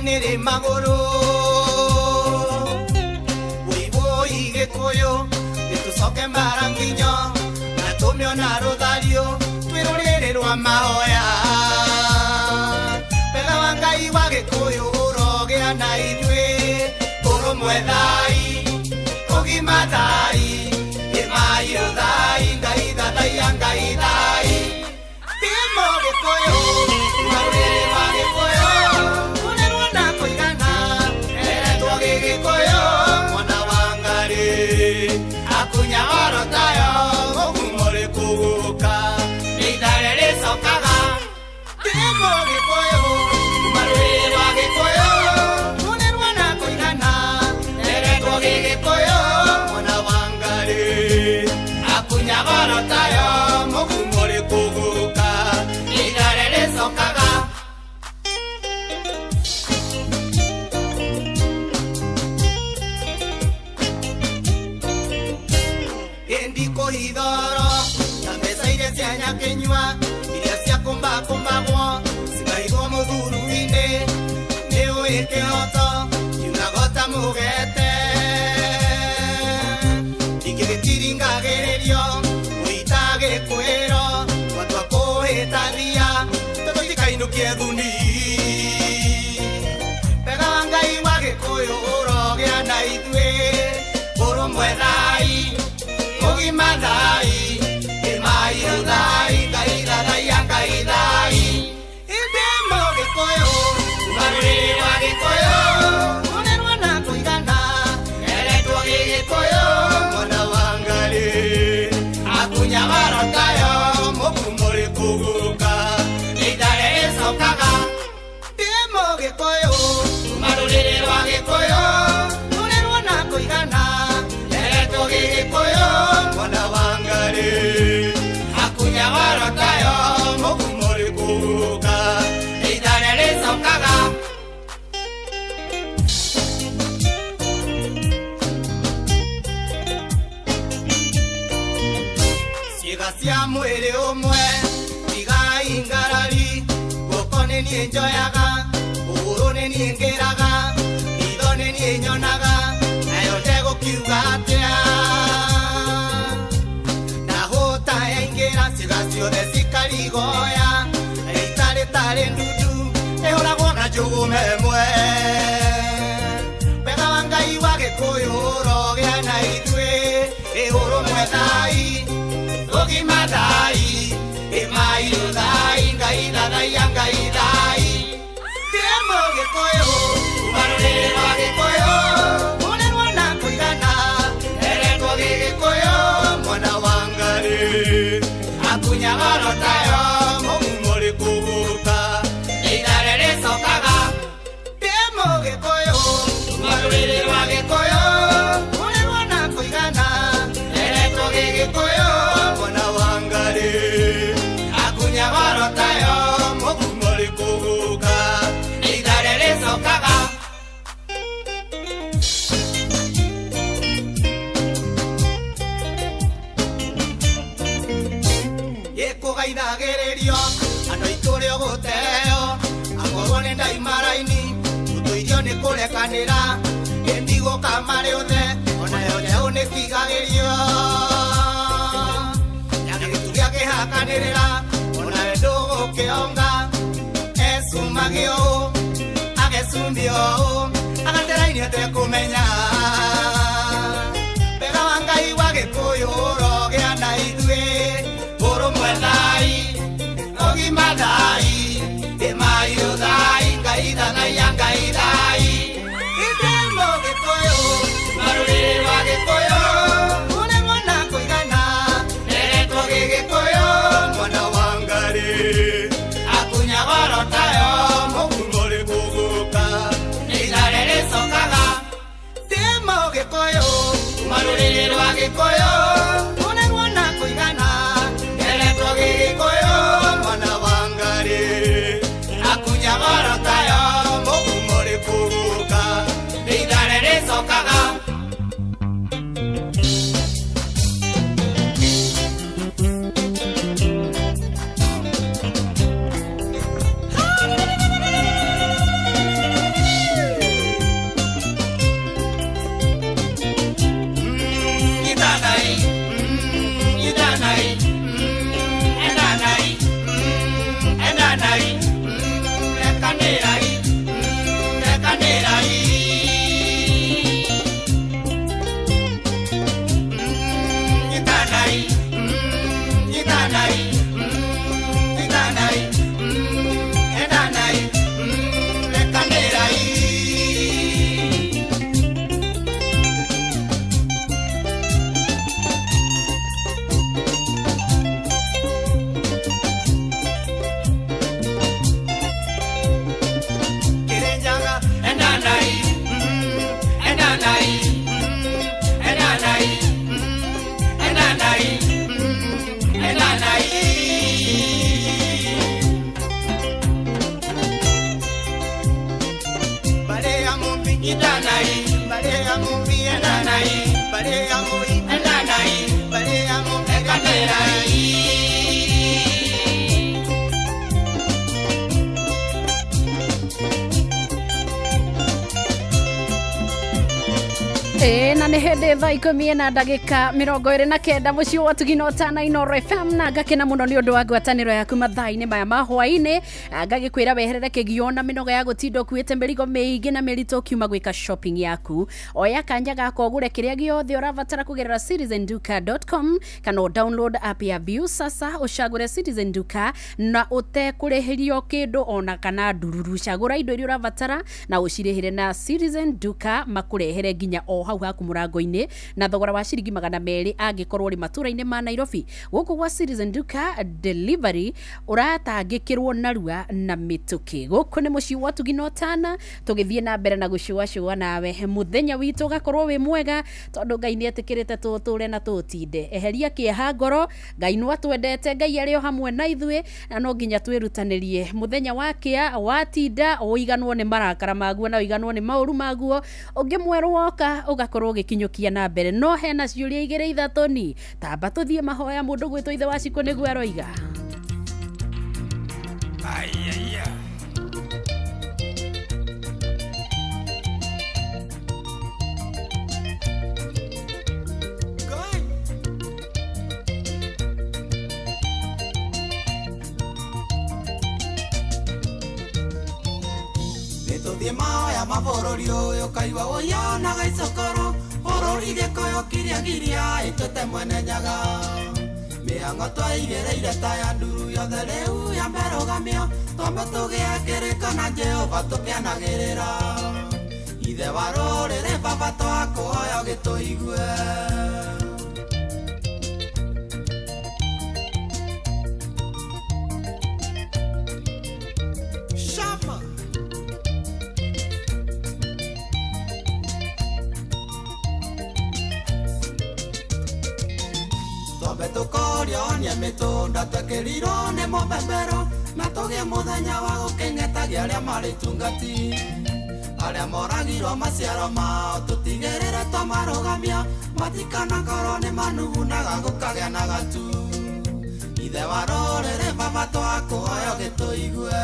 Nĩrĩ magũrũ wũiwũi Gĩkũyũ nĩtũcoke mbara nginyo na tũmĩona rũthario twĩ rũrĩrĩ rwa mahoya wega wa Ngai wa Gĩkũyũ ũrogĩa na ithuĩ ũrũmwe thai ũgima thai ĩmairũ thai Ngai thathaiya Ngai thai Timo Gĩkũyũ rũrĩrĩ rwa Gĩkũyũ kũrerwo na kũigana eretwo gĩgĩkũyũ mwana wa Ngarĩ akunya orotayo mũgumo rĩkũgũka ithare rĩcokaga Timo Gĩkũyũ rũrĩrĩ rwa Gĩkũyũ kũrerwo na kũigana eretwo gĩgĩkũyũ mwana wa Ngarĩ akunya orotayo mũgumo rĩkũgũka ithare rĩcokaga Ndikũhithoro na mbeca iria cia nyakĩnyua iria ciakũmbakũmbagwo cikaigwo mũthuru-inĩ nĩũĩ kĩhoto kiugago ta mũgete ingĩgĩtiringagĩrĩrio mũita gĩkwĩro twatua kũhĩtathia tũtũtikainũkie thuni wega wa Ngai wa Gĩkũyũ ũrogĩa na ithuĩ ũrũmwe thai ũgima thai ĩmairũ thai Ngai thathaiya Ngai thai Ndĩmo Gĩkũyũ rũrĩrĩ rwa Gĩkũyũ kũrerwo na kũigana eretwo gĩgĩkũyũ mwana wa Ngarĩ akunya warotayo mũgumo rĩkũgũka ithare rĩcokaga Ndĩmo Gĩkũyũ rũrĩrĩ rwa Gĩkũyũ kũrerwo na kũigana eretwo gĩgĩkũyũ mwana wa Ngarĩ akunya warotayo mũgumo rĩkũgũka ithare rĩcokaga Ciĩga cia mwĩrĩ ũmwe tigai ngarari guoko nĩ niĩ njoyaga kũgũrũ nĩ niĩ ngĩraga itho nĩ niĩ nyonaga nayo ndegũkiuga atĩa na hũta yaingĩra ciĩga ciothe cikarigoya rita rĩtarĩ ndundu ĩhũragwo na njũgũma ĩmwe wega wa Ngai wa Gĩkũyũ ũrogĩa na ithuĩ ĩũrũmwe thai ũgima thai ĩmairũ thai Ngai thathaiya Ngai thai Ndĩmo Gĩkũyũ rũrĩrĩ rwa Gĩkũyũ kũrerwo na kũigana eretwo gĩgĩkũyũ mwana wa Ngarĩ akunya warotayo mũgumo rĩkũgũka ithare rĩcokaga Ndĩmo Gĩkũyũ rũrĩrĩ rwa Gĩkũyũ kũrerwo na kũigana eretwo gĩgĩkũyũ mwana wa Ngarĩ akunya warotayo mũgumo rĩkũgũka ithare rĩcokaga Gĩkũgaithagĩrĩrio andũ aitũ ũrĩa ũgũteo akorwo nĩ ndaimaraini tũtũirio nĩ kũrekanĩra ĩndigũka marĩ othe onayo njaũ nĩ tigagĩrio nyagĩtu gĩa kĩhakanĩrĩra onawe ndũgũkĩonga ecumagio ũũ agecumbio ũũ agateraini atekũmenya wega wa Ngai wa Gĩkũyũ ũrogĩa na ithuĩ ũrũmwe thai ũgima thai ĩmairũ thai Ngai thathaiya Ngai thai Ndĩmo Gĩkũyũ rũrĩrĩ rwa Gĩkũyũ kũrerwo na kũigana eretwo gĩgĩkũyũ mwana wa Ngarĩ akunya warotayo mũgumo rĩkũgũka ithare rĩcokaga Ndĩmo Nyitanai barĩa mũmbiendanai barĩa mũiendanai barĩa mũekanĩrai. Na nĩ hĩndĩ thaa ikũmi na ndagĩka 29 mũciĩ wa Tugino Tana Inooro FM, na ngakena mũno nĩ ũndũ wa ngwatanĩro yaku mathaa-inĩ maya ma hwaĩ-inĩ. Ngagĩkwĩra weherere kĩgio na mĩnoga ya gũtinda ũkuĩte mĩrigo mĩingĩ na mĩritũ ũkiuma gwĩka shopping yaku. Oya kanya gaka ũgũre kĩrĩa gĩothe ũrabatara kũgerera citizenduka.com kana ũ download app ya Viusasa ũcagũre Citizen Duka na ũtekũrĩhĩrio kĩndũ ona kana ndururu. Cagũra indo iria ũrabatara na ũcirĩhĩre na Citizen Duka makũrehere nginya o hau haku mũrango-inĩ na thogora wa ciringi 200 angĩkorwo ũrĩ matũra-inĩ ma Nairobi. Gũkũ gwa Citizen Duka delivery ũratangĩkĩrwo narua na mĩtũkĩ. Gũkũ nĩ mũciĩ wa Tugino Tana, tũgĩthiĩ na mbere na gũcũacũa nawe mũthenya witũ ũgakorwo wĩ mwega tondũ Ngai nĩ etĩkĩrĩte tũtũre na tũtinde. Eheria kĩeha ngoro, Ngai no atwendete, Ngai arĩ o hamwe na ithuĩ na no nginya twĩrutanĩrie. Mũthenya wa kĩa watinda ũiganwo nĩ marakara maguo na ũiganwo nĩ maũru maguo, ũngĩ mwerũ woka ũgakorwo ũgĩkinyũkia na mbere. No hena ciũria igĩrĩ ithatũ ni tamba tũthiĩ mahoya mũndũ gwĩtwo ithe wa Cikũ nĩguo aroiga. Ayaya. Nĩtũthiĩ mahoya mabũrũri ũyũ kaigua ũyonaga icokoro bũrũri gĩkũyũ kĩrĩa giria ĩtũte mwene nyaga mĩhang'o twaigĩrĩire ta ya nduru yothe rĩu ya mberũgamio twambe tũgĩe kĩrĩko na Jehova tũkĩanagĩrĩra ithe wa rũrĩrĩ baba twakũhoya ũgĩtũigue. Shama. Twambe tũkorio nĩ mĩtũnda twekĩrirwo nĩ mũbebero na tũgĩe mũthenya wa gũkĩng'etagia arĩa marĩ tungati arĩa moragirwo maciaro mao tũtigĩrĩre twamarũgamia matikanakorwo nĩ manugunaga gũkagĩa na gatu ithe wa rũrĩrĩ baba twakũhoya ũgĩtũigue.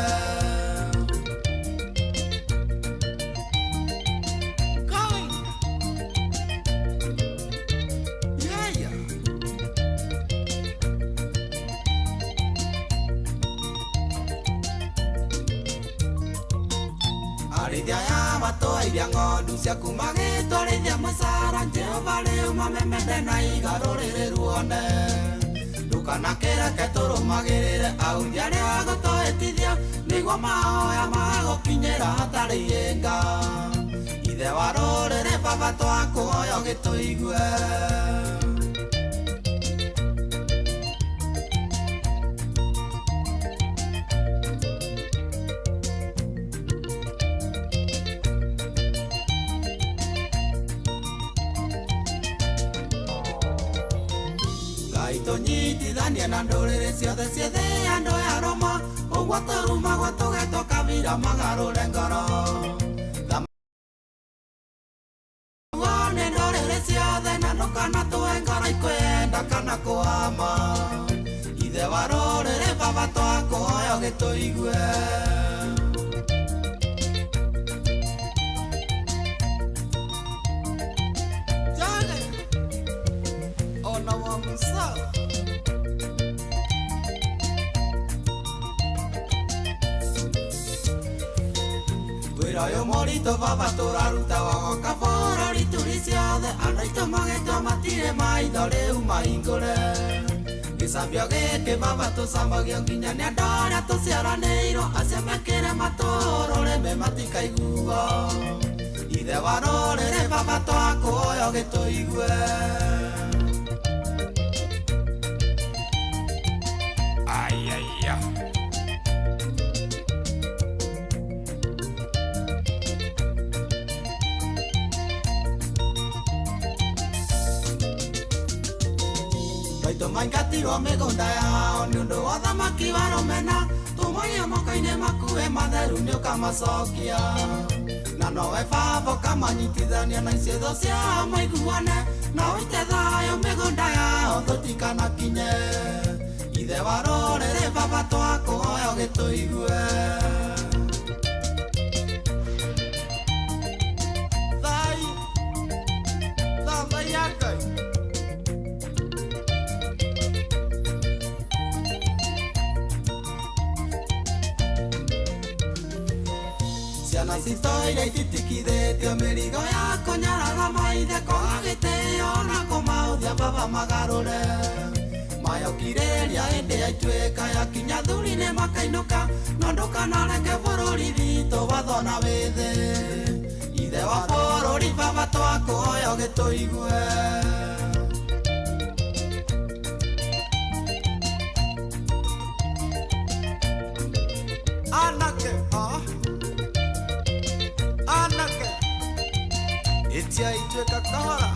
Arĩithia aya matũairia ng'ondu ciaku magĩtwarithia mũcara Jehova rĩu mamemende na iga rũrĩrĩ ruone ndũkanakĩreke tũrũmagĩrĩre authi arĩa agũtũhĩtithia nĩguo mahoya magũkinyĩra hatarĩ ihĩnga ithe wa rũrĩrĩ baba twakũhoya ũgĩtũigue. Tũnyitithanie na ndũrĩrĩ ciothe ciethe andũ ya Roma ũguo tũrumagwo tũgetwo kabira magarũre ngoro nĩ ndũrĩrĩ ciothe na ndũkanatũhe ngoro ikwenda kana kũhama ithe wa rũrĩrĩ baba twakũhoya ũgĩtũigue. Jage ona wa Musa. Wĩra ũyũ mũritũ baba tũraruta wagoka bũrũri tũrĩ ciothe andũ aitũ magetwo matirĩ maitho rĩu mahingũre gĩcambio gĩkĩ baba tũcambagio nginya nĩ andũ arĩa tũciaranĩirwo acio mekĩre matũrũrĩmĩ matikaiguo ithe wa rũrĩrĩ baba twakũhoya ũgĩtũigue. Ayaya. Maitũ maingatirwo mĩgũnda yao nĩ ũndũ wa thamaki wa rũmena tũmoie moko-inĩ makuĩ matheru nĩ ũkamacokia na nowe baba ũkamahe Ũkamanyitithania na icetho ciao maiguane na ũite thayũ mĩgũnda yao tũtikanakinye. Ithe wa rũrĩrĩ baba twakũhoya ũgĩtũigue. Thai, thathaiya Ngai. Ciana citũ iria ititikithĩtio mĩrigo ya kũnyarara maithe kwaga gĩtĩo na kũmaũthia baba magarũre. Mayokirĩrĩria hĩndĩ ya ituĩka yakinya thuri-inĩ makainũka no ndũkanareke bũrũri witũ wathwo na wĩthĩ. Ithe wa bũrũri baba twakũhoya ũgĩtũigue. Anake, ah. Anake, ĩtia ituĩka kahora.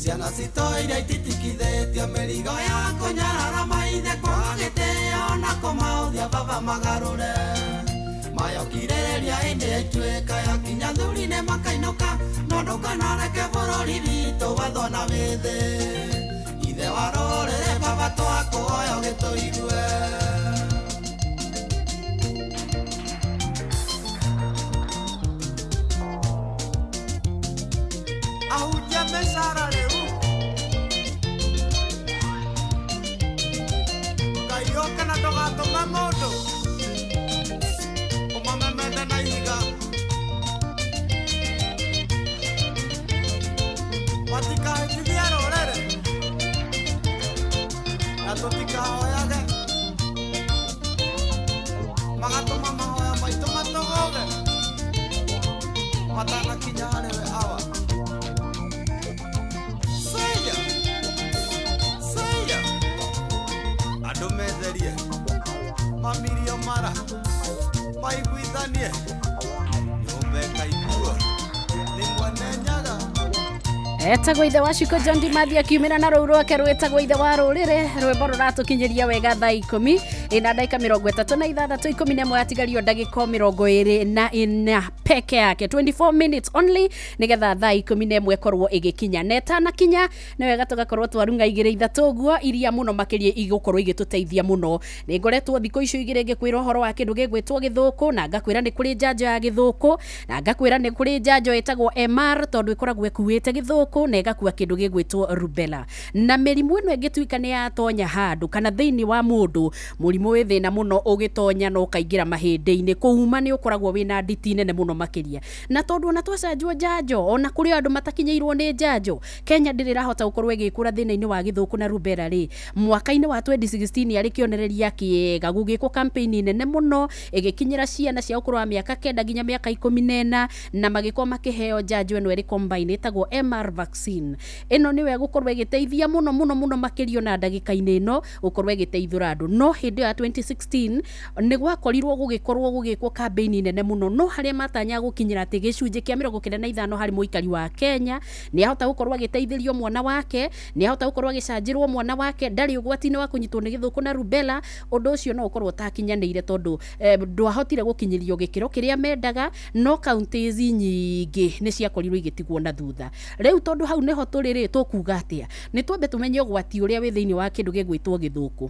Ciana citũ iria ititikithĩtio mĩrigo ya kũnyarara maithe kwaga gĩtĩo na kũmaũthia baba magarũre. Mayokirĩrĩria hĩndĩ ya ituĩka yakinya thuri-inĩ makainũka no ndũkanareke bũrũri witũ wathwo na wĩthĩ. Ithe wa rũrĩrĩ baba twakũhoya ũgĩtũigue. Ahunjia mĩcara rĩu Ngai oke na ndũgatũme mũndũ ũmamemende na ihiga. Matikahĩtithie rũrĩrĩ na tũtikahoyage magatũma mahoya maitũ matũgũge matanakinya harĩ we Awa. Seya, seya, andũ metherie mamirio mara maiguithanie nyũmba ĩkaiguo nĩ mwene Nyaga. Etagwo ithe wa Shiko John Dimathi akiumĩra na rũu rwake rwĩtagwo ithe wa rũrĩrĩ rwĩmbo rũratũkinyĩria wega thaa ikũmi ĩna ndagĩka mĩrongo ĩtatũ na ithathatũ 11 yatigario ndagĩka 24 peke yake 24 minutes only nĩgetha thaa 11 ĩkorwo ĩgĩkinya na ĩtanakinya nĩ wega tũgakorwo twarung'a igĩrĩ ithatũ ũguo iria mũno makĩria igũkorwo igĩtũteithia mũno. Nĩ ngoretwo thikũ icio igĩrĩ ngĩkwĩra ũhoro wa kĩndũ gĩgwĩtwo gĩthũkũ na ngakwĩra nĩ kũrĩ njanjo ya gĩthũkũ na ngakwĩra nĩ kũrĩ njanjo ĩtagwo MR tondũ ĩkoragwo ĩkuĩte gĩthũkũ na ĩgakua kĩndũ gĩgwĩtwo rubella. Na mĩrimũ ĩno ĩngĩtuĩka nĩ yatonya handũ kana thĩinĩ wa mũndũ, mũrimũ wĩ thĩna mũno ũgĩtonya na ũkaingĩra mahĩndĩ-inĩ, kũuma nĩ ũkoragwo wĩna nditi nene mũno makĩria. Na tondũ ona twacanjwo njanjo, ona kũrĩ andũ matakinyĩirwo nĩ njanjo, Kenya ndĩrĩ ĩrahota gũkorwo ĩgĩkũra thĩna-inĩ wa gĩthũkũ na rubella rĩ, mwaka-inĩ wa 2016 yarĩ kĩonereria kĩega gũgĩkwo campaign nene mũno ĩgĩkinyĩra ciana cia ũkũrũ wa mĩaka 9 nginya mĩaka 14 na magĩkorwo makĩheo njanjo ĩno ĩrĩ combine ĩtagwo MR vaccine. Ĩno nĩyo ĩgũkorwo ĩgĩteithia mũno mũno mũno makĩria ona ndagĩka-inĩ ĩno gũkorwo ĩgĩteithũra andũ. No hĩndĩ ĩyo ya 2016 nĩ gwakorirwo gũgĩkorwo gũgĩkwo campaign nene mũno, no harĩa matanyaga gũkinyĩra atĩ gĩcunjĩ kĩa 95 harĩ mũikari wa Kenya nĩ ahota gũkorwo agĩteithĩrio mwana wake, nĩ ahota gũkorwo agĩcanjĩrwo mwana wake, ndarĩ ũgwati-inĩ wa kũnyitwo nĩ gĩthũkũ na rubella. Ũndũ ũcio no ũkorwo ũtakinyanĩire tondũ ndwahotire gũkinyĩrio gĩkĩro kĩrĩa mendaga, no counties nyingĩ nĩ ciakorirwo igĩtigwo na thutha. Rĩu tondũ hau nĩho tũrĩ rĩ, tũkuga atĩa? Nĩ twambe tũmenye ũgwati ũrĩa wĩ thĩinĩ wa kĩndũ gĩgwĩtwo gĩthũkũ.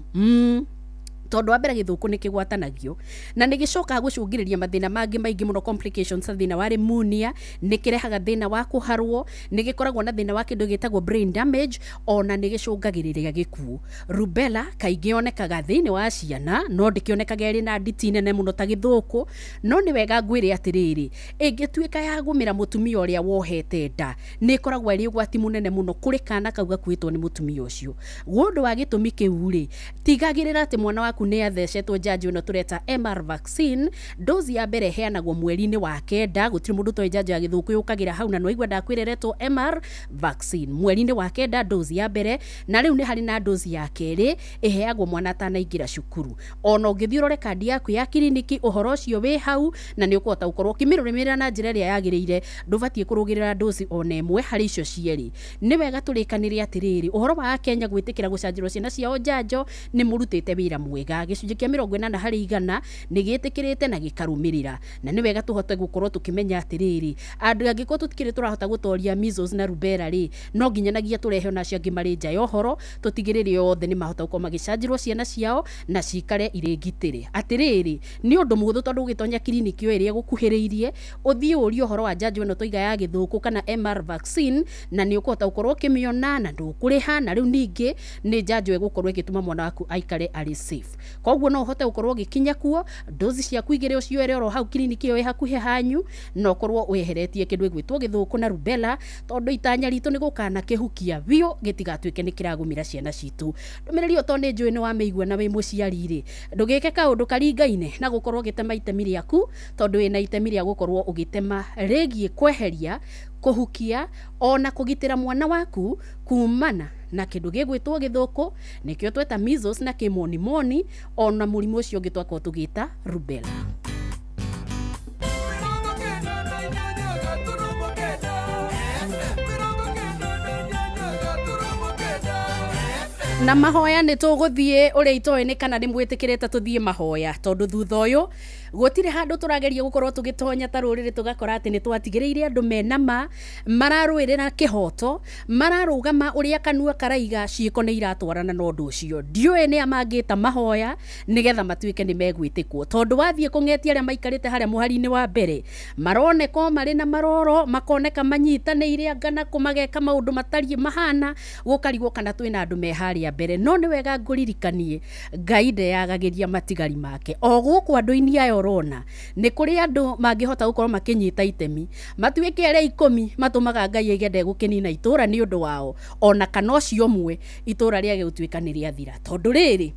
Tondũ wa mbere gĩthũkũ nĩ kĩgwatanagio na nĩ gĩcokaga gũcũngĩrĩria mathĩna mangĩ maingĩ mũno, complications ta thĩna wa pneumonia, nĩ kĩrehaga thĩna wa kũharwo, nĩ gĩkoragwo na thĩna wa kĩndũ gĩtagwo brain damage, ona nĩ gĩcũngagĩrĩria gĩkuũ. Rubella kaingĩ yonekaga thĩinĩ wa ciana, no ndĩkĩonekaga ĩrĩ na nditi nene mũno ta gĩthũkũ. No nĩ wega ngwĩre atĩrĩrĩ, ĩngĩtuĩka ya gũmĩra mũtumia ũrĩa wohete nda, nĩ ĩkoragwo ĩrĩ ũgwati mũnene mũno kũrĩ kana kau gakuĩtwo nĩ mũtumia ũcio. Ũndũ wa gĩtũmi kĩu rĩ, tigagĩrĩra atĩ mwana waku nĩ athecetwo njanjo ĩno tũreta MR vaccine. Dozi ya mbere ĩheanagwo mweri-inĩ wa 9, gũtirĩ mũndũ ũtoĩ njanjo ya gĩthũkũ yũkagĩra hau, na nĩwaigua ndakwĩra ĩretwo MR vaccine. Mweri-inĩ wa 9 dozi ya mbere, na rĩu nĩ harĩ na dozi ya kerĩ ĩheagwo mwana atanaingĩra cukuru. Ona ũngĩthiĩ ũrore kandi yaku ya kiriniki, ũhoro ũcio wĩ hau na nĩ ũkũhota gũkorwo ũkĩmĩrũmĩrĩra na njĩra ĩrĩa yagĩrĩire. Ndũbatiĩ kũrũgĩrĩra dozi ona ĩmwe harĩ icio cierĩ. Nĩ wega tũrĩkanĩre atĩrĩrĩ, ũhoro wa Kenya gwĩtĩkĩra gũcanjĩrwo ciana ciao njanjo nĩ mũrutĩte wĩra mwega. wega. Gĩcunjĩ kĩa 80% nĩ gĩtĩkĩrĩte na gĩkarũmĩrĩra, na nĩ wega tũhote gũkorwo tũkĩmenya atĩrĩrĩ, andũ angĩkorwo tũtikĩrĩ tũrahota gũtoria measles na rubella rĩ, no nginyanagia tũrehe ona acio angĩ marĩ nja ya ũhoro, tũtigĩrĩre othe nĩ mahota gũkorwo magĩcanjĩrwo ciana ciao na cikare irĩ ngitĩre. Atĩrĩrĩ, nĩ ũndũ mũhũthũ tondũ ũgĩtonya kiriniki o ĩrĩa ĩgũkuhĩrĩirie, ũthiĩ ũrie ũhoro wa njanjo ĩno twaiga ya gĩthũkũ kana MR vaccine, na nĩ ũkũhota gũkorwo ũkĩmĩona na ndũkũrĩha, na rĩu ningĩ nĩ njanjo ĩgũkorwo ĩgĩtũma mwana waku aikare arĩ safe. Koguo no ũhote gũkorwo ũgĩkinya kuo, dozi ciaku igĩrĩ ũcioere oro hau kiriniki ĩyo ĩ hakuhĩ hanyu, na ũkorwo weheretie kĩndũ gĩgwĩtwo gĩthũkũ na rubella, tondũ itanya ritũ nĩ gũkana kĩhukia biũ gĩtigatuĩke nĩ kĩragũmĩra ciana citũ. Ndũmĩrĩri ĩyo tondũ nĩ njũĩ nĩ wamĩigua na wĩ mũciari rĩ, ndũgĩke kaũndũ karingaine na gũkorwo ũgĩtema itemi rĩaku, tondũ wĩna itemi rĩa gũkorwo ũgĩtema rĩgiĩ kweheria, kũhukia ona kũgitĩra mwana waku kumana na kĩndũ gĩgwĩtwo gĩthũkũ, nĩkĩo tweta measles na kĩmonimoni, ona mũrimũ ũcio ũngĩ twakorwo tũgĩta rubella. 98.9. Na mahoya nĩ tũgũthiĩ ũrĩa itoĩ nĩ kana nĩ mwĩtĩkĩrĩte tũthiĩ mahoya, tondũ thutha ũyũ gũtirĩ handũ tũrageria gũkorwo tũgĩtonya ta rũrĩrĩ tũgakora atĩ nĩ twatigĩrĩire andũ mena ma mararũĩrĩra kĩhoto, mararũgama ũrĩa kanua karaiga, ciĩko nĩ iratwarana na ũndũ ũcio. Ndiũĩ nĩ a mangĩta mahoya nĩgetha matuĩke nĩ megwĩtĩkwo, tondũ wathiĩ kũng'etia arĩa maikarĩte harĩa mũhari-inĩ wa mbere maroneka o marĩ na maroro, makoneka manyitanĩire anga na kũ mageka maũndũ matariĩ mahana, gũkarigwo kana twĩna andũ me harĩa mbere. No nĩ wega ngũririkanie Ngai ndeyagagĩria matigari make. O gũkũ andũ-inĩ aya ũrona nĩ kũrĩ andũ mangĩhota gũkorwo makĩnyita itemi, matuĩke arĩa 10 matũmaga Ngai aige ndegũkĩnina itũra nĩ ũndũ wao, ona kana ũcio ũmwe itũra rĩage gũtuĩka nĩ rĩathira. Tondũ rĩrĩ,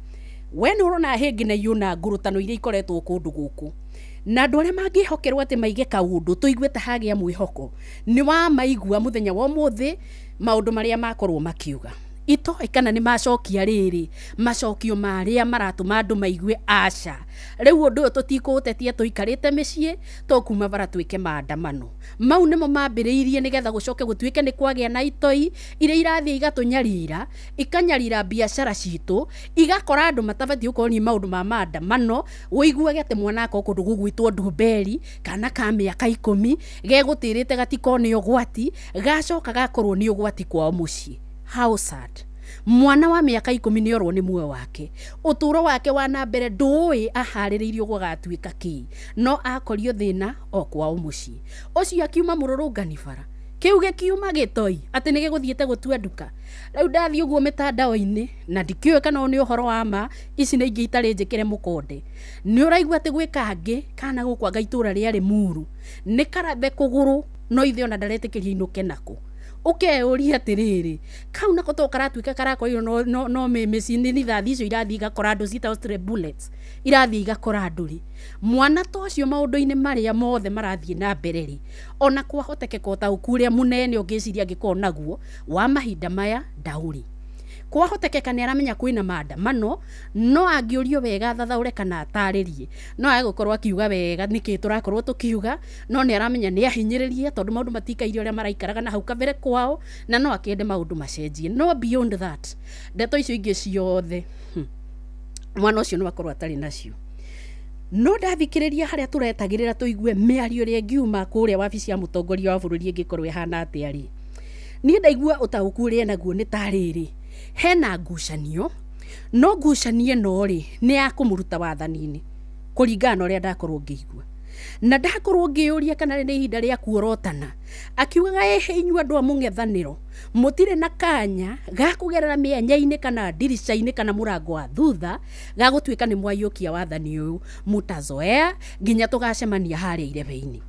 we nĩ ũrona hĩngĩ na iũna ngũrũtano iria ikoretwo kũndũ gũkũ, na andũ arĩa mangĩhokerwo atĩ maige kaũndũ tũigue ta hagĩa mwĩhoko, nĩ wamaigua mũthenya wa ũmũthĩ maũndũ marĩa makorwo makiuga. Itoĩ kana nĩ macokia rĩrĩ macokio marĩa maratũma andũ maigue aca, rĩu ũndũ ũyũ tũtikũũtetia tũikarĩte mĩciĩ, tũkuma bara twĩke maandamano. Mau nĩmo mambĩrĩirie nĩgetha gũcoke gũtuĩke nĩ kwagĩa na itoi iria irathiĩ igatũnyarira, ikanyarira biacara citũ, igakora andũ matabatiĩ gũkorwo nĩ maũndũ ma maandamano. Ũiguage atĩ mwana akorwo kũndũ gũgwĩtwo Ndumberi, kana ka mĩaka 10 gegũtĩrĩte gatikone ũgwati, gacoka gakorwo nĩ ũgwati kwao mũciĩ. How sad. Mwana wa mĩaka 10 nĩ orwo nĩ muoyo wake, ũtũũro wake wa na mbere ndũĩ aharĩrĩirio gũgatuĩka kĩ, no akorio thĩna o kwao mũciĩ. Ũcio akiuma mũrũrũngani bara, kĩu gĩkiuma gĩtoi atĩ nĩ gĩgũthiĩte gũtua nduka. Rĩu ndathiĩ ũguo mĩtandao-inĩ na ndikĩũĩ kana nĩ ũhoro wa ma, ici nĩ ingĩ itarĩ njĩkĩre mũkonde. Nĩ ũraigua atĩ gwĩ kangĩ kana gũkũ anga itũra rĩarĩ Muru, nĩ karathe kũgũrũ no ithe ona ndaretĩkĩria inũke nako. Ũkeyũria atĩrĩrĩ, kau nako to karatuĩka karakorirwo no mĩciĩ nĩ rithathi icio irathiĩ igakora andũ ciĩtagwo stray bullets, irathiĩ igakora andũ rĩ. Mwana ta ũcio maũndũ-inĩ marĩa mothe marathiĩ na mbere rĩ, ona kwahotekeka ũtaũku ũrĩa mũnene ũngĩciria angĩkorwo naguo wa mahinda maya ndaũrĩ. Kwahotekeka nĩ aramenya kwĩna maandamano, no angĩũrio wega athathaũre kana atarĩrie, no age gũkorwo akiuga wega nĩkĩ tũrakorwo tũkiuga, no nĩ aramenya nĩ ahinyĩrĩrie tondũ maũndũ matikaire ũrĩa maraikaraga na hau kabere kwao, na no akĩende maũndũ macenjie. No beyond that, ndeto icio ingĩ ciothe, mwana ũcio no akorwo atarĩ nacio. No ndathikĩrĩria harĩa tũretagĩrĩra tũigue mĩario ĩrĩa ĩngiuma kũrĩa wabici ya mũtongoria wa bũrũri ĩngĩkorwo ĩhana atĩa rĩ, niĩ ndaigua ũtaũku ũrĩa naguo nĩ ta rĩrĩ, hena ngucanio, no ngucanio ĩno rĩ nĩ ya kũmũruta wathani-inĩ kũringana na ũrĩa ndakorwo ngĩigua. Na ndakorwo ngĩyũria kana nĩ ihinda rĩa kuorotana, akiugaga ĩhĩ inyuĩ andũ a mũng'ethanĩro mũtirĩ na kanya ga kũgerera mĩanya-inĩ kana ndirica-inĩ kana mũrango wa thutha ga gũtuĩka nĩ mwaiyũkia wathani ũyũ, mutazoea nginya tũgacemania harĩa irebe-inĩ.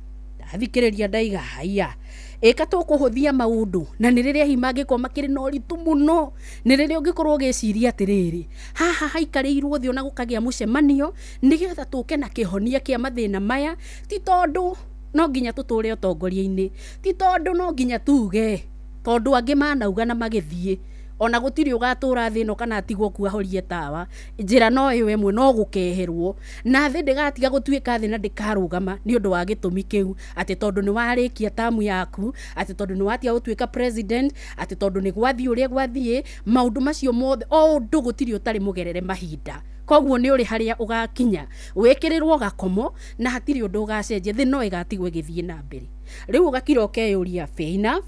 Ndathikĩrĩria ndaiga haiya, ĩka tũkũhũthia maũndũ, na nĩ rĩrĩa hihi mangĩkorwo makĩrĩ na ũritũ mũno, nĩ rĩrĩa ũngĩkorwo ũgĩciria atĩrĩrĩ, haha haikarĩirwo thĩ ona gũkagĩa mũcemanio nĩgetha tũke na kĩhonia kĩa mathĩna maya, ti tondũ no nginya tũtũre ũtongoria-inĩ, ti tondũ no nginya tuge, tondũ angĩ manauga na magĩthiĩ, ona gũtirĩ ũgatũra thĩ ĩno kana atigwo kuo ahorie tawa, njĩra no ĩyo ĩmwe no gũkeherwo, na thĩ ndĩgatiga gũtuĩka thĩ na ndĩkarũgama nĩ ũndũ wa gĩtũmi kĩu, atĩ tondũ nĩ warĩkia tamu yaku, atĩ tondũ nĩ watiga gũtuĩka president, atĩ tondũ nĩ gwathiĩ ũrĩa gwathiĩ, maũndũ macio mothe, o ũndũ gũtirĩ ũtarĩ mũgerere mahinda. Koguo nĩ ũrĩ harĩa ũgakinya wĩkĩrĩrwo gakomo na hatirĩ ũndũ ũgacenjia, thĩ no ĩgatigwo ĩgĩthiĩ na mbere. Rĩu ũgakira ũkeyũria fair enough,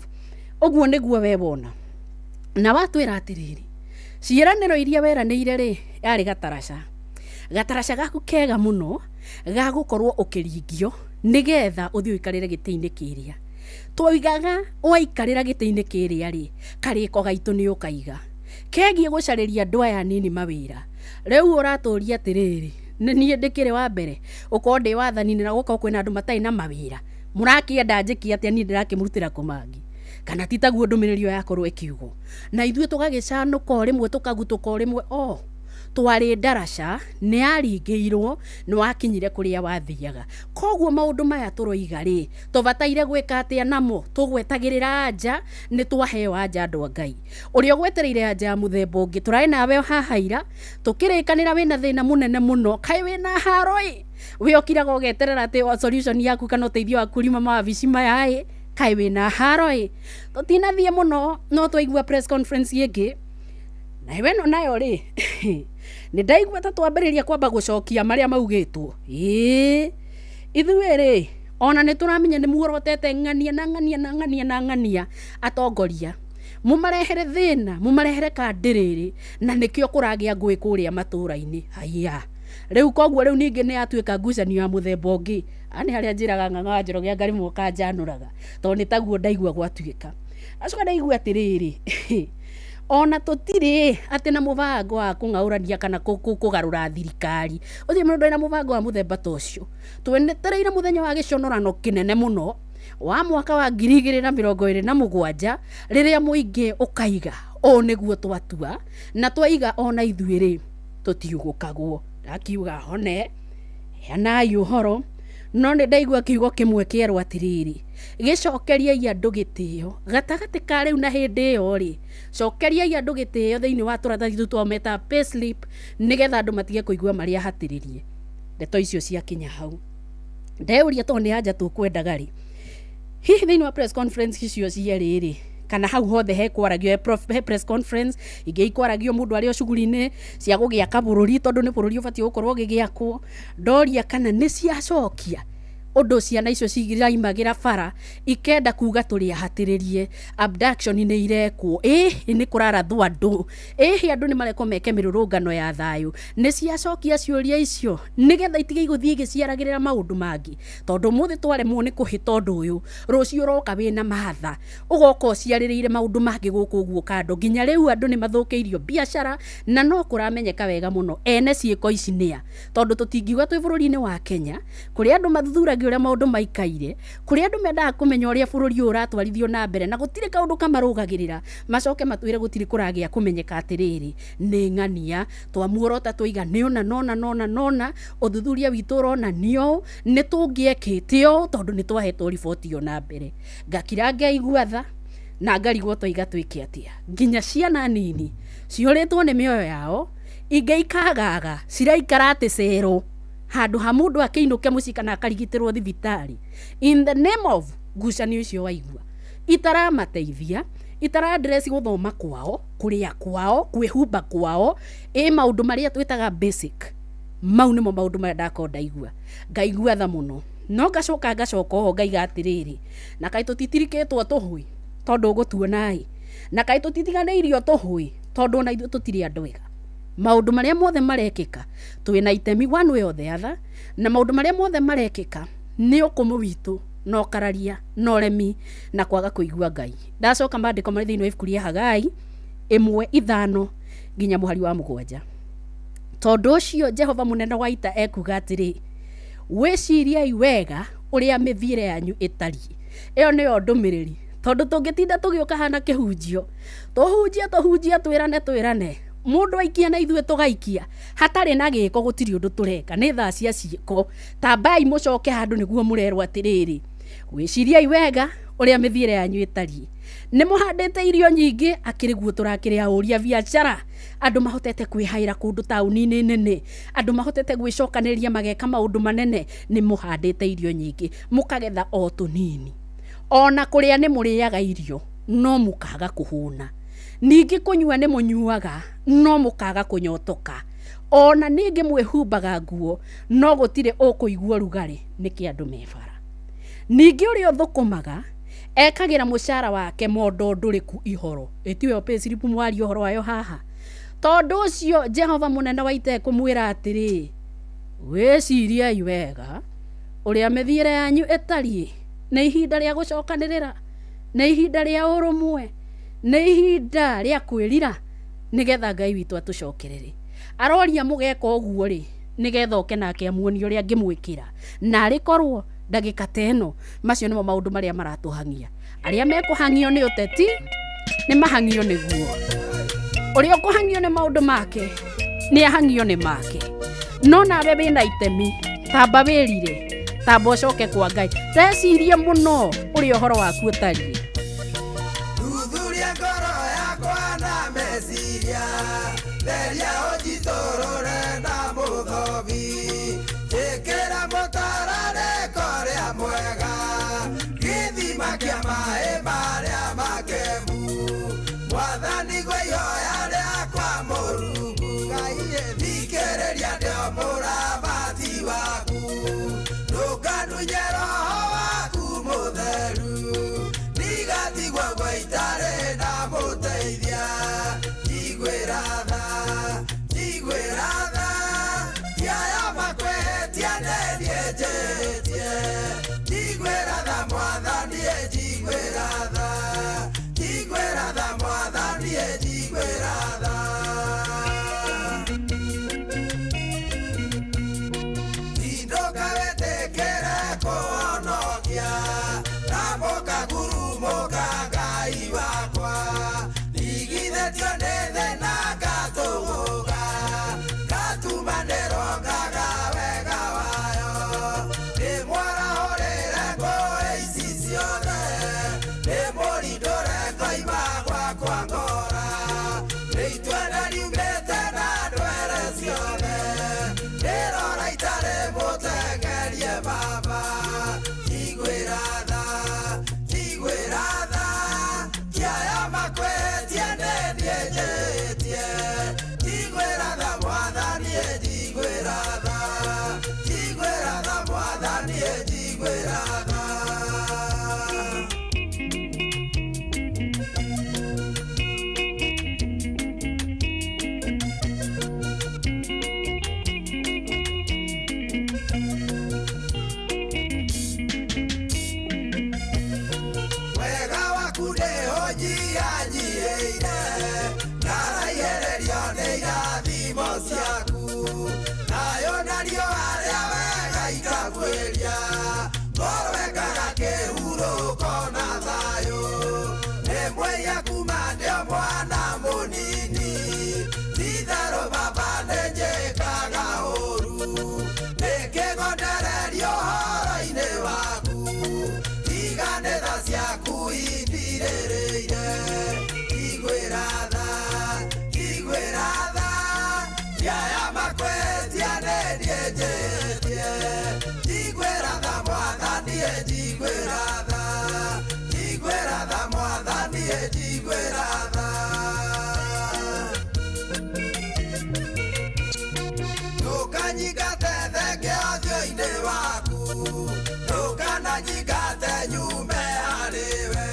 ũguo nĩguo we wona. Na watwĩra atĩrĩrĩ, ciĩranĩro iria weranĩire rĩ, yarĩ gataraca. Gataraca gaku kega mũno ga gũkorwo ũkĩringio nĩgetha ũthiĩ ũikarĩre gĩtĩ-inĩ kĩrĩa. Twoigaga waikarĩra gĩtĩ-inĩ kĩrĩa rĩ, karĩko gaitũ nĩ ũkaiga. Kegiĩ gũcarĩria andũ aya anini mawĩra. Rĩu ũratũria atĩrĩrĩ, nĩ niĩ ndĩkĩrĩ wa mbere ũkorwo ndĩ wathani-inĩ na gũkorwo kwĩna andũ matarĩ na mawĩra. Mũrakĩenda njĩke atĩa niĩ ndĩrakĩmũrutĩra kũ mangĩ? Kana ti taguo ndũmĩrĩri ĩyo yakorwo ĩkiugwo? Na ithuĩ tũgagĩcanũka o rĩmwe tũkagutũka o rĩmwe o twarĩ ndaraca nĩ yaringĩirwo nĩ wakinyire kũrĩa wathiaga. Koguo maũndũ maya tũroiga rĩ, tũbataire gwĩka atĩa namo? Tũgwetagĩrĩra anja, nĩ twaheo anja andũ a Ngai. Ũrĩa ũgwetereire anja ya mũthemba ũngĩ, tũrarĩ nawe haha ira, tũkĩrĩkanĩra wĩna thĩna mũnene mũno, kaĩ wĩna haro ĩ? We ũkiraga ũgeterera atĩ solution yaku kana ũteithio waku riuma mawabici maya ĩ, kaĩ wĩna haro ĩ? Tũtinathiĩ mũno no twaigua press conference ĩngĩ, na ĩno nayo rĩ, nĩ ndaigua ta twambĩrĩria kwamba gũcokia marĩa maugĩtwo. Ĩĩ, ithuĩ rĩ, ona nĩ tũramenya nĩ muorotete ng'ania na ng'ania na ng'ania na ng'ania atongoria. Mũmarehere thĩna, mũmarehere kandĩrĩrĩ, na nĩkĩo kũragĩa ngũĩ kũrĩa matũũra-inĩ. Haiya. Rĩu koguo rĩu ningĩ nĩ yatuĩka ngucanio ya mũthemba ũngĩ. Nĩ harĩa njĩraga Ng'ang'a wa Njoroge anga rĩmwe ũkanjanũraga, tondũ nĩ taguo ndaigua gwatuĩka. Acoka ndaigua atĩrĩrĩ, ona tũtirĩ atĩ na mũbango wa kũng'aũrania kana kũgarũra thirikari. Ũcio mũndũ ena mũbango wa mũthemba ta ũcio. Twetereire mũthenya wa gĩconorano kĩnene mũno wa mwaka wa 2027 rĩrĩa mũingĩ ũkaiga ũũ nĩguo twatua na twaiga ona ithuĩ rĩ tũtiugũkagwo. Ndakiuga hone heanai ũhoro, no nĩ ndaigua kiugo kĩmwe kĩerwo atĩrĩrĩ, gĩcokeriai andũ gĩtĩo gatagatĩ ka rĩu na hĩndĩ ĩyo rĩ, cokeriai andũ gĩtĩo thĩinĩ wa tũratathi tũtũ twao metaga payslip, nĩgetha andũ matige kũigua marĩ ahatĩrĩrie. Ndeto icio ciakinya hau ndeuria tondũ nĩ anja tũkwendaga rĩ, hihi thĩinĩ wa press conference icio cierĩ rĩ, kana hau hothe hekwaragio he press conference ingĩ ikwaragio mũndũ arĩ o cuguri-inĩ cia gũgĩaka bũrũri tondũ nĩ bũrũri ũbatiĩ gũkorwo ũgĩgĩakwo, ndoria kana nĩ ciacokia ũndũ ciana icio ciraimagĩra bara ikenda kuga tũrĩ ahatĩrĩrie, abduction nĩ irekwo, ĩhĩ nĩ kũrarathwo andũ, ĩhĩ andũ nĩ marekwo meke mĩrũrũngano ya thayũ. Nĩ ciacokia ciũria icio nĩgetha itige gũthiĩ igĩciaragĩrĩra maũndũ mangĩ, tondũ ũmũthĩ twaremwo nĩ kũhĩta ũndũ ũyũ, rũciũ ũroka wĩna matha ũgoka ũciarĩrĩire maũndũ mangĩ gũkũ ũguo kando. Nginya rĩu andũ nĩ mathũkĩirio biacara na no kũramenyeka wega mũno ene ciĩko ici nĩa, tondũ tũtingiuga twĩ bũrũri-inĩ wa Kenya kũrĩa andũ mathuthuragia ũrĩa maũndũ maikaire, kũrĩa andũ mendaga kũmenya ũrĩa bũrũri ũyũ ũratwarithio na mbere na gũtirĩ kaũndũ kamarũgagĩrĩra, macoke matwĩre gũtirĩ kũragĩa kũmenyeka atĩrĩrĩ nĩ ng'ania twamuorota twaiga nĩ ũna nona nona nona, ũthuthuria witũ ũronania ũũ, nĩ tũngĩekĩte ũũ tondũ nĩ twahetwo riboti ĩyo na mbere. Ngakira ngeigua tha na ngarigwo twaiga twĩke atĩa. Nginya ciana nini ciũrĩtwo nĩ mĩoyo yao, ingĩ ikagaga ciraikara atĩ cero handũ ha mũndũ akĩinũke mũciĩ kana akarigitĩrwo thibitarĩ in the name of ngucanio icio waigua itaramateithia, itara address gũthoma kwao, kũrĩa kwao, kwĩhumba kwao, ĩ maũndũ marĩa twĩtaga basic. Mau nĩmo maũndũ marĩa ndakorwo ndaigua ngaigua tha mũno, no ngacoka ngacoka oho ngaiga atĩrĩrĩ, na kaĩ tũtitirikĩtwo tũhũĩ tondũ ũgũtuona ĩ, na kaĩ tũtitiganĩirio tũhũĩ tondũ ona ithuĩ tũtirĩ andũ ega. Maũndũ marĩa mothe marekĩka twĩna itemi one way or the other, na maũndũ marĩa mothe marekĩka nĩ ũkũmũ witũ na ũkararia na ũremi na kwaga kũigua Ngai. Ndacoka maandĩko marĩ thĩinĩ wa ibuku rĩa Hagai 1:5 nginya mũhari wa 7. Tondũ ũcio Jehova mũnene wa ita ekuga atĩrĩ, wĩciriei wega ũrĩa mĩthiĩre yanyu ĩtariĩ. Ĩyo nĩyo ndũmĩrĩri, tondũ tũngĩtinda tũgĩũka hana kĩhunjio, tũhunjie tũhunjie twĩrane twĩrane, mũndũ aikia na ithuĩ tũgaikia, hatarĩ na gĩko gũtirĩ ũndũ tũreka, nĩ thaa cia ciĩko. Tambai mũcoke handũ nĩguo mũrerwo atĩrĩrĩ, wĩciriei wega ũrĩa mĩthiĩre yanyu ĩtariĩ. Nĩ mũhandĩte irio nyingĩ, akĩrĩ guo tũrakĩrĩ ahũri a biacara, andũ mahotete kwĩhaĩra kũndũ taũni-inĩ nene, andũ mahotete gwĩcokanĩrĩria mageka maũndũ manene, nĩ mũhandĩte irio nyingĩ, mũkagetha o tũnini. Ona kũrĩa nĩ mũrĩaga irio, no mũkaga kũhũna. Ningĩ kũnyua nĩ mũnyuaga, no mũkaga kũnyotoka. Ona ningĩ mwĩhumbaga nguo no gũtirĩ ũkũigua ũrugarĩ nĩkĩ andũ me bara. Ningĩ ũrĩa ũthũkũmaga ekagĩra mũcara wake mondo ndũrĩku ihoro. Ĩtiwe payslip mwaria ũhoro wayo haha. Tondũ ũcio Jehova mũnene wa ita ekũmwĩra atĩrĩ, wĩciriei wega ũrĩa mĩthiĩre yanyu ĩtariĩ. Nĩ ihinda rĩa gũcokanĩrĩra, nĩ ihinda rĩa ũrũmwe, nĩ ihinda rĩa kwĩrira nĩgetha Ngai witũ atũcokerere. Aroria mũgeka ũguo rĩ, nĩgetha oke nake amuonie ũrĩa angĩmwĩkĩra. Na arĩ korwo ndagĩka ta ĩno, macio nĩmo maũndũ marĩa maratũhang'ia. Arĩa mekũhang'io nĩ ũteti nĩ mahang'io nĩguo. Ũrĩa ũkũhang'io nĩ maũndũ make nĩ ahang'io nĩ make. No nawe wĩna itemi, tamba wĩrire, tamba ũcoke kwa Ngai. Tecirie mũno ũrĩa ũhoro waku ũtariĩ. Thuthuria ngoro yakwa na meciria, theria ũnjitũrũre na mũthobi, njĩkĩra mũtararĩko ũrĩa mwega, gĩthima kĩa maĩ marĩa makemu, Mwathani gwa ihoya rĩakwa Mũrungu, Ngai thikĩrĩria ndĩ mũramati waku, ndũkanunye roho waku mũtheru, ndigatigwo ngwa itarĩ na mũteithia, njiguĩra tha, njiguĩra tha, ndiaya makwĩhĩtia nĩ niĩ njĩhĩtie, njiguĩra tha Mwathani, njiguĩra tha, njiguĩra tha Mwathani, njiguĩra tha. Tindũka wĩtĩkĩre kũhonokia, ndamũka ngurumũka Ngai wakwa, ndigithĩtio nĩ thĩna ngatũgũga, ngatumanĩrwo ngaga wega wayo, ndĩmwarahũrĩre ngũĩ ici ciothe, ndĩmũrindũre ngoima gwakwa ngora, nĩ itwene riumĩte na ndwere ciothe, ndĩrora itarĩ mũtengerie Baba, njiguĩra tha, njiguĩra tha, ndiaya makwĩhĩtie nĩ niĩ njĩhĩtie, njiguĩra tha Mwathani, njiguĩra tha, njiguĩra tha Mwathani, njiguĩra tha. Wega waku nĩũnyihanyiihĩire, ndaraihĩrĩrio nĩ irathimo ciaku, thayũ na riũa rĩa wega ikabuĩria, ngoro ĩkaga kĩhurũko na thayũ, nĩ mwĩhia kuma ndĩ o mwana mũnini, ti-itherũ Baba nĩnjĩkaga ũũru, nĩkĩgondererio ũhoro-inĩ waku, tiga nĩ tha ciaku indirĩrĩire, njiguĩra tha, njiguĩra tha, ndiaya makwĩhĩtia nĩ niĩ njĩhĩtie, njiguĩra tha Mwathani, njiguĩra tha, njiguĩra tha Mwathani, njiguĩra tha. Ndũkanyingate thenge ũthiũ-inĩ waku, ndũkananyingate nyume harĩwe,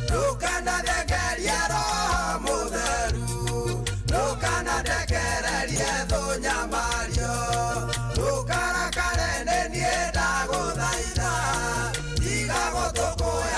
ndũkanathengerie Roho Mũtheru, ndũkanandekererie thũ nyamario, ndũkarakare nĩ niĩ ndagũthaitha, tiga gũtũkũya.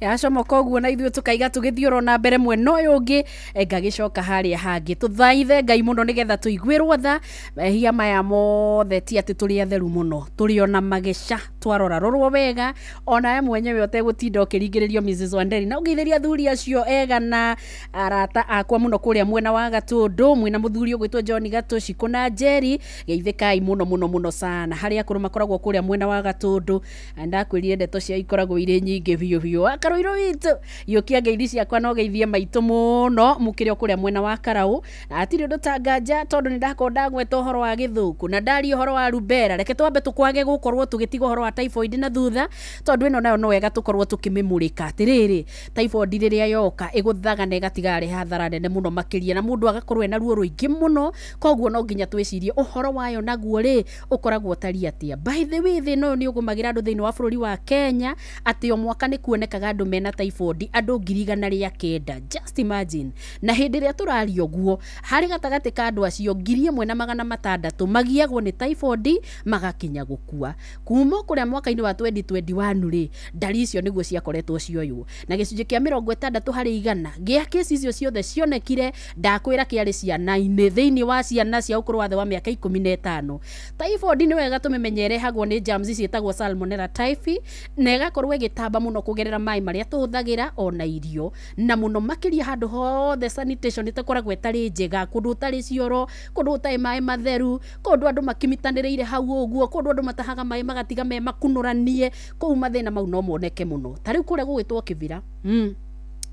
Yacomoka ũguo na ithuĩ tũkaiga tũgĩthiĩ oro na mbere mwena ũyũ ũngĩ, ngagĩcoka harĩa hangĩ. Tũthaithe Ngai mũno nĩgetha tũiguĩrwo tha. Mehia maya mothe ti atĩ tũrĩ atheru mũno, tũrĩ ona mageca twarora rorwo wega, onawe mwenyewe ũtegũtinda ũkĩringĩrĩrio Mrs. Wanderi. Na ũngeithĩria athuri acio ega na arata akwa mũno kũrĩa mwena wa Gatũndũ, mwĩna mũthuri ũgwĩtwo John Gatũ, Cikũ na Njeri, geithĩkai mũno mũno mũno sana. Harĩa akũrũ makoragwo kũrĩa mwena wa Gatũndũ, na ndakwĩrire ndeto ciao ikoragwo irĩ nyingĩ biũ biũ. Karũirũ witũ, yũkia ngeithi ciakwa na ũgeithie maitũ mũno mũkĩrĩ o kũrĩa mwena wa Karaũ. Na hatirĩ ũndũ ta nganja tondũ nĩ ndakorwo ndagweta ũhoro wa gĩthũkũ na ndaria ũhoro wa rubella. Reke twambe tũkwage gũkorwo tũgĩtiga ũhoro wa typhoid na thutha, tondũ ĩno nayo no wega tũkorwo tũkĩmĩmũrĩka. Atĩrĩrĩ, typhoid rĩrĩa yoka ĩgũthaga na ĩgatiga yarehe hathara nene mũno makĩria, na mũndũ agakorwo ena ruo rũingĩ mũno. Koguo no nginya twĩcirie ũhoro wayo naguo rĩ ũkoragwo ũtariĩ atĩa. By the way, thĩna ũyũ nĩ ũgũmagĩra andũ thĩinĩ wa bũrũri wa Kenya atĩ o mwaka nĩ kuonekaga andũ mena typhoid andũ 109,000. Just imagine. Na hĩndĩ ĩrĩa tũraria ũguo, harĩ gatagatĩ ka andũ acio 1,600 magiagwo nĩ typhoid magakinya gũkua. Kuma kũrĩa mwaka-inĩ wa 2021 rĩ, ndari icio nĩguo ciakoretwo cioywo, na gĩcunjĩ kĩa 60% gĩa kesi icio ciothe cionekire, ndakwĩra kĩarĩ ciana-inĩ, thĩinĩ wa ciana cia ũkũrũ wa thĩ wa mĩaka 15. Typhoid nĩ wega tũmĩmenye ĩrehagwo nĩ germs ciĩtagwo Salmonella typhi, na ĩgakorwo ĩgĩtamba mũno kũgerera maĩ marĩa tũhũthagĩra ona irio, na mũno makĩria handũ hothe sanitation ĩtakoragwo ĩtarĩ njega, kũndũ gũtarĩ cioro, kũndũ gũtarĩ maĩ matheru, kũndũ andũ makimitanĩrĩire hau ũguo, kũndũ andũ matahaga maĩ magatiga me makunũranie, kũu mathĩna mau no moneke mũno. Ta rĩu kũrĩa gũgwĩtwo Kĩbira,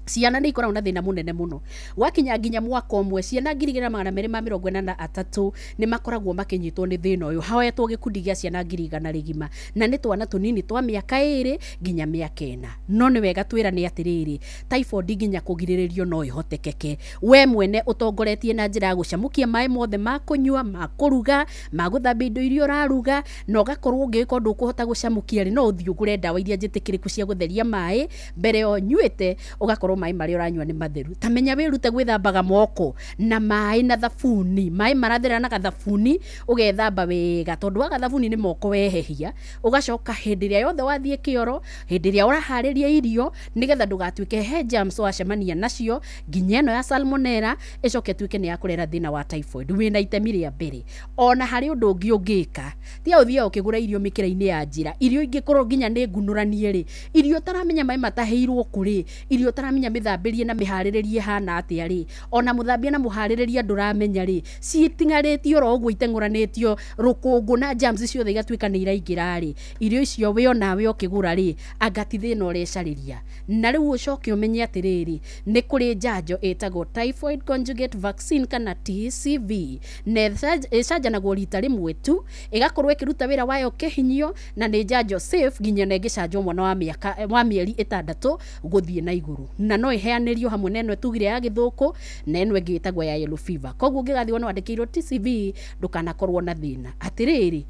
ciana nĩ ikoragwo na thĩna mũnene mũno. Gwakinya nginya mwaka ũmwe, ciana 2,283 nĩ makoragwo makĩnyitwo nĩ thĩna ũyũ. Hoetwo gĩkundi gĩa ciana 100,000 rĩgima, na nĩ twana tũnini twa mĩaka 2 nginya mĩaka 4. No nĩ wega twĩrane atĩrĩrĩ, typhoid nginya kũgirĩrĩrio no ĩhotekeke. We mwene ũtongoretie na njĩra ya gũcamũkia maĩ mothe ma kũnyua, ma kũruga, ma gũthambia indo iria ũraruga, na ũgakorwo ũngĩgĩkorwo ndũkũhota gũcamũkia rĩ, no ũthiĩ ũgũre ndawa iria njĩtĩkĩrĩku cia gũtheria maĩ mbere ũnyuĩte, ũgakorwo maĩ marĩa ũranyua nĩ matheru. Ta menya wĩrute gwĩthambaga moko na maĩ na thabuni, maĩ marathera na gathabuni, ũgethamba wega, tondũ wa gathabuni nĩ moko wehehia. Ũgacoka hĩndĩ ĩrĩa yothe wathiĩ kĩoro, hĩndĩ ĩrĩa ũraharĩria irio, nĩgetha ndũgatuĩke he germs wacemania nacio nginya ĩno ya salmonella ĩcoke ĩtuĩke nĩ yakũrehera thĩna wa typhoid. Wĩna itemi rĩa mbere. Ona harĩ ũndũ ũngĩ ũngĩka, tiga ũthiaga ũkĩgũra irio mĩkĩra-inĩ ya njĩra, irio ingĩkorwo nginya nĩ ngunũranie rĩ, irio ũtaramenya maĩ matahĩirwo kũ rĩ, irio ũtaramenya mĩthambĩrie na mĩharĩrĩrie hana atĩa rĩ, ona mũthambia na mũharĩrĩria ndũramenya rĩ, citing'arĩtio oro ũguo iteng'ũranĩtio rũkũngũ na germs ciothe igatuĩka nĩ iraingĩra rĩ, irio icio we onawe ũkĩgũra rĩ, anga ti thĩna ũrecarĩria. Na rĩu ũcoke ũmenye atĩrĩrĩ, nĩ kũrĩ njanjo ĩtagwo typhoid conjugate vaccine kana TCV, na ĩcanjanagwo rita rĩmwe tu, ĩgakorwo ĩkĩruta wĩra wayo kĩhinyio, na nĩ njanjo safe nginya na ĩngĩcanjwo mwana wa mĩaka wa mĩeri 6 gũthiĩ na igũrũ, na no ĩheanĩrio hamwe na ĩno tugire ya gĩthũkũ na ĩno ĩngĩ ĩtagwo ya yellow fever. Koguo ũngĩgathiĩ wone wandĩkĩirwo TCV ndũkanakorwo na thĩna. Atĩrĩrĩ,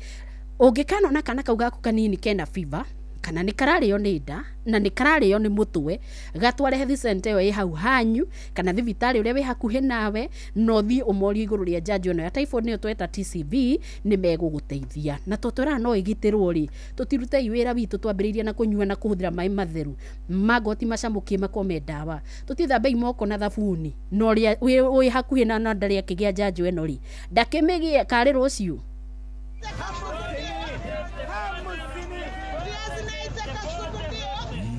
ũngĩkanona kana kau gaku kanini kena fever, kana nĩ kararĩo nĩ nda na nĩ kararĩo nĩ mũtwe, gatware health center ĩyo ĩ hau hanyu kana thibitarĩ ũrĩa wĩ hakuhĩ nawe, na ũthiĩ ũmorie igũrũ rĩa njanjo ĩno ya typhoid nĩyo tweta TCV, nĩ megũgũteithia. Na to twĩraga no ĩgitĩrwo rĩ, tũtirutei wĩra witũ twambĩrĩirie na kũnyua na kũhũthĩra maĩ matheru, magoti macamũkie makome ndawa, tũtithambei moko na thabuni, na ũrĩa wĩ hakuhĩ na ndarĩ akĩgĩa njanjo ĩno rĩ, ndakĩmĩgĩe karĩ rũciũ.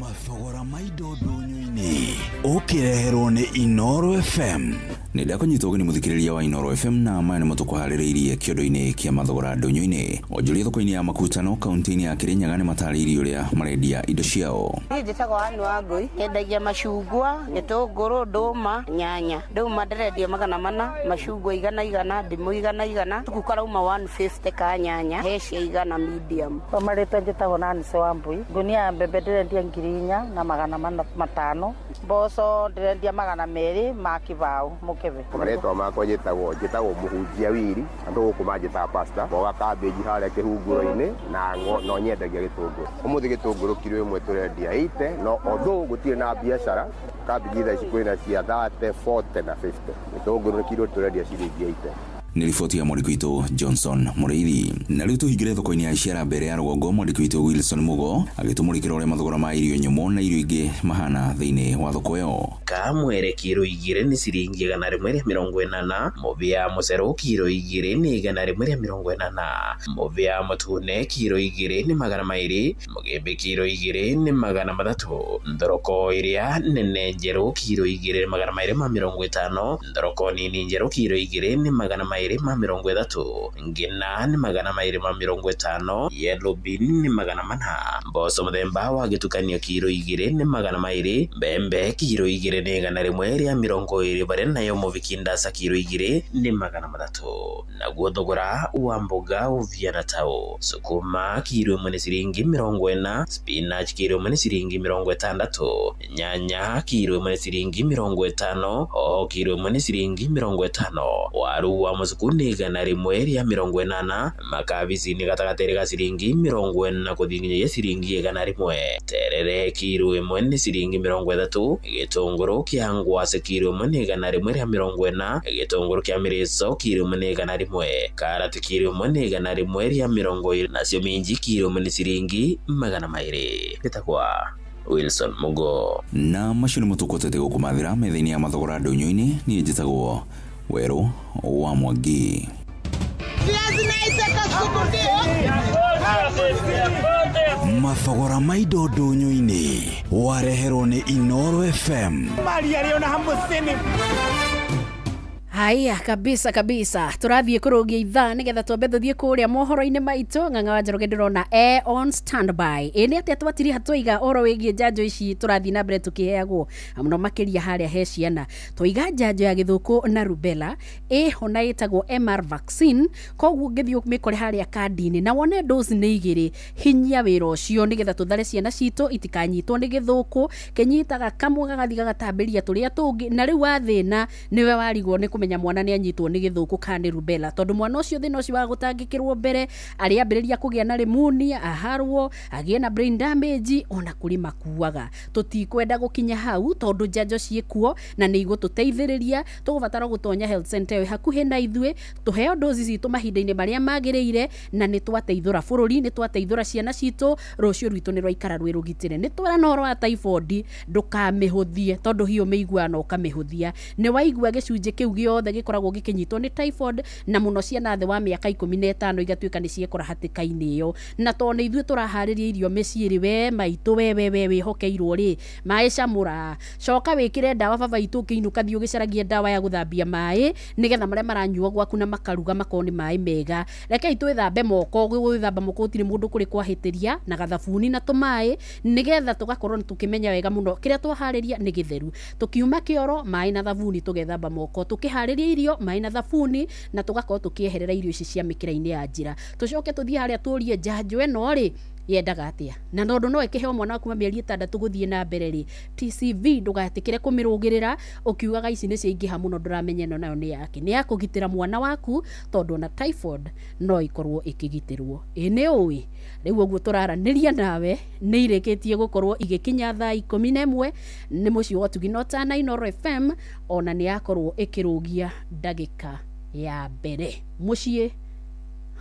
Mathogora ma indo ndũnyũ-inĩ ũkĩreherwo nĩ Inooro FM. Nĩ ndakũnyita ũgeni mũthikĩrĩria wa Inooro FM, na maya nĩmo tũkũharĩrĩirie kĩondo-inĩ kĩa mathogora ndũnyũ-inĩ. Onjoria thoko-inĩ ya Makutano kaunti-inĩ ya Kirinyaga nĩ matarĩirie ũrĩa marendia indo ciao. Niĩ njĩtagwo Anne Wangũi, nyendagia macungwa, gĩtũngũrũ, ndũma, nyanya. Ndũma ndĩrendia 400, macungwa 100, ndimũ 100, tuku karauma 150 ka nyanya, he cia 100 medium. Kwa marĩtwa njĩtagwo Nancy Wambui, ngunia ya mbembe ndĩrendia 4,500, mboco ndĩrendia 200 ma kĩbaũ mũkebe. Marĩtwa makwa njĩtagwo Mũhunjia Wiri, andũ gũkũ manjĩtaga pastor. Mboga cabbage harĩa kĩhunguro-inĩ na no nyendagia gĩtũngũrũ. Ũmũthĩ gĩtũngũrũ kiro ĩmwe tũrendia 80, no although gũtirĩ na biacara, cabbage thaa ici kwĩna cia 30, 40 na 50. Gĩtũngũrũ nĩ kiro tũrendia ciringi 80. Nĩ riboti ya mwandĩki witũ Johnson Mũrĩithi. Na rĩu tũhingĩre thoko-inĩ ya Iciara mbere ya rũgongo, mwandĩki witũ Wilson Mugo agĩtũmũrĩkĩra ũrĩa mathogora ma irio nyũmũ na irio ingĩ mahana thĩinĩ wa thoko ĩyo. Kamwere kiro 2 nĩ ciringi 180, mũbĩa mũcerũ kiro 2 nĩ 180, mũbĩa mũtune kiro 2 nĩ 200, mũgĩmbĩ kiro 2 nĩ 300, thoroko ĩrĩa nene njerũ kiro 2 nĩ 250, thoroko nini njerũ kiro 2 nĩ 230, ngina nĩ 250, yellow bean nĩ 400, mboco mũthemba wa gĩtukanio kiro 2 nĩ 200, mbembe kiro 2 nĩ 120 barĩa nayo mũbiki ndasa kiro 2 nĩ 300. Naguo thogora wa mboga uviana tao sukuma kiro 1 nĩ ciringi 40, spinach kiro 1 nĩ ciringi 60, nyanya kiro 1 nĩ ciringi 50, hoho kiro 1 nĩ ciringi 50, waru wa mũcuku nĩ 180, makabici nĩ gatagatĩ ga ciringi 40 gũthiĩ nginyagia ciringi 100, terere kiro 1 nĩ ciringi 30, gĩtũngũrũ kĩa ngwacĩ kiro 1 nĩ 140, gĩtũngũrũ kĩa mĩrĩco kiro 1 nĩ 100, karati kiro 1 nĩ 120, nacio minji kiro 1 nĩ ciringi 200. Gĩtagwa Wilson Mugo. Na macio nĩ mũtũkotete gũkũmathĩra metha-inĩ ya mathogora ndũnyũ-inĩ. Niĩ njĩtagwo Werũ wa Mwangi. Mathogora ma indo ndũnyũ-inĩ wareherwo nĩ Inoro FM. Haya kabisa kabisa, tũrathiĩ kũrũgia ithaa nĩgetha twambe tũthiĩ kũrĩa mohoro-inĩ maitũ. Ng'ang'a wa Njoroge ndĩrona e on standby. Ĩ nĩ atĩa twatiriha twaiga ũhoro wĩgiĩ njanjo ici tũrathiĩ na mbere tũkĩheagwo mũno makĩria harĩa he ciana. Twaiga njanjo ya gĩthũkũ na rubella ĩho na ĩtagwo MR vaccine, koguo ũngĩthiĩ ũmĩkore harĩa kandi-inĩ na wone dose nĩ 2, hinyia wĩra ũcio nĩgetha tũthare ciana citũ itikanyitwo nĩ gĩthũkũ. Kĩnyitaga kamwe gagathiĩ gagatambĩria tũrĩa tũngĩ, na rĩu wathĩna nĩwe warigwo nĩ kũmenya mwana nĩ anyitwo nĩ gĩthũkũ kana nĩ rubella, tondũ mwana ũcio thĩna ũcio wa gũtangĩkĩrwo mbere arĩambĩrĩria kũgĩa na pneumonia, aharwo, agĩe na brain damage, ona kũrĩ makuaga. Tũtikwenda gũkinya hau tondũ njanjo ciĩkuo na nĩ igũtũteithĩrĩria. Tũgũbatara gũtonya health center ĩyo hakuhĩ na ithuĩ, tũheo dozi citũ mahinda-inĩ marĩa magĩrĩire, na nĩ twateithũra bũrũri, nĩ twateithũra ciana citũ, rũciũ rwitũ nĩ rwaikara rwĩ rũgitĩre. Nĩ twerana ũhoro wa typhoid, ndũkamĩhũthie tondũ hiyo mĩiguaga na ũkamĩhũthia. Nĩ waigua gĩcunjĩ kĩu gĩothe gĩkoragwo gĩkĩnyitwo nĩ typhoid, na mũno ciana thĩ wa mĩaka 15 igatuĩka nĩ ciekora hatĩka-inĩ ĩyo. Na tondũ nĩ ithuĩ tũraharĩria irio mĩciĩ rĩ, we maitũ we we we wĩhokeirwo rĩ, maĩ camũra, coka wĩkĩre ndawa baba itũ, ũkĩinũka thiĩ ũgĩcaragie ndawa ya gũthambia maĩ nĩgetha marĩa maranyua gwaku na makaruga makorwo nĩ maĩ mega. Rekei twĩthambe moko, gwĩthamba moko gũtirĩ mũndũ kũrĩ kwahĩtĩria, na gathabuni na tũmaĩ, nĩgetha tũgakorwo tũkĩmenya wega mũno kĩrĩa twaharĩria nĩ gĩtheru. Tũkiuma kĩoro maĩ na thabuni tũgethamba moko, tũkĩharĩria irio maĩ na thabuni, na tũgakorwo tũkĩeherera irio ici cia mĩkĩra-inĩ ya njĩra. Tũcoke tũthiĩ harĩa tũrie njanjo ĩno rĩ yendaga atĩa, na tondũ no ĩkĩheo mwana waku mĩeri 6 gũthiĩ na mbere rĩ, TCV ndũgatĩkĩre kũmĩrũgĩrĩra ũkiugaga ici nĩ ciaingĩha mũno, ndũramenya ĩno nayo nĩ yake. Nĩ ya kũgitĩra mwana waku tondũ ona typhoid no ĩkorwo ĩkĩgitĩrwo. Ĩ nĩ ũĩ rĩu ũguo tũraranĩria nawe nĩ irĩkĩtie gũkorwo igĩkinya thaa 11 nĩ mũciĩ wa Ũtugi na Ũtana Inoro FM, ona nĩ yakorwo ĩkĩrũgia ndagĩka ya mbere mũciĩ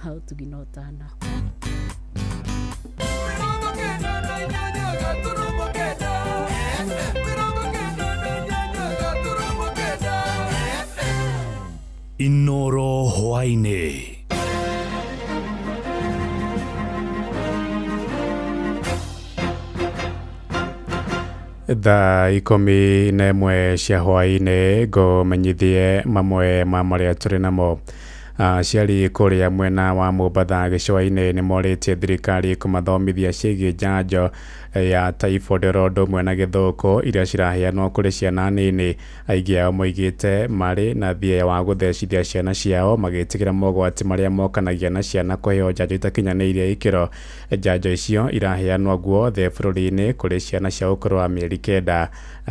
wa Ũtugi na Ũtana. Inoro hwaĩ-inĩ. Thaa 11 cia hwaĩ-inĩ ngũmenyithie mamwe ma marĩa tũrĩ namo. Aciari kũrĩa mwena wa Mombatha gĩcũa-inĩ nĩ morĩtie thirikari kũmathomithia ciĩgiĩ njanjo ya typhoid oro ũndũ ũmwe na gĩthũkũ iria ciraheanwo kũrĩ ciana nini. Aingĩ ao moigĩte marĩ na thieya wa gũthecithia ciana ciao magĩtigĩra mogwati marĩa mokanagia na ciana kũheo njanjo itakinyanĩirie ikĩro. Njanjo icio iraheanwo guothe bũrũri-inĩ kũrĩ ciana cia ũkũrũ wa mĩeri 9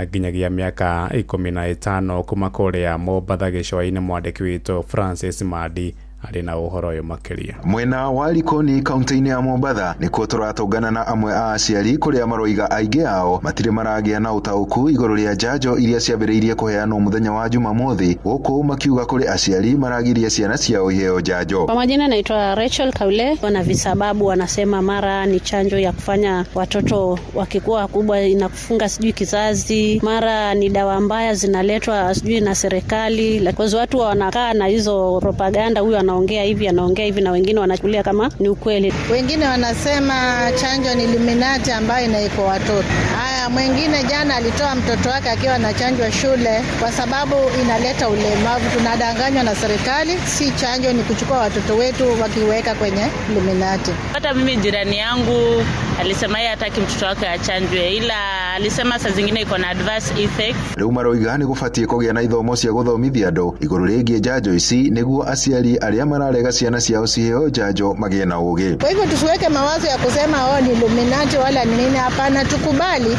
nginyagia mĩaka 15. Kuma kũrĩa Mombatha gĩcũa-inĩ mwandĩki witũ Francis Mandi arĩ na ũhoro ũyũ makĩria. Mwena wa Likoni kaunti-inĩ ya Mombatha nĩkuo tũratũngana na amwe a aciari kũrĩa maroiga aingĩ ao matirĩ maragĩa na ũtaũku igũrũ rĩa njanjo iria ciambĩrĩirie kũheanwo mũthenya wa Jumamothi, gũkũ makiuga kũrĩ aciari maragiria ciana ciao iheo njanjo. Kwa majina naitwa Rachel Kaule. Wana visababu wanasema mara ni chanjo ya kufanya watoto wakikuwa wakubwa inakufunga sijui kizazi, mara ni dawa mbaya zinaletwa sijui na serikali. Kwa watu wanakaa na hizo propaganda, huyu anaongea hivi, anaongea hivi, na wengine wanachukulia kama ni ukweli. Wengine wanasema chanjo ni Illuminati ambayo inaikwa watoto. Haya, mwingine jana alitoa mtoto wake akiwa anachanjwa shule kwa sababu inaleta ulemavu. Tunadanganywa na serikali, si chanjo, ni kuchukua watoto wetu wakiweka kwenye Illuminati. Hata mimi jirani yangu alisema yeye hataki mtoto wake achanjwe, ila alisema saa zingine iko na adverse effects. Rĩu maroiga nĩ gũbatiĩ kũgĩa na ithomo cia gũthomithia andũ igũrũ rĩgiĩ njanjo ici nĩguo aciari arĩa mararega ciana ciao ciheo njanjo magĩe na ũgĩ. Kwa hivyo tusiweke mawazo ya kusema oh, ni Illuminati wala ni nini. Hapana, tukubali,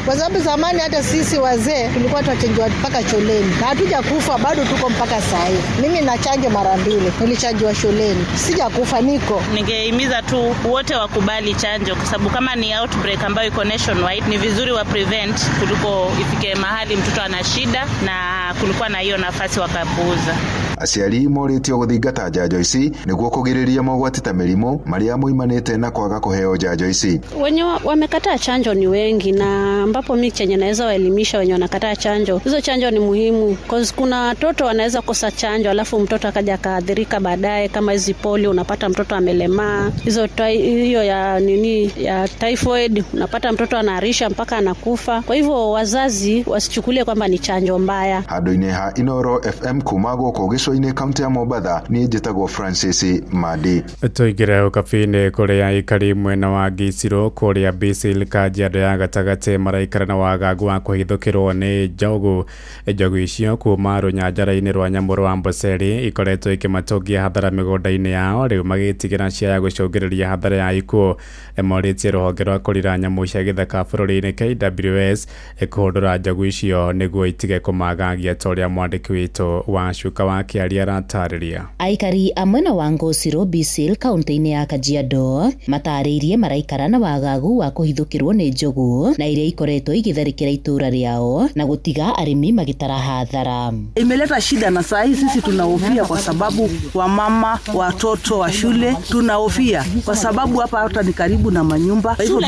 kwa sababu zamani hata sisi wazee tulikuwa tunachanjwa mpaka shuleni na hatuja kufa bado, tuko mpaka saa hii. Mimi nachanjwa mara mbili, nilichanjwa shuleni, sijakufa, niko. Ningehimiza tu wote wakubali chanjo, kwa sababu kama ni outbreak ambayo iko nationwide, ni vizuri wa prevent kuliko ifike mahali mtoto ana shida na kulikuwa na hiyo nafasi wakapuuza. Aciari morĩtio gũthingata njanjo ici nĩguo kũgirĩrĩria mogwati ta mĩrimũ marĩa moimanĩte na kwaga kũheo njanjo ici. Wenye wamekataa chanjo ni wengi, na ambapo mi chenye naweza waelimisha wenye wanakataa chanjo, hizo chanjo ni muhimu, cause kuna watoto wanaweza kosa chanjo alafu mtoto akaja akaathirika baadaye, kama hizi polio unapata mtoto amelemaa, hizo hiyo ya nini ya typhoid unapata mtoto anaharisha mpaka anakufa. Kwa hivyo wazazi wasichukulie kwamba ni chanjo mbaya. Handũ-inĩ ha Inoro FM kuma gũkũ gĩcũa-inĩ kaunti ya Mombatha, niĩ njĩtagwo Francis Madi. Tũingĩre ũkabi-inĩ kũrĩa aikari mwena wa Giciro kũrĩa Bisil Kajiado ya gatagatĩ maraikara na wagagu wa kũhithũkĩrwo nĩ njogu. Njogu icio kuma rũnyanjara-inĩ rwa nyamũ rwa Amboseli ikoretwo ikĩmatũngia hathara mĩgũnda-inĩ yao, rĩu magĩtigĩra ciaya gũcũngĩrĩria hathara ya ikuũ. Morĩtie rũhonge rwa kũrira nyamũ cia gĩthaka bũrũri-inĩ KWS kũhũndũra njogu icio nĩguo itige kũmagagia, ta ũrĩa mwandĩki witũ wa Cuka wa Kĩaria aratarĩria. Aikari a mwena wa Ngũcirũ Bisil kaunti-inĩ ya Kajiado matarĩirie maraikara na wagagu wa kũhithũkĩrwo nĩ njogu na iria ikoretwo igĩtharĩkĩra itũra rĩao na gũtiga arĩmi magĩtara hathara. Imeleta shida na saa hii sisi tunahofia kwa sababu wamama, watoto wa shule tunahofia kwa sababu hapa hata ni karibu na manyumba, kwa hivyo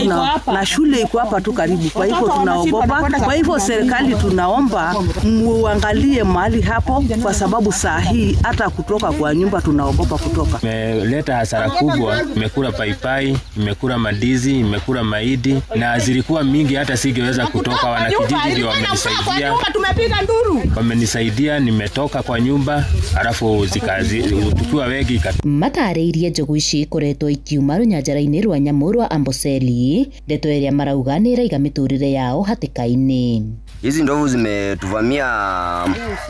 na shule iko hapa tu karibu, kwa hivyo tunaogopa. Kwa hivyo serikali tunaomba muangalie mahali hapo, kwa sababu saa hii hata kutoka kwa nyumba tunaogopa kutoka. Imeleta hasara kubwa, imekula paipai, imekula mandizi, imekula mahindi na zilikuwa mingi hata singeweza kutoka. Wanakijiji ndio wamenisaidia. Tumepiga nduru. Wamenisaidia, nimetoka kwa nyumba alafu zikazi tukiwa wengi. Matarĩirie njogu ici ikoretwo ikiuma rũnyanjara-inĩ rwa nyamũ rwa Amboseli, ndeto ĩrĩa marauga nĩ ĩraiga mĩtũrĩre yao hatĩka-inĩ. Hizi ndovu zimetuvamia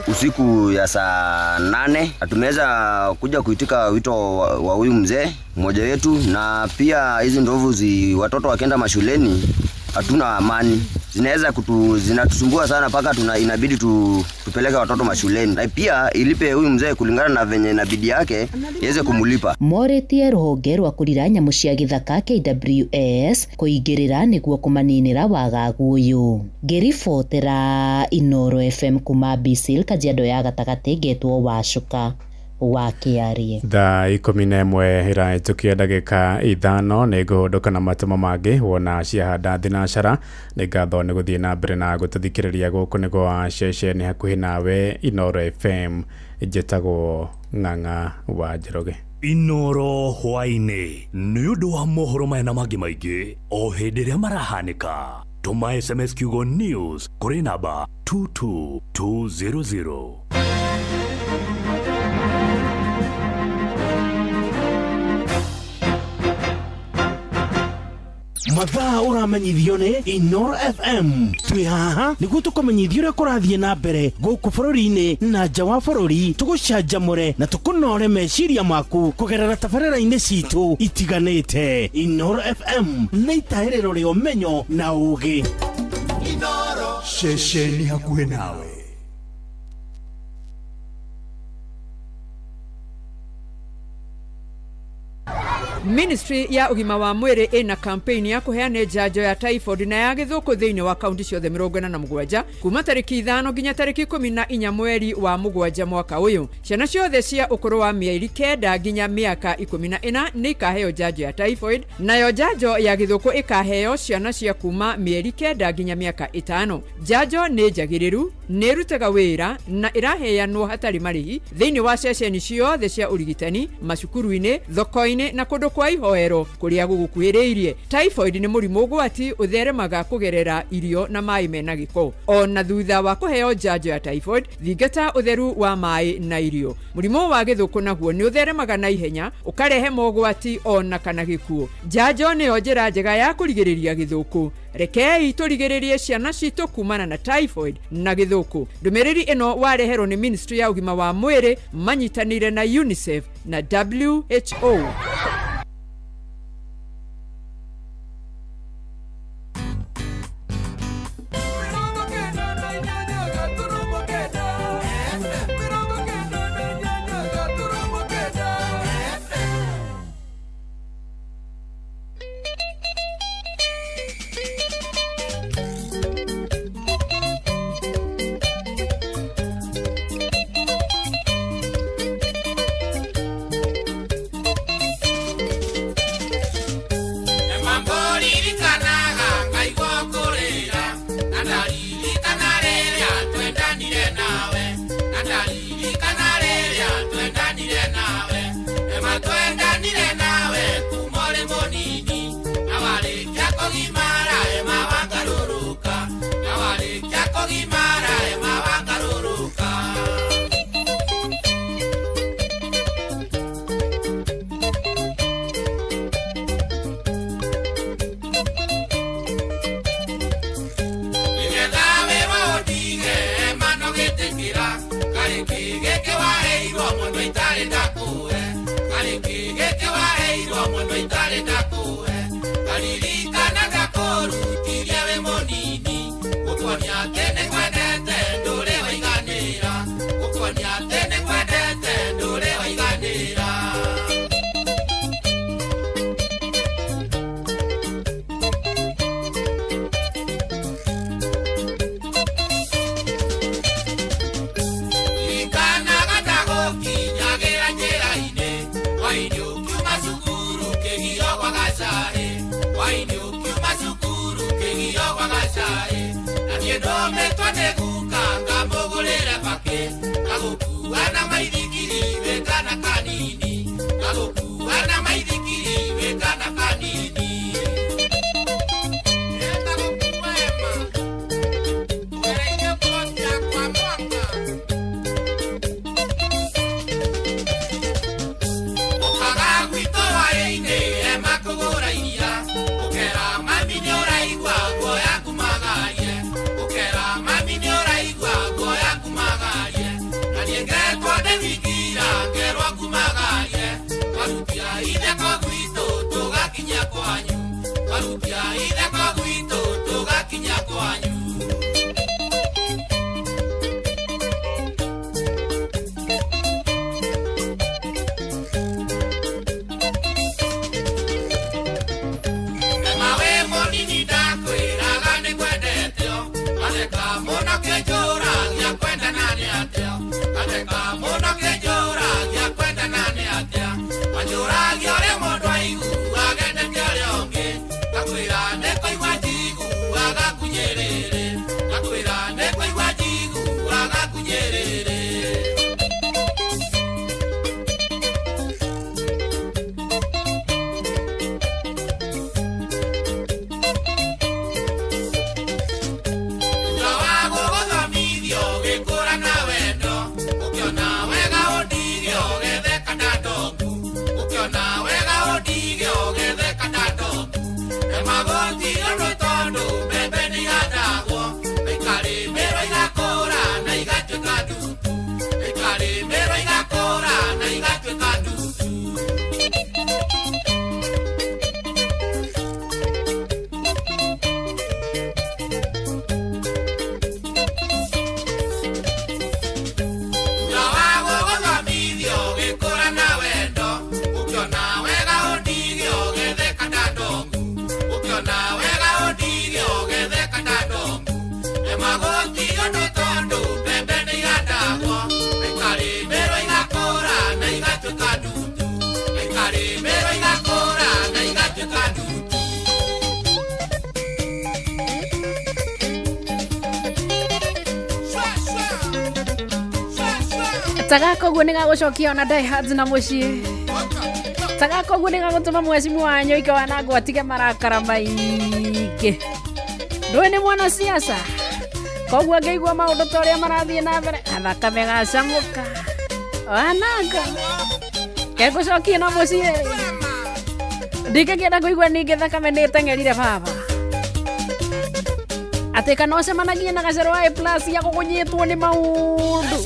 usiku ya saa 8. Tumeweza kuja kuitika wito wa huyu mzee mmoja wetu, na pia hizi ndovu watoto wakienda mashuleni hatuna amani. Zinaweza zinatusumbua sana paka inabidi tupeleke watoto mashuleni. Na pia ilipe huyu mzee kulingana na venye inabidi yake iweze kumulipa. Morĩtie rũhonge rwa kũrira nyamũ cia gĩthaka KWS kũingĩrĩra nĩguo kũmaninĩra wagagu ũyũ. Ngĩribotera Inoro FM kuma Bisil Kajiado ya gatagatĩ, ngetwo Wacuka wa Kĩarie. Thaa 11 ĩrahĩtũkia ndagĩka 5 nĩ ngũhũndũka na matũma mangĩ wona ciahanda thinacara. Nĩ ngatho nĩ gũthiĩ na mbere na gũtũthikĩrĩria gũkũ nĩ gwa ceceni hakuhĩ nawe Inoro FM. Njĩtagwo Ng'ang'a wa Njoroge. Inoro hwaĩ-inĩ nĩ ũndũ wa mohoro maya na mangĩ maingĩ o hĩndĩ ĩrĩa marahanĩka. Tũma SMS kiugo news kũrĩ namba 22200. Mathaa ũramenyithio nĩ Inoro FM. Twĩ haha nĩguo tũkũmenyithie ũrĩa kũrathiĩ na mbere gũkũ bũrũri-inĩ na nja wa bũrũri, tũgũcanjamũre na tũkũnore meciria maku kũgerera tabarĩra-inĩ citũ itiganĩte. Inoro FM nĩ itahĩrĩro rĩa ũmenyo na ũũgĩ. Ceceni hakuhĩ nawe. Ministry ya ũgima wa mwĩrĩ ĩna campaign ya kũheana njanjo ya typhoid na ya gĩthũkũ thĩinĩ wa kaunti ciothe 47 kuma tarĩki 5 nginya tarĩki 14 mweri wa mũgwanja mwaka ũyũ. Ciana ciothe cia ũkũrũ wa mĩeri 9 nginya mĩaka 14 nĩ ikaheo njanjo ya typhoid, nayo njanjo ya gĩthũkũ ĩkaheo ciana cia kuma mĩeri 9 nginya mĩaka 5. Njanjo nĩ njagĩrĩru, nĩ ĩrutaga wĩra na ĩraheanwo hatarĩ marĩhi thĩinĩ wa ceceni ciothe cia ũrigitani, macukuru-inĩ, thoko-inĩ na kũndũ kwa ihoero kũrĩa gũgũkuhĩrĩirie. Typhoid nĩ mũrimũ ũgwati ũtheremaga kũgerera irio na maĩ mena gĩko. Ona thutha wa kũheo njanjo ya typhoid, thingata ũtheru wa maĩ na irio. Mũrimũ wa gĩthũkũ naguo nĩ ũtheremaga na ihenya ũkarehe mogwati ona kana gĩkuũ. Njanjo nĩyo njĩra njega ya kũrigĩrĩria gĩthũkũ. Rekei tũrigĩrĩrie ciana citũ kumana na typhoid na gĩthũkũ. Ndũmĩrĩri ĩno wareherwo nĩ Ministry ya ũgima wa mwĩrĩ manyitanĩire na UNICEF na WHO. Kwira nĩ kũigua njiguaga ngunyereire. Tagaka ũguo nĩ gagũcokia ona diehards na mũciĩ. Tagaka ũguo nĩ gagũtũma mwecimu wa Nyoike wanangwo atige marakara maingĩ. Ndũĩ nĩ mwana siasa, koguo angĩigua maũndũ ta ũrĩa marathiĩ na mbere gathakame gacamũka wananga kegũcokia na mũciĩ. Ndingĩkĩenda kũigua ningĩ thakame nĩ ĩteng'erire baba atĩ kana ũcemanagie na gacerũ wa A plus ya gũkũnyitwo nĩ maũndũ.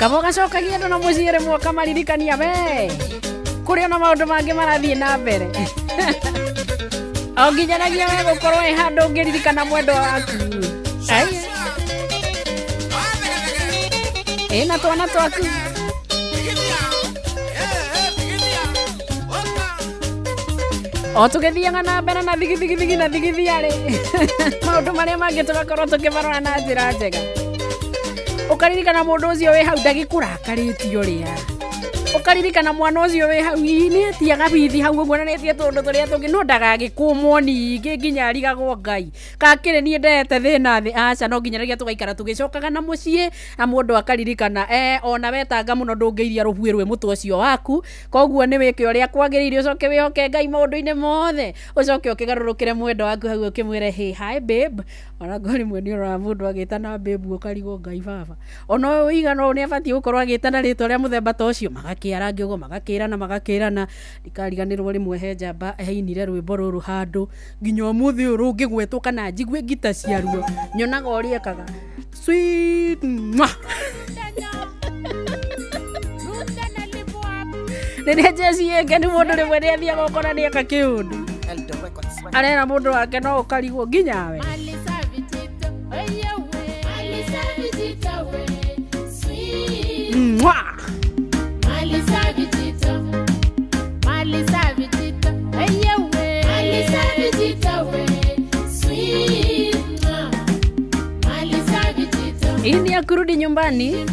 Kabo gacokagia andũ na mũciĩ rĩmwe ũkamaririkania we kũrĩ ona maũndũ mangĩ marathiĩ na mbere. O nginyanagia we gũkorwo ĩ handũ ũngĩririkana mwendwa waku. Ai. Ĩna twana twaku. O tũgĩthiaga na mbere na thigithigithigi na thigithiarĩ maũndũ marĩa mangĩ tũgakorwo tũkĩmarora na njĩra njega. Ũkaririkana mũndũ ũcio wĩ hau ndagĩkũrakarĩtie ũrĩa. Ũkaririkana mwana ũcio wĩ hau ii nĩ etiaga bithi hau ũguo na nĩ etie tũũndũ tũrĩa tũngĩ no ndagagĩkũmwo ningĩ nginya arigagwo Ngai. Kakĩrĩ niĩ ndehete thĩna thĩ aca no nginya tũgaikara tũgĩcokaga na mũciĩ na mũndũ akaririkana ona wetanga mũno ndũngĩiria rũbuĩ rwĩ mũtwe ũcio waku, koguo nĩ wĩke ũrĩa kwagĩrĩire ũcoke wĩhoke Ngai maũndũ-inĩ mothe, ũcoke ũkĩgarũrũkĩre mwendwa waku hau ũkĩmwĩre hey hi babe. Ona ngorwo rĩmwe nĩ ũroraga mũndũ agĩtana babe ũkarigwo Ngai baba ona ũyũ ũigana ũũ nĩ abatiĩ gũkorwo agĩtana rĩtwa rĩa mũthemba ta ũcio. Magakĩarangia ũguo magakĩrana magakĩrana. Ndikariganĩrwo rĩmwe he njamba heinire rwĩmbo rũrũ handũ nginya ũmũthĩ ũyũ rũngĩgwetwo kana njigue ngita ciaruo nyonaga ũrĩa ekaga sweet mwah. Rĩrĩa jeci ĩngĩ nĩ mũndũ rĩmwe nĩ athiaga ũkora nĩ eka kĩũndũ arera mũndũ wake no ũkarigwo nginya we. Mwah. Hii ni ya kurudi nyumbani.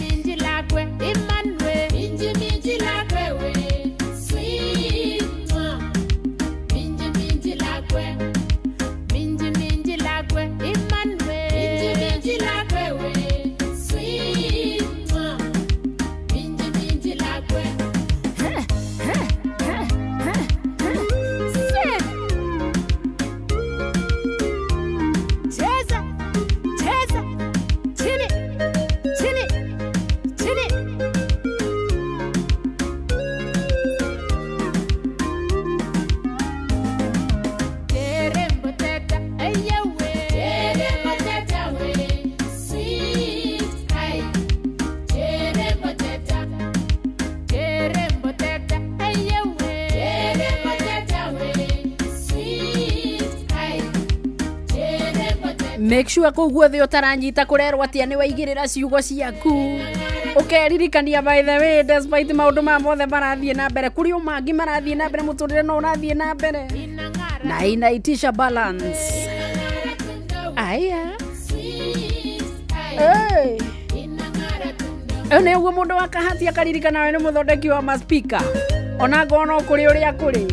Make sure kũu guothe ũtaranyita kũrerwo atĩa nĩ waigĩrĩra ciugo ciaku ũkeririkania by the way despite maũndũ maya mothe marathiĩ na mbere kũrĩ o mangĩ marathiĩ na mbere mũtũrĩre no ũrathiĩ na mbere na inaitisha balance. Aya hey. Ĩyo nĩ ũguo mũndũ wa kahati akaririkana we nĩ mũthondeki wa maspika ona ngorwo no kũrĩ ũrĩa kũrĩ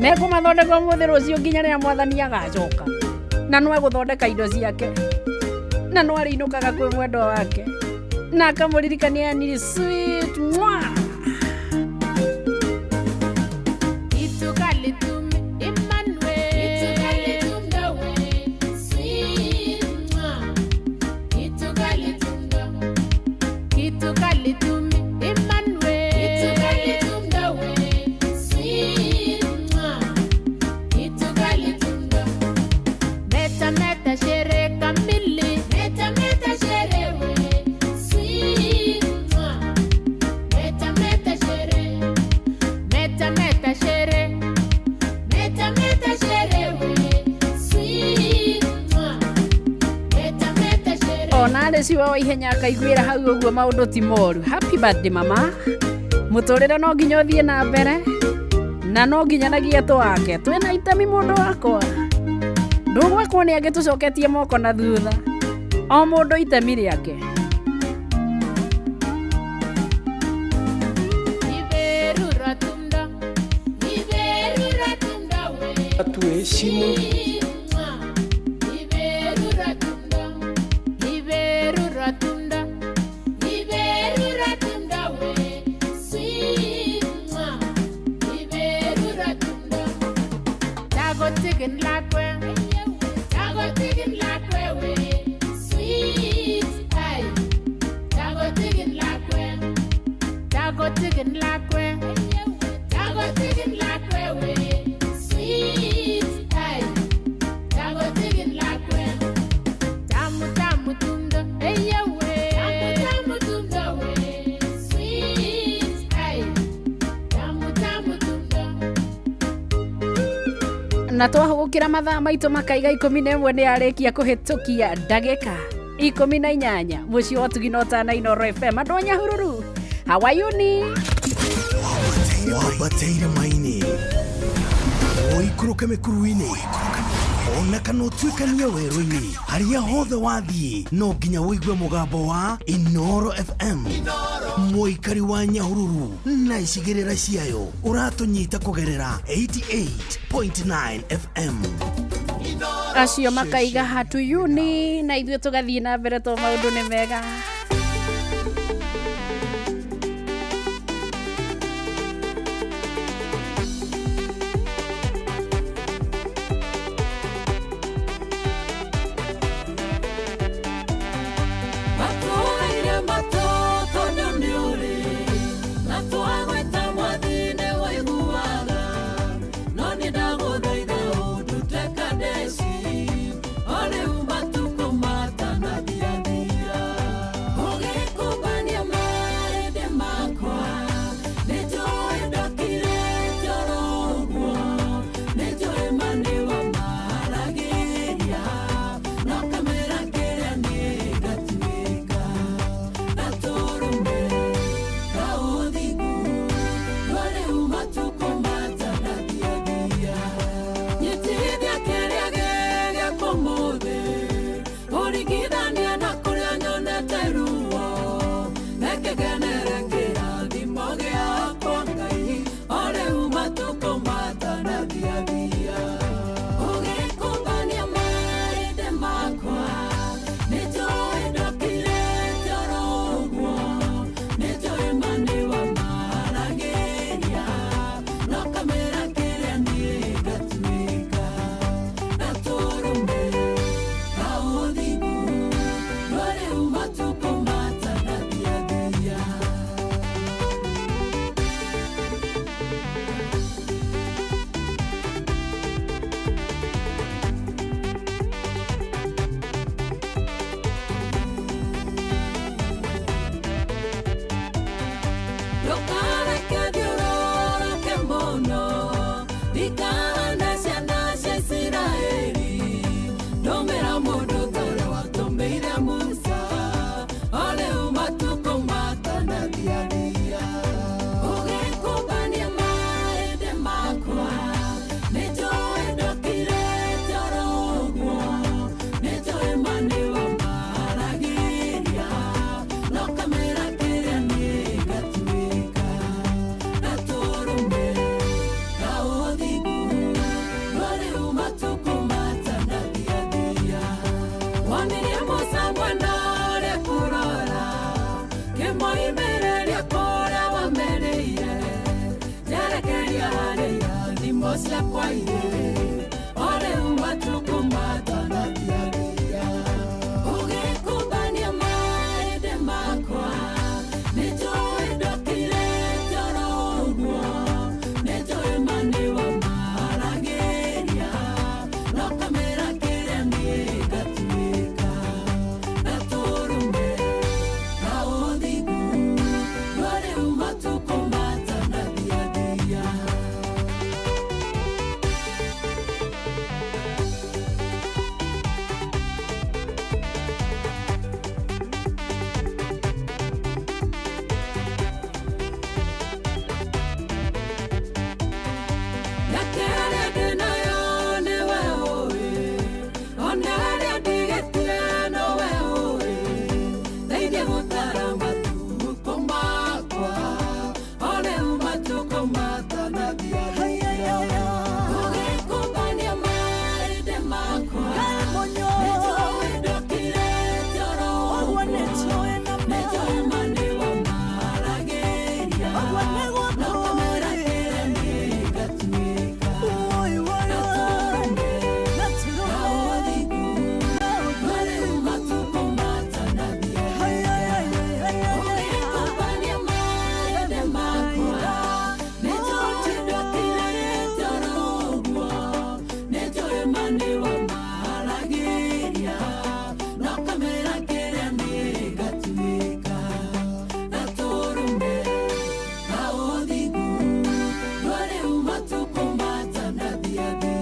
mekũmathondeka ũmũthĩ rũciũ nginya rĩrĩa mwathani agacoka na no egũthondeka indo ciake na no arĩinũkaga kwĩ mwendwa wake na akamũririkania ni sweet mwah. Ona ihenya akaiguĩra hau ũguo maũndũ ti moru. Happy birthday mama. Mũtũrĩre no nginya ũthiĩ na mbere na no nginyanagia twake twĩna itemi mũndũ wakwa ndũgwakwo nĩ angĩ tũcoketie moko na thutha o mũndũ itemi rĩake. Tuheshimu. Na twahũgũkĩra mathaa maitũ makaiga 11 nĩ arĩkia kũhĩtũkia ndagĩka 18 mũciĩ wa Tugina Ũtana Inooro FM. Andũ a Nyahururu, hawayuni wambateire maini ũikũrũke mĩkuru-inĩ ona kana ũtuĩkanie werũ-inĩ harĩa hothe wathiĩ no nginya ũigue mũgambo wa Inooro FM. Mũikari wa Nyahururu na icigĩrĩra ciayo ũratũnyita kũgerera 88.9 FM. Acio makaiga hatuyuni na ithuĩ tũgathiĩ na mbere to maũndũ nĩ mega.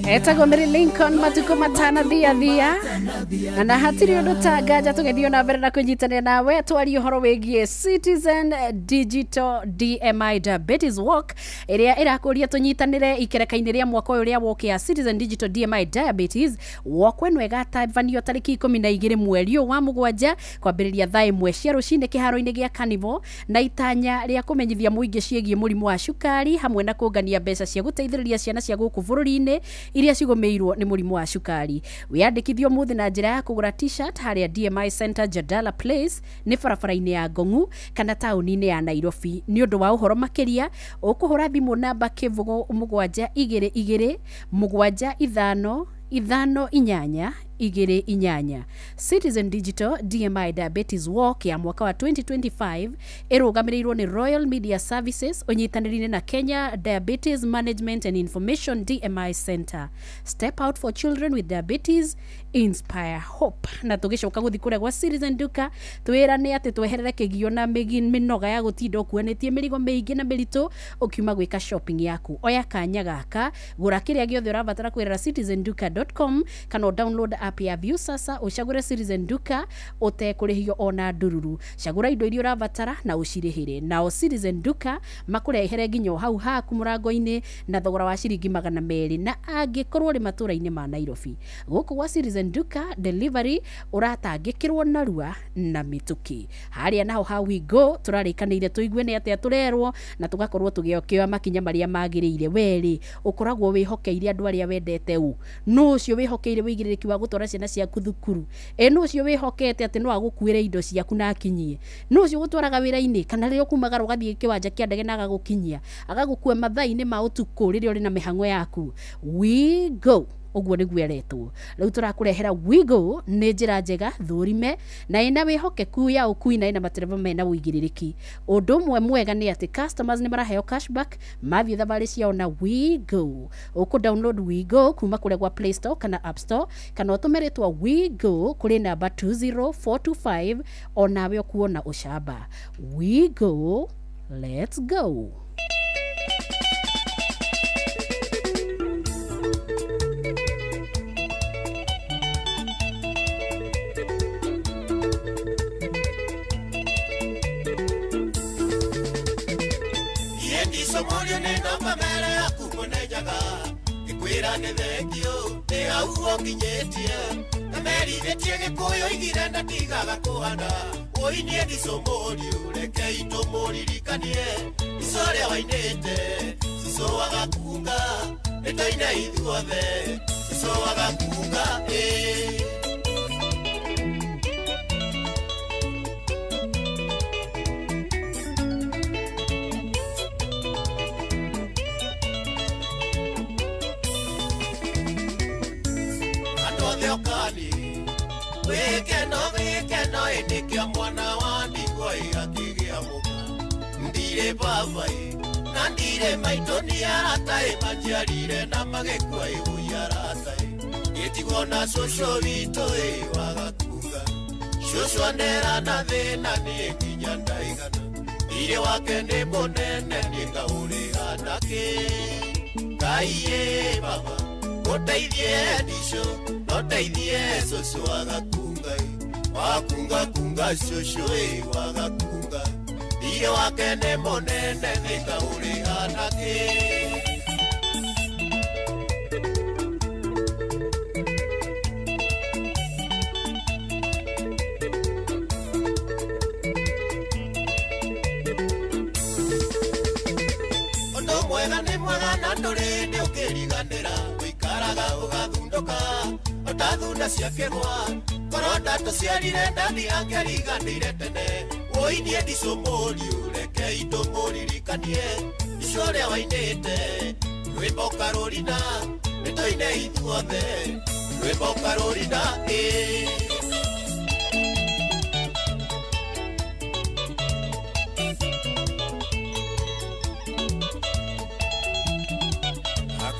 Etagwo Mary Lincoln matuko matana thia thia na hatirĩ ũndũ ta nganja tũgĩthiĩ na mbere na kũnyitanĩra nawe twarie ũhoro wĩgiĩ Citizen Digital DMI Diabetes Walk ĩrĩa ĩrakũria tũnyitanĩre ikereka-inĩ rĩa mwaka ũyũ rĩa walk ya Citizen Digital DMI Diabetes. Walk ĩno ĩgatabanio tarĩki 12 mweri ũyũ wa mũgwanja kwambĩrĩria thaa 1 cia rũcinĩ kĩharo-inĩ gĩa Carnival, na itanya rĩa kũmenyithia mũingĩ ciĩgiĩ mũrimũ wa cukari hamwe na kũngania mbeca cia gũteithĩrĩria ciana cia gũkũ bũrũri-inĩ iria cigũmĩirwo nĩ mũrimũ wa cukari. Wĩyandĩkithie ũmũthĩ na njĩra ya kũgũra t-shirt harĩa DMI Center Jadala Place nĩ barabara-inĩ ya Ngong'u kana taũni-inĩ ya Nairobi. Nĩ ũndũ wa ũhoro makĩria ũkũhũra thimũ namba 0 7 2 2 7 5 5 8 2 8. Citizen Digital DMI Diabetes Walk ya mwaka wa 2025 ĩrũgamĩrĩirwo nĩ Royal Media Services ũnyitanĩri-inĩ na Kenya Diabetes Management and Information DMI Center. Step out for children with diabetes, inspire hope. Na tũgĩcoka gũthiĩ kũrĩa gwa Citizen Duka twĩrane atĩ tweherere kĩgio na mĩnoga ya gũtinda ũkuanĩtie mĩrigo mĩingĩ na mĩritũ ũkiuma gwĩka shopping yaku. Oya kanya gaka, gũra kĩrĩa gĩothe ũrabatara kwĩrera citizenduka.com kana download app ya Viusasa ũcagũre Citizen Duka ũtekũrĩhio ona ndururu. Cagũra indo iria ũrabatara na ũcirĩhĩre. Nao Citizen Duka makũrehere nginya hau haku mũrango-inĩ na thogora wa ciringi 200, na angĩkorwo ũrĩ matũra-inĩ ma Nairobi. Gũkũ gwa Citizen Duka delivery ũratangĩkĩrwo narua na mĩtũkĩ. Harĩa naho ha we go tũrarĩkanĩire tũigue nĩ atĩa tũrerwo na tũgakorwo tũgĩokĩoya makinya marĩa magĩrĩire. Werĩ ũkoragwo wĩhokeire andũ arĩa wendete ũ nũ ũcio wĩhokeire wĩigĩrĩrĩki wa gũtwara ciana ciaku thukuru, nũ ũcio wĩhokete atĩ no agũkuĩre indo ciaku na akinyie, nũ ũcio ũgũtwaraga wĩra-inĩ kana rĩrĩa ũkumagara ũgathiĩ kĩwanja kĩa ndege na agagũkinyia agagũkua mathaa-inĩ ma ũtukũ rĩrĩa ũrĩ na mĩhang'o yaku. We go ũguo nĩguo eretwo. Rĩu tũrakũrehera Wigo nĩ njĩra njega thũrime na ĩna wĩhokeku ya ũkui na ĩna matereba mena ũigĩrĩrĩki. Ũndũ ũmwe mwega nĩ atĩ customers nĩ maraheo cashback mathiĩ thabarĩ ciao na Wigo. Ũkũ download Wigo kuma kũrĩa gwa Play Store kana App Store kana ũtũme rĩtwa Wigo kũrĩ namba 20425 onawe ũkuona ũcamba. Wigo, let's go. Somorio nĩ namba mere yaku mũnenjaga ngĩkwĩra nĩ thengio nĩ hau ũkinyĩtie na merithĩtie gĩkũyũ igire ndatigaga kũhanda ũi niĩ ndicũmũriu rekei tũmũririkanie ico ũrĩa wainĩte cicũ agakunga nĩ tũine ithuothe cicũ agakunga ĩĩ. Wikeno ĩndĩ mwana wa ndigwa akĩgĩa mũka ndirĩ baba na ndirĩ maitũ nĩ arata manjiarire na magĩkua ĩgũi arata gĩtigwo na cũcũ witũ wagakunga cũcũ anera na thĩna niĩ nginya ndaigana thirĩ wake nĩ mũnene niĩ ngaũrĩha nakĩ Ngai ĩ baba ũteithie ndicũ noteithie cũcũ agakunga wakunga kunga cũcũ wagakunga thirĩ wake nĩ mũnene nĩ ngaũrĩha nakĩ. Ũndũ mwega nĩ mwega na ndũrĩ ndĩ ũkĩriganĩra ũikaraga ũgathundũka ota thunda cia kĩgwa korwo ndatũciarire ndathi angĩariganĩire tene ũi niĩ ndicũmũriu rekei tũmũririkanie ico ũrĩa wainĩte rwĩmbo karũrina nĩ tũine ithuothe rwĩmbo karũrina ĩĩ.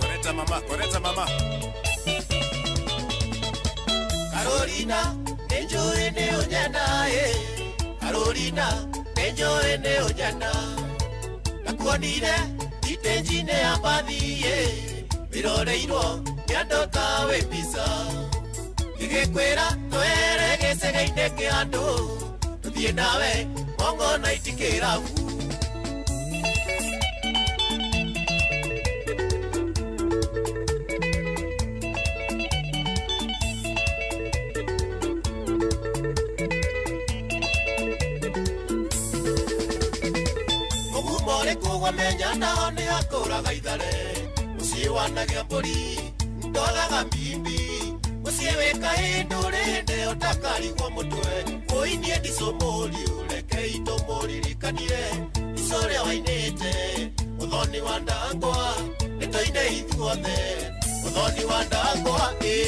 Koreta mama, koreta mama. Karolina nĩnjũĩ nĩ ũnyenda ĩ Karolina nĩnjũĩ nĩ ũnyenda Ndakuonire itenji-inĩ ya mbathi ĩ Wĩroreirwo nĩ andũ ta wĩ mbica Ngĩgĩkwĩra twere gĩcegeinĩ kĩa andũ Tũthiĩ nawe mongo na itikĩrabu Kugwamenya nao nĩ akũraga ithare mũciĩ wanagia mbũri ndwagaga mbimbi mũciĩ wĩ kahĩndũ rĩndĩ ũtakarigwo mũtwe ũinie ndicũmũri ũreke itũmũririkanie ico ũrĩa wainĩte mũthoni wa ndangwa nĩtũine ithuothe mũthoni wa ndangwa ĩ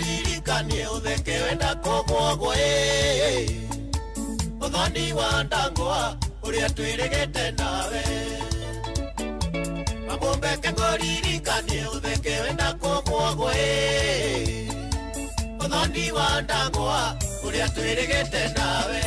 Ririkanie utheke wenda kũgwagwo ĩ Mũthoni wa ndangwa ũrĩa twĩrĩgĩte nawe Mamumbeke ngũririkanie ũtheke wenda kũgwagwo ĩ Mũthoni wa ndangwa ũrĩa twĩrĩgĩte nawe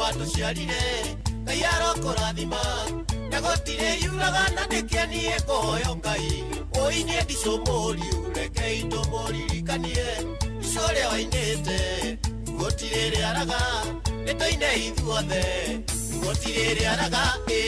Watuciarire Ngai arokũrathima na gũtirĩ yuraga na nĩkĩanie kũhoyo Ngai ũinie ndicũmũri ũreke itũmũririkanie ico ũrĩa wainĩte gũtirĩ rĩaraga nĩtũine ithuothe gũtirĩ rĩaraga ĩ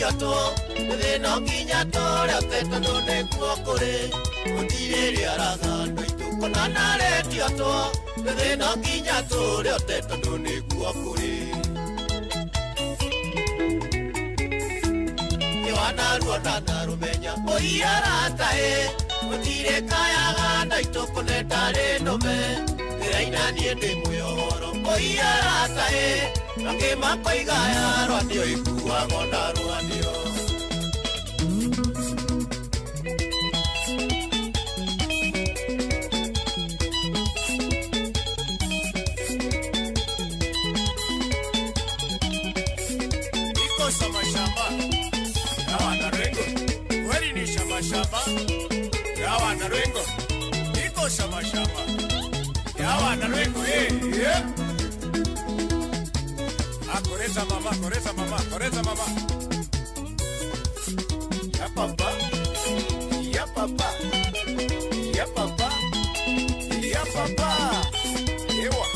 Thĩna nginya tũrĩa tondũ nĩguo kũrĩ gũtirĩ rĩaraga andũ aitũ kũna naretio two thĩna nginya tũrĩa tondũ nĩguo kũrĩ nĩwanaruona na rũmenya ũiarata ĩ gũtirĩ kayaga andũ aitũ kũna ĩtarĩ nũme ndĩraina niĩ ndĩ mwĩohoro ũiarata ĩ angĩ makoiga yarwa nĩo ikuagwo na rwanio Koreza mama, koreza mama, koreza mama. Ya papa, ya papa, ya papa, ya papa. Ewa.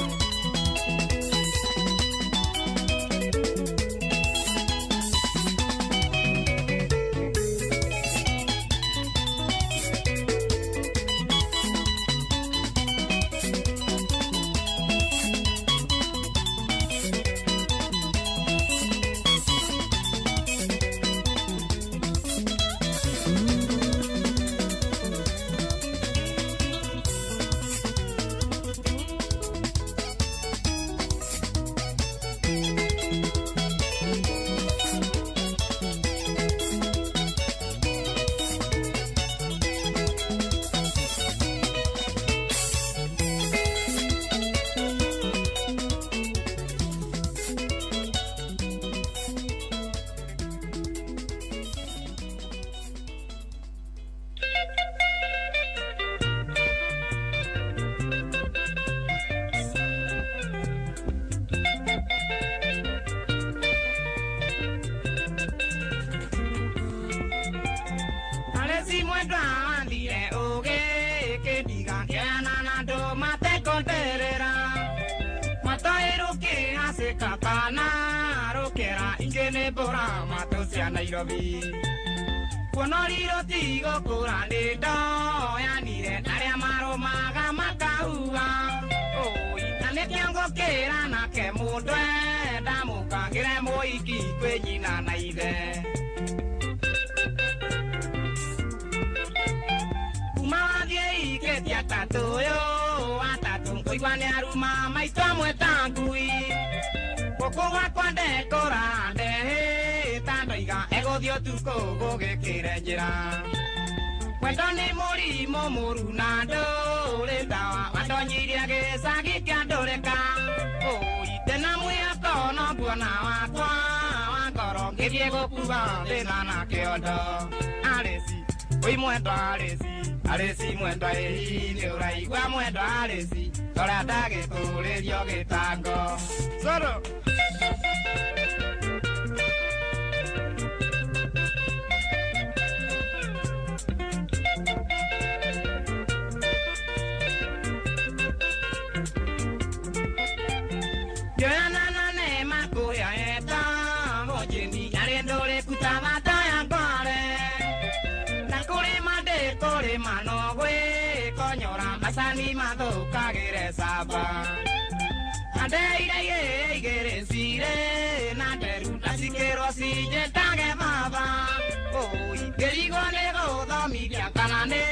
Uge, que diga que anana do mate conterera. Mata Kana rũkĩra ingĩ nĩ mbũra matũ cia Nairobi. Kuonoriro tigũkũra nĩ ndoyanire arĩa marũmaga makauga. Oi, na nĩkĩo ngũkĩra nake mũndũ ndamũkangĩre mũiki kwĩ nyina na ithe. Kuma wathiĩ ikĩtie atatũ ũyũ atatũ ngũigua nĩ aruma maitũ amwe ta ngui. Gũkũ gwakwa ndekũra ndehĩta ndoiga egũthiĩ ũtukũ gũgĩkĩre njĩra. Wendo nĩ mũrimũ mũru na ndũrĩ ndawa wandonyirie gĩcagi kĩa ndũrĩka. Oi, ndĩna mwĩhoko no nguona wakwa wa ngoro ngĩthiĩ gũkua thĩna na kĩondo. Arĩci, oi mwendwa arĩci, arĩci mwendwa ĩhi nĩ ũraigua mwendwa arĩci, torĩa ndagĩtũrĩrio gĩtango. Soro. Macani mathũkagĩre caba. Andeire igĩrĩ cirĩ na nderu na cikĩrwo cinjĩtage baba. Oi, ngĩrigwo nĩ gũthomithia kana nĩ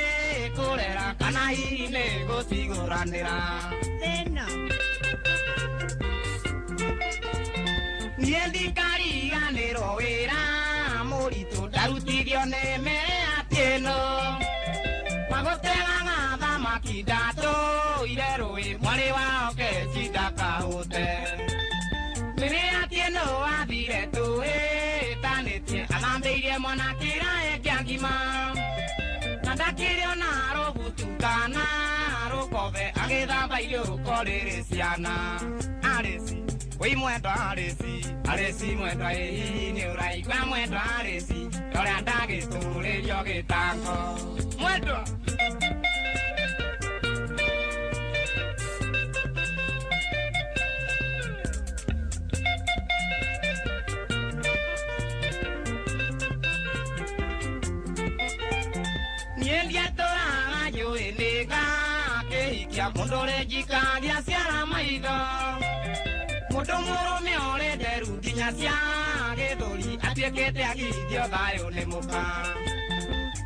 kũrera kana hihi nĩ gũcigũranĩra. Thĩna. Niĩ ndikariganĩrwo wĩra mũritũ ndarutithio nĩ mĩatĩ ĩno. Wagũtegaga thamaki ndatũire rũĩ mwarĩ wa Okechi ndakahũte. Mĩrĩ ĩno athire tũhĩtanĩtie athambĩirie mwana kĩraĩ kĩa ngima. Na ndakĩrĩ ona rũbutu kana rũkobe agĩthamba irio rĩrĩ ciana. Arĩci, oi mwendwa arĩci, arĩci mwendwa ĩhi nĩ ũraigua mwendwa arĩci, torĩa ndagĩtũrĩrio gĩtango. Mwendwa. Niĩ ndiatũraga njũĩ nĩngakĩhikia mũndũ ũrĩ njikagia ciara maitho. Mũndũ mũrũme ũrĩ nderu nginya cia gĩthũri atuĩkĩte agithio thayũ nĩ mũka.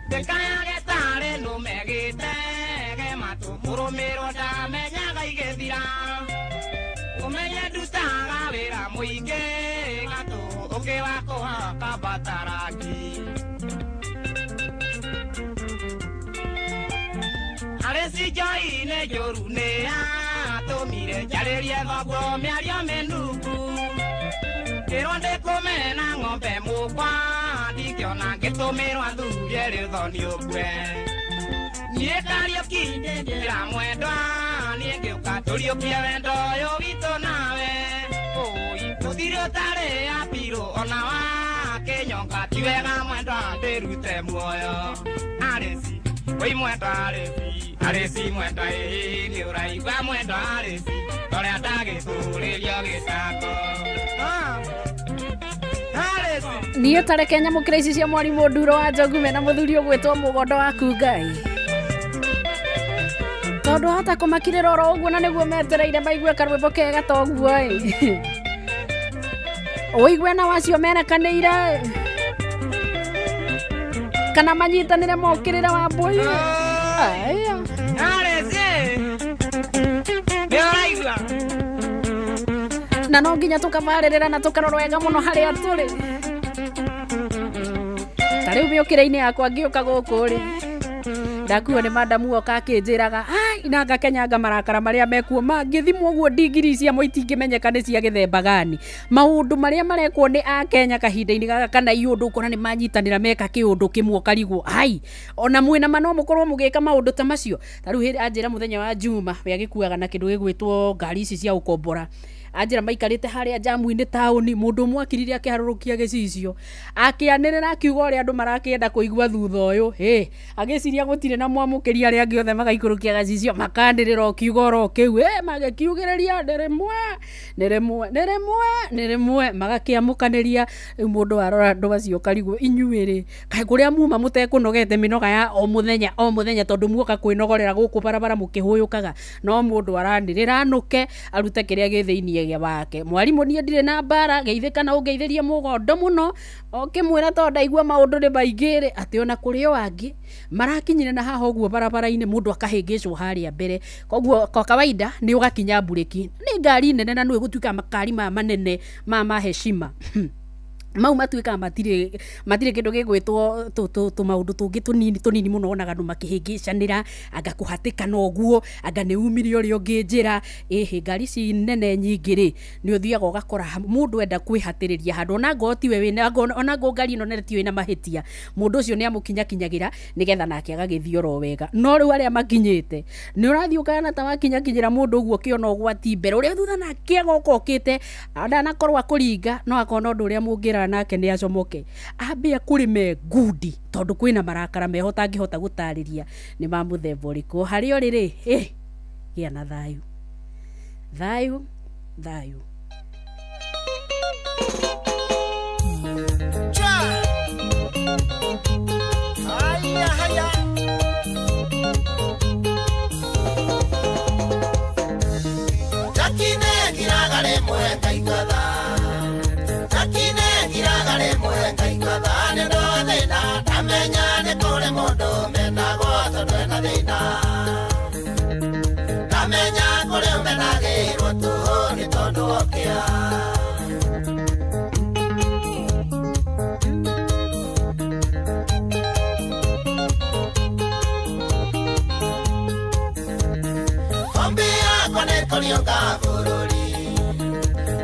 Ndĩkayage tarĩ nũme gĩtege matũ mũrũmĩrwo ndamenyaga igĩthira. Ũmenye ndutaga wĩra mũingĩ gatũ ũngĩ wa kũhaka mbata rangi. Arĩci njohi-inĩ njũru nĩ yatũmire njarĩrie thoguo mĩario mĩnungu. Ngĩrwo ndĩkũmena ng'ombe mũkwa ndingĩona ngĩtũmĩrwo athurie rĩthoni ũkue. Niĩ Kariũki ndĩra mwendwa niĩ ngĩũka tũriũkie wendo ũyũ witũ nawe. Oi, tũthire ũtarĩ apirũ ona wa kĩnyonga ti wega mwendwa ndĩrute muoyo. Arĩci, oi mwendwa arĩci, arĩci mwendwa ĩhi nĩ ũraigua mwendwa arĩci, torĩa ndagĩtũrĩrio gĩcango. Niĩ tareke nyamũkĩre ici cia mwarimũ Nduro wa Njogu mena mũthuri ũgwĩtwo mũgondo waku Ngai. Tondũ hata kũmakirĩra oro ũguo na nĩguo metereire maigue karwĩmbo kega ta ũguo ĩ. Ũigue na wacio merekanĩire kana manyitanĩre mokĩrĩre wa mbũi. Aya. Arĩci, nĩ ũraigua? Na no nginya tũkabarĩrĩra na tũkarora wega mũno harĩa tũrĩ. Ta rĩu mĩũkĩre-inĩ yakwa ngĩũka gũkũ rĩ, ndakuo nĩ madamu oka akĩnjĩraga ai na ngakenyanga marakara marĩa mekuo mangĩthimwo ũguo ndigiri ciamo itingĩmenyeka nĩ cia gĩthemba gani. Maũndũ marĩa marekwo nĩ akenya kahinda-inĩ gaka kana iũndũ ũkona nĩ manyitanĩra meka kĩũndũ kĩmwe ũkarigwo ai ona mwĩna ma no mũkorwo mũgĩka maũndũ ta macio. Ta rĩu hĩndĩ anjĩra mũthenya wa Juma we agĩkuaga na kĩndũ gĩgwĩtwo ngari ici cia gũkombora. Anjĩra maikarĩte harĩa jamu-inĩ taũni mũndũ ũmwe akirire akĩharũrũkia gĩcicio akĩanĩrĩra akiuga ũrĩa andũ marakĩenda kũigua thutha ũyũ. Hĩ, agĩciria gũtirĩ na mwamũkĩri arĩa angĩ othe magaikũrũkia gacicio. gĩcicio makanĩrĩra o kiugo oro kĩu, magĩkiugĩrĩria nĩ rĩmwe nĩ rĩmwe nĩ rĩmwe nĩ rĩmwe, magakĩamũkanĩria. Rĩu mũndũ arora andũ acio karigwo, inyuĩ rĩ, kaĩ kũrĩa muma mũtekũnogete mĩnoga ya o mũthenya o mũthenya, tondũ muoka kwĩnogorera gũkũ barabara mũkĩhũyũkaga, no mũndũ aranĩrĩra anũke arute kĩrĩa gĩ thĩinĩ wake. Mwarimũ niĩ ndirĩ na mbara, geithĩka na ũngeithĩrie mũgondo mũno, ũkĩmwĩra tondũ ndaigua maũndũ nĩ maingĩ rĩ, atĩ ona kũrĩ o angĩ marakinyire na haha ũguo barabara-inĩ mũndũ akahĩngĩcwo harĩa mbere, koguo kwa kawaida nĩ ũgakinya mburĩki, nĩ ngari nene na nĩ gũtuĩka makari maya manene ma heshima mau matuĩkaga matirĩ kĩndũ gĩgwĩtwo tũmaũndũ tũngĩ tũnini tũnini mũno, wonaga andũ makĩhĩngĩcanĩra, anga kũhatĩkana ũguo, anga nĩ umire ũrĩa ũngĩ njĩra. Ĩhĩ, ngari ici nene nyingĩ rĩ, nĩ ũthiaga ũgakora mũndũ enda kwĩhatĩrĩria handũ, ona ngoo tiwe wĩna, ona ngoo ngari ĩno nene tiwe ĩna mahĩtia, mũndũ ũcio nĩ amũkinyakinyagĩra nĩgetha nake agagĩthiĩ oro wega. No rĩu arĩa makinyĩte nĩ ũrathiĩ ũkahana ta wakinyakinyĩra mũndũ ũguo ũkĩona ũgwati mbere, ũrĩa thutha nake agoka okĩte ndanakorwo akũringa, no akona ũndũ ũrĩa mũngĩra nake nĩ acomoke, ambia kũrĩme ngundi tondũ kwĩna marakara meho ũtangĩhota gũtarĩria nĩ ma mũthemba ũrĩkũ. Harĩa ũrĩ rĩ, gĩa na thayũ, thayũ, thayũ. Haya, haya. Jakine ngiraga rĩmwe ngaigua tha, Jakine ngiraga rĩmwe ngaigua tha, nĩ ũndũ wa thĩna, ndamenya nĩ kũrĩ mũndũ menagwo tondũ ena thĩna, ndamenya kũrĩ ũmenagĩrwo tũhũ nĩ tondũ wa ũkĩa. Hombi yakwa nĩ kũriũnga bũrũri,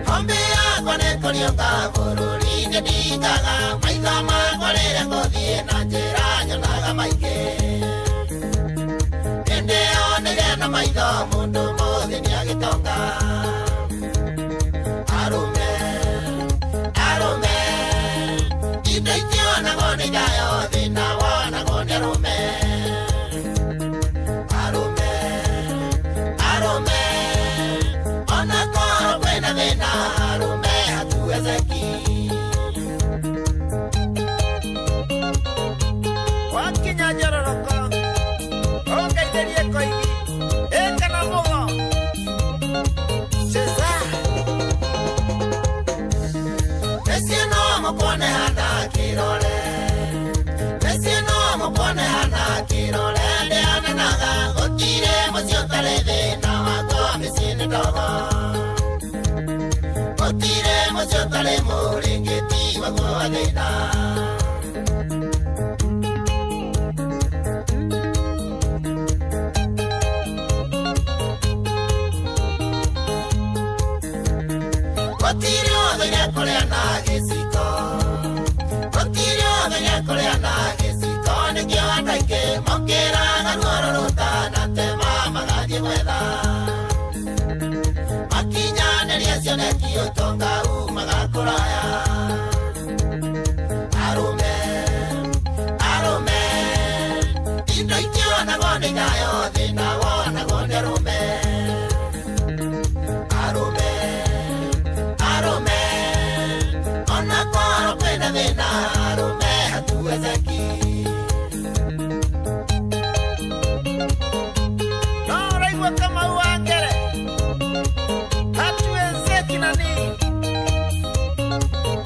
hombi yakwa nĩ kũriũnga bũrũri, nĩ ndingaga maitho makwa rĩrĩa ngũthiĩ na njĩra nyonaga maingĩ, hĩndĩ ĩyo nĩgĩe na maitho mũndũ mũthĩ nĩagĩtonga. Arũme, arũme, indo itionagwo nĩ thayũ, thĩna wonagwo nĩ arũme. Arũme, arũme, ona korwo kwĩna thĩna, arũme hatuwezeki. Wakinya njororoko, ũngeithĩrie koigi, ĩka na mũgo. Cheza. Mĩciĩ no mũkuone hana kĩrore, mĩciĩ no mũkuone hana kĩrore, ndĩhananaga gũtirĩ mũciĩ ũtarĩ thĩna waguo, mĩciĩ nĩ ndogo, gũtirĩ mũciĩ ũtarĩ mũrĩngĩti waguo wa thĩna. Gũtirĩ ũthũire kũrĩa na gĩciko, gũtirĩ ũthũire kũrĩa na gĩciko, nĩkĩo andũ aingĩ mokĩraga ruo rũtanatema magathiĩ gwetha, makinyanĩria cioneki ũtonga umaga kũraya. Arũme, arũme, indo itionagwo nĩ thayũ, thĩna wonagwo nĩ arũme. Arũme, arũme, ona korwo kwĩna thĩna, arũme hatuwezeki. No ũraigua Kamau wa Ngere, hatuwezeki nani?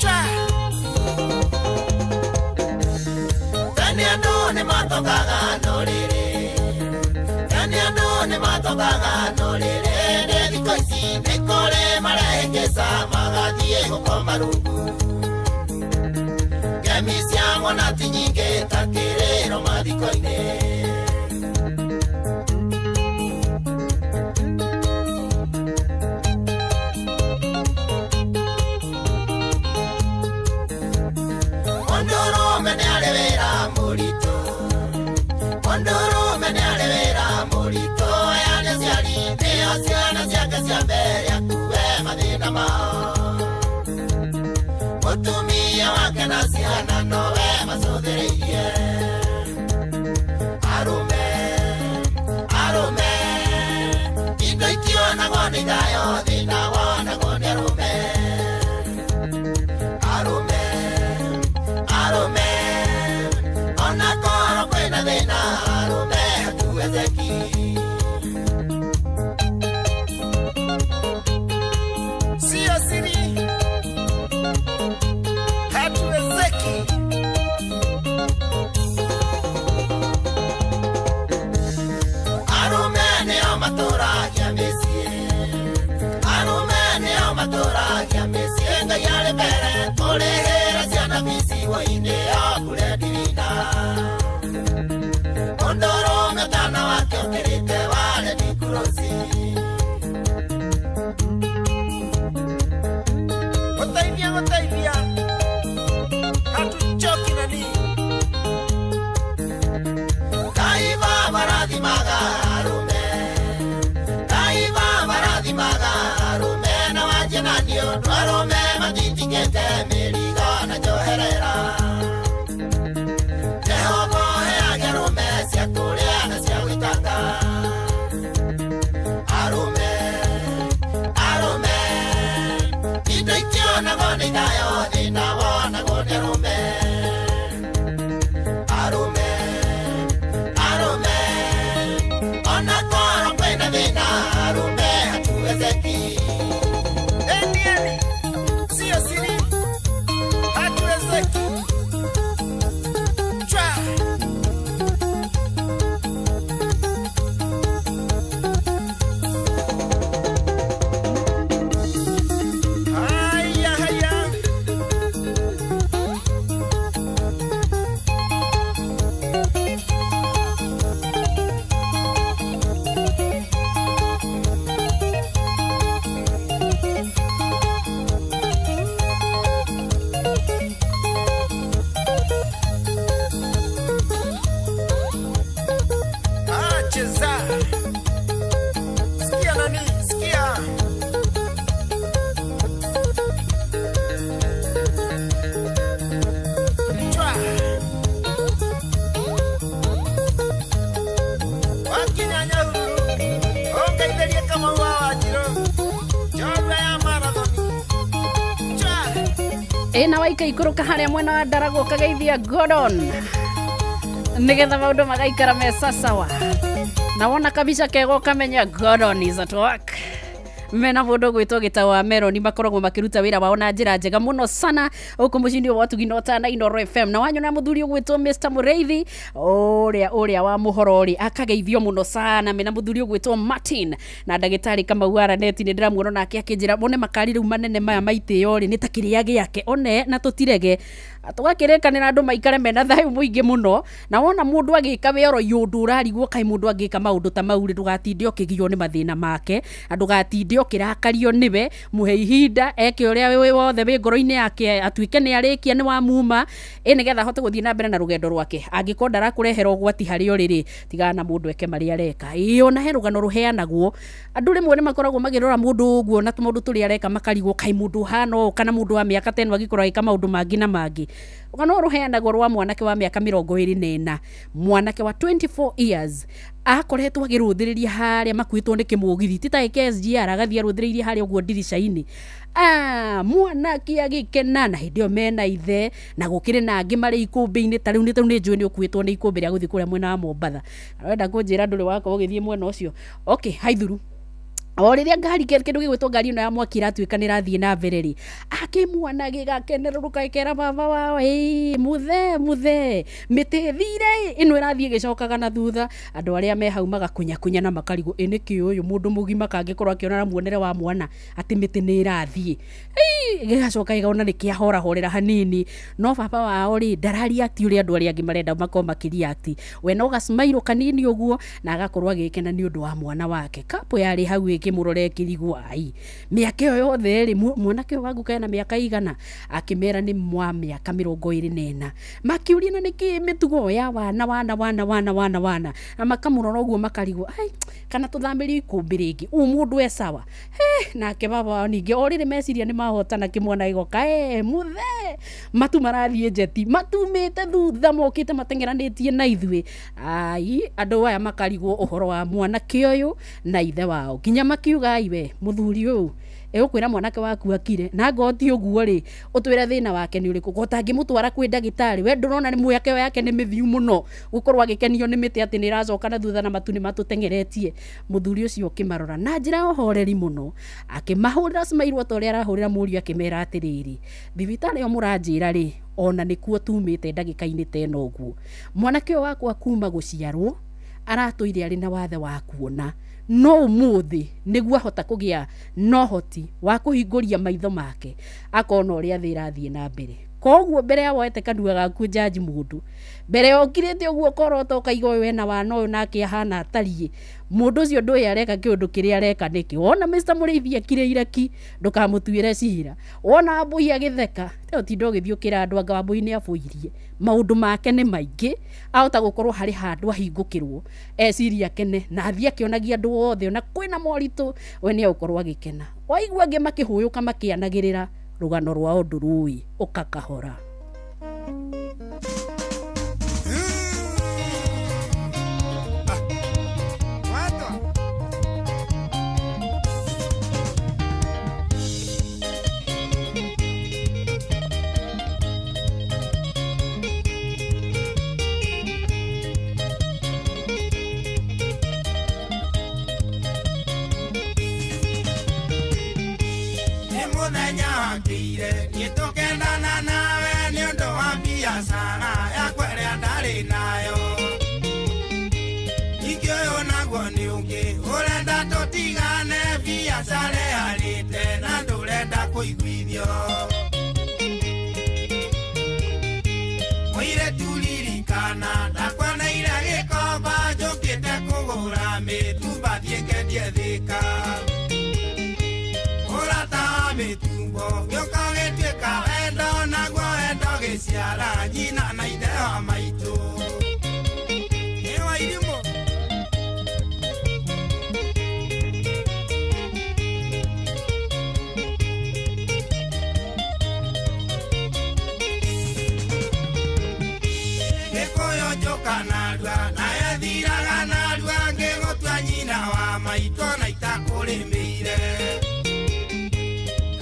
Cha. Tene andũ nĩmatongaga no rĩrĩ, tene andũ nĩmatongaga no rĩrĩ, nĩ thikũ ici nĩ kũrĩ marehĩngĩca magathiĩ gũkoma rungu, ngemi cia mwana ti nyingĩ ta kĩrĩro mathiko-inĩ. Mũndũrũme nĩ arĩ wĩra mũritũ, mũndũrũme nĩ arĩ wĩra mũritũ, aya nĩ aciari nĩo ciana ciake cia mbere akue mathĩna mao, mũtumia wake na ciana nowe macũthĩrĩirie. Arũme, arũme, nĩ ithayo thĩna wonagwo nĩ arũme arũme arũme ona korwo kwĩna thĩna arũme hatuwezeki. Sio siri, hatuwezeki. Arũme nĩo matũragia mĩciĩ, arũme nĩo matũragia mĩciĩ. Ngai arĩ mbere kũrĩhĩra ciana bici woi-inĩ o kũrendirina. Mũndũrũme ũtana wake ũkĩrĩte wa Red Cross. Gũteithia gũteithia, hatuchoki nani. Ngai Baba rathimaga arũme, Ngai Baba rathimaga arũme na wanjie na niĩ ũndũ arũme matitigĩte mĩrigo na njoherera. Jehova ũheage arũme cia kũrĩa na cia gwĩtanga. Arũme, arũme, indo itionagwo nĩ ithayo thĩna wonagwo nĩ arũme. Arũme, arũme, ona korwo kwĩna thĩna arũme hatuwezeki. Enieni, sio siri, hatuwezeki. Chwa. Haya, haya. Ah, cheza. Sikia nani, sikia. Chwa. Wakinya Nyahururu, ũngeithĩrie Kamau wa Wanjirũ, njorua ya marathoni. Chwa. Ĩ na waika ikũrũka harĩa mwena wa Ndaragwo ũkageithia Gordon nĩgetha maũndũ magaikara me sasawa na wona kabica kega ũkamenya Gordon is at work. Mena mũndũ ũgwĩtwo gĩtaũ wa Meroni makoragwo makĩruta wĩra wao na njĩra njega mũno sana gũkũ mũciĩ-inĩ wa Ũtugi na Ũtana Inooro FM. Na wanyona mũthuri ũgwĩtwo Mr Mũrĩithi ũrĩa wa mũhoro rĩ akageithio mũno sana mena mũthuri ũgwĩtwo Martin na ndagĩtarĩ Kamau wa Raneti nĩ ndĩramuona nake akĩnjĩra one makari rĩu manene maya maitĩo rĩ nĩ ta kĩrĩa gĩake one na tũtirege tũgakĩrĩkanĩra andũ maikare mena thayũ mũingĩ mũno. Na wona mũndũ agĩka wĩ oro ũndũ ũrarigwo kaĩ mũndũ angĩka maũndũ ta mau rĩ ndũgatinde ũkĩgio nĩ mathĩna make na ndũgatinde ũkĩrakario nĩwe. Mũhe ihinda eke ũrĩa wĩ wothe wĩ ngoro-inĩ yake atuĩke nĩ arĩkia nĩ wamuma ĩ nĩgetha ahote gũthiĩ na mbere na rũgendo rwake. Angĩkorwo ndarakũrehera ũgwati harĩ ũrĩ rĩ tigana na mũndũ eke marĩa areka. Ĩ ona he rũgano rũheanagwo andũ rĩmwe nĩ makoragwo magĩrora mũndũ ũguo na tũmaũndũ tũrĩa areka makarigwo kaĩ mũndũ ũhana ũũ kana mũndũ wa mĩaka ta ĩno angĩkorwo agĩka maũndũ mangĩ na mangĩ. Rũgano rũheanagwo rwa mwanake wa mĩaka 24, mwanake wa 24 years akoretwo agĩrũthĩrĩria harĩa makuĩtwo nĩ kĩmũgithi ti ta SGR agathiĩ arũthĩrĩirie harĩa ũguo ndirica-inĩ. Mwanake agĩkena na hĩndĩ ĩyo mena ithe na gũkĩrĩ na angĩ marĩ ikũmbĩ-inĩ ta rĩu nĩ njũĩ nĩ ũkuĩtwo nĩ ikũmbĩ rĩa gũthiĩ kũrĩa mwena wa Mombatha. Arenda kũnjĩra ndũrĩ wakorwo ũgĩthiĩ mwena ũcio. Okay, haithuru o rĩrĩa ngari kĩndũ gĩgwĩtwo ngari ĩno ya mwaki ĩratuĩka nĩ ĩrathiĩ na mbere rĩ akĩmwana gĩgakenerũrũka gĩkera baba wao ĩ mũthee mũthee mĩtĩ ĩthire ĩno ĩrathiĩ ĩgĩcokaga na thutha. Andũ arĩa me hau magakunyakunya na makarigwo ĩ nĩkĩ ũyũ mũndũ mũgima kangĩkorwo akĩona na muonere wa mwana atĩ mĩtĩ nĩ ĩrathiĩ. Gĩgacoka gĩkona nĩ kĩahorahorera hanini no baba wao rĩ ndarareact ũrĩa andũ arĩa angĩ marenda makorwo makĩreact. We no gacmairũ kanini ũguo na agakorwo agĩkena nĩ ũndũ wa mwana wake. Kapo yarĩ hau ĩkĩmũrora ĩkĩrigwo ai mĩaka ĩyo yothe rĩ mwanake ũyũ wangu kena mĩaka igana akĩmera nĩ mwa mĩaka 24. Makiũria na nĩkĩ mĩtugo ya wana wana wana wana wana wana na makamũrora ũguo makarigwo ai kana tũthamĩrio ikũmbĩ rĩngĩ ũũ mũndũ e sawa. Nake baba wao ningĩ o rĩrĩ meciria nĩ mahotana kĩmwana gĩgoka mũthee matu marathiĩ njeti matumĩte thutha mokĩte mateng'eranĩtie na ithuĩ. Ai andũ aya makarigwo ũhoro wa mwanake ũyũ na ithe wao nginya Makiuga aiwe muthuri uyu ĩgũkwĩra mwanake waku akire na ngoti ũguo rĩ ũtwĩre thĩna wake nĩ ũrĩkũ gotangĩmũtwara kwĩ ndagĩtarĩ we ndũrona nĩ mwĩake yake nĩ mĩthiu mũno gũkorwo agĩkenio nĩ mĩtĩ atĩ nĩ ĩracoka na thutha na matu nĩ matũteng'eretie. Mũthuri ũcio ũkĩmarora na njĩra ya ũhoreri mũno akĩmahũrĩra smile ta ũrĩa arahũrĩra mũriũ akĩmera atĩrĩrĩ, thibitarĩ ĩyo mũranjĩra rĩ ona nĩkuo tumĩte ndagĩka-inĩ ta ĩno ũguo, mwanake ũyũ wakwa kuma gũciarwo aratũire arĩ na wathe wa kuona no ũmũthĩ nĩguo ahota kũgĩa na ũhoti wa kũhingũria maitho make akona ũrĩa thĩ ĩrathiĩ na mbere. Koguo mbere ya woete kanua gaku njanji mũndũ, mbere ya ũkirĩte ũguo ũkorota ũkaiga ũyũ ena wana ũyũ nake ahana atariĩ, mũndũ ũcio ndũĩ areka kĩũndũ kĩrĩa areka nĩkĩ. Wona Mr. Mũrĩithi akirĩire ki ndũkamũtuĩre cira, wona Wambũi agĩtheka ũtinde ũgĩthiĩ ũkĩra andũ anga Wambũi nĩ abũirie, maũndũ make nĩ maingĩ, ahota gũkorwo harĩ handũ ahingũkĩrwo eciria akene na athiĩ akĩonagia andũ othe ona kwĩna moritũ we nĩ egũkorwo agĩkena. Waigua angĩ makĩhũyũka makĩanagĩrĩra rũgano rwa ũndũ rũĩ ũkakahora. Nitũkendana nawe nĩ ũndũ wa biacara yakwa ĩrĩa ndarĩ nayo. Ningĩ ũyũ naguo nĩ ũngĩ ũrenda tũtigane biacara ĩharĩte na ndũrenda kũiguithio. Mũirĩtu ririkana ndakwoneire gĩkomba njũkĩte kũgũra mĩtumba thiĩ ngendie Thĩka. Ũrata wa mĩtumbo gĩũka gĩtuĩka wendo naguo wendo gĩciara nyina na ithe wa maitũ. Nĩ wa irimũ. Gĩkũyũ njũka narua nayo ĩthiraga narua ngĩgũtua nyina wa maitũ na itakũrĩmĩire.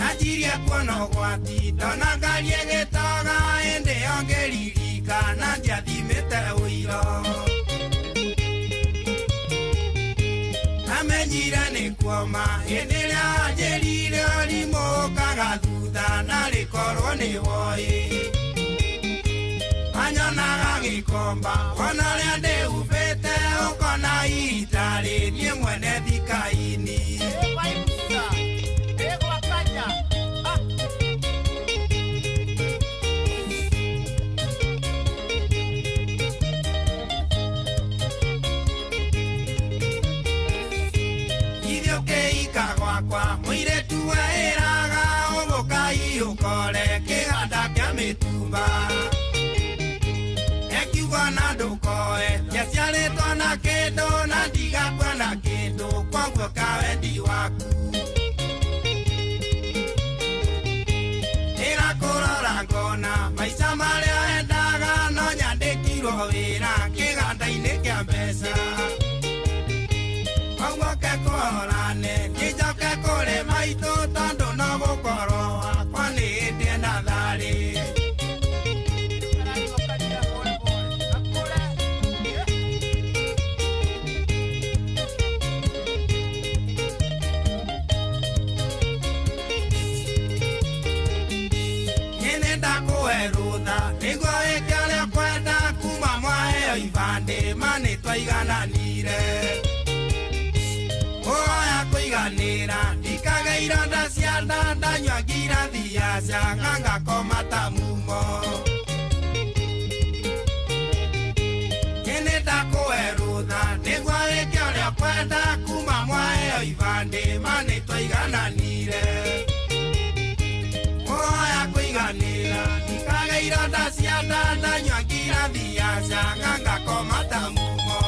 Anjirie kuona ũgwati ndona ngari ĩgĩtoga ĩndĩ ĩyo ngĩririkana ndiathimĩte ũiro. Amenyire nĩ kuoma hĩndĩ ĩrĩa anjĩrire ũrimũ ũkaga thutha narĩ korwo nĩ woĩ. Anyonaga gĩkomba wona ũrĩa ndĩhumbĩte ũkona itarĩ niĩ mwene thika-inĩ. Mũirĩtu ĩraga ũgũka ũkore kĩganda kĩa mĩtumba ekiuga na ndũkoe njiaciarĩtwo na kĩndũ na ndigakua na kĩndũ kwoguo kawendi waku. Ndĩrakũrora ngona maica marĩa endaga no nyandĩkirwo wĩra kĩganda-inĩ kĩa mbeca. Koguo kũhorane nĩnjoke kũrĩ maitũ tondũ no gũkorwo wakwa nĩ hĩndĩ na tharĩ. Niĩ nĩndakũhe rũtha nĩguo wĩke ũrĩa ũkwenda kuma mwaheo ibandĩ ma nĩtwaigananire. Oya kũiganĩra ndikaga ironda cia nda ndanyua ngirathi ya canga ngakoma ta mumo. Niĩ nĩndakũhe rũtha nĩguo wĩke ũrĩa ũkwenda kuma mwaheo ibandĩ ma nĩtwaigananire. Oya kũiganĩra ndikaga ironda cia nda ndanyua ngirathi ya canga ngakoma ta mumo.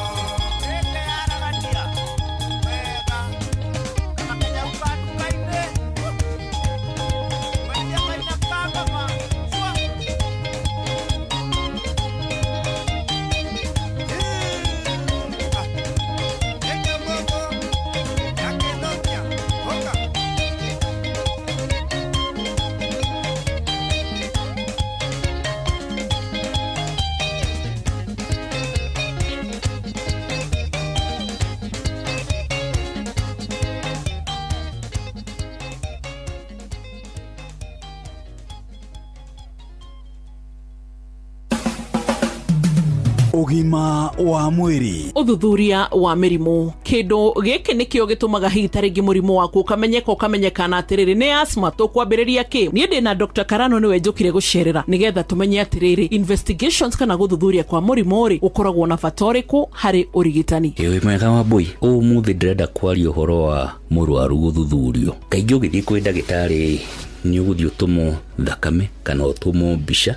Ũgima wa mwĩrĩ. Ũthuthuria wa mĩrimũ, kĩndũ gĩkĩ nĩkĩo gĩtũmaga hihi ta rĩngĩ mũrimũ waku ũkamenyeka, ũkamenyekana atĩrĩrĩ nĩ asthma. Tũkwambĩrĩria kĩ? Niĩ ndĩ na Dr. Karano, nĩwe njũkire gũcerera nĩgetha tũmenye atĩrĩrĩ, investigations kana gũthuthuria kwa mũrimũ rĩ gũkoragwo na bata ũrĩkũ harĩ ũrigitani. Ĩ mwega wa mbui, ũmũthĩ ndĩrenda kwaria ũhoro wa mũrwaru gũthuthurio. Kaingĩ ũgĩthiĩ kwĩ ndagĩtarĩ nĩ ũgũthiĩ ũtũmwo thakame kana ũtũmwo mbica,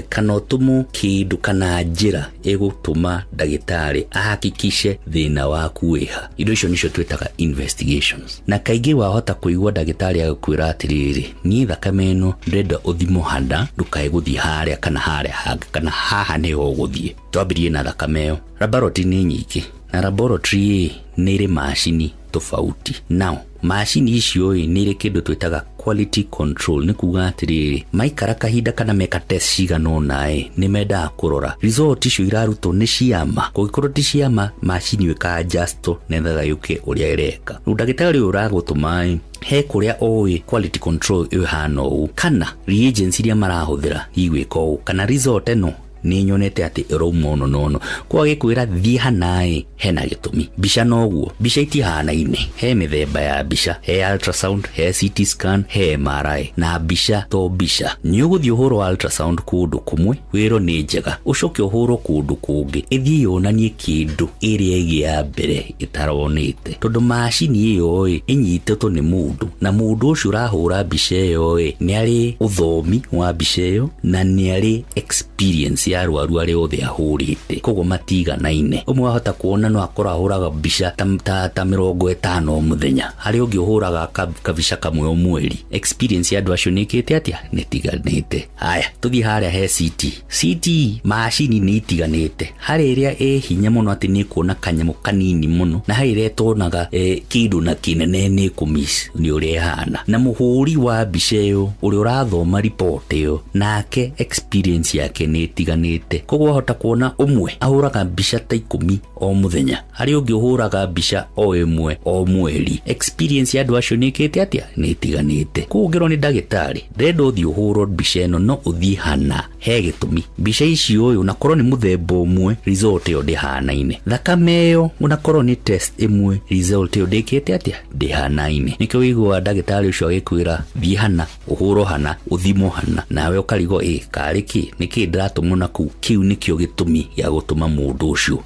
kana ũtũmwo kĩndũ kana njĩra ĩgũtũma ndagĩtarĩ ahakikishe thĩna waku wĩha. Indo icio nicio twĩtaga investigations. Na kaingĩ wahota kũigua ndagĩtarĩ agĩkwĩra atĩrĩrĩ, niĩ thakame ĩno ndĩrenda ũthimwo hana, ndũkae gũthiĩ harĩa kana harĩa hangĩ kana haha nĩho ũgũthiĩ. Twambĩrĩrie na thakame ĩyo. Laboratory nĩ nyingĩ na laboratory nĩ ĩrĩ macini tofauti. Now macini icio ĩ nĩ irĩ kĩndũ twĩtaga quality control, nĩ kuga atĩrĩrĩ, maikara kahinda kana meka test cigana ũna ĩ nĩ mendaga kũrora result icio irarutwo nĩ ciama. Kũngĩkorwo ti ciama, macini ĩyo ĩka-adjust nĩgetha yũke ũrĩa ĩreka. Rĩu ndagĩtarĩ ũyũ ũragũtũma ĩ he kũrĩa ũĩ quality control ĩyo ĩhana ũũ, kana reagents iria marahũthĩra igwĩka ũũ, kana result ĩno nĩ nyonete atĩ ĩrauma ũno na ũno, kwa gĩkwĩra thiĩ hana ĩ hena gĩtũmi. Mbica noguo, mbica itihanaine, he mĩthemba ya mbica, he ultrasound, he CT scan, he MRI. Na mbica to mbica, nĩ ũgũthiĩ ũhũrwo ultrasound kũndũ kũmwe wĩrwo nĩ njega, ũcoke ũhũrwo kũndũ kũngĩ ĩthiĩ yonanie kĩndũ ĩrĩa ĩngĩ ya mbere ĩtaronĩte, tondũ macini ĩyo ĩ ĩnyitĩtwo nĩ mũndũ, na mũndũ ũcio ũrahũra mbica ĩyo ĩ nĩ arĩ ũthomi wa mbica ĩyo na nĩ arĩ experience ya arwaru arĩa othe ahũrĩte, koguo matiganaine. Ũmwe wahota kuona no akorwo ahũraga mbica ta 50 o mũthenya, harĩa ũngĩ ũhũraga kabica kamwe o mweri. Experience ya andũ acio nĩ ĩkĩte atĩa? Nĩ ĩtiganĩte. Haya, tũthiĩ harĩa he CT. CT macini nĩ itiganĩte, harĩ ĩrĩa ĩ hinya mũno atĩ nĩ ĩkuona kanyamũ kanini mũno, na harĩ ĩrĩa ĩtonaga kĩndũ na kĩnene nĩ ĩkũmiss nĩ ũrĩa ĩhana. Na mũhũri wa mbica ĩyo ũrĩa ũrathoma report ĩyo nake experience yake nĩ ĩtiganĩte, koguo wahota kuona ũmwe ahũraga mbica ta 10 o mũthenya, harĩ ũngĩ ũhũraga mbica o ĩmwe o mweri. Experience ya andũ acio nĩ ĩkĩte atĩa? Nĩ ĩtiganĩte. Koguo ũngĩrwo nĩ ndagĩtarĩ ndĩrenda ũthiĩ ũhũrwo mbica ĩno, no ũthiĩ hana he gĩtũmi. Mbica icio ũyũ nakorwo nĩ mũthemba ũmwe, result ĩyo ndĩhanaine. Thakame ĩyo onakorwo nĩ test ĩmwe, result ĩyo ndĩkĩte atĩa? Ndĩhanaine. Nĩkĩo ũiguaga ndagĩtarĩ ũcio agĩkwĩra thiĩ hana, ũhũrwo hana, ũthimwo hana, nawe ũkarigwo ĩ karĩ kĩ, nĩkĩ ndĩratũmwo na kũu. Kĩu nĩkĩo gĩtũmi gĩa gũtũma mũndũ ũcio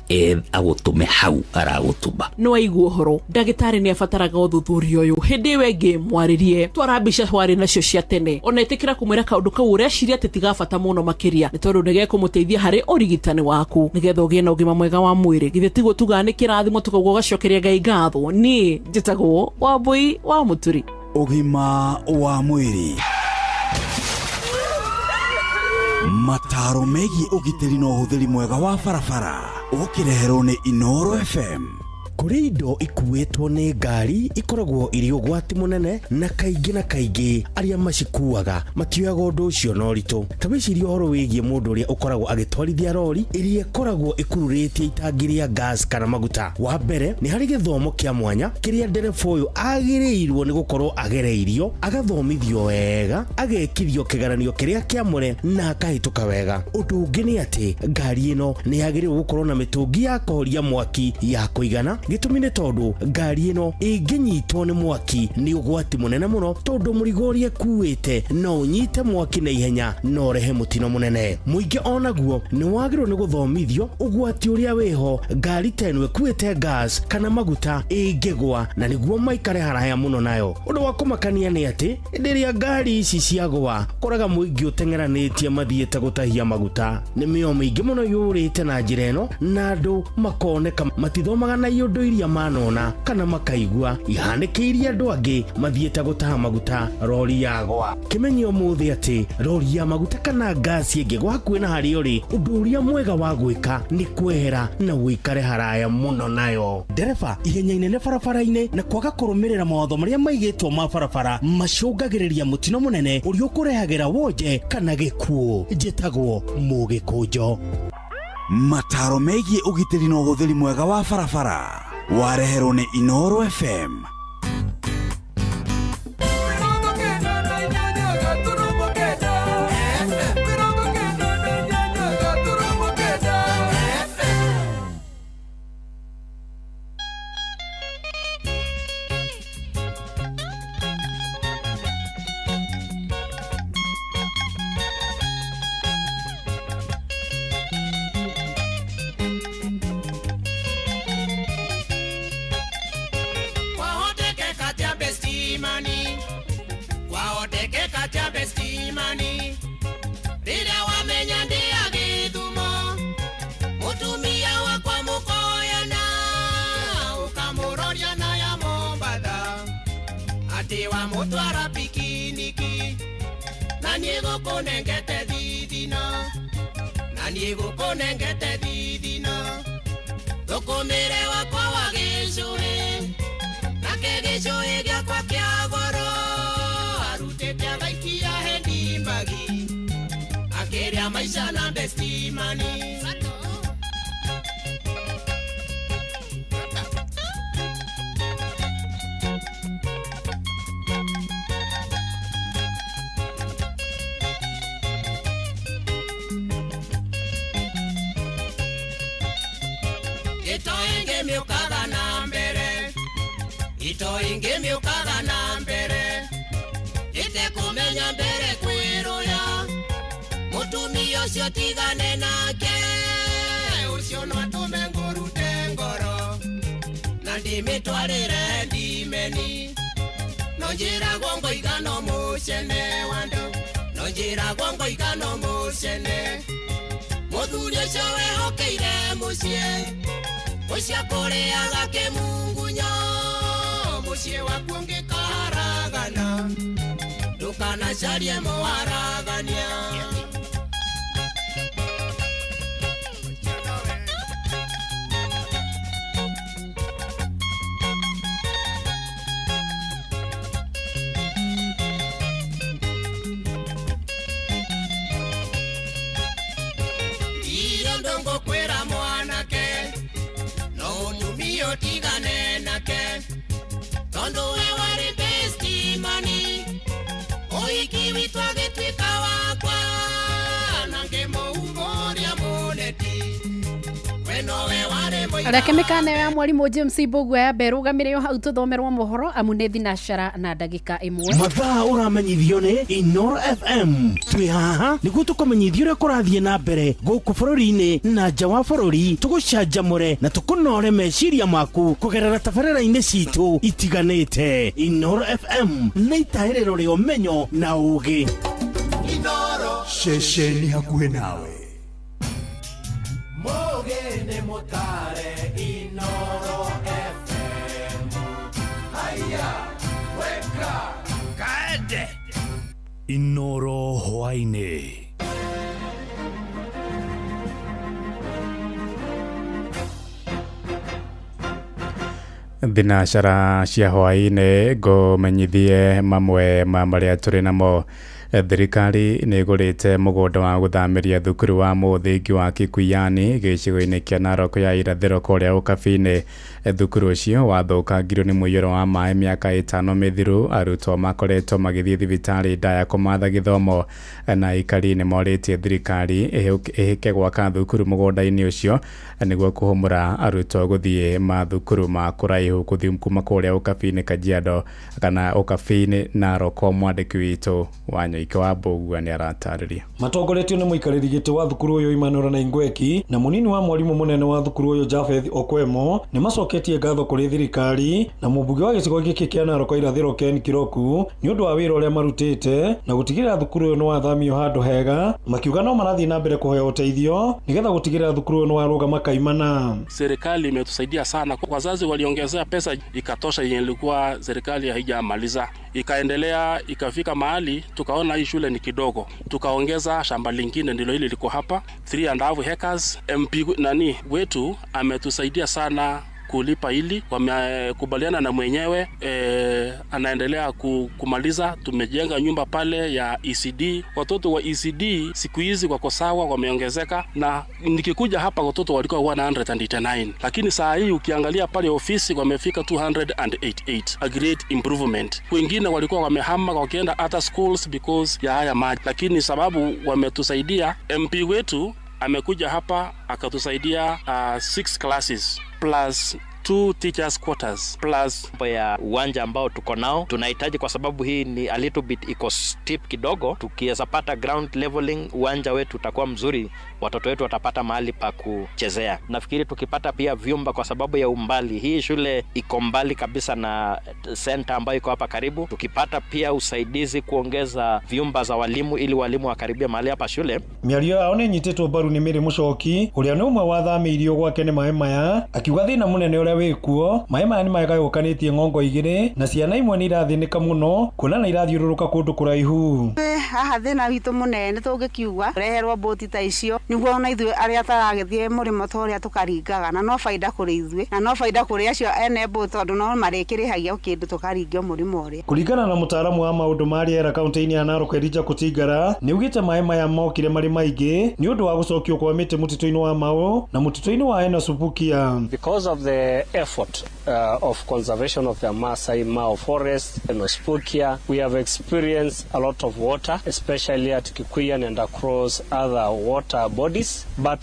agũtũme hau aragũtũma. Nĩ waigua ũhoro, ndagĩtarĩ nĩ abataraga ũthuthuria ũyũ hĩndĩ ĩyo ĩngĩ mwarĩrie twara mbica twarĩ nacio cia tene, ona ĩtĩkĩra kũmwĩra kaũndũ kau ũreciria atĩ tigabata mũno makĩria, nĩ tondũ nĩgekũmũteithia harĩ ũrigitani waku nĩgetha ũgĩe na ũgima mwega wa mwĩrĩ. Githĩ tiguo tugaga nĩ kĩrathimo, tukauga ũgacokeria Ngai ngatho. Niĩ njĩtagwo Wambui wa Mũturi. Ũgima wa mwĩrĩ, mataro megiĩ ũgitĩri na ũhũthĩri mwega wa barabara, ũkĩreherwo nĩ Inooro FM. Kũrĩ indo ikuĩtwo nĩ ngari ikoragwo irĩ ũgwati mũnene, na kaingĩ na kaingĩ arĩa macikuaga matioyaga ũndũ ũcio na ũritũ. Ta wĩcirie ũhoro wĩgiĩ mũndũ ũrĩa ũkoragwo agĩtwarithia rori ĩrĩa ĩkoragwo ĩkururĩtie itangi rĩa gas kana maguta. Wa mbere, nĩ harĩ gĩthomo kĩa mwanya kĩrĩa ndereba ũyũ agĩrĩirwo nĩ gũkorwo agereirio, agathomithio wega, agekithio kĩgeranio kĩrĩa kĩamũre na akahĩtũka wega. Ũndũ ũngĩ nĩ atĩ ngari ĩno nĩ yagĩrĩirwo gũkorwo na mĩtũngi ya kũhoria mwaki ya kũigana. Gĩtũmi nĩ tondũ ngari ĩno ĩngĩnyitwo nĩ mwaki nĩ ũgwati mũnene mũno, tondũ mũrigo ũrĩa ĩkuĩte no ũnyite mwaki na ihenya na ũrehe mũtino mũnene. Mũingĩ onaguo nĩ wagĩrĩirwo nĩ gũthomithio ũgwati ũrĩa wĩho ngari ta ĩno ĩkuĩte gas kana maguta ĩngĩgwa, na nĩguo maikare haraya mũno nayo. Ũndũ wa kũmakania nĩ atĩ hĩndĩ ĩrĩa ngari ici ciagwa, koraga mũingĩ ũteng'eranĩtie mathiĩte gũtahia maguta. Nĩ mĩoyo mĩingĩ mũno yũrĩte na njĩra ĩno, na andũ makoneka matithomaga na iũndũ iria manona kana makaigua ihanĩkĩirie andũ angĩ mathiĩte gũtaha maguta rori yagwa. Kĩmenye ũmũthĩ atĩ rori ya maguta kana ngasi ĩngĩgwa hakuhĩ na harĩa ũrĩ, ũndũ ũrĩa mwega wa gwĩka nĩ kwehera na ũikare haraya mũno nayo. Ndereba ihenya inene barabara-inĩ na kwaga kũrũmĩrĩra mawatho marĩa maigĩtwo ma barabara macũngagĩrĩria mũtino mũnene ũrĩa ũkũrehagĩra wonje kana gĩkuũ. Njĩtagwo Mũgĩkũnjo. Mataro megiĩ ũgitĩri na ũhũthĩri mwega wa barabara wareherwo nĩ Inooro FM. Ati wa mutwara pikiniki na niĩ gũkũnengete thithino na niĩ gũkũnengete thithino thũkũmĩre wakwa wa gĩcũhĩ nake gĩcũhĩ gĩakwa kĩa goro arutĩte agaikia hendimbagi akĩrĩa maica na bestimani. Ito ingi miukaga na mbere ite kumenya mbere kwiruya mutumia ucio tigane nake ucio no atume ngurute ngoro na ndimitwarire ndimeni no njiragwo ngoiga no mucene wando no njiragwo ngoiga no mucene muthuri ucio wehokeire muciĩ ucio kũrĩaga kĩmungunyo muciĩ waku ũngĩkaharagana ndũkanacarie mũharagania. Ndiyo ndongokwĩra mwanake no mũtumia ũtigane nake tondu we warĩ bestimani ũhiki witũ agĩtuĩka wakwa na ngĩmũhumbũria mũneti we nowe warĩ mũiga. Reke mĩkana ya mwarimũ James Mbũgua ya mbere rũgamĩrĩo hau tũthomerwo mohoro amu nĩ thinacara na ndagĩka ĩmwe. Mathaa ũramenyithio nĩ Inoro FM. Twĩ haha nĩguo tũkũmenyithie ũrĩa kũrathiĩ na mbere gũkũ bũrũri-inĩ na nja wa bũrũri, tũgũcanjamũre na tũkũnore meciria maku kũgerera tabarĩra-inĩ citũ itiganĩte. Inoro FM nĩ itahĩrĩro rĩa ũmenyo na ũũgĩ. Inoro ceceni hakuhĩ nawe. Mogene motare Inoro FM. Haya, weka kaende. Inoro hwaini. Thinacara cia hwaini ngũmenyithie mamwe ma marĩa tũrĩ namo. Thirikari nĩ ĩgũrĩte mũgũnda wa gũthamĩria thukuru wa mũthingi wa Kikuyani gĩcigo-inĩ kĩa Narok ya irathĩro kũrĩa Ũkabi-inĩ. Thukuru ũcio wathũkangirio nĩ mũiyũro wa maĩ mĩaka 5 mĩthiru. Arutwo makoretwo magĩthiĩ thibitarĩ ndaya kũmatha gĩthomo na aikari nĩ morĩtie thirikari ĩhĩke gwaka thukuru mũgũnda-inĩ ũcio nĩguo kũhũmũra arutwo gũthiĩ mathukuru ma kũraihu gũthiĩ kuma kũrĩa Ũkabi-inĩ Kajiado kana Ũkabi-inĩ Narok. Mwandĩki witũ Wanyoike wa Mbũgua nĩ aratarĩria. Matongoretio nĩ mũikarĩri gĩtĩ wa thukuru ũyũ Emmanuel Naingweki na mũnini wa mwarimũ mũnene wa thukuru ũyũ Japheth Okwemo nĩ macoketie ngatho kũrĩ thirikari na mũmbunge wa gĩcigo gĩkĩ kĩa Narok irathĩro Ken Kiroku nĩ ũndũ wa wĩra ũrĩa marutĩte na gũtigĩrĩra thukuru ũyũ nĩ wathamio handũ hega, makiuga no marathiĩ na mbere kũheo ũteithio nĩgetha gũtigĩrĩra thukuru ũyũ nĩ warũgama kaimana. Serikali imetusaidia sana, wazazi waliongezea pesa ikatosha yenye ilikuwa serikali haijamaliza, ikaendelea ikafika mahali tukaona hii shule ni kidogo, tukaongeza shamba lingine ndilo hili liko hapa 3.5 hectares. MP nani wetu ametusaidia sana kulipa hili, wamekubaliana na mwenyewe anaendelea kumaliza. Tumejenga nyumba pale ya ECD. Watoto wa ECD siku hizi wako sawa, wameongezeka, na nikikuja hapa watoto walikuwa 189, lakini saa hii ukiangalia pale ofisi wamefika 288, a great improvement. Wengine walikuwa wamehama wakienda other schools because ya haya maji, lakini sababu wametusaidia, MP wetu amekuja hapa akatusaidia 6 classes plus 2 teachers quarters plus ya uwanja ambao tuko nao tunahitaji, kwa sababu hii ni a little bit iko steep kidogo. Tukiweza pata ground leveling, uwanja wetu utakuwa mzuri, watoto wetu watapata mahali pa kuchezea. Nafikiri tukipata pia vyumba, kwa sababu ya umbali, hii shule iko mbali kabisa na center ambayo iko hapa karibu. Tukipata pia usaidizi kuongeza vyumba za walimu ili walimu wakaribia mahali hapa shule. Mĩario yao nĩ ĩnyitĩtwo mbaru nĩ Mary Mũcoki ũrĩa nĩ ũmwe wa thamĩirio gwake nĩ maĩ maya, akiuga thĩna mũnene ũrĩa ũrĩa wĩkuo maĩ maya nĩmagayũkanĩtie ng'ongo igĩrĩ na ciana imwe nĩ irathĩnĩka mũno kuona na irathiũrũrũka kũndũ kũraihu. Haha thĩna witũ mũnene tũngĩkiuga reherwo mbũti ta icio nĩguo ona ithuĩ arĩa taragĩthiĩ mũrĩmo ta ũrĩa tũkaringaga, na no baida kũrĩ ithuĩ na no baida kũrĩ acio ene mbũti tondũ no marĩkĩrĩhagia o kĩndũ tũkaringio mũrĩmo ũrĩa. Kũringana na mũtaaramu wa maũndũ ma rĩera kaunti-inĩ ya Narok Elijah Kutigara nĩaugĩte maĩ maya mokire marĩ maingĩ nĩ ũndũ wa gũcokio kwa mĩtĩ mũtitũ-inĩ wa Mau na mũtitũ-inĩ wa Enasupukia. Because of the effort of conservation of the Maasai Mau forest and Ospukia, we have experienced a lot of water, especially at Kikuyan and across other water bodies. But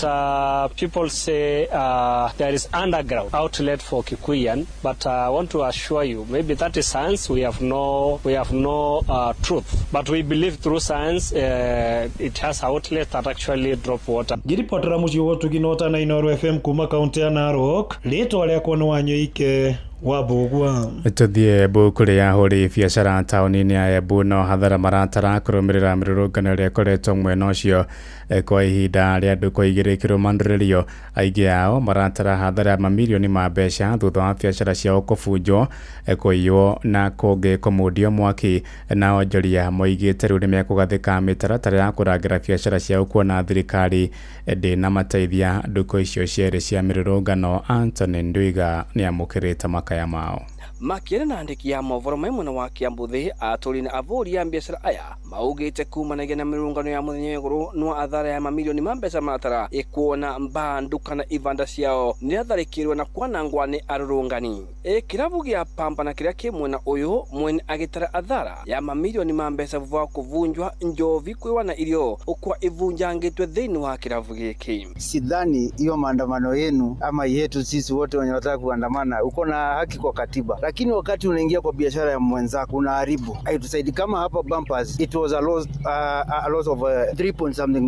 people say there is underground outlet for Kikuyan, but I want to assure you, maybe that is science. We have no truth, but we believe through science it has outlet that actually drop water. Ngĩribotera mũciĩ wa ũtugi na ũtana Inooro FM kuma kaunti ya Narok, rĩtwa rĩakwa nĩ Wanyoike wa Mbũgua. Tũthiĩ Embu kũrĩa ahũri biacara taũni-inĩ ya Embu no hathara maratara kũrũmĩrĩra mĩrũrũngano ĩrĩa ĩkoretwo mwena ũcio kwa ihinda rĩa ndukũ igĩrĩ kĩrũmanĩrĩrio. Aingĩ ao maratara hathara ya mamirioni ma mbeca thutha wa biacara ciao kũbunjwo, kũiywo na kũngĩ kũmundio mwaki. Na onjoria moigĩte rĩu nĩmekũgathĩka mĩtaratara ya kũrangĩra biacara ciao kuona thirikari ndĩnamateithia ndukũ icio cierĩ cia mĩrũrũngano. Anthony Ndwiga nĩamũkĩrĩte makaya mao. Makĩaria na andĩki ya mohoro me mwena wa Kiambu thĩ, atũri na avũri a biacara aya maugĩte kumanagia na mĩrũrũngano ya mũthenya igũrũ no athara ya mamirioni ma mbeca maratara ĩkuona mbaa nduka na ivanda ciao nĩatharĩkĩrwo na kwanangwa nĩ arũrũngani. Kĩrabu gĩa Pamba na kĩrĩa kĩ mwena ũyũ mwene agĩtara athara ya mamirioni ma mbeca thutha wa kũvunjwa njovi kwĩwa na irio ukwa ivunjangĩtwe thĩinĩ wa kĩrabu gĩkĩ. Sidhani hiyo maandamano yenu ama yetu sisi wote wenye wanataka kuandamana uko na haki kwa katiba, lakini wakati unaingia kwa biashara ya mwenzako unaharibu. Haitusaidi. Kama hapa bumpers, it was a loss of 3 point something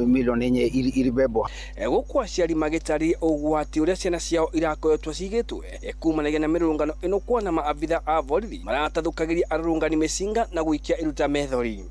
million yenye ilibebwa. Gũkũ aciari magĩtari ũgwati ũrĩa ciana ciao irakoretwo cigĩtwe kumanagia na mĩrũrũngano ĩno kuona maabitha a borithi maratathũkagĩria arũrũngani mĩcinga na gũikia iruta methori.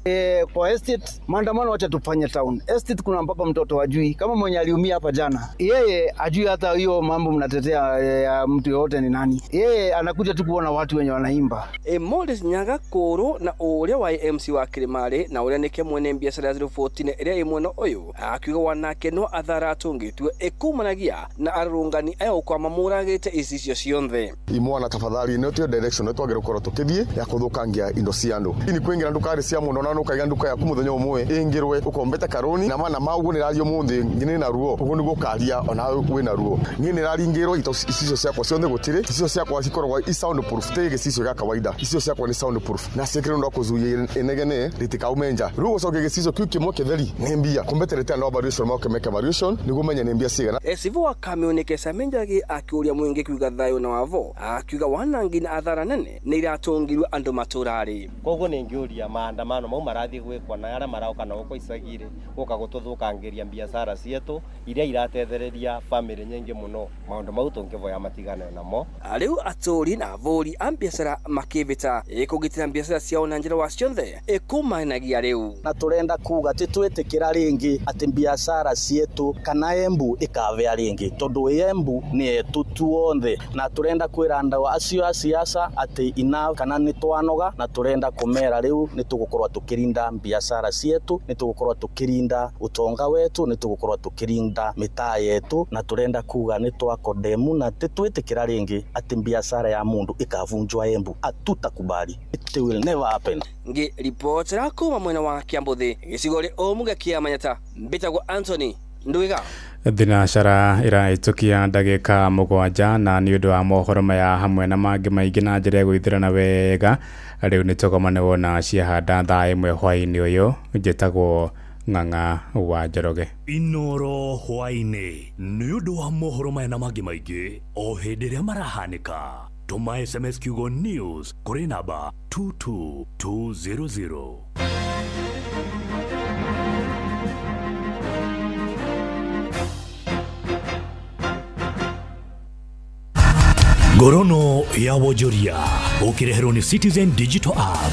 Kwa estate maandamano wacha tufanye town. Estate kuna mpaka mtoto hajui kama mwenye aliumia hapa jana, yeye hajui hata hiyo mambo mnatetea ya mtu yote ni nani. Yeye anakuja tu kuona watu wenye wanaimba. Morris Nyaga kũrũ na ũrĩa wa MC wa Kĩrĩmarĩ na ũrĩa nĩke mwene biacara ya 014 ĩrĩa ĩ mwena ũyũ akiuga wanake no athara atũngĩtwe ĩkumanagia na arũrũngani aya ũkwa mamũragĩte icicio cionthe. Imwana tafadhali nĩ tio direction twagĩrĩirwo gũkorwo tũkĩthiĩ ya kũthũkangia indo cia andũ. Ini kwingira ndukari cia mũndũ na nũkaiga nduka yaku mũthenya ũmwe ĩngĩrwe ũkombete karũni na mana ma ũguo nĩraria ũmũthĩ nĩ na ruo ũguo nĩguo ũkaria ona wĩ na ruo. Niĩ nĩraringĩrwo icicio ciakwa ciothe gũtirĩ icicio ciakwa cikoragwo i soundproof ti gĩcicio gĩa kawaida, icio ciakwa nĩ soundproof na ciĩkĩrwo ndo kũzuia inegene rĩtikaume nja. Rĩu gũcokia gĩcicio kĩu kĩmwe kĩtheri nĩ mbia kumbeterete andũ a valuation moke meke valuation nĩguo menye nĩ mbia cigana. Sivu wa Kamĩũnĩke Samenjagi akĩũria mũingĩ kiuga thayũ na wavo akiuga wanangi na athara nene nĩ iratũngirwo andũ matũrarĩ. Koguo nĩ ngĩũria maandamano mau marathiĩ gwĩkwo na arĩa maroka na gũkũ icagi-rĩ gũka gũtũthũkangĩria biacara cietũ iria iratethereria bamĩrĩ nyingĩ mũno. Maũndũ mau tũngĩvoya matigane namo. Rĩu atũri na avũri a biacara makĩvĩta ĩkũgitĩra biacara ciao na njĩra wa cionthe ĩkũmanagia rĩu. Na tũrenda kuga atĩ twĩtĩkĩra rĩngĩ atĩ biacara cietũ kana Embu ĩkavĩa rĩngĩ tondũ Embu nĩ yetu tuonthe, na tũrenda kwĩra andũ acio a siasa atĩ ina kana nĩ twanoga, na tũrenda kũmera rĩu nĩ tũgũkorwo tũkĩrinda biacara cietũ, nĩ tũgũkorwo tũkĩrinda ũtonga wetu, nĩ tũgũkorwo tũkĩrinda mĩtaa yetu, na tũrenda kuga nĩ twakodemu na tĩtwĩtĩkĩra rĩngĩ atĩ biacara ya mundu ikavunjwa Embu. Hatutakubali, it will never happen. Ngi ripotera kuma mwena wa Kiambu thĩ gĩcigo rĩ ũmũge kĩa Manyata, mbĩtagwo Anthony Ndwiga. Thinacara ĩrahĩtũkia ndagĩka 7 na nĩ ũndũ wa mohoro maya hamwe na mangĩ maingĩ na njĩra ya gwĩthĩrana wega rĩu nĩ tũgomane wona ciahanda thaa 1 hwaĩ-inĩ ũyũ. Njĩtagwo Ng'ang'a wa Njoroge. Inoro hwaĩ-inĩ nĩ ũndũ wa mohoro maya na mangĩ maingĩ o hĩndĩ ĩrĩa marahanĩka. Tũma SMS kiugo news kũrĩ namba 22200. Ngorono ya wonjoria ũkĩreherwo nĩ Citizen Digital App.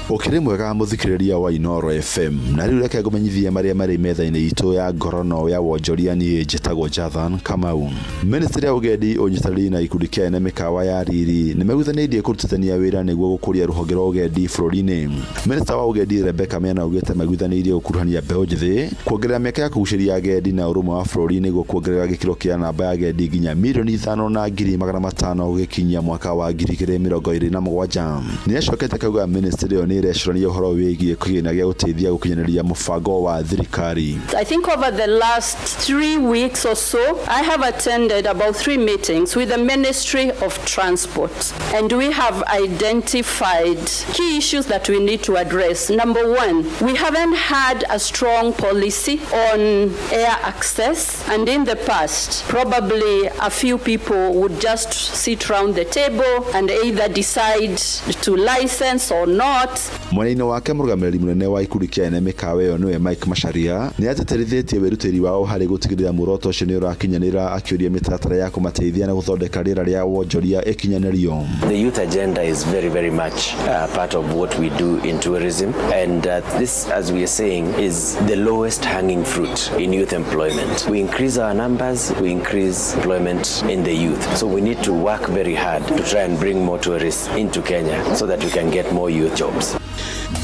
Ũkĩrĩ mwega mũthikĩrĩria wa Inooro FM, na rĩu reke ngũmenyithie marĩa marĩ metha-inĩ itũ ya ngorono ya wonjoria. Niĩ njĩtagwo Jathan Kamau. Ministry ya ũgendi, ũnyitanĩri na ikundi kĩa ene mĩkawa ya riri nĩ maiguithanĩirie kũrutithania wĩra nĩguo gũkũria rũhonge rwa ũgendi bũrũri-inĩ. Minista wa ũgendi Rebecca Miano augĩte maiguithanĩirie gũkuruhania mbeũ njĩthĩ, kuongerera mĩeke ya kũgucĩrĩria agendi na ũrũmwe wa bũrũri nĩguo kuongerera gĩkĩro kĩa namba ya agendi nginya 5,500,000 gũgĩkinyia mwaka wa 2027. Nĩ acokete akauga ministry ĩyo nĩ ĩrecũrania ũhoro wĩgiĩ kĩgĩna gĩa gũteithia gũkinyanĩria mũbango wa thirikari. I think over the last 3 weeks or so, I have attended about three meetings with the Ministry of Transport, and we have identified key issues that we need to address. Number one, we haven't had a strong policy on air access, and in the past, probably a few people would just sit round the table and either decide to license or not. Mwena-inĩ wake, mũrũgamĩrĩri mũnene wa ikundi kĩa ene mĩkawa ĩyo nĩwe Mike Macharia nĩ atĩtĩrithĩtie wĩrutĩri wao harĩ gũtigĩrĩra muoroto ũcio nĩ ũrakinyanĩra, akĩũria mĩtaratara ya kũmateithia na gũthondeka rĩera rĩa wonjoria ĩkinyanĩrio. The youth agenda is very, very much part of what we do in tourism. And this, as we are saying, is the lowest hanging fruit in youth employment. We increase our numbers, we increase employment in the youth. So we need to work very hard to try and bring more tourists into Kenya so that we can get more youth jobs.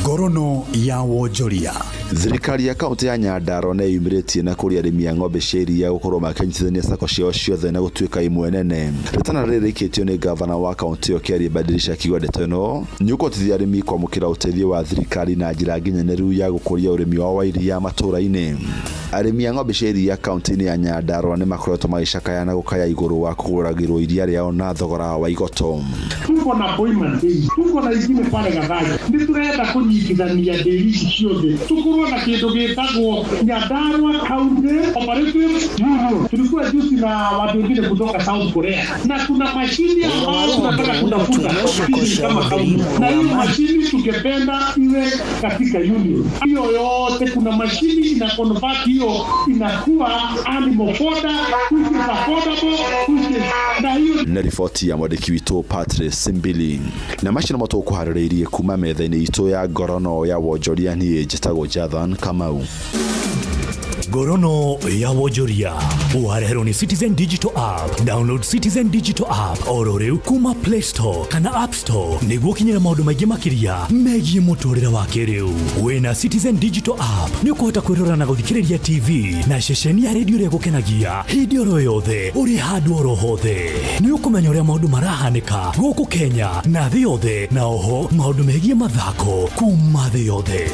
Ngorono ya wonjoria. Thirikari ya kaunti ya Nyandarua nĩ yumĩrĩtie na kũria arĩmi a ng'ombe cia iria gũkorwo makĩnyitithania sacco ciao ciothe na gũtuĩka imwe nene. Rĩtana rĩrĩ rĩikĩtio nĩ gavana wa kaunti ĩyo Kĩaria Badilisha akiuga ndeto ĩno nĩ ũkũhotithia arĩmi kwamũkĩra ũteithio wa thirikari na njĩra nginyanĩru ya gũkũria ũrĩmi wao wa iria matũũra-inĩ. Arĩmi a ng'ombe cia iria kaunti-inĩ ya Nyandarua nĩ makoretwo magĩcakaya na gũkaya igũrũ wa kũgũragĩrwo iria rĩao na thogora wa igoto. Tuko na Boiman Dairy, tuko na ingine pale Gathagi. Nĩ turenda kũnyitithania ndĩri ici ciothe, tukorwo na kĩndũ gĩtagwo Nyandarua County Cooperative Union. Tulikuwa juzi na watu wengine kutoka South Korea, na kuna mashini ambayo tunataka kutafuta sisi kama kaunti, na hiyo mashini tungependa iwe katika union hiyo yote. Kuna mashini ina convert hiyo inakuwa animal fodder, which is affordable, which is na hiyo Nĩ riboti ya mwandĩki witũ Patrice Simbili, na macio nĩmo tũkũharĩrĩirie kuma metha-inĩ itũ ya ngorono ya wonjoria. Niĩ njĩtagwo Jathan Kamau. Ngorono ya wonjoria wareherwo nĩ Citizen Digital App. Download Citizen Digital App oro rĩu kuma Play Store kana App Store nĩguo ũkinyĩre maũndũ maingĩ makĩria megiĩ mũtũrĩre wa kĩrĩu. Wĩna Citizen Digital App nĩ ũkũhota kwĩrora na gũthikĩrĩria TV na ceceni ya redio ĩrĩa ĩgũkenagia hĩndĩ oro yothe, ũrĩ handũ oro hothe. Nĩ ũkũmenya ũrĩa maũndũ marahanĩka gũkũ Kenya na thĩ yothe, na oho maũndũ megiĩ mathako kuma thĩ yothe.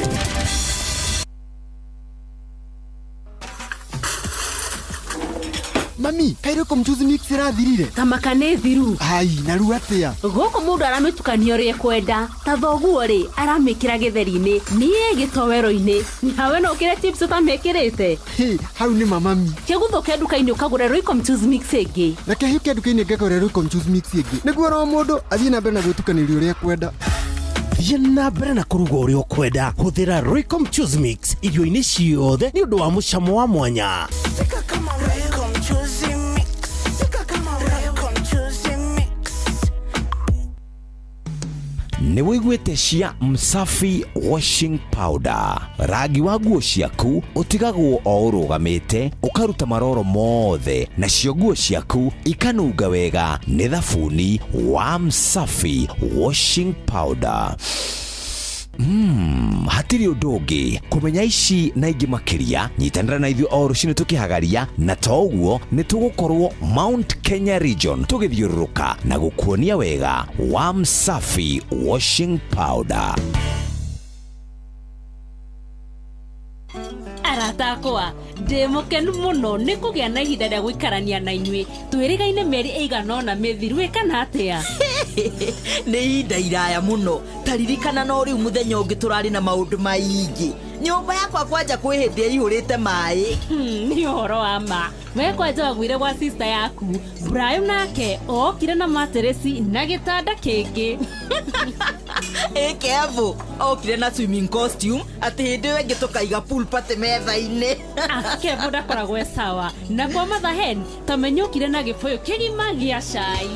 Mami, kairĩ mchuzi mix ĩrathirire. Tamaka nĩ thiru. Ai, na rĩu atĩa? Gũkũ mũndũ aramĩtukania ũrĩa ekwenda. Ta thoguo rĩ, aramĩkĩra gĩtheri-inĩ, niĩ gĩtoero-inĩ, nawe no ũkĩre chips ũtamĩkĩrĩte. Hĩ, hau nĩ mamami. Kĩguthũke nduka-inĩ ũkagũre Royco mchuzi mix ĩngĩ. Reke hĩke nduka-inĩ ngagũre Royco mchuzi mix ĩngĩ, nĩguo oro mũndũ athiĩ na mbere na gwĩtukanĩria ũrĩa ekwenda. Thiĩ na mbere na kũruga ũrĩa ũkwenda. Hũthĩra Royco mchuzi mix irio-inĩ ciothe nĩ ũndũ wa mũcamo wa mwanya. Pika kama Royco mchuzi mix. Pika kama Royco mchuzi mix. Nĩ wĩiguĩte cia Msafi washing powder? Rangi wa nguo ciaku ũtigagwo o ũrũgamĩte, ũkaruta maroro mothe, nacio nguo ciaku ikanunga wega nĩ thabuni wa Msafi washing powder. Hatirĩ ũndũ ũngĩ kũmenya ici na ingĩ makĩria. Nyitanĩra na ithuĩ o rũcinĩ tũkĩhagaria, na to ũguo, nĩ tũgũkorwo Mount Kenya region tũgĩthiũrũrũka na gũkuonia wega wa Msafi washing powder. Arata akwa, ndĩ mũkenu mũno nĩ kũgĩa na ihinda rĩa gũikarania na inyuĩ. Twĩrĩgaine mĩeri ĩigana ũna mĩthiru, ĩ kana atĩa? Nĩ ihinda iraya mũno. Taririkana no rĩu mũthenya ũngĩ tũrarĩ na maũndũ maingĩ. Nyũmba yakwa kwanja kwĩ hĩndĩ ĩihũrĩte maĩ. Nĩ ũhoro wa ma. We kwanja waguire gwa sister yaku Brayo, nake okire na materesi na gĩtanda kĩngĩ. Ĩ Kevo okire na swimming costume, atĩ hĩndĩ ĩyo ĩngĩ tũkaiga pool party metha-inĩ. Kevo ndakoragwo e sawa. Na kwa Mother Hen, tamenya okire na gĩbũyũ kĩgima gĩa cai.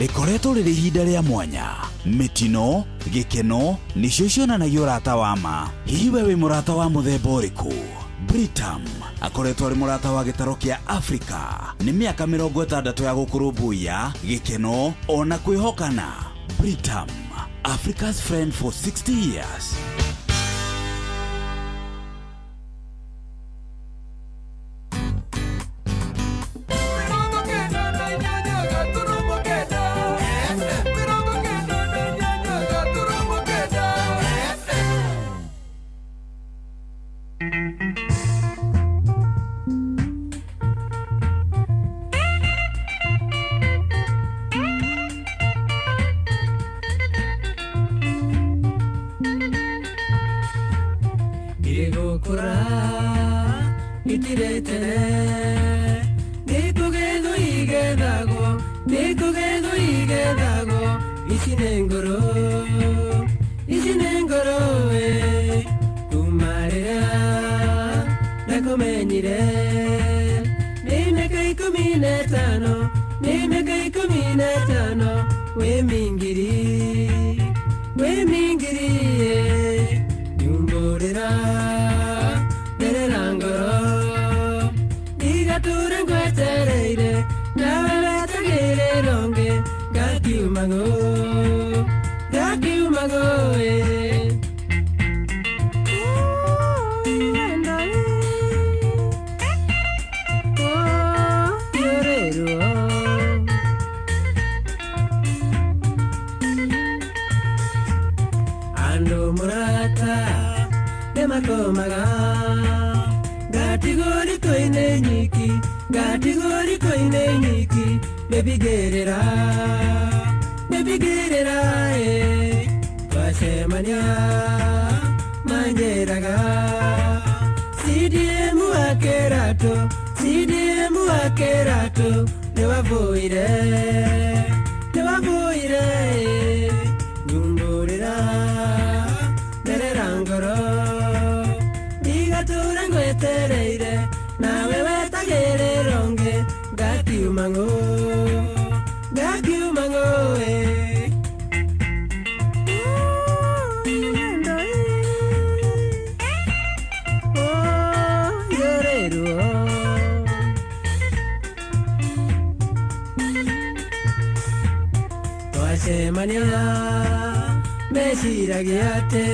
Rĩkoretwo rĩrĩ ihinda rĩa mwanya. Mĩtino, gĩkeno, nĩcio cionanagia ũrata wa ma. Hihi we wĩ mũrata wa mũthemba ũrĩkũ? Britam akoretwo arĩ mũrata wa gĩtaro kĩa Afrika nĩ mĩaka 60 ya gũkũrũmbũiya, gĩkeno ona kwĩhokana. Britam, Africa's friend for 60 years. Irigukura itiretene nikugethwo igethagwo nikugethwo igethagwo ici nĩ ngoro ici nĩ ngoro we kuma rĩrĩa ndakumenyire nĩ mĩaka 15 nĩ mĩaka 15 wĩ mingiri nyumburira nderera ngoro ndigature ngwetereire nawe wetagĩrĩrwo ngĩ ngakiuma ngũ ĩ. Andũ mũrata nĩmakomaga ngatigwo riko-inĩ nyiki ngatigwo riko-inĩ nyiki mĩbigĩrĩra mĩbigĩrĩra ĩ twacemania manjĩraga CDM wa Kĩratũ CDM wa Kĩratũ nĩwabũire nĩwabũire ĩ nyumbũrĩra nderera ngoro ndigature ngwetereire nawe wetagĩrĩrwo ngĩ ngakiuma ngũ ĩ. Twacemania meciragia atĩ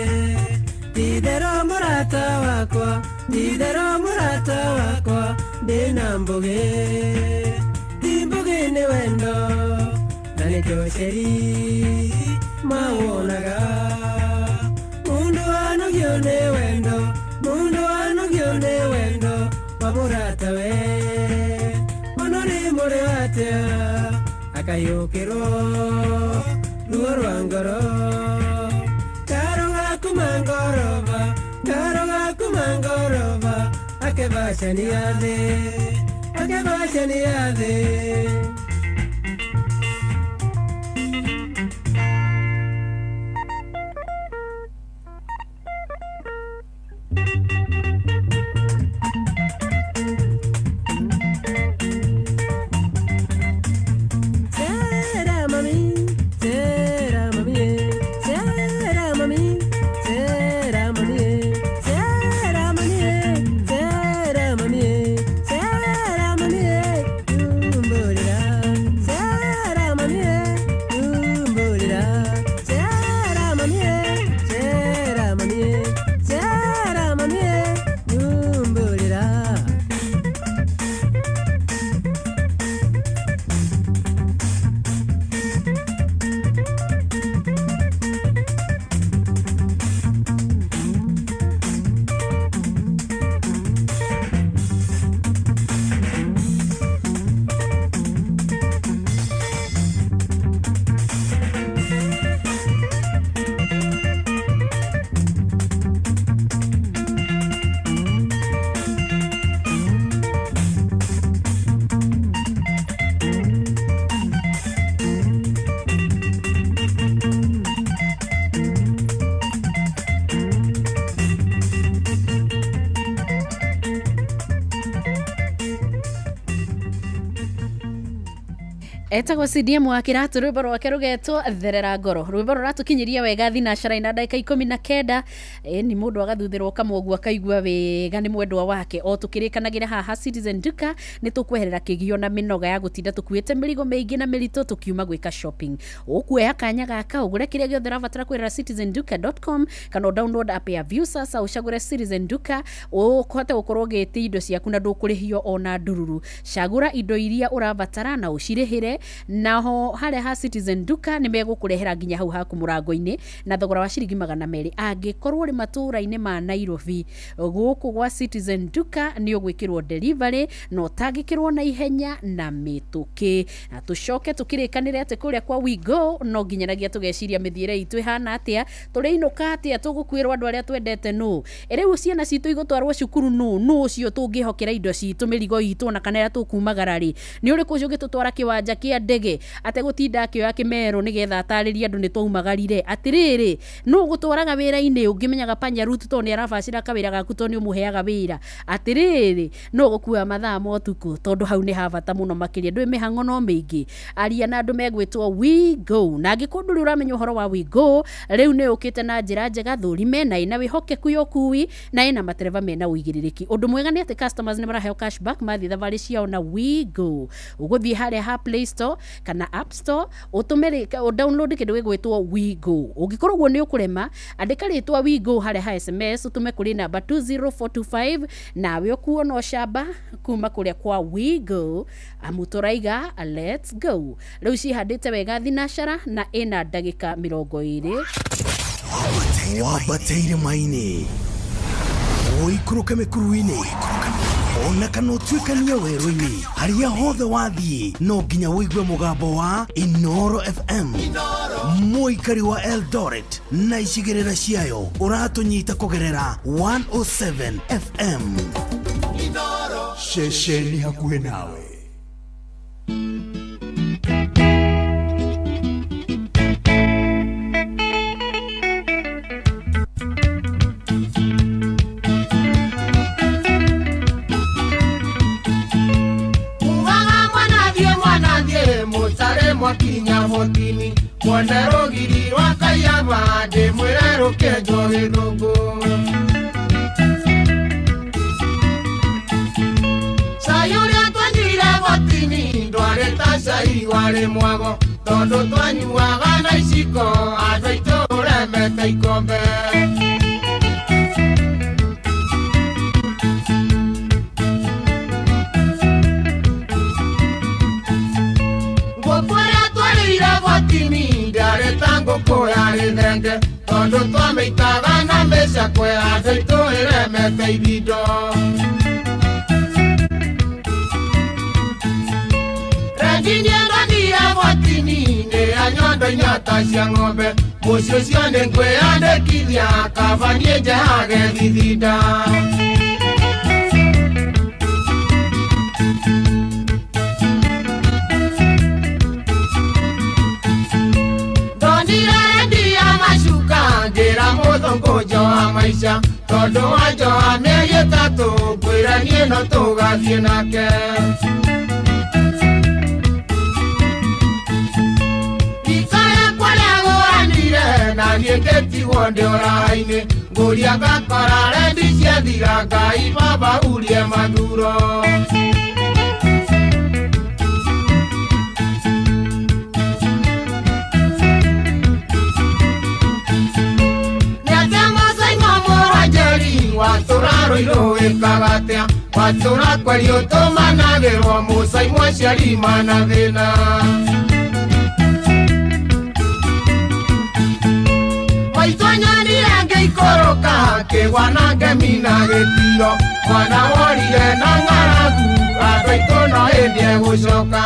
ti-itherũ mũrata wakwa ti-itherũ mũrata wakwa ndĩna mbũgĩ ti mbũgĩ nĩ wendo na nĩkĩo ceri mawonaga mũndũ anogio nĩ wendo mũndũ anogio nĩ wendo wa mũratawe ono nĩ mũrĩ atĩa akayũkĩrwo ruo rwa ngoro karo gaku mangorova karo gaku mangorova akebacania thĩ akebacania thĩ. Será mami, será mami, será mami, será mami, será mami, será mami, será mami, nyumburira. Etagwo CDM wa Kiratu, rwimbo rwake rugetwo therera ngoro. Rwimbo ruratukinyiria wega thinacara na ndagika 19. Ni mundu agathuthirwo kamwoguo akaigua wega ni mwendwa wake. O tukirikanagira haha Citizen Duka ni tukweherera kigio na minoga ya gutinda tukuite mirigo miingi na mirito tukiuma gwika shopping. Ukuoya kanya gaka ugure kiria giothe urabatara kwirera citizenduka.com kana download app ya Viusasa ucagure Citizen Duka ukuhote gukorwo ugĩtia indo ciaku na ndũkũrĩhio ona ndururu. Cagũra indo iria ũrabatara na ũcirĩhĩre, naho harĩa ha Citizen Duka nĩ megũkũrehera nginya hau haku mũrango-inĩ na thogora wa ciringi 200. Angĩkorwo ũrĩ matũũra-inĩ ma Nairobi, gũkũ gwa Citizen Duka nĩ ũgwĩkĩrwo delivery na ũtangĩkĩrwo na ihenya na mĩtũkĩ. Na tũcoke tũkĩrĩkanĩre atĩ kũrĩa kwa We Go no nginyanagia tũgeciria mĩthiĩre itũ ĩhana atĩa, tũrĩinũka atĩa, tũgũkuĩrwo andũ arĩa twendete nũ, rĩu ciana citũ igũtwarwo cukuru nũ, nũ ũcio tũngĩhokera indo citũ, mĩrigo itũ ona kana ĩrĩa tũkumagara rĩ, nĩ ũrĩkũ ũcio ũngĩtũtwara kĩwanja kĩa ndege ategũtinda akĩoya kĩmero nĩgetha atarĩrie andũ nĩ twaumagarire. Atĩrĩrĩ, nũ ũgũtwaraga wĩra-inĩ ũngĩmenyaga panya route tondũ nĩ arabacĩra kawĩra gaku tondũ nĩ ũmũheaga wĩra. Atĩrĩrĩ, nũ ũgũkuaga mathaa ma ũtukũ tondũ hau nĩ ha bata mũno makĩria, ndũĩ mĩhang'o no mĩingĩ. Aria na andũ megwĩtwo We Go, na angĩkorwo ndũrĩ ũramenya ũhoro wa We Go, rĩu nĩ ũkĩte na njĩra njega thũrime na ĩna wĩhokeku ya ũkui na ĩna matereba mena ũigĩrĩrĩki. Ũndũ mwega nĩ atĩ customers nĩ maraheo cashback mathiĩ thabarĩ ciao na We Go. Ũgũthiĩ harĩa ha Play Store kana App Store ũtũme download kĩndũ gĩgwĩtwo We Go. Ũngĩkorwo ũguo nĩ ũkũrema, andĩka rĩtwa We Go harĩa ha SMS ũtũme kũrĩ namba 20425 nawe ũkuo no camba kuma kũrĩa kwa We Go. Amu tũraiga let's go. Rĩu cihandĩte wega thinacara na ĩna ndagĩka 20. Wambateire maini ũikũrũke mĩkuru-inĩ ona kana ũtuĩkanie werũ-inĩ, harĩa hothe wathiĩ no nginya ũigue mũgambo wa Inoro FM. Mũikari wa Eldoret na icigĩrĩra ciayo ũratũnyita kũgerera 107 FM. Ceceni hakuhĩ nawe. Mwakinya hotini mwone rũgiri rwa Kaiyaba ndĩmwĩre rũkĩenjwo gĩthũngũ. Cai ũrĩa twanyuire botini ndwarĩ ta cai warĩ mwago tondũ twanyuaga na iciko andũ aitũ ũremete ikombe. Ngũkũ yarĩ thenge tondũ twamĩitaga na mĩcakwe andũ aitũ ĩremete ithindo. Rendi nĩendonire botini nĩ ya nyondo inyata cia ng'ombe mũciĩ ũcio nĩ ngwĩyandĩkithia kaba niĩ njehage thithinda. Ngĩra mũthũngũ njoha maica tondũ wa njoha mĩeri ĩtatũ ngwĩra niĩ no tũgathiĩ nake. Rika rĩakwa rĩagũranire na niĩ ngĩtigwo ndĩ ũraha-inĩ ngũria ngakora rendi ciathira Ngai baba urie mathuro. Watũra rũirũ wĩkaga atĩa watũra kwerio ũtũmanagĩrwo mũcai mwaciari mana thĩna. Maitũ nyonire ngĩikũrũka kĩgwa na ngemi na gĩtiro mwana worire na ng'aragu andũ aitũ no hĩndĩ egũcoka.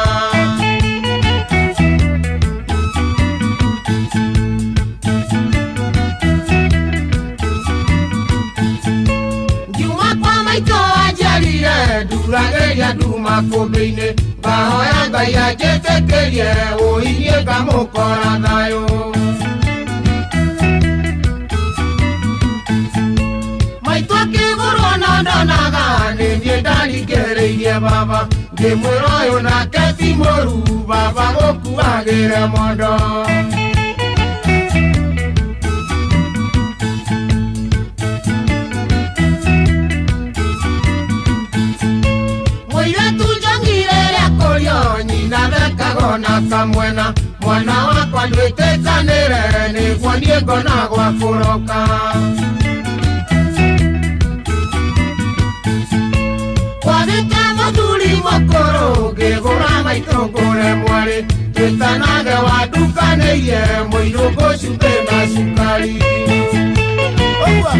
Nduragĩria nduma kũmbĩ-inĩ ngahoya Ngai anjĩtĩkĩrie ũinie ngamũkora thayũ. Maitũ akĩgũrwo no ndonaga nĩ niĩ ndaringĩrĩirie ngũrie baba ngĩmwĩra ũyũ nake ti mũru baba gũkuagĩre mondo. Mũirĩtu njongire rĩa kũrio nyina thekago na kamwena mwana wakwa ndwĩtĩkanĩre nĩguo niĩ ngona gwa kũroka. Kwagĩte mũthuri mũkũrũ ngĩgũra maitũ ngũre mwarĩ twĩtanage wandukanĩirie mũirũ ngũcumbĩ na cukari. Ũguo.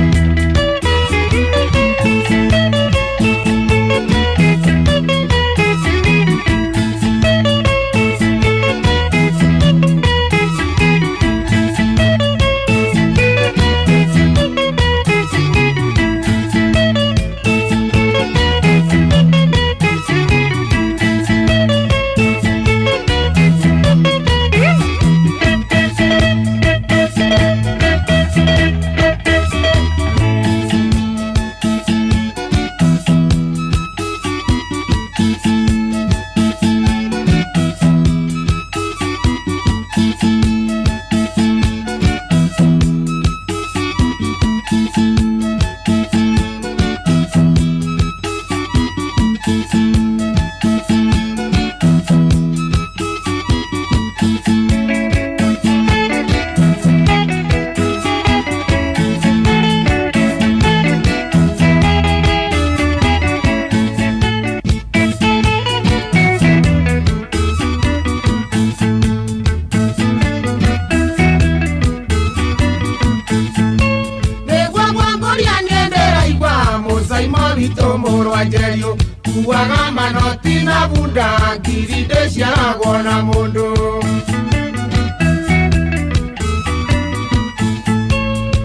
Kuaga manoti na bunda ngiri ndĩciaragwo na mũndũ.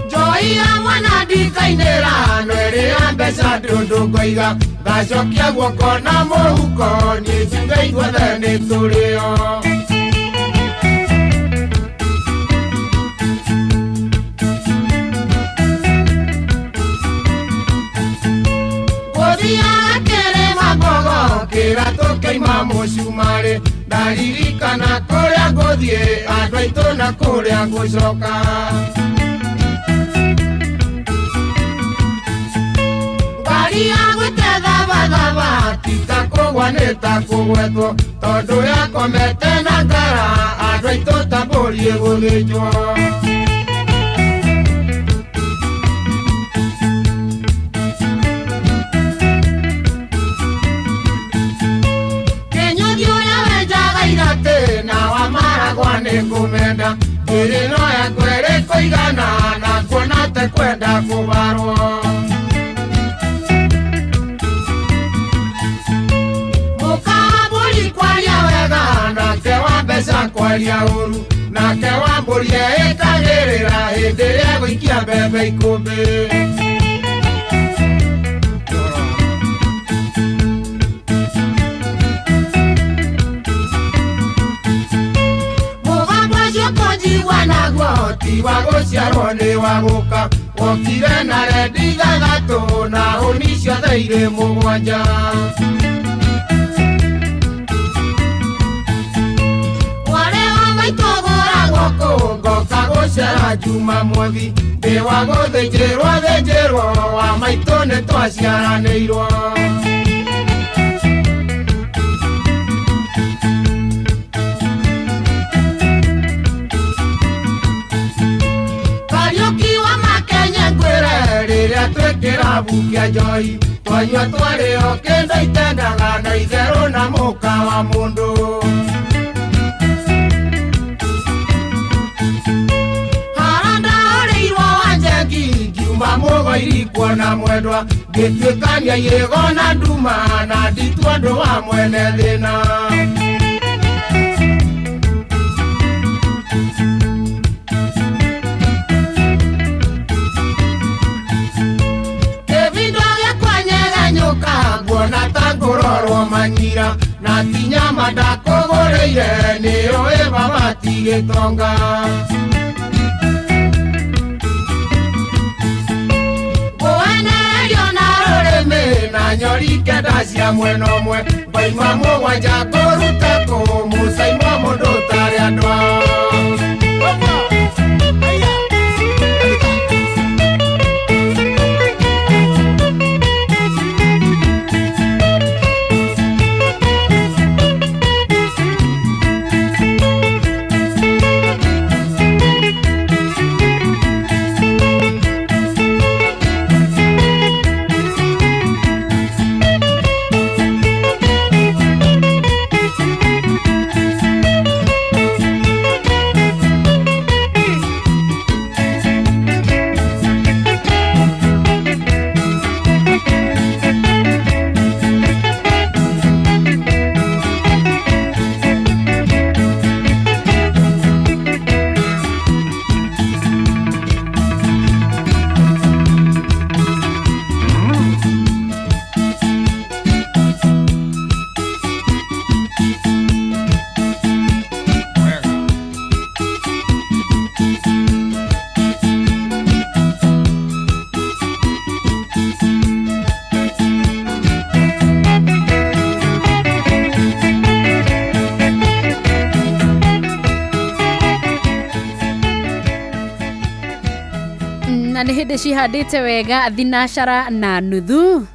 Njoi ya mwana ndikainĩra no ĩrĩ ya mbeca ndũndũ ngoiga ngacokia guoko na mũhuko niĩ njuge ithuothe nĩ tũrĩo. Kĩra tũkĩima mũcumarĩ ndaririkana kũrĩa ngũthiĩ andũ aitũ na kũrĩa ngũcoka. Ngari ya gwĩte thabathaba ti ta kũgwa nĩ ta kũgwetwo tondũ yakomete na ngara andũ aitũ ta mbũri ĩgũthĩnjwo. Nĩngũmenda ĩrĩ no yakwa ĩrĩ kũigana na kuona te kwenda kũbarwo. Mũka wa mbũri kwaria wega nake wa mbeca kwaria ũru nake wa mbũri eĩkagĩrĩra hĩndĩ ĩrĩa egũikia mbembe ikũmbĩ. Ti wa gũciarwo nĩ wa gũka wokire na rendi ithathatũ na hũni ciothe irĩ mũgwanja. Mwarĩ wa maitũ gũragwo kũ ngoka gũcera Jumamothi ndĩ wa gũthĩnjĩrwo thĩnjĩrwo wa maitũ nĩ twaciaranĩirwo. Rĩrĩa twĩ kĩrabu kĩa njohi twanyua twarĩo kĩndũ itendaga na itherũ na mũka wa mũndũ. Hara ndahũrĩirwo wa njengi ngiuma mũgoiri kuona mwendwa ngĩtuĩkania irĩgo na nduma na nditua ũndũ wa mwene thĩna. Nguona ta ngũrorwo manyira na ti nyama ndakũgũrĩire nĩũĩ baba ti gĩtonga. Ngũenerio na rũrĩmĩ na nyori kenda ciana cia mwena ũmwe baima mũgwanja kũruta kũ mũcaimo mũndũ ũtarĩ andũ Na nä hä ndä cihandä te wega thinacara na nuthu.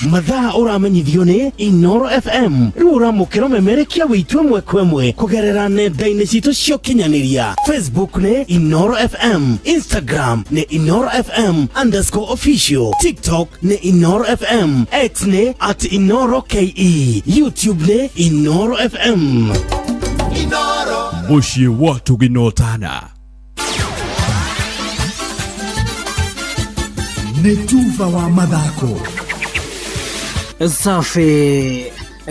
Mathaa ũramenyithio nĩ Inoro FM rĩu ũramũkĩra ũmemerekia wĩitũ ĩmwe kwa ĩmwe kũgerera nenda-inĩ citũ cia ũkinyanĩria. Facebook nĩ Inoro FM, Instagram nĩ Inoro FM underscore official, TikTok nĩ Inoro FM, X nĩ at Inoro KE, YouTube nĩ Inoro FM. Mũciĩ wa tũginotana nĩ tuba wa mathako. Safi,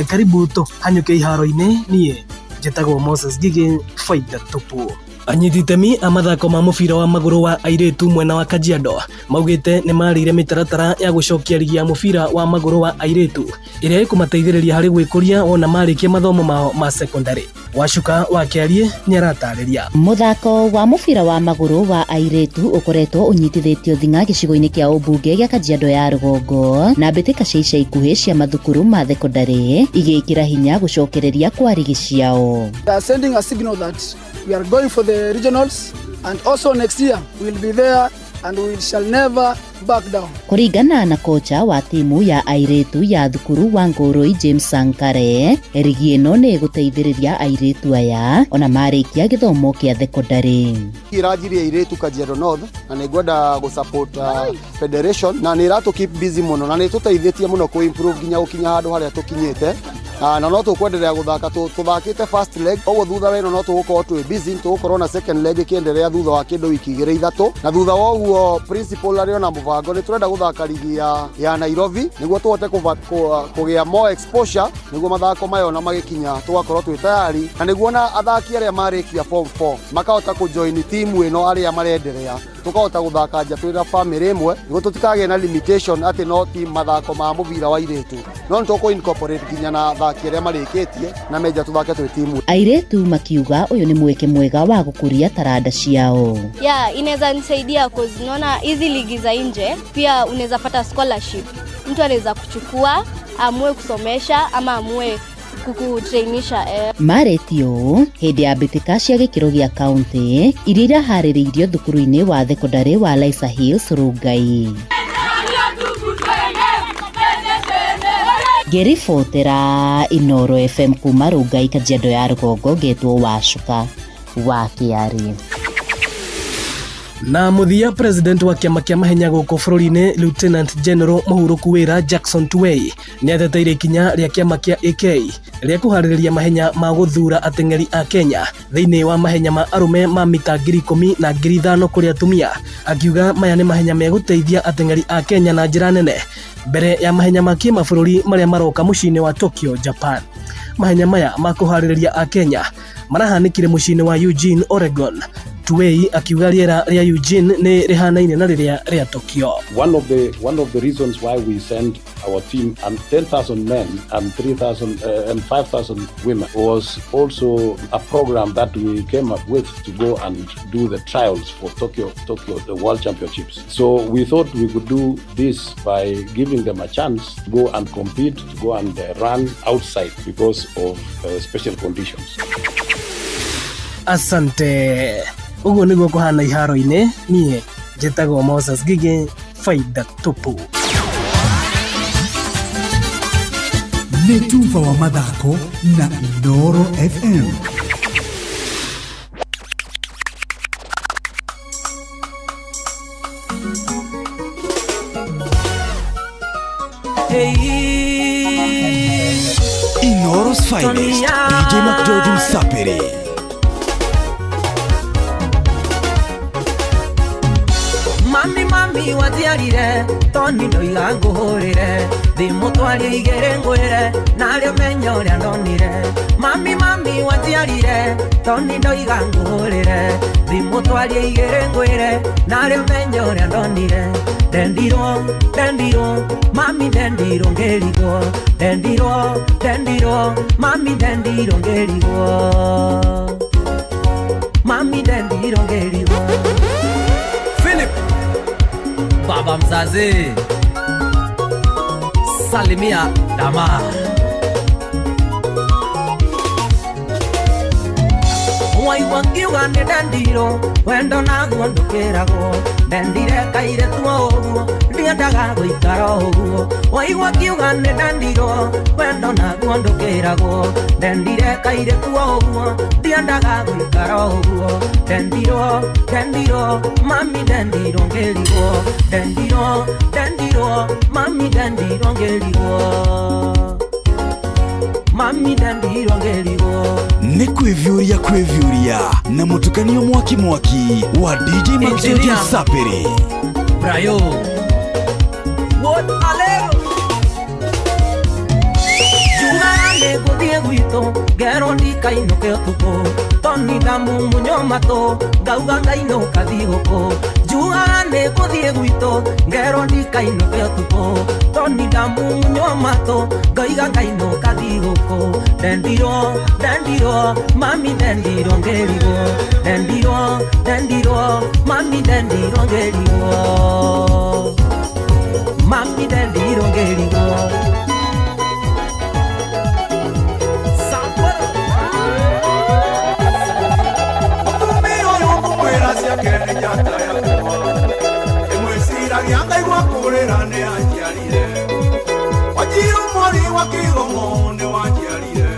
karibu tũhanyũke iharo-inĩ. Niĩ njĩtagwo Moses Gigi, faida tupu. Anyiti itemi a mathako ma mũbira wa magũrũ wa airĩtu mwena wa Kajiado maugĩte nĩ marĩire mĩtaratara ya gũcokia rigi ya mũbira wa magũrũ wa airĩtu ĩrĩa ĩkũmateithĩrĩria harĩ gwĩkũria wona marĩkia mathomo mao ma secondary. Wacuka wa Kĩarie nĩaratarĩria. Mũthako wa mũbira wa magũrũ wa airĩtu ũkoretwo ũnyitithĩtio thing'a gĩcigo-inĩ kĩa ũmbunge gĩa Kajiado ya rũgongo na mbĩtĩka cia ica ikuhĩ cia mathukuru ma thekondarĩ igĩkĩra hinya gũcokereria kwa rigi ciao. They are sending a signal that we are going for the regionals, and also next year we will be there and we shall never back down. Kũringana na kocha wa timu ya airĩtu ya thukuru wa Ngũrũi James Sankare, rigi ĩno nĩ ĩgũteithĩrĩria airĩtu aya ona marĩkia gĩthomo kĩa thekondarĩ. Iranjirie airĩtu Kajiado North na nĩ ngwenda gũ support federation na nĩ iratũ keep busy mũno na nĩ tũteithĩtie mũno kũ improve nginya gũkinya handũ harĩa tũkinyĩte. Na no tũkwenderea gũthaka tũthakĩte first leg, koguo thutha wa ĩno no tũgũkorwo twĩ busy, tũgũkorwo na second leg ĩkĩenderea thutha wa kĩndũ wiki igĩrĩ ithatũ, na thutha wa ũguo principal arĩ ona mũbango nĩ tũrenda gũthaka rigi ya Nairobi nĩguo tũhote kũgĩa more exposure nĩguo mathako maya ona magĩkinya tũgakorwo twĩ tayari, na nĩguo ona athaki arĩa marĩkia form 4 makahota kũjoin team ĩno arĩa marenderea tukahota gũthaka nja twĩna family ĩmwe nĩguo tũtikagĩe na limitation atĩ no team mathako ma mũbira wa airĩtu, no nĩ tũkũ incorporate nginya na athaki arĩa marĩkĩtie na menja tũthake twĩ timu. Airĩtu makiuga ũyũ nĩ mweke mwega wa gũkũria taranda ciao. Yeah, inaweza nisaidia cause naona hizi ligi za nje pia unaweza pata scholarship. Mtu anaweza kuchukua amue kusomesha ama amue kukutrainisha. Marĩtio hĩndĩ ya mbĩtĩka cia gĩkĩro gĩa kaũntĩ iria iraharĩrĩirio thukuru-inĩ wa thekondarĩ wa Laisa Hills Rongai. Ngĩribotera Inoro FM kuma Rongai Kajiado ya rũgongo ngetwo Wacuka wa Kĩarĩ. Na mũthia, president wa kĩama kĩa mahenya gũkũ bũrũri-inĩ Lieutenant General mũhurũku wĩra Jackson Tuwei nĩ ateteire ikinya rĩa kĩama kĩa AK rĩa kũharĩrĩria mahenya ma gũthuura ateng'eri a Kenya thĩinĩ wa mahenya ma arũme ma mita 10,000 na 5,000 kũrĩ atumia, akiuga maya nĩ mahenya megũteithia ateng'eri a Kenya na njĩra nene mbere ya mahenya ma kĩmabũrũri marĩa maroka mũciĩ-inĩ wa Tokyo, Japan. Mahenya maya ma kũharĩrĩria a Kenya marahanĩkire mũciĩ-inĩ wa Eugene, Oregon. Tuwei akiuga rĩera rĩa Eugene nĩ rĩhanaine na rĩrĩa rĩa Tokyo. One of the reasons why we sent our team and 10,000 men and 3,000 and 5,000 women was also a program that we came up with to go and do the trials for Tokyo, the World Championships. So we thought we could do this by giving them a chance to go and compete, to go and run outside because of special conditions. Asante. Ũguo nĩguo kũhana iharo-inĩ. Niĩ njĩtagwo Moses Gigi, faida tupu. Nĩ tuba wa mathako na Inooro FM. Inooro's finest, DJ McGeorge Msapiri. Mami, mami wajiarire toni ndoiga nguhurire thimu twarie igĩrĩ ngwĩre narĩo menya ũrĩa ndonire. Mami, mami wajiarire toni ndoiga nguhurire thimu twarie igĩrĩ ngwĩre narĩo menya ũrĩa ndonire. Ndendirwo, ndendirwo, mami, ndendirwo ngĩrigwo, ndendirwo, ndendirwo, mami, ndendirwo ngĩrigwo, mami, ndendirwo ngĩrigwo. Philip baba mzazi, salimia dama. Waigua ngiuga nĩ ndendirwo wendo naguo ndũkĩragwo, ndendire kairĩtu o ũguo ndiendaga gũikara o ũguo. Waigua ngiuga nĩ ndendirwo wendo naguo ndũkĩragwo, ndendire kairĩtu o ũguo ndiendaga gũikara o ũguo. Ndendirwo, ndendirwo, mami, ndendirwo ngĩrigwo, ndendirwo, ndendirwo, mami, ndendirwo ngĩrigwo, mami, ndendirwo ngĩrigwo. Nĩ kwĩviũria kwĩviũria na mũtukanio mwaki mwaki wa DJ McGeorge Engineer. Msapiri. Brayo What aleo Jugaga nĩ ngũthiĩ gwitũ ngerwo ndikainũke ũtukũ toni ndamumunyo matũ ngauga ngainũka thigũkũ. Jugaga nĩ ngũthiĩ gwitũ ngerwo ndikainũke ũtukũ toni ndamumunyo matũ ngauga ngainũka thigũkũ. Ndendirwo, ndendirwo, mami, ndendirwo ngĩrigwo, ndendirwo, ndendirwo, mami, ndendirwo ngĩrigwo, mami, ndendirwo ngĩrigwo. Mũtumia ũyũ ngũmwĩra ciake nĩ njata yakwa ĩmwĩciragia ngaigua kũrĩra nĩ anjiarire wanjiru mwari wa kĩgomo nĩ wanjiarire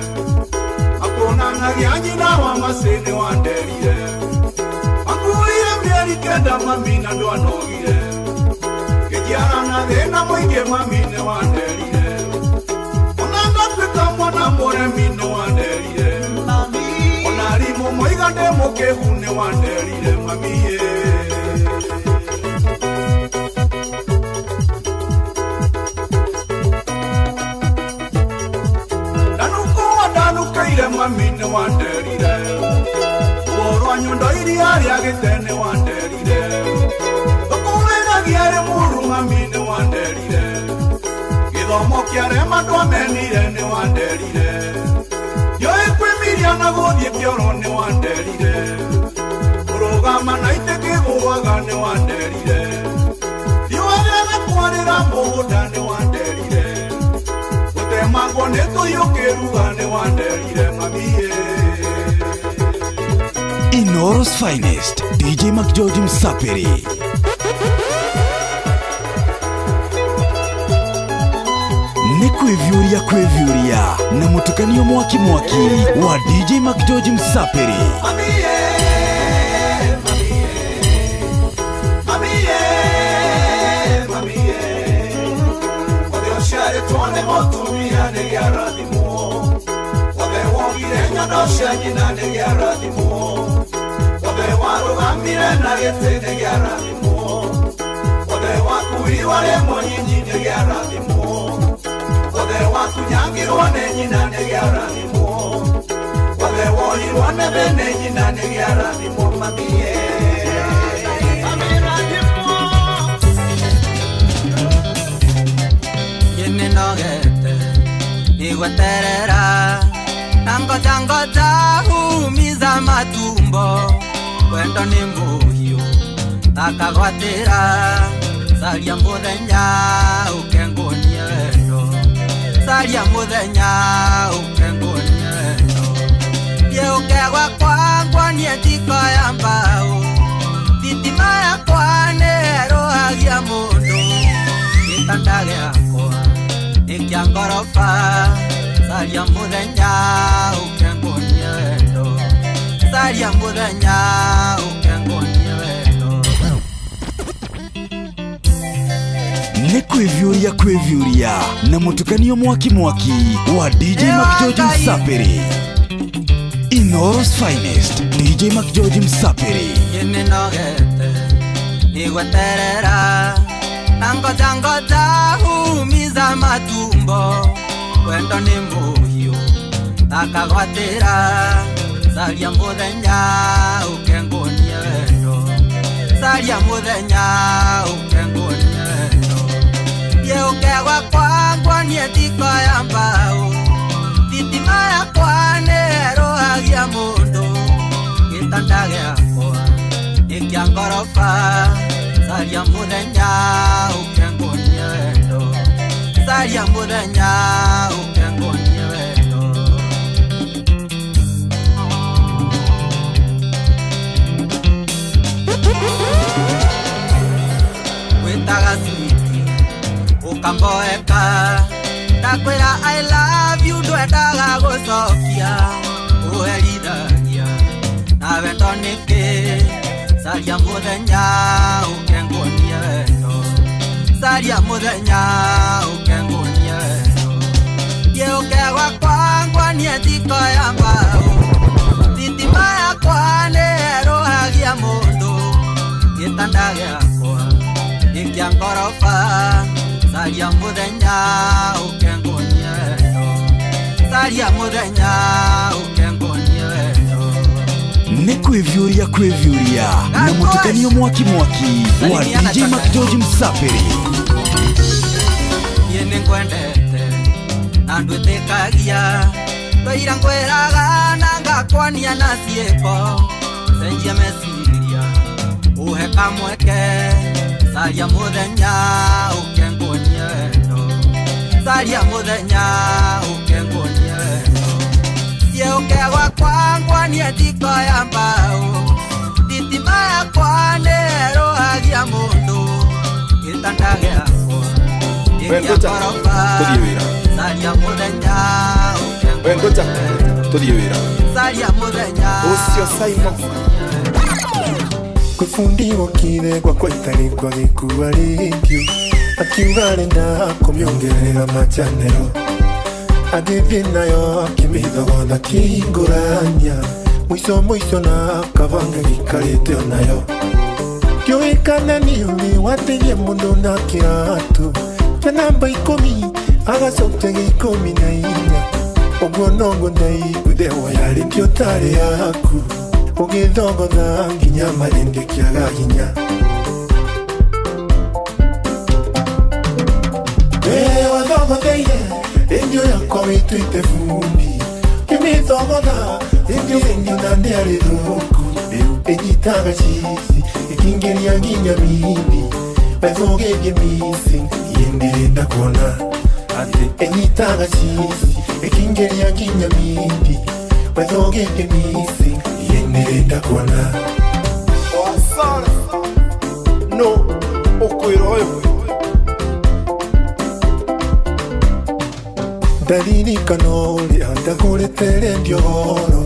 akuonanagia nyina wa macĩ nĩ wanderire akuire mĩeri 9 mami na ndwanogire ngĩnjiara na thĩna mũingĩ mami nĩ wanderire ona ngatuĩka mwana mũremi nĩ wanderire ona arimũ moiga ndĩ mũkĩgu nĩ wanderire mami ĩ. Ndanukũa ndanũkĩire mami nĩ wanderire ruo rwa nyondo iria rĩa gĩte nĩ wanderire tũkũrĩragia rĩ mũru mami nĩ wanderire gĩthomo kĩarema ndwamenire nĩ wanderire ndiũĩ kwĩmiria na gũthiĩ kĩoro nĩ wanderire kũrũgama na itĩ kĩgũaga nĩ wanderire riũa rĩaga kwarĩra mũgũnda nĩ wanderire gũtemangwo nĩ tũiyũkĩruga nĩ wanderire mami ĩ. Inooro's finest, DJ McGeorge Msapiri. Nĩ kwĩviũria kwĩviũria na mũtukanio mwaki mwaki wa DJ McGeorge Msapiri. Mami ĩ, mami ĩ, othe ũciarĩtwo nĩ mũtumia nĩ gĩarathimwo othe wogire nyondo cia nyina nĩ gĩarathimwo othe warũgamire na gĩtĩ nĩ gĩarathimwo othe wakuirwo rĩ mũnyinyi nĩ gĩarathimwo othe wakunyangirwo nĩ nyina nĩ gĩarathimwo othe wohirwo nĩ thĩ nĩ nyina nĩ gĩarathimwo mami ĩ. matumbo wendo nĩ mũhiũ akagwatĩra caria mũthenya ũke nguonie wendo caria mũthenya ũke nguonie wendo thiĩ ũke gwakwa nguonie njiko ya mbaũ thitima yakwa nĩ ĩrũhagia mũndũ gĩtanda gĩakwa nĩ kĩa ngoroba caria mũthenya ũke nguonie wendo caria mũthenya ũke nguonie wendo. Nĩ kwĩviũria kwĩviũria na mũtukanio mwaki mwaki wa DJ McGeorge Msapiri. Inooro's finest DJ McGeorge Msapiri. Nĩnogete nĩgweterera na ngoja ngoja humiza matumbo wendo nĩ mũhiũ akagwatĩra caria mũthenya ũke nguonie wendo caria mũthenya ũke nguonie wendo thiĩ ũke gwakwa nguonie njiko ya mbaũ thitima yakwa nĩ ĩrũhagia mũndũ gĩtanda gĩakwa nĩ kĩa ngoroba caria mũthenya ũke nguonie wendo caria mũthenya ũke nguonie wendo. Wĩtaga switi ũkamboeka ndakwĩra I love you ndwendaga gũcokia ũherithagia na wendo nĩkĩ caria mũthenya ũke nguonie wendo caria mũthenya ũke nguonie wendo thiĩ ũke gwakwa nguonie njiko ya mbaũ thitima yakwa nĩ ĩrũhagia mũndũ gĩtanda gĩakwa nĩ kĩa ngoroba caria mũthenya ũke nguonie wendo caria mũthenya ũke nguonie wendo. Nĩ kwĩviũria kwĩviũria na mũtukanio mwaki mwaki wa DJ McGeorge Msapiri. Niĩ nĩngwendete na ndwĩtĩkagia twaira ngwĩraga na ngakwania na ciĩko cenjia meciria ũhe kamweke caria mũthenya ũke nguonie wendo caria mũthenya ũke nguonie wendo thiĩ ũke gwakwa nguonie njiko ya mbaũ thitima yakwa nĩ ĩrũhagia mũndũ gĩtanda gĩakwa nĩ kĩa ngoroba caria mũthenya ũke nguonie tũthiĩ wĩra caria mũthenya ũcio Simon Kwifundiwo kire gwakwa itarĩ gĩkua rĩngĩ akiuga arenda kũmĩongerera machanero agĩthiĩ nayo akĩmĩthogotha kĩhingũrania mũico mũico na kabanga gĩikarĩte onayo kĩũĩ kana nĩ ũrĩ wateithia mũndũ na kĩratũ kĩa namba 10 agacokia gĩa 14 ũguo noguo ndaiguire wayarĩtie ũtarĩ yaku ũgĩthogotha nginya marĩndĩ kĩaga hinya. We wathogotheire rĩndiũ yakwa wĩtuĩte bundi kĩmĩthogotha rĩndiũ ĩngĩ na ndĩarĩ thũku rĩu ĩnyitaga cici ĩkĩingĩria nginya mindi wethũgĩthie missing niĩ ndĩrenda kuona atĩ ĩnyitaga cici ĩkĩingĩria nginya mindi wethũgĩthie missing nĩrenda kuona. Wasara no ũkwĩra ũyũ ndaririkana ũrĩa ndagũrĩte rendio goro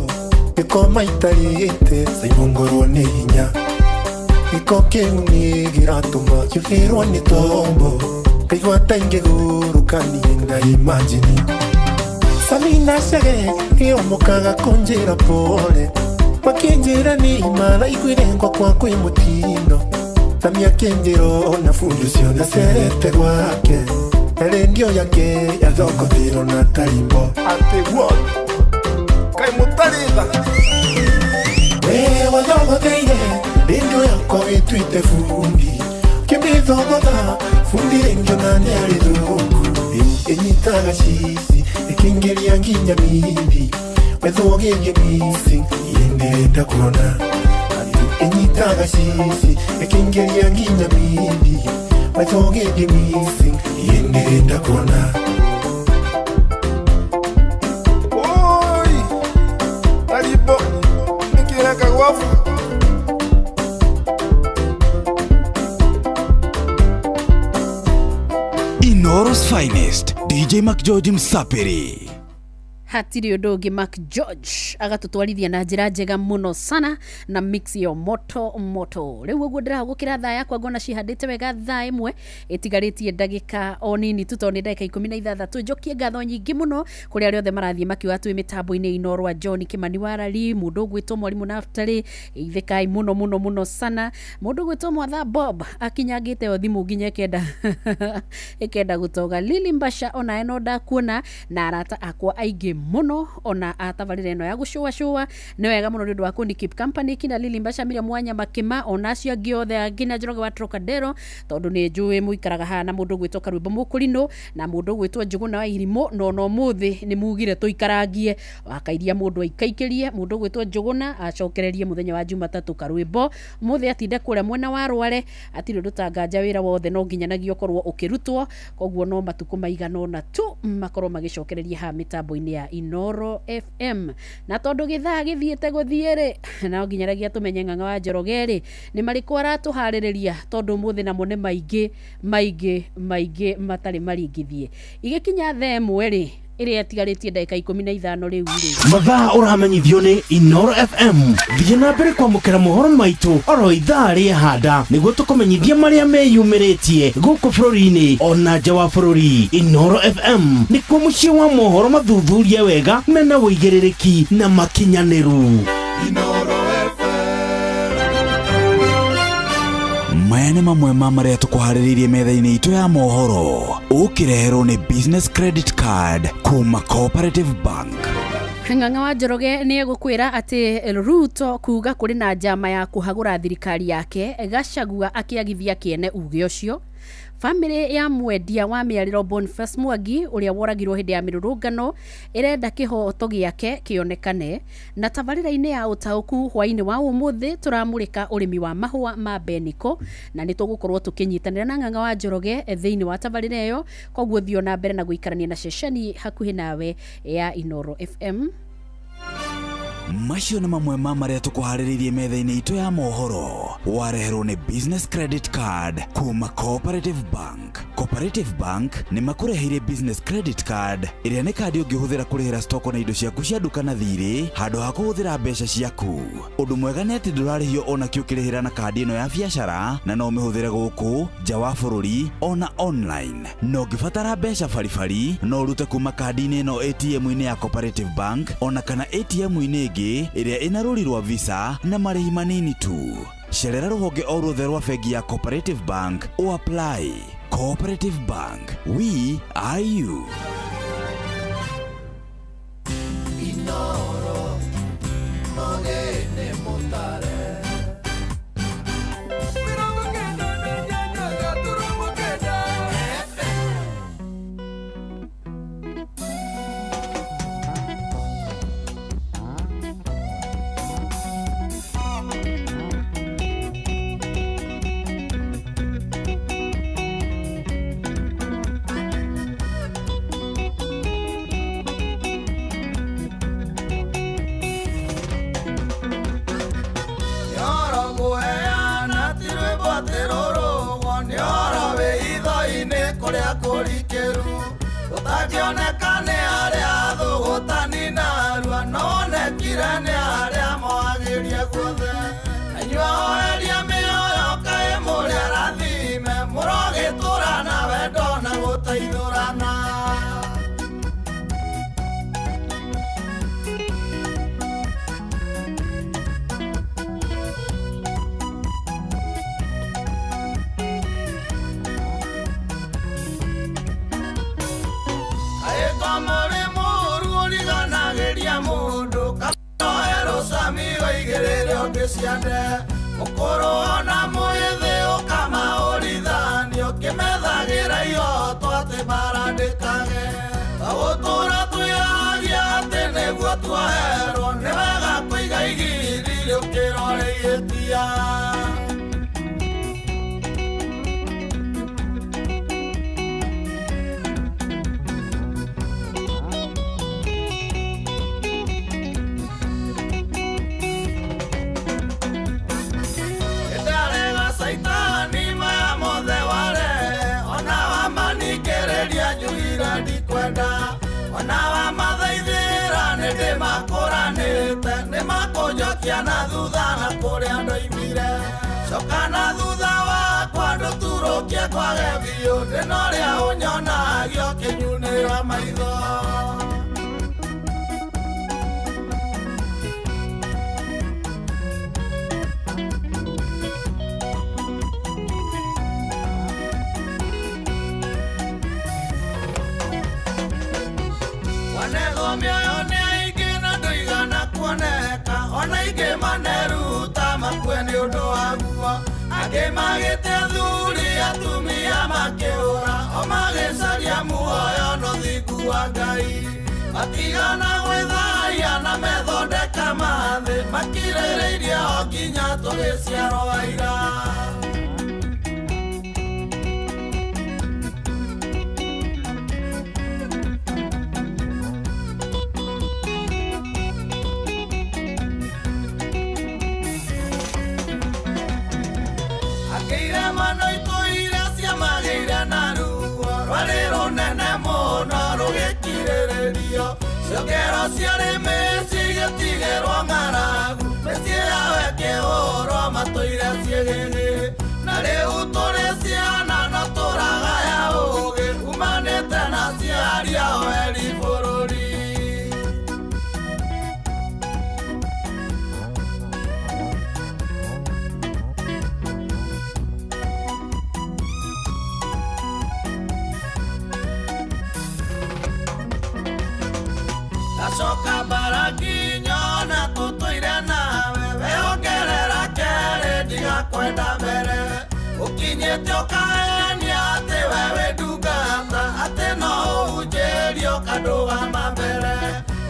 gĩkoma itarĩte caimongorwo nĩ hinya gĩko kĩu nĩ gĩratũma kĩũhĩrwo nĩ tombo ngaigua ta ingĩgũrũka niĩ na imajini Samina Chege ĩomokaga kũnjĩra pole makinjĩra nĩ imaraiguire ngwakwa kwĩ mũtino Sami akĩnjĩra ona fundi ũcio ndacerete gwake na rendio yake yathokothirwo na tarimbo atĩ what kaĩ mũtarĩ tha we wathogotheire rendio yakwa wĩtuĩte bundi kĩmĩthogotha bundi rendio na nĩarĩ thũku rĩu ĩnyitaga cici ĩkĩingĩria nginya mindi wethũgĩthie missing niĩ ndĩrenda kuona. Inyitaga cici ĩkĩingĩria nginya mindi maitho gĩthiĩ missing ĩnĩrenda kuona. Oi, alipo nikireka gwafu. Inooro's finest DJ McGeorge Msapiri. Hatirĩ ũndũ ũngĩ, Mark George agatũtwarithia na njĩra njega mũno sana na mix yo moto moto. Rĩu ũguo ndĩrahũgũkĩra thaa yakwa, ngona cihandĩte wega thaa 1 ĩtigarĩtie ndagĩka o nini tu, tondũ nĩ ndagĩka 16. Njokie ngatho nyingĩ mũno kũrĩ arĩa othe marathiĩ makiuga twĩ mĩtambo-inĩ Inooro, John Kimani Warari, mũndũ ũgwĩtwo mwarimũ Naftali, ithĩkai mũno mũno mũno sana, mũndũ ũgwĩtwo Mwatha Bob akinyangĩte o thimũ nginya ĩkenda gũtoga, Lili Mbasha onawe no ndakuona, na arata akwa aingĩ mũno ona atabarĩra ĩno ya gũcũacũa. Nĩ wega mũno nĩ ũndũ wa kũni keep company kina Lili Mbasha, Miriam Mwanya Makĩma, ona acio angĩ othe angĩ na Njoroge wa Trocadero, tondũ nĩ njũĩ mũikaraga haha, na mũndũ ũgwĩtwo Karwĩmbo Mũkũrinũ na mũndũ ũgwĩtwo Njũgũna wa Irimũ, na ona ũmũthĩ nĩ mugire tũikarangie wakairia mũndũ aikaikĩrie mũndũ ũgwĩtwo Njũgũna acokererie mũthenya wa Jumatatũ. Karwĩmbo mũthĩ atinde kũrĩa mwena wa Rware, atirĩ ũndũ tanganja, wĩra wothe no nginyanagia ũkorwo ũkĩrutwo, koguo no matukũ maigana ũna tu makorwo magĩcokereria haha mĩtambo-inĩ ya Inooro FM. Na tondũ gĩthaa gĩthiĩte gũthiĩ rĩ, no nginyanagia tũmenye Ng'ang'a wa Njoroge rĩ nĩ marĩkũ aratũharĩrĩria, tondũ ũmũthĩ namo nĩ maingĩ maingĩ maingĩ matarĩ maringithie. Igĩkinya thaa 1 rĩ, ĩrĩa ĩtigarĩtie ndagĩka 15 rĩu rĩ, Mathaa ũramenyithio nĩ Inooro FM. Thiĩ na mbere kwamũkĩra mohoro maitũ oro ithaa rĩehanda nĩguo tũkũmenyithie marĩa meyumĩrĩtie gũkũ bũrũri-inĩ ona nja wa bũrũri. Inooro FM nĩkuo mũciĩ wa mohoro mathuthurie wega mena ũigĩrĩrĩki na makinyanĩru. Maya nĩ mamwe ma marĩa tũkũharĩrĩirie metha-inĩ itũ ya mohoro, ũkĩreherwo nĩ business credit card kuma Cooperative Bank. Ng'ang'a wa Njoroge nĩ egũkwĩra atĩ Ruto kuga kũrĩ na njama ya kũhagũra thirikari yake, Gachagua akĩagithia kĩene uge ũcio. Bamĩrĩ ya mwendia wa mĩarĩro Boniface Mwangi ũrĩa woragirwo hĩndĩ ya mĩrũrũngano ĩrenda kĩhoto gĩake kĩonekane. Na tabarĩra-inĩ ya ũtaũku hwaĩ-inĩ wa ũmũthĩ tũramũrĩka ũrĩmi wa mahũa ma beniko, na nĩ tũgũkorwo tũkĩnyitanĩra na Ng'ang'a wa Njoroge thĩinĩ wa tabarĩra ĩyo, koguo thiĩ na mbere na gũikarania na ceceni hakuhĩ nawe ya Inooro FM. Macio nĩ mamwe ma marĩa tũkũharĩrĩirie metha-inĩ itũ ya mohoro, wareherwo nĩ business credit card kuma Cooperative Bank. Cooperative Bank nĩ makũreheire business credit card ĩrĩa nĩ kandi ũngĩhũthĩra kũrĩhĩra stoko na indo ciaku cia nduka na thirĩ handũ ha kũhũthĩra mbeca ciaku. Ũndũ mwega nĩ atĩ ndũrarĩhio ona kĩ ũkĩrĩhĩra na kandi ĩno ya biacara, na no ũmĩhũthĩre gũkũ nja wa bũrũri ona online. Na ũngĩbatara mbeca baribari no ũrute kuma kandi-inĩ ĩno ATM-inĩ ya Cooperative Bank ona kana ATM-inĩ ĩngĩ ĩrĩa ĩna rũri rwa Visa na marĩhi manini tu. Cerera rũhonge o ruothe rwa bengi ya Cooperative Bank o apply. Cooperative Bank, we are you. Inooro mogene mutare 98 gaturumo 9 FM. Nĩoro ngũheana ti rwĩmbo atĩ rũrũgwo, nĩoro wĩ hitho-inĩ kũrĩa kũrikĩru, gũtangĩoneka nĩ arĩa athũgũtani narua, no wonekire nĩ arĩa moagĩrie guothe. Na inyuĩ ahoeria mĩoyo kaĩ mũrĩ arathime, mũrogĩtũra na wendo na gũteithũrana. Kaĩko mũrĩ mũũru ũriganagĩria mũndũ, kaoe rũcami ũigĩrĩre ũngĩ ciande, mũkũrũ ona mwĩthĩ ũkamaũrithanio, kĩmethagĩra ihoto atĩ mbara ndĩkage. Tũgũtũra twĩhagia atĩ nĩguo tuoherwo, nĩ wega kũiga igiri rĩũkĩrore. ũrĩ ihĩtia. Ndarega caitani maya mothe warehe, ona wamaningĩrĩria njugire ndikwenda, ona wamathaithĩra nĩndĩmakũranĩte, nĩmakũnjokia na thutha na kũrĩa ndoimire. Coka na thutha wakwa ndũturũkie kwage biũ, ndĩna ũrĩa ũnyonagia ũkĩnyunĩra maitho. Wanethwo mĩoyo nĩ aingĩ na ndũigana kuoneka, ona ingĩ maneruta makue nĩ ũndũ waguo. Angĩ magĩte athuri atumia makĩũra, o magĩcaria muoyo na ũthingu wa Ngai. Matigana gwĩthaia na methondeka mathĩ, makirĩrĩirie o nginya tũgĩciarwo aira. Akĩire mano itũire ciamagĩire na ruo rwarĩ rũnene mũno rũgĩkirĩrĩrio. Ciongero ciarĩ mĩciĩ igĩtigĩrwo ng'aragu, mĩciĩ yao ĩkĩhũrwo matũire ciĩgĩgĩ. Na rĩu tũrĩ ciana no tũragaya ũũgĩ umanĩte na aciari ao eri bũrũri. Ndacoka mbaraki nyona tũtũire nawe, wehongerera kerĩ ndigakwenda mbere. Ũkinyĩte ũkahenia atĩ we wĩ ndungata, atĩ no ũhunjĩrie ũkandũgama mbere.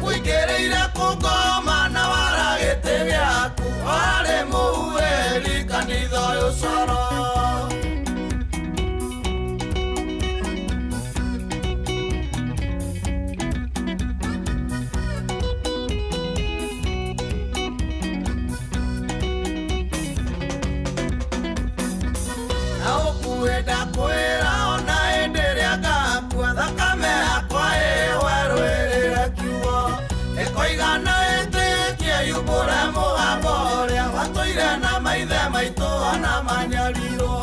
Ũingĩrĩire kũngoma na wara gĩtĩ gĩaku, warĩ mũhuhĩri kanitha ũyũ coro. Na ũkue ndakwĩra ona hĩndĩ ĩrĩa ngakua, thakame yakwa ĩwerũĩrĩre kiugo. Ĩkoigana ĩtĩkie yumbũre mũgambo ũrĩa watũire na maithe maitũ ona manyarirwo.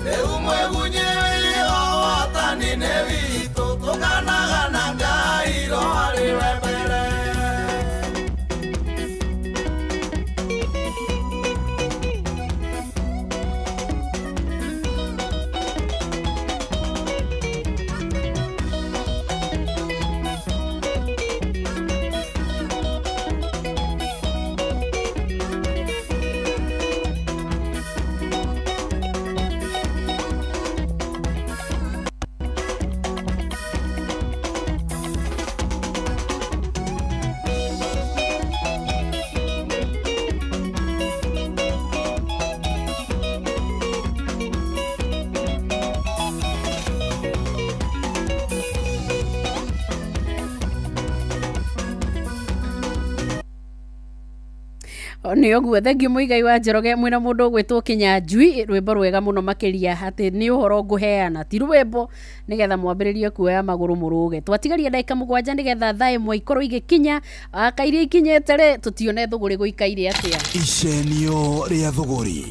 Rĩu mwĩgunyĩ wĩho ũhotani-inĩ witũ, tũkanaga na Ngai roho arĩ we mbere. Nĩ ũguo thengiũ Mũigai wa Njoroge mwĩna mũndũ ũgwĩtwo Kĩnyanjui, rwĩmbo rwega mũno makĩria atĩ nĩ ũhoro ngũheana ti rwĩmbo nĩgetha mwambĩrĩrie kuoya magũrũ mũrũge. Twatigaria ndagĩka 7 nĩgetha thaa 1 ikorwo igĩkinya, kairia ikinyĩte rĩ tũtione thũgũrĩ gũikaire atĩa. Icenio rĩa thũgũrĩ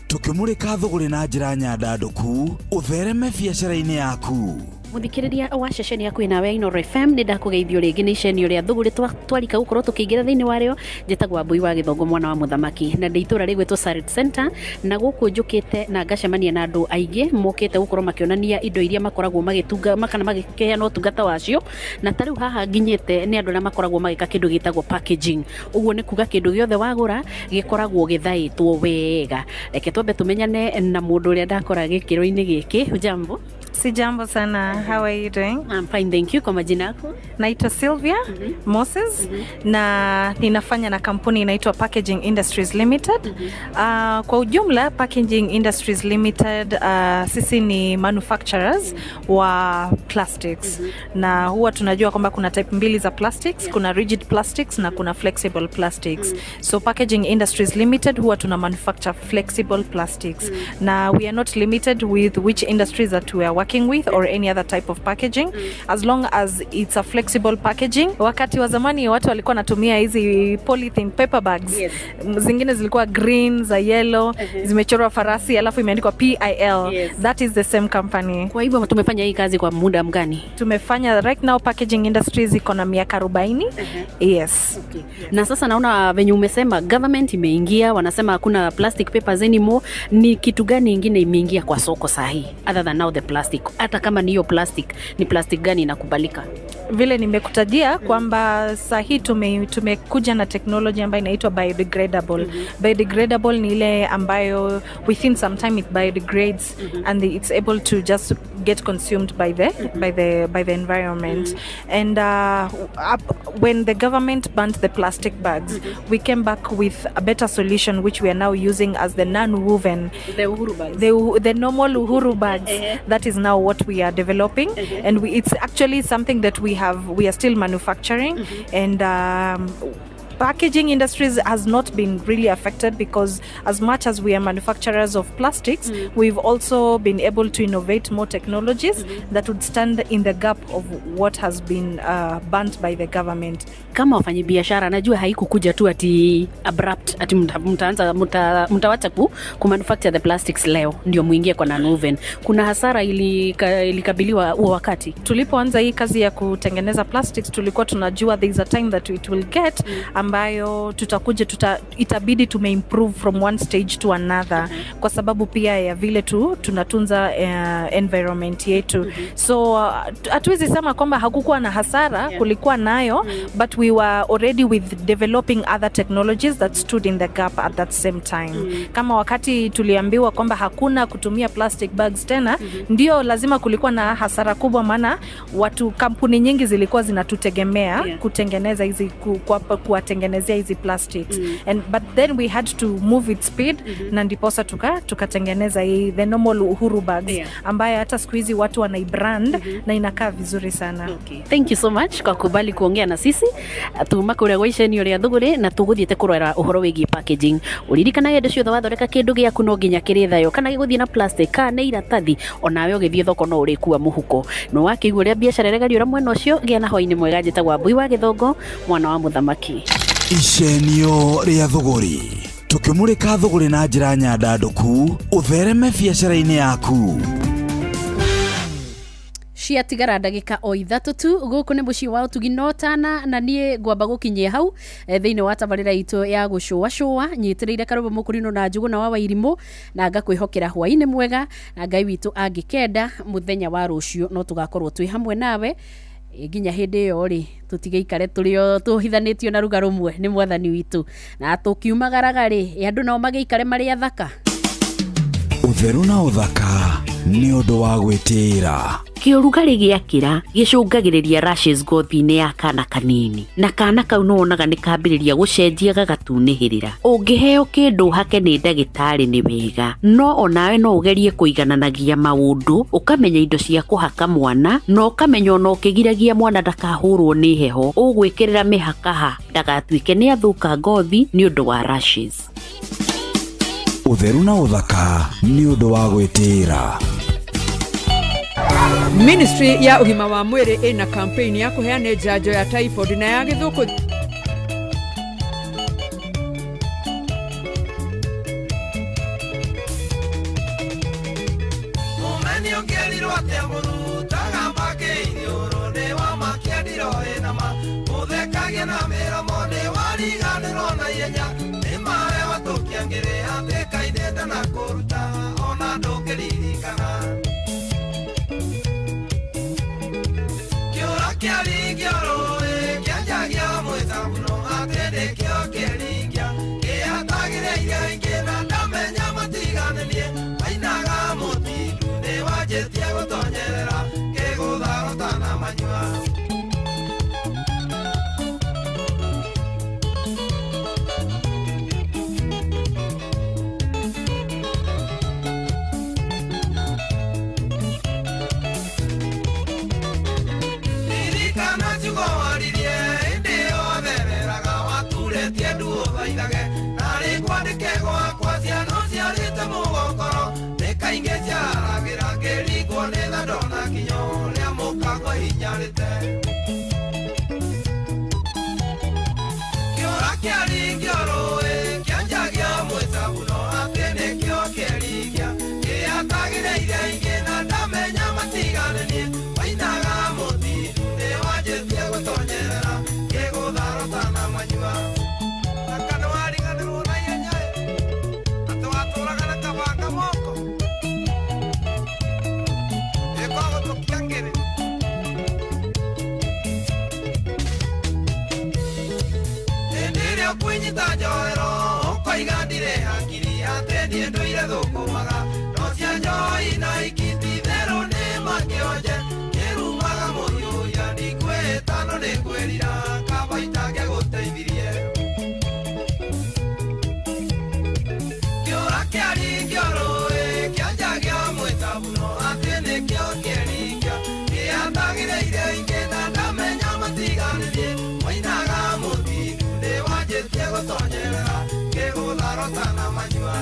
tũkĩmũrĩka thũgũrĩ na njĩra nyandandũku ũthereme biacara-inĩ yaku. Muthikiriria wa ceceni yaku nawe Inooro FM nĩ ndakũgeithio rĩngĩ nĩ icenio rĩa thũgũrĩ twarika gũkorwo tũkĩingĩra thĩinĩ warĩo. Njĩtagwo Wambui wa Gĩthongo mwana wa mũthamaki na ndĩ itũra rĩgwĩtwo Sarit Center, na gũkũ njũkĩte na ngacemania na andũ aingĩ mokĩte gũkorwo makĩonania indo iria makoragwo magĩtunga kana magĩkĩheana ũtungata wacio. Na ta rĩu haha nginyĩte nĩ andũ arĩa makoragwo magĩka kĩndũ gĩtagwo packaging. Ũguo nĩ kuga kĩndũ gĩothe wagũra gĩkoragwo gĩthaĩtwo wega. Reke twambe tũmenyane na mũndũ ũrĩa ndakora gĩkĩro-inĩ gĩkĩ. Jambo. Sijambo sana. How are you doing? I'm fine, thank you. Kwa majina yako? Naitwa Sylvia Moses na ninafanya na kampuni inaitwa Packaging Industries Limited. Kwa ujumla Packaging Industries Limited, sisi ni manufacturers wa plastics na huwa tunajua kwamba kuna type mbili za plastics, kuna rigid plastics na kuna flexible plastics. So Packaging Industries Limited huwa tuna manufacture flexible plastics na we are not limited with which industries that we are working with or any other type of packaging as long as it's a flexible packaging. Wakati wa zamani watu walikuwa wanatumia hizi polythene paper bags. Zingine zilikuwa green, za yellow, zimechorwa farasi alafu imeandikwa PIL. That is the same company. Kwa hivyo tumefanya hii kazi kwa muda mgani? Tumefanya, right now Packaging Industries iko na miaka 40. Yes. Okay. Na sasa naona venye umesema government imeingia, wanasema hakuna plastic papers anymore. Ni kitu gani ingine imeingia kwa soko sahi other than now the plastic? Hata kama ni hiyo plastic, ni plastic gani inakubalika? Vile nimekutajia kwamba saa hii tumekuja na technology ambayo inaitwa biodegradable. Biodegradable ni ile ambayo within some time it biodegrades and it's able to just get consumed by the environment. And when the government banned the plastic bags, we came back with a better solution, which we are now using as the non-woven, the Uhuru bags. The normal Uhuru bags. That is now what we are developing, and it's actually something that we are still manufacturing, and Packaging Industries has not been really affected because as much as we are manufacturers of plastics, we've also been able to innovate more technologies that would stand in the gap of what has been banned by the government. Kama wafanyabiashara, najua haikukuja tu ati abrupt ati mtaanza mtawacha ku manufacture the plastics leo ndio muingie kwa nonwoven. Kuna hasara ilikabiliwa huo wakati? Tulipoanza hii kazi ya kutengeneza plastics, tulikuwa tunajua there is a time that it will get ambayo tutakuja itabidi tumeimprove from one stage to another kwa sababu pia ya vile tu tunatunza environment yetu. So hatuwezi sema kwamba hakukuwa na hasara. Kulikuwa nayo, but we were already with developing other technologies that stood in the gap at that same time. Kama wakati tuliambiwa kwamba hakuna kutumia plastic bags tena, ndio lazima kulikuwa na hasara kubwa, maana watu, kampuni nyingi zilikuwa zinatutegemea kutengeneza hizi kuwatengenezea hizi plastics. And but then we had to move with speed na ndiposa tukatengeneza hii the normal Uhuru bags ambayo hata siku hizi watu wanaibrand na inakaa vizuri sana. Okay. Thank you so much kwa kubali kuongea na sisi. Tuma kuria gwa icenio ria thuguri na tuguthiete kurora uhoro wigie packaging. Uririkanaga hĩndĩ ciothe wathondeka kĩndũ gĩaku no nginya kĩrĩthayo, kana gĩgũthiĩ na plastic kana nĩ iratathi, onawe ũgĩthiĩ thoko no ũrĩkua mũhuko. Nĩ wakĩigua ũrĩa biacara ĩregariũra mwena ũcio. Gĩa na hwainĩ mwega. Njĩtagwo Mbui wa Gĩthongo, mwana wa mũthamaki. Icenio rĩa thũgũrĩ, tũkĩmũrĩka thũgũrĩ na njĩra nyandandũku ũthereme biacara-inĩ yaku. Ciatigara ndagĩka o 3 tu. Gũkũ nĩ mũciĩ wa ũtugi no tana na niĩ ngwamba gũkinyia hau thĩinĩ wa tabarĩra itũ ya gũcũa cũa. Nyitĩrĩire karũbo mũkũrinũ na Njũgũna wa Wairimũ na ngakwĩhokera hwainĩ mwega, na Ngai witũ angĩkenda mũthenya wa rũciũ no tũgakorwo twĩ hamwe nawe. Nginya hĩndĩ ĩyo rĩ, tũtigĩikare tũrĩ o tũhithanĩtio na ruga rũmwe nĩ mwathani witũ, na tũkiumagaraga rĩ, andũ nao magĩikare marĩ athaka. Ũtheru na ũthaka nĩ ũndũ wa gwĩtĩĩra. Kĩũrugarĩ gĩakĩra gĩcũngagĩrĩria rashes ngothi-inĩ ya kana kanini, na kana kau nĩwonaga nĩ kambĩrĩria gũcenjia gagatunĩhĩrĩra. Ũngĩheo kĩndũ ũhake nĩ ndagĩtarĩ nĩ wega, no onawe no ũgerie kũigananagia maũndũ, ũkamenya indo cia kũhaka mwana na ũkamenya ona ũkĩgiragia mwana ndakahũrwo nĩ heho ũgwĩkĩrĩra mĩhaka ha ndagatuĩke nĩ athũka ngothi nĩ ũndũ wa rashes. Ũtheru na ũthaka nĩ ũndũ wa gwĩtĩĩra. Ministry ya ũgima wa mwĩrĩ ĩna campaign ya kũheana njanjo ya typhoid na ya gĩthũkũ. Mũmeni ũngĩerirwo atĩa mũrutaga makĩiniũrũ nĩ wa makĩendiroĩ nama mũthekagia na mĩromo nĩ wariganĩrwo na ihenya nĩ mahewa tũkĩangĩrĩ atĩkainĩte na kũruta ona ndũngĩririkana kĩũra kĩaringia rũĩ kĩanjagia mwĩtabuno atĩ nĩkĩo kĩringia kĩatagĩrĩire ingĩ na ndamenya matiganĩrie mainaga mũtindu nĩ wanjĩtie gũtonyera. nĩnjiguĩte. Kĩũra kĩaringio rũĩ kĩanjagia mwĩtabuno atĩ nĩkĩo kĩringia kĩatagĩrĩire ingĩ na ndamenya matiganĩrie wainaga mũthitu nĩwanjĩtie gũtonyerera kĩgũtharota na manyua. Na kana wariganĩrwo na ihenya ĩ atĩ watũraga na kabanga moko ĩkwagũtũkia ngĩrĩ. Hĩndĩ ĩrĩa ũkwĩnyita njohero ũkoiga ndirĩ hakiri atĩ niĩ ndũire thũkũmaga no cia njoi na ikiti therũ nĩ makĩonje kĩrumaga mũhiũhia ndikwĩtano nĩngwĩrira kaba itangĩgũteithirie. Kĩũra kĩaringio rũĩ kĩanjagia mwĩtabuno atĩ nĩkĩo kĩringia kĩatagĩrĩire ingĩ na ndamenya matiganĩrie wainaga mũthitu nĩwanjĩtie gũtonyerera kĩgũtharota na manyua.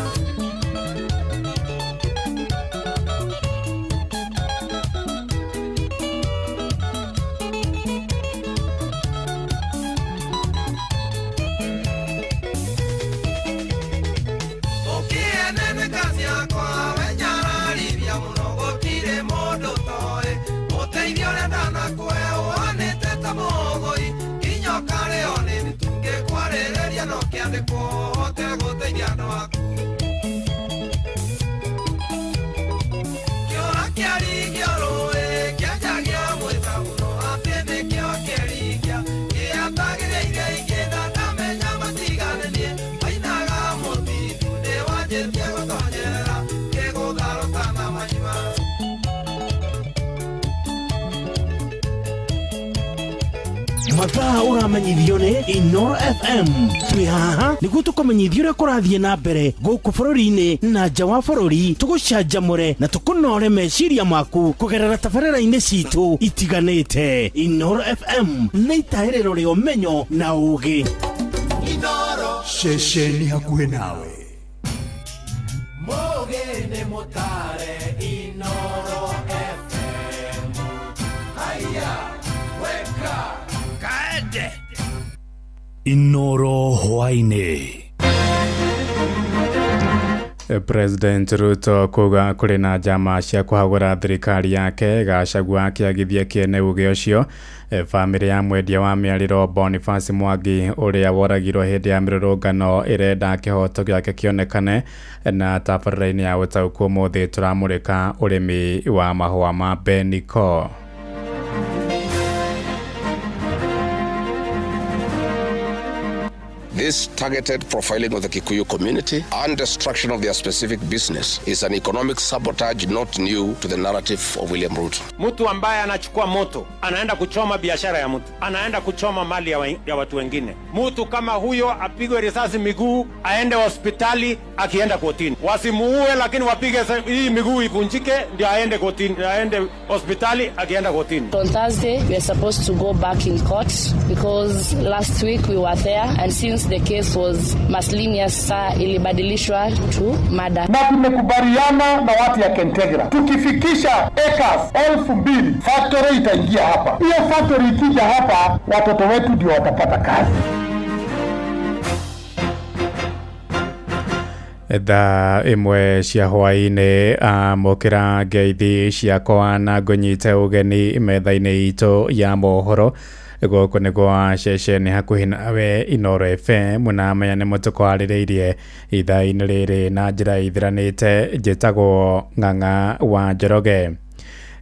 Ũkĩenene kazi yakwa wenyararithia mũno gũtirĩ mũndũ toĩ ũteithio ũrĩa ndanakũhe ũhanĩte ta mũgũi nginya ũkarĩo nĩ mĩtungĩ kwarĩrĩria no kĩandĩkwo ũhote gũteithia andũ aku. Kĩũra kĩaringio rũĩ kĩanjagia mwĩtabuno atĩ nĩkĩo kĩringia kĩatagĩrĩire ingĩ na ndamenya matiganĩrie wainaga mũthitu nĩwanjĩtie gũtonyerera kĩgũtharũta na manyua. Mathaa ũramenyithio nĩ Inoro FM. Twĩ haha nĩguo tũkũmenyithie ũrĩa kũrathiĩ na mbere gũkũ bũrũri-inĩ na nja wa bũrũri, tũgũcanjamũre na tũkũnore meciria maku kũgerera tabarĩra-inĩ citũ itiganĩte. Inoro FM nĩ itahĩrĩro rĩa ũmenyo na ũũgĩ. Ceceni hakuhĩ nawe. Mũgĩ nĩ mũtare Inoro FM. Haya, weka kaende. Inoro hwaĩ-inĩ. President Ruto kuga kũrĩ na njama cia kũhagũra thirikari yake. Gachagua akĩagithia kĩene uge ũcio. Bamĩrĩ ya mwendia wa mĩarĩro Boniface Mwangi ũrĩa woragirwo hĩndĩ ya mĩrũrũngano ĩrenda kĩhoto gĩake kĩonekane. Na tabarĩra-inĩ ya ũtaũku ũmũthĩ tũramũrĩka ũrĩmi wa mahũa ma Beniko. This targeted profiling of the Kikuyu community and destruction of their specific business is an economic sabotage not new to the narrative of William Ruto. Mtu ambaye anachukua moto, anaenda kuchoma biashara ya mtu, anaenda kuchoma mali ya watu wengine. Mtu kama huyo apigwe risasi miguu, aende hospitali, akienda kotini. Wasimuue, lakini wapige hii miguu ivunjike ndio aende kotini, aende hospitali akienda kotini. On Thursday we are supposed to go back in court because last week we were there and since the case was miscellaneous, saa ilibadilishwa to murder. Na tumekubaliana na watu ya Kentegra, tukifikisha acres 2000 factory itaingia hapa. Hiyo factory ikija hapa, watoto wetu ndio watapata kazi. Thaa ĩmwe cia hwaĩ-inĩ amũkĩra ngeithi ciakwa na ngũnyite ũgeni metha-inĩ itũ ya mohoro. Gũkũ nĩ gwa ceceni hakuhĩ nawe Inoro FM, na maya nĩmo tũkwarĩrĩirie ithaa-inĩ rĩrĩ na njĩra ithiranĩte. Njĩtagwo Ng'ang'a wa Njoroge.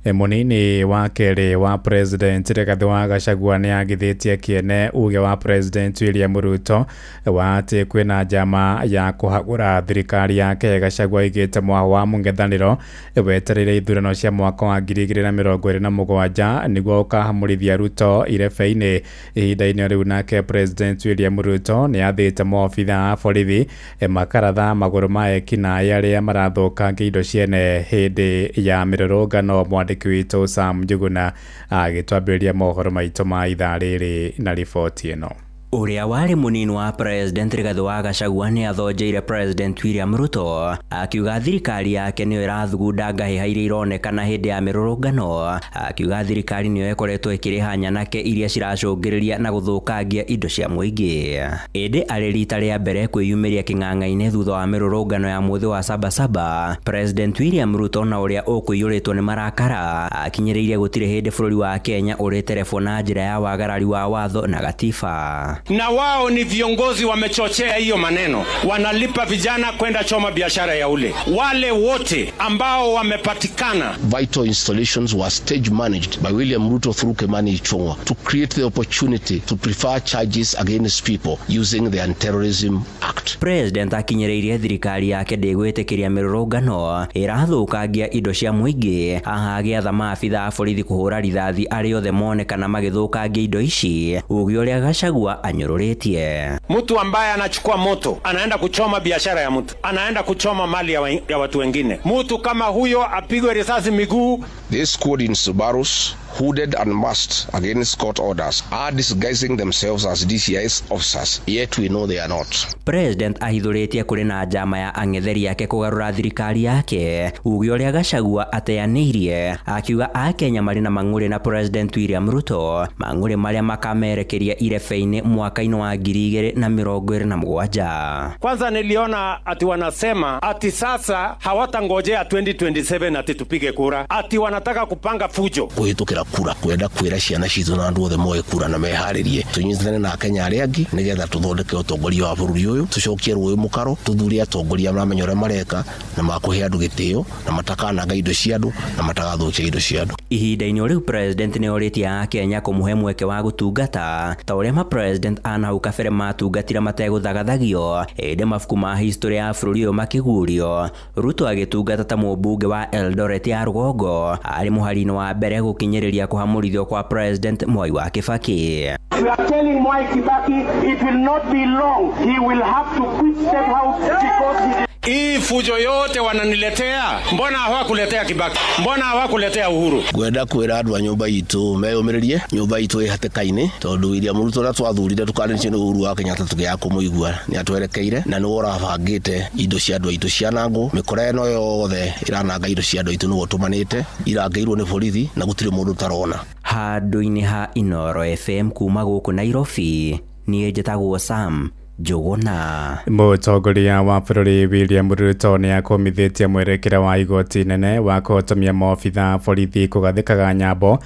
Mũnini wa kerĩ wa President Rigathĩ wa Gachagua nĩ agithĩtie kĩene uge wa President William Ruto wa atĩ kwĩna njama ya kũhagũra thirikari yake. Gachagua aigĩte mwaho wa mũng'ethanĩro wetereire ithurano cia mwaka wa 2027 nĩguo ũkahamũrithia Ruto irebe-inĩ. Ihinda-inĩ rĩu nake President William Ruto nĩ athĩte maobitha a borithi makaratha magũrũ ma ekinaĩ arĩa marathũkangia indo ciene hĩndĩ ya mĩrũrũngano. Mwandĩki witũ Sam Njuguna agĩtwambĩrĩria mohoro maitũ ma ithaa rĩrĩ na riboti ĩno. Ũrĩa warĩ mũnini wa President Rigathĩ wa Gachagua nĩ athonjeire President William Ruto akiuga thirikari yake nĩyo ĩrathugunda ngahĩha iria ironekana hĩndĩ ya mĩrũrũngano, akiuga thirikari nĩyo ĩkoretwo ĩkĩrĩha nyanake iria ciracũngĩrĩria na gũthũkangia indo cia mũingĩ. Ĩndĩ arĩ rita rĩa mbere kwĩyumĩria kĩng'ang'a-inĩ thutha wa mĩrũrũngano ya mũthĩ wa Sabasaba, President William Ruto na ũrĩa ũkũiyũrĩtwo nĩ marakara akinyĩrĩirie gũtirĩ hĩndĩ bũrũri wa Kenya ũrĩterebwo na njĩra ya wagarari wa watho na gatiba. Na wao ni viongozi wamechochea hiyo maneno, wanalipa vijana kwenda choma biashara ya ule. Wale wote ambao wamepatikana. Vital installations were stage managed by William Ruto through Kimani Ichung'wah to create the opportunity to prefer charges against people using the Anti-Terrorism Act. President akinyĩrĩirie thirikari yake ndĩgwĩtĩkĩria mĩrũrũngano ĩrathũkangia indo cia mũingĩ, haha agĩatha maabitha a borithi kũhũra rithathi arĩa othe monekana magĩthũkangia indo ici, uge ũrĩa Gachagua anyũrũrĩtie. Mtu ambaye anachukua moto anaenda kuchoma biashara ya mtu, anaenda kuchoma mali ya watu wengine, mtu kama huyo apigwe risasi miguu. This squad in Subarus, hooded and masked against court orders, are disguising themselves as DCI's officers, yet we know they are not. President ahithũrĩtie kũrĩ na njama ya ang'etheri ake kũgarũra thirikari yake, uge ũrĩa Gachagua ateanĩirie, akiuga akenya marĩ na mang'ũrĩ na President William Ruto, mang'ũrĩ marĩa makamerekeria irebe-inĩ mwaka-inĩ wa 2027. Kwanza niliona ati wanasema ati sasa hawatangojea 2027 ati tupige kura, ati wanataka kupanga fujo. Kũhĩtũkĩra kura kwenda kwĩra ciana citũ na andũ othe moe kura na meharĩrie tũnyitane na Akenya arĩa angĩ nĩgetha tũthondeke ũtongoria wa bũrũri ũyũ, tũcokie rũĩ mũkaro, tũthure atongoria maramenya ũrĩa mareka na makũhe andũ gĩtĩo na matakananga indo cia andũ na matagathũkia indo cia andũ. Ihinda-inĩ o rĩu President nĩ orĩtie Akenya kũmũhe mweke wa gũtungata ta ũrĩa ma President a nahau kabere matungatire mategũthagathagio, ĩndĩ mabuku ma history ya bũrũri ũyũ makĩgurio. Ruto agĩtungata ta mũmbunge wa Eldoret ya rũgongo arĩ mũhari-inĩ wa mbere gũkinyĩrĩria kũhamũrithio kwa President Mwai wa Kibaki. We are telling Mwai Kibaki it will not be long. He will have to quit State House because he Hii fujo yote wananiletea, mbona hawakuletea Kibaki? Mbona hawakuletea Uhuru? Ngwenda kwĩra andũ a nyũmba itũ meyũmĩrĩrie, nyũmba itũ ĩ hatĩka-inĩ tondũ William Ruto ũrĩa twathurire tũkanĩtio nĩ Uhuru wa Kenyatta tũkĩaga kũmũigua nĩ atwerekeire na nĩwe ũrabangĩte indo cia andũ aitũ cianangwo. Mĩkora ĩno yothe ĩrananga indo cia andũ aitũ nĩwe ũtũmanĩte, irangĩirwo nĩ borithi na gũtirĩ mũndũ ũtarona. Handũ-inĩ ha Inooro FM kuma gũkũ Nairobi, niĩ njĩtagwo Sam Njũgũna. Mũtongoria wa bũrũri William Ruto nĩ akũmithĩtie mwerekera wa igoti nene wa kũhotomia maobitha borithi kũgathĩkaga nyambo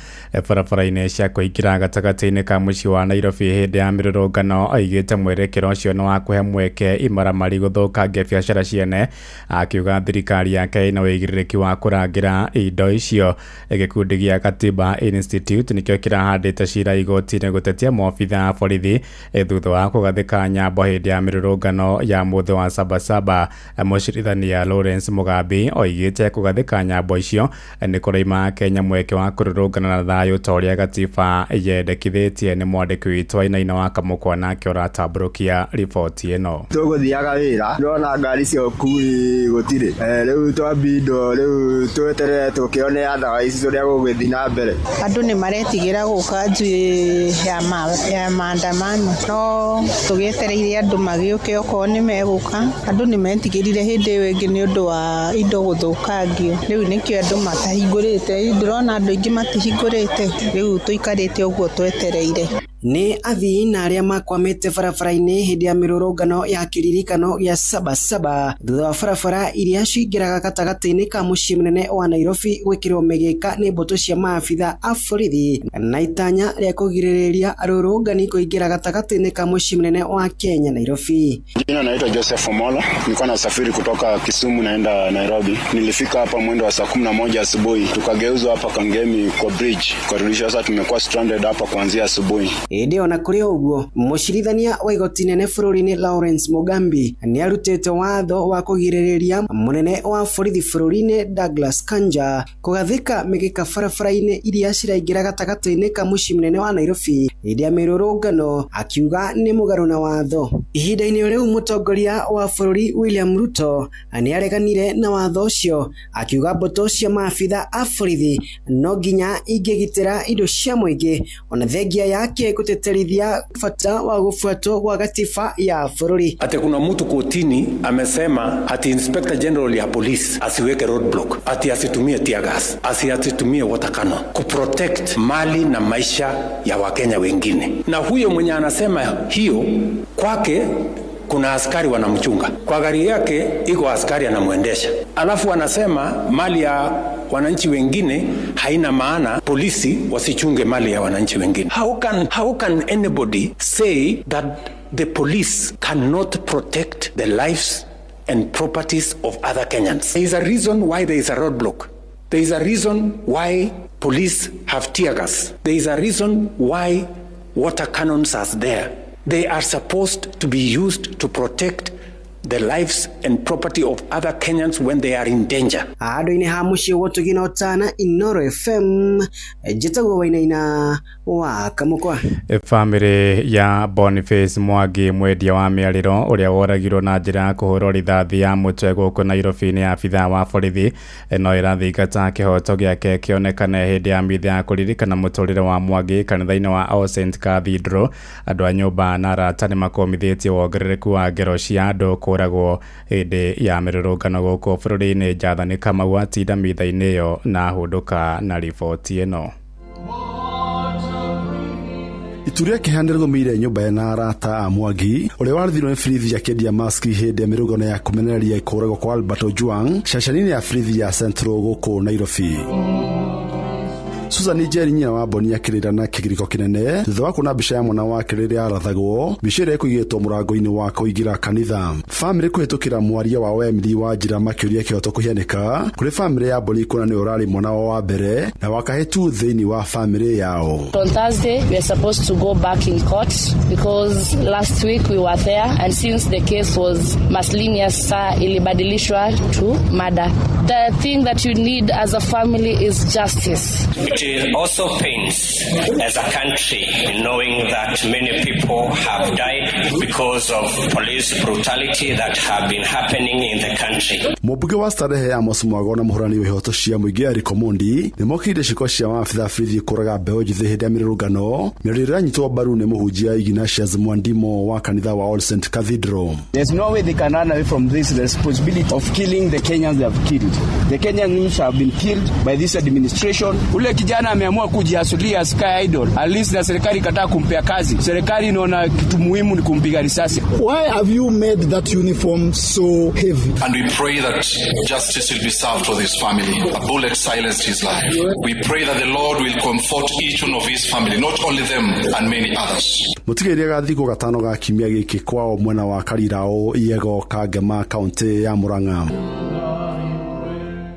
barabara-inĩ cia kũingĩra gatagatĩ-inĩ ka mũciĩ wa Nairobi hĩndĩ ya mĩrũrũngano. Aigĩte mwerekera ũcio nĩ wa kũhe mweke imaramari gũthũkangia biacara ciene, akiuga thirikari yake ĩna ũigĩrĩrĩki wa kũrangĩra indo icio. Gĩkundi gĩa Katiba Institute nĩkĩo kĩrahandĩte cira igoti-inĩ gũtetia maobitha a borithi thutha wa kũgathĩka nyambo hĩndĩ ya mĩrũrũngano ya mũthĩ wa Sabasaba. Mũcirithania Lawrence Mugambi oigĩte kũgathĩka nyambo icio nĩ kũraima Kenya mweke wa kũrũrũngana na thayũ ta ũrĩa gatiba yendekithĩtie. Nĩ mwandĩki witũ Wainaina wa Kamũkwa nake ũratambũrũkia riboti ĩno. Tũgũthiaga wĩra ndĩrona ngari cia ũkui gũtirĩ, rĩu twambindwo, rĩu tweterere tũkĩone otherwise ũrĩa gũgũthiĩ na mbere. Andũ nĩ maretigĩra gũka njuĩ ya maandamano, no tũgĩetereire andũ magĩũke okorwo nĩ megũka. Andũ nĩ metigĩrire hĩndĩ ĩyo ĩngĩ nĩ ũndũ wa indo gũthũkangio, rĩu nĩkĩo andũ matahingũrĩte. Ndĩrona andũ aingĩ matihingũrĩte, rĩu tũikarĩte ũguo twetereire. Nĩ athii na arĩa makwamĩte barabara-inĩ hĩndĩ ya mĩrũrũngano ya kĩririkano gĩa Sabasaba thutha wa barabara iria cingĩraga gatagatĩ-inĩ ka mũciĩ mũnene wa Nairobi gwĩkĩrwo mĩgĩka nĩ mbũtũ cia maabitha a borithi na itanya rĩa kũgirĩrĩria arũrũngani kũingĩra gatagatĩ-inĩ ka mũciĩ mũnene wa Kenya Nairobi. Jina naitwa Joseph Omola, nilikuwa nasafiri kutoka Kisumu naenda Nairobi. Nilifika hapa mwendo wa saa 11 asubuhi, tukageuzwa hapa Kangemi kwa bridge, tukarudishwa. Sasa tumekuwa stranded hapa kuanzia asubuhi. Ĩndĩ ona kũrĩ ũguo, mũcirithania wa igoti nene bũrũri-inĩ Lawrence Mugambi nĩarutĩte watho wa kũgirĩrĩria mũnene wa borithi bũrũri-inĩ Douglas Kanja kũgathĩka mĩgĩka barabara-inĩ iria ciraingĩra gatagatĩ-inĩ ka mũciĩ mũnene wa Nairobi hĩndĩ ya mĩrũrũngano, akiuga nĩ mũgarũ na watho. Ihinda-inĩ o rĩu mũtongoria wa bũrũri William Ruto nĩareganire na watho ũcio akiuga mbũtũ cia maabitha a borithi no nginya ingĩgitĩra indo cia mũingĩ ona thengia yake gũtĩtĩrithia bata wa gũbuatwo gwa gatiba ya bũrũri. Ati kuna mtu kotini amesema ati Inspector General ya police asiweke roadblock, ati asitumie tear gas, asitumie water cannon kuprotect mali na maisha ya Wakenya wengine. Na huyo mwenye anasema hiyo, kwake kuna askari wanamchunga, kwa gari yake iko askari anamwendesha, alafu anasema mali ya wananchi wengine haina maana, polisi wasichunge mali ya wananchi wengine. How can anybody say that the police cannot protect the lives and properties of other Kenyans? There is a reason why there is a roadblock. There is a reason why police have tear gas. There is a reason why water cannons are there. They are supposed to be used to protect the lives and property of other Kenyans when they are in danger. Handũ-inĩ ha mũciĩ wa ũtugi na ũtana Inooro FM njĩtagwo Wainaina wa Kamũkwa. Bamĩrĩ ya Boniface Mwangi, mwendia wa mĩarĩro ũrĩa woragirwo na njĩra ya kũhũrwo rithathi ya mũtwe gũkũ Nairobi nĩ abithaa wa borithi, no ĩrathingata kĩhoto gĩake kĩonekane hĩndĩ ya mitha ya kũririkana mũtũrĩre wa Mwangi kanitha-inĩ wa All Saints Cathedral. Andũ a nyũmba na arata nĩ makũmithĩtie wongerereku wa ngero cia andũ kũragwo hĩndĩ ya mĩrũrũngano gũkũ bũrũri-inĩ. Jathani Kamau atinda mitha-inĩ ĩyo na ahũndũka na riboti ĩno. Itu rĩa kĩeha nĩrĩgũmĩire nyũmba ena arata a Mwangi ũrĩa warithirwo nĩ borithi akĩendia maski hĩndĩ ya mĩrũrũngano ya kũmenereria kũragwo kwa Albert Ojwang ceceni-inĩ ya borithi ya Central gũkũ Nairobi. Susan Njeri nyina wa Boni akĩrĩra na kĩgirĩko kĩnene thutha wa kuona mbica ya mwana wake rĩrĩa arathagwo, mbica ĩrĩa ĩkũigĩtwo mũrango-inĩ wa kũingĩra kanitha. Bamĩrĩ kũhĩtũkĩra mwaria wao Emily Wanjira makĩũria kĩhoto kũhianĩka kũrĩ bamĩrĩ ya Boni kuona nĩwe ũrarĩ mwana wao wa mbere na wa kahĩtu thĩinĩ wa bamĩrĩ yao. On Thursday, we are supposed to go back in court because last week we were there, and since the case was miscellaneous, ilibadilishwa to murder. The thing that you need as a family is justice. It also pains as a country knowing that many people have died because of police brutality that have been happening in the country. Mũmbunge wa Starehe Amos Mwago na mũhũrani wa ihoto cia mũingĩ Eric Omondi nĩmokĩrĩire ciĩko cia maabitha a borithi kũraga mbeũ njĩthĩ hĩndĩ ya mĩrũrũngano, mĩario ĩrĩa ĩranyitwo mbaru nĩ mũhunjia Ignatius Mwandimo wa kanitha wa All Saints Cathedral. There's no way they can run away from this responsibility of killing the Kenyans they have killed. The Kenyans have been killed by this administration. Ule kijana ameamua kujiasulia asikae idle. At least na serikali kataa kumpea kazi. Serikali inaona kitu muhimu ni kumpiga risasi. Why have you made that uniform so heavy? And we pray that justice will be served for this family. A bullet silenced his life. We pray that the Lord will comfort each one of his family, not only them and many others. Mũtigairĩ agathikwo gatano ga kiumia gĩkĩ kwao mwena wa Karirao Yego Kangema kaunti ya Murang'a.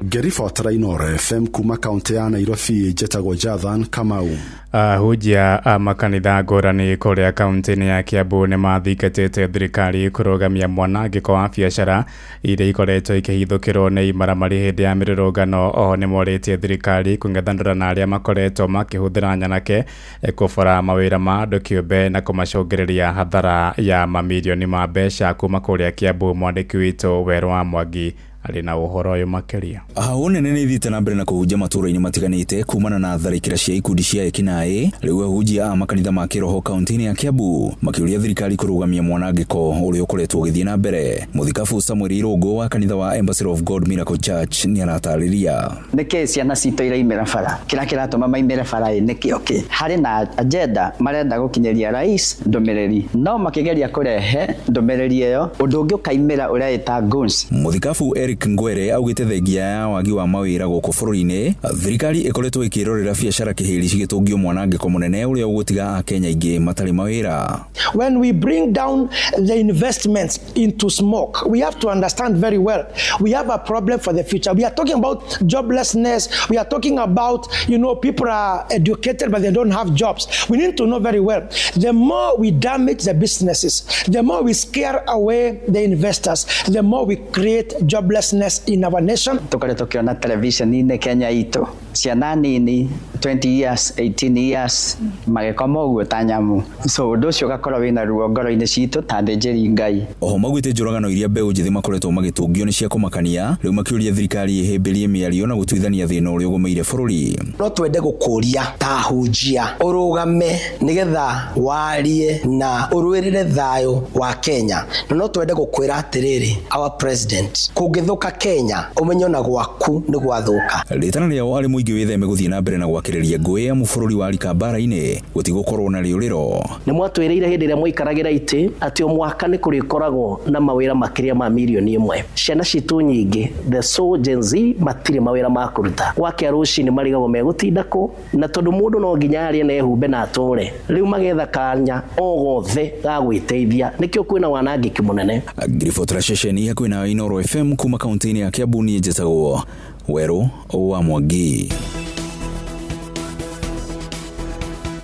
Ngĩribotera Inooro FM kuma kaunti ya Nairobi njetagwo Jathan Kamau. Ahunjia a makanitha ngũrani kũrĩa kaunti-inĩ ya Kiambu nĩ mathingatĩte thirikari kũrũgamia mwanangĩko wa biacara iria ikoretwo ikĩhithũkĩrwo nĩ imaramari hĩndĩ ya mĩrũrũngano. Oho nĩ morĩtie thirikari kũng'ethanĩra na arĩa makoretwo makĩhũthĩra nyanake kũbora mawĩra ma andũ kĩũmbe na kũmacũngĩrĩria hathara ya mamirioni ma mbeca kuma kũrĩa Kiambu. Mwandĩki witũ Werũ wa Mwangi arĩ na ũhoro ũyũ makĩria. Hau nene nĩ ithiĩte na mbere na kũhunjia matũũra-inĩ matiganĩte kumana na tharĩkĩra cia ikundi cia ekinaĩ. Rĩu ahunjia a makanitha ma kĩroho kaunti-inĩ ya Kiambu makĩũria thirikari kũrũgamia mwanangĩko ũrĩa ũkoretwo ũgĩthiĩ na mbere. Mũthikabu Samuel Irũngũ wa kanitha wa Embassy of God Miracle Church nĩ aratarĩria. Nĩkĩ ciana citũ iraimĩra bara? Kĩrĩa kĩratũma maimĩre bara ĩ nĩkĩo kĩ? Harĩ na agenda marenda gũkinyĩria rais ndũmĩrĩri, no makĩgeria kũrehe ndũmĩrĩri ĩyo ũndũ ũngĩ ũkaimĩra ũreĩta goons. Mũthikabu Eric Ngwere augĩte thengia ya wagi wa mawĩra gũkũ bũrũri-inĩ, thirikari ĩkoretwo ĩkĩrorera biacara kĩhĩri cigĩtũngio mwanangĩko mũnene ũrĩa ũgũtiga Akenya aingĩ matarĩ mawĩra. When we bring down the investments into smoke, we have to understand very well we have a problem for the future. We are talking about joblessness. We are talking about, you know, people are educated but they don't have jobs. We need to know very well, the more we damage the businesses, the more we scare away the investors, the more we create joblessness. joblessness in our nation. Tũkoretwo tũkĩona television-inĩ Kenya itũ ciana nini 20 years, 18 years magĩkoma ũguo ta nyamũ, so ũndũ ũcio ũgakorwo wĩna ruo ngoro-inĩ citũ ta athĩnjĩri Ngai. Oho maugĩte njũragano iria mbeũ njĩthĩ makoretwo magĩtũngio nĩ cia kũmakania, rĩu makĩũria thirikari ĩhĩmbĩrie mĩario na gũtuithania thĩna ũrĩa ũgũmĩire bũrũri. No twende gũkũria ta ahunjia ũrũgame nĩgetha warie na ũrũĩrĩre thayũ wa Kenya, na no twende gũkwĩra atĩrĩrĩ, our president, kũngĩthũka Kenya ũmenye ona gwaku nĩ gwathũka. Rĩtana rĩao arĩ mũingĩ wĩtheme gũthiĩ na mbere na gwakĩrĩria ngũĩ amu bũrũri warika mbara-inĩ gũtigũkorwo na rĩũrĩro. Nĩ mwatwĩrĩire hĩndĩ ĩrĩa mwaikaragĩra itĩ atĩ o mwaka nĩ kũrĩkoragwo na mawĩra makĩria ma 1 million. Ciana citũ nyingĩ, the so Gen Z, matirĩ mawĩra ma kũruta. Gwakĩa rũcinĩ marigagwo megũtinda kũ, na tondũ mũndũ no nginya arĩe na ehumbe na atũre, rĩu magetha kanya o gothe ga gwĩteithia, nĩkĩo kwĩna wanangĩki mũnene. Ngiribotera ceceni hakuhĩ na Inooro FM kuma kaunti-inĩ ya Kiambu, niĩ njĩtagwo Werũ wa Mwangi.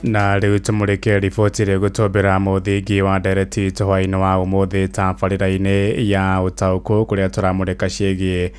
Na rĩu tũmũrĩke riboti ĩrĩa ĩgũtũmbĩra mũthingi wa ndereti tũhwaĩ-inĩ wa ũmũthĩ tabarĩra-inĩ ya ũtaũkũ, kũrĩa tũramũrĩka ciĩgiĩ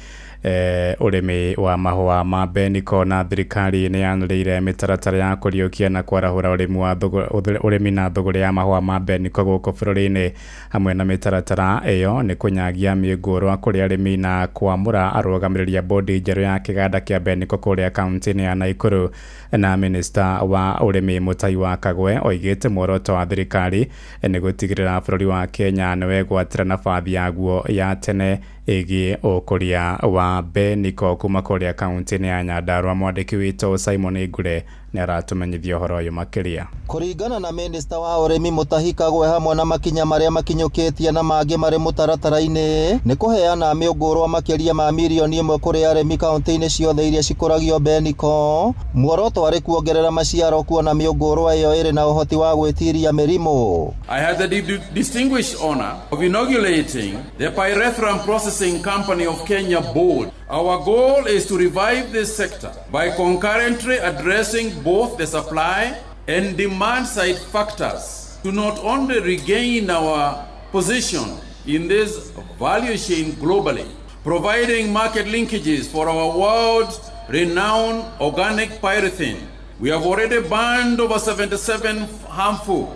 ũrĩmi wa mahũa ma beniko. Na thirikari nĩ yanĩrĩire mĩtaratara ya kũriũkia na kwarahũra ũrĩmi wa ũrĩmi na thũgũrĩ ya mahũa ma beniko gũkũ bũrũri-inĩ. Hamwe na mĩtaratara ĩyo nĩ kũnyagia mĩũngũrwa kũrĩ arĩmi na kwamũra arũgamĩrĩri a bodi njerũ ya kĩganda kĩa beniko kũrĩa kaunti-inĩ ya Naikuru. Na minista wa ũrĩmi Mutahi wa Kagwe oigĩte muoroto wa thirikari nĩ gũtigĩrĩra bũrũri wa Kenya nĩ wegwatĩra nabathi yaguo ya tene ĩgiĩ ũkũria wa beniko. Kuma kũrĩa kaunti-inĩ ya Nyandarua, mwandĩki witũ Simon Ngure nĩ aratũmenyithia ũhoro ũyũ makĩria. Kũringana na minista wa ũrĩmi Mutahi Kagwe, hamwe na makinya marĩa makinyũkĩtie na mangĩ marĩ mũtaratara-inĩ nĩ kũheana mĩũngũrwa makĩria ma 1 million kũrĩ arĩmi kaunti-inĩ ciothe iria cikũragio beniko. Muoroto arĩ kuongerera maciaro, kuona mĩũngũrwa ĩyo ĩrĩ na ũhoti wa gwĩtiria mĩrimũ. I had the distinguished honor of inaugurating the Pyrethrum Processing Company of Kenya Board. Our goal is to revive this sector by concurrently addressing both the supply and demand side factors to not only regain our position in this value chain globally, providing market linkages for our world renowned organic pyrethrin. We have already banned over 77 harmful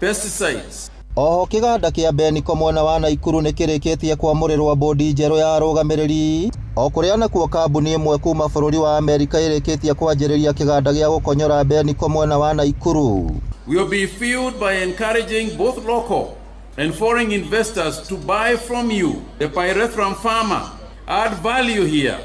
pesticides. Oho kĩganda kĩa Beniko mwena wa Naikuru nĩ kĩrĩkĩtie kwamũrĩrwo bodi njerũ ya arũgamĩrĩri, o kũrĩa nakuo kambuni ĩmwe kuma bũrũri wa Amerika ĩrĩkĩtie kwanjĩrĩria kĩganda gĩa gũkonyora Beniko mwena wa Naikuru. Will be fueled by encouraging both local and foreign investors to buy from you, the pyrethrum farmer, add value here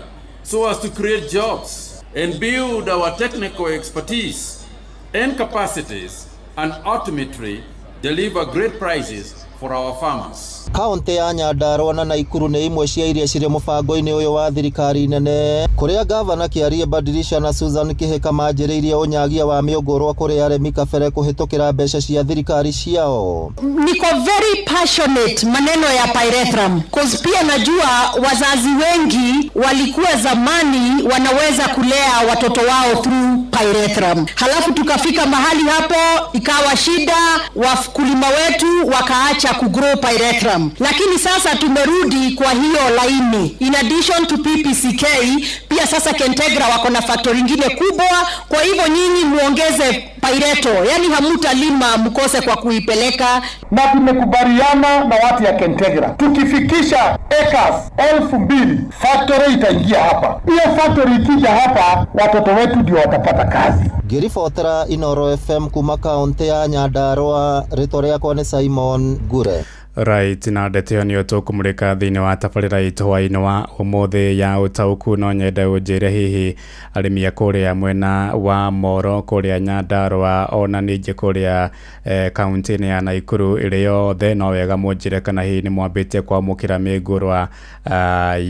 so as to create jobs and build our technical expertise and capacities and ultimately deliver great prices for our farmers. Kaunti ya Nyandarua na Naikuru nĩ imwe cia iria cirĩ mũbango-inĩ ũyũ wa thirikari nene, kũrĩa gavana Kĩarie Badilisha na Susan Kĩhĩka manjĩrĩirie ũnyagia wa mĩũngũrwa kũrĩ arĩmi kabere kũhĩtũkĩra mbeca cia thirikari ciao. Niko very passionate maneno ya pyrethrum, 'cause pia najua wazazi wengi walikuwa zamani wanaweza kulea watoto wao through pyrethrum. Halafu tukafika mahali hapo ikawa shida, wakulima wetu wakaacha kugrow pyrethrum, lakini sasa tumerudi kwa hiyo laini. In addition to PPCK, pia sasa Kentegra wako na factory ingine kubwa. Kwa hivyo nyinyi muongeze pyretho, yani hamutalima mkose kwa kuipeleka. Na tumekubaliana na watu ya Kentegra, tukifikisha acres 2,000, factory itaingia hapa. Hiyo factory ikija hapa, watoto wetu ndio watapata kazi. Ngĩribotera Inooro FM kuma kaunti ya Nyandarua, rĩtwa rĩakwa nĩ Simon Ngure. Right, na ndeto ĩyo nĩyo tũkũmũrĩka thĩinĩ wa tabarĩra itũ hwaĩ-inĩ wa ũmũthĩ ya ũtaũku. No nyende ũnjĩre hihi arĩmi a kũrĩa mwena wa Moro, kũrĩa Nyandarua, ona ningĩ kũrĩa kaunti-inĩ ya Naikuru ĩrĩ yothe, no wega mũnjĩre kana hihi nĩ mwambĩtie kwamũkĩra mĩngũrwa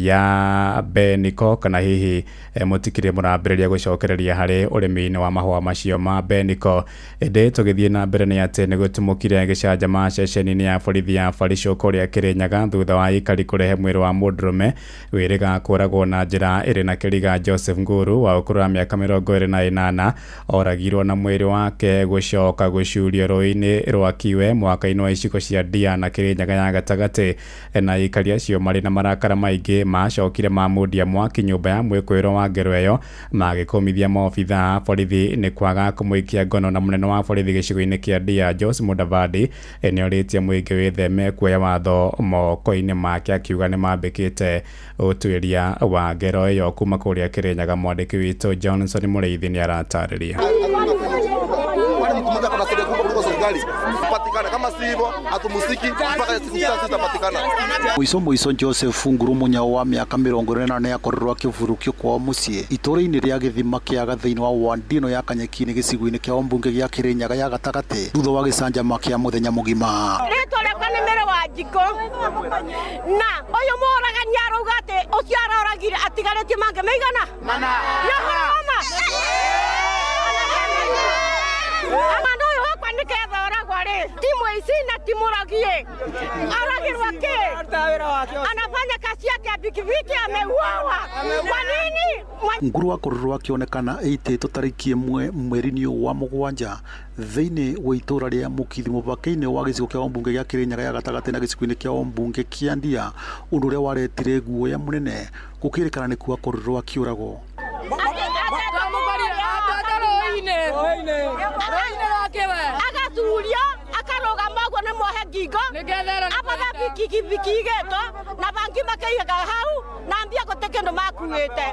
ya beniko, kana hihi mũtikĩrĩ mũrambĩrĩria gũcokereria harĩ ũrĩmi-inĩ wa mahũa macio ma beniko. Ĩndĩ tũgĩthiĩ na mbere nĩ atĩ nĩ gũtumũkire gĩcanjama ceceni-inĩ ya borithi ya Barisho kũrĩa Kĩrĩnyaga thutha wa aikari kũrehe mwĩrĩ wa mũndũrũme wĩrĩga kũragwo na njĩra ĩrĩ na kĩriga. Joseph Nguru wa ũkũrũ wa mĩaka 28 oragirwo na mwĩrĩ wake gũcoka gũcurio rũĩ-inĩ rwa Kiwe mwaka-inĩ wa icigo cia Ndia na Kĩrĩnyaga ya gatagatĩ. Na aikari acio marĩ na marakara maingĩ macokire mamundia mwaki nyũmba ya mwĩkũĩrwo wa ngero ĩyo, magĩkũmithia maobithaa a borithi nĩ kwaga kũmũikia ngono. Na mũnene wa borithi gĩcigo-inĩ kĩa Ndia Jose Mudavadi nĩorĩtie mũingĩ wĩtheme kuoya watho moko-inĩ make, akiuga nĩmambĩkĩte ũtuĩria wa ngero ĩyo. Kuma kũrĩa Kĩrĩnyaga mwandĩki witũ Johnson Mũrĩithi nĩaratarĩria. Mũico mũico Joseph Nguru Munyao wa mĩaka 44 nĩakorirwo akĩvurũkio kwao mũciĩ itũũra-inĩ rĩa Gĩthima kĩaga thĩinĩ wa ward ĩno ya Kanyeki-inĩ gĩcigo-inĩ kĩa ũmbunge gĩa Kĩrĩnyaga ya gatagatĩ thutha wa gĩcanjama kĩa mũthenya mũgima. Rĩtwa rĩakwa nĩ Mary Wanjikũ, na ũyũ mũragani arauga atĩ ũcio aroragire atigarĩtie mangĩ maigana mana. Nĩ ũhoro wa ma? Mwana ũyũ wakwa nĩketha oragwo rĩ, ti mũici na ti mũrogi, aragirwo kĩ? Anafanya kazi yake ya pikipiki, ameuawa kwa nini? Nguru akorirwo akĩonekana ĩitĩtwo tarĩki 1 mweri-inĩ ũyũ wa 7 thĩinĩ wa itũũra rĩa Mũkithi mũbaka-inĩ wa gĩcigo kĩa ũmbunge gĩa Kĩrĩnyaga ya gatagatĩ na gĩcigo-inĩ kĩa ũmbunge kĩa Ndia, ũndũ ũrĩa waretire guoya mũnene gũkĩrĩkana nĩkuo akorirwo akĩũragwo. Agaturia akarũgama ũguo nĩ muohe ngingo abatha bikibiki igĩtwo na bangi makĩigaga hau na mbia gũtĩ kĩndũ makuĩte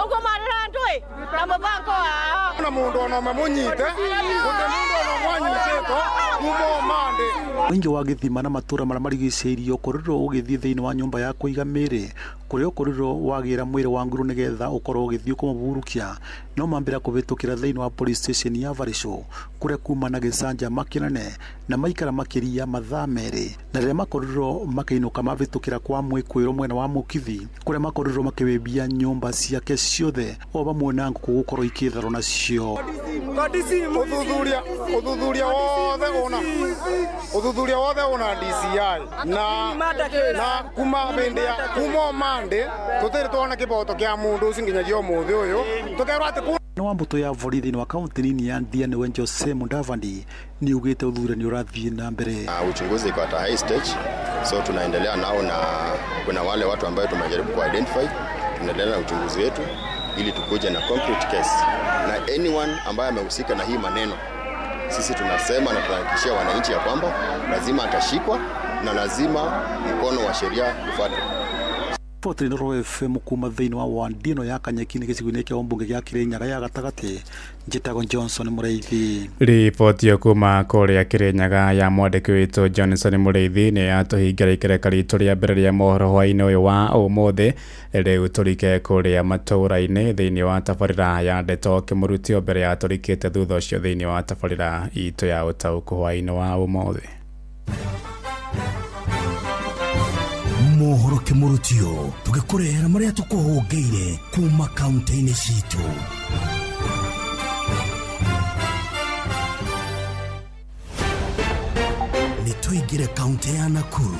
ũguo marĩra andũ ĩ na mũbango wao na mũndũ ona ũmwe mũnyite gũtĩ mũndũ ona ũmwe anyitĩtwo kuma ũmandĩ. Mũingĩ wa Gĩthima na matũũra marĩa marigicĩirie ũkorirwo ũgĩthiĩ thĩinĩ wa nyũmba ya kũiga mĩĩrĩ kũrĩa ũkorirwo wagĩra mwĩrĩ wa Nguru nĩgetha ũkorwo ũgĩthiĩ kũmũvurũkia, no mambĩra kũvĩtũkĩra thĩinĩ wa police station ya Barisho kũrĩa kuma na gĩcanjama kĩnene na maikara makĩria mathaa 2, na rĩrĩa makorirwo makĩinũka mavĩtũkĩra kwa mwĩkũĩrwo mwena wa Mũkithi kũrĩa makorirwo makĩwĩmbia nyũmba ciake ciothe o vamwe na ngũkũ gũkorwo ikĩtharwo nacio. Ũthuthuria wothe una DCI na kuma bindi ya kuma mande tutiri tuona kiboto kia mundu ucio nginyagia umuthi uyu tukerwo ati wa mbũtũ ya borithi wa kaunti nini ya Ndia nĩwe Jose Mudavadi nĩugĩte ũthuthuria nĩ ũrathiĩ na mbere. Uchunguzi iko at a high stage, so tunaendelea nao na kuna wale watu ambao tumejaribu ku identify, tunaendelea na uchunguzi wetu ili tukuje na concrete case, na anyone ambaye amehusika na hii maneno sisi tunasema na tunahakikishia wananchi ya kwamba lazima atashikwa na lazima mkono wa sheria ufuatwe. Inooro FM kuma thĩinĩ wa ward ĩno ya Kanyeki-inĩ gĩcigo-inĩ kĩa ũmbunge gĩa Kĩrĩnyaga ya gatagatĩ, njĩtagwo Johnson Mũrĩithi. Riboti ĩyo kuma kũrĩa Kĩrĩnyaga ya mwandĩki witũ Johnson Mũrĩithi nĩ yatũhingĩra ikereka ritũ rĩa mbere rĩa mohoro hwaĩ-inĩ ũyũ wa ũmũthĩ. Rĩu tũrike kũrĩa matũũra-inĩ thĩinĩ wa tabarĩra ya ndeto kĩmũrutio mbere ya tũrikĩte thutha ũcio thĩinĩ wa tabarĩra itũ ya ũtaũku hwaĩ-inĩ wa ũmũthĩ. Mohoro kĩmũrutio tũgĩkũrehera marĩa tũkũhũngĩire kuma kaunti-inĩ citũ. Nĩ tũingĩre kaunti ya Nakuru.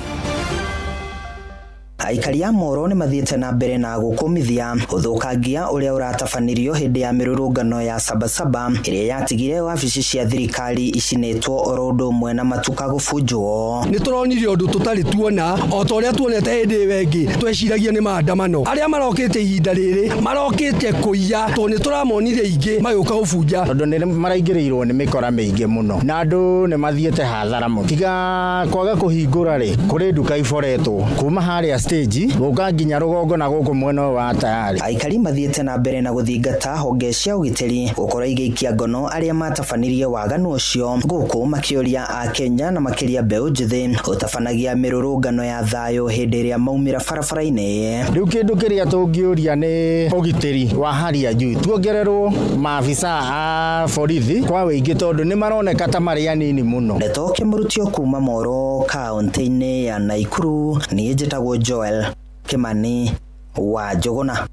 Aikari a Moro nĩ mathiĩte na mbere na gũkũmithia ũthũkangia ũrĩa ũratabanirio hĩndĩ ya mĩrũrũngano ya Sabasaba ĩrĩa yatigire wabici cia thirikari icinĩtwo oro ũndũ ũmwe na matuka gũbunjwo. Nĩ tũronire ũndũ tũtarĩ tuona o ta ũrĩa tuonete hĩndĩ ĩyo ĩngĩ tweciragia nĩ maandamano. Arĩa marokĩte ihinda rĩrĩ marokĩte kũiya tondũ nĩ tũramonire ingĩ magĩũka gũbunja. Tondũ nĩ maraingĩrĩirwo nĩ mĩkora mĩingĩ mũno na andũ nĩ mathiĩte hathara mũno. Tiga kwaga kũhingũra rĩ, kũrĩ nduka iboretwo kuma harĩa stage gũka nginya rũgongo na gũkũ mwena wa tayari. Aikari mathiĩte na mbere na gũthingata honge cia ũgitĩri gũkorwo igĩikia ngono arĩa matabanirie waganu ũcio gũkũ makĩũria a Kenya na makĩria mbeũ njĩthĩ ũtabanagia mĩrũrũngano ya thayũ hĩndĩ ĩrĩa maumĩra barabara-inĩ. Rĩu kĩndũ kĩrĩa tũngĩũria nĩ ũgitĩri wa hali ya juu, tuongererwo maafisa a borithi kwa wĩingĩ tondũ nĩ maroneka ta marĩ anini mũno. Ndeto kĩmũrutio kuma Moro kaunti-inĩ ya Nakuru, niĩ njĩtagwo Joel Kimani wa Njũgũna.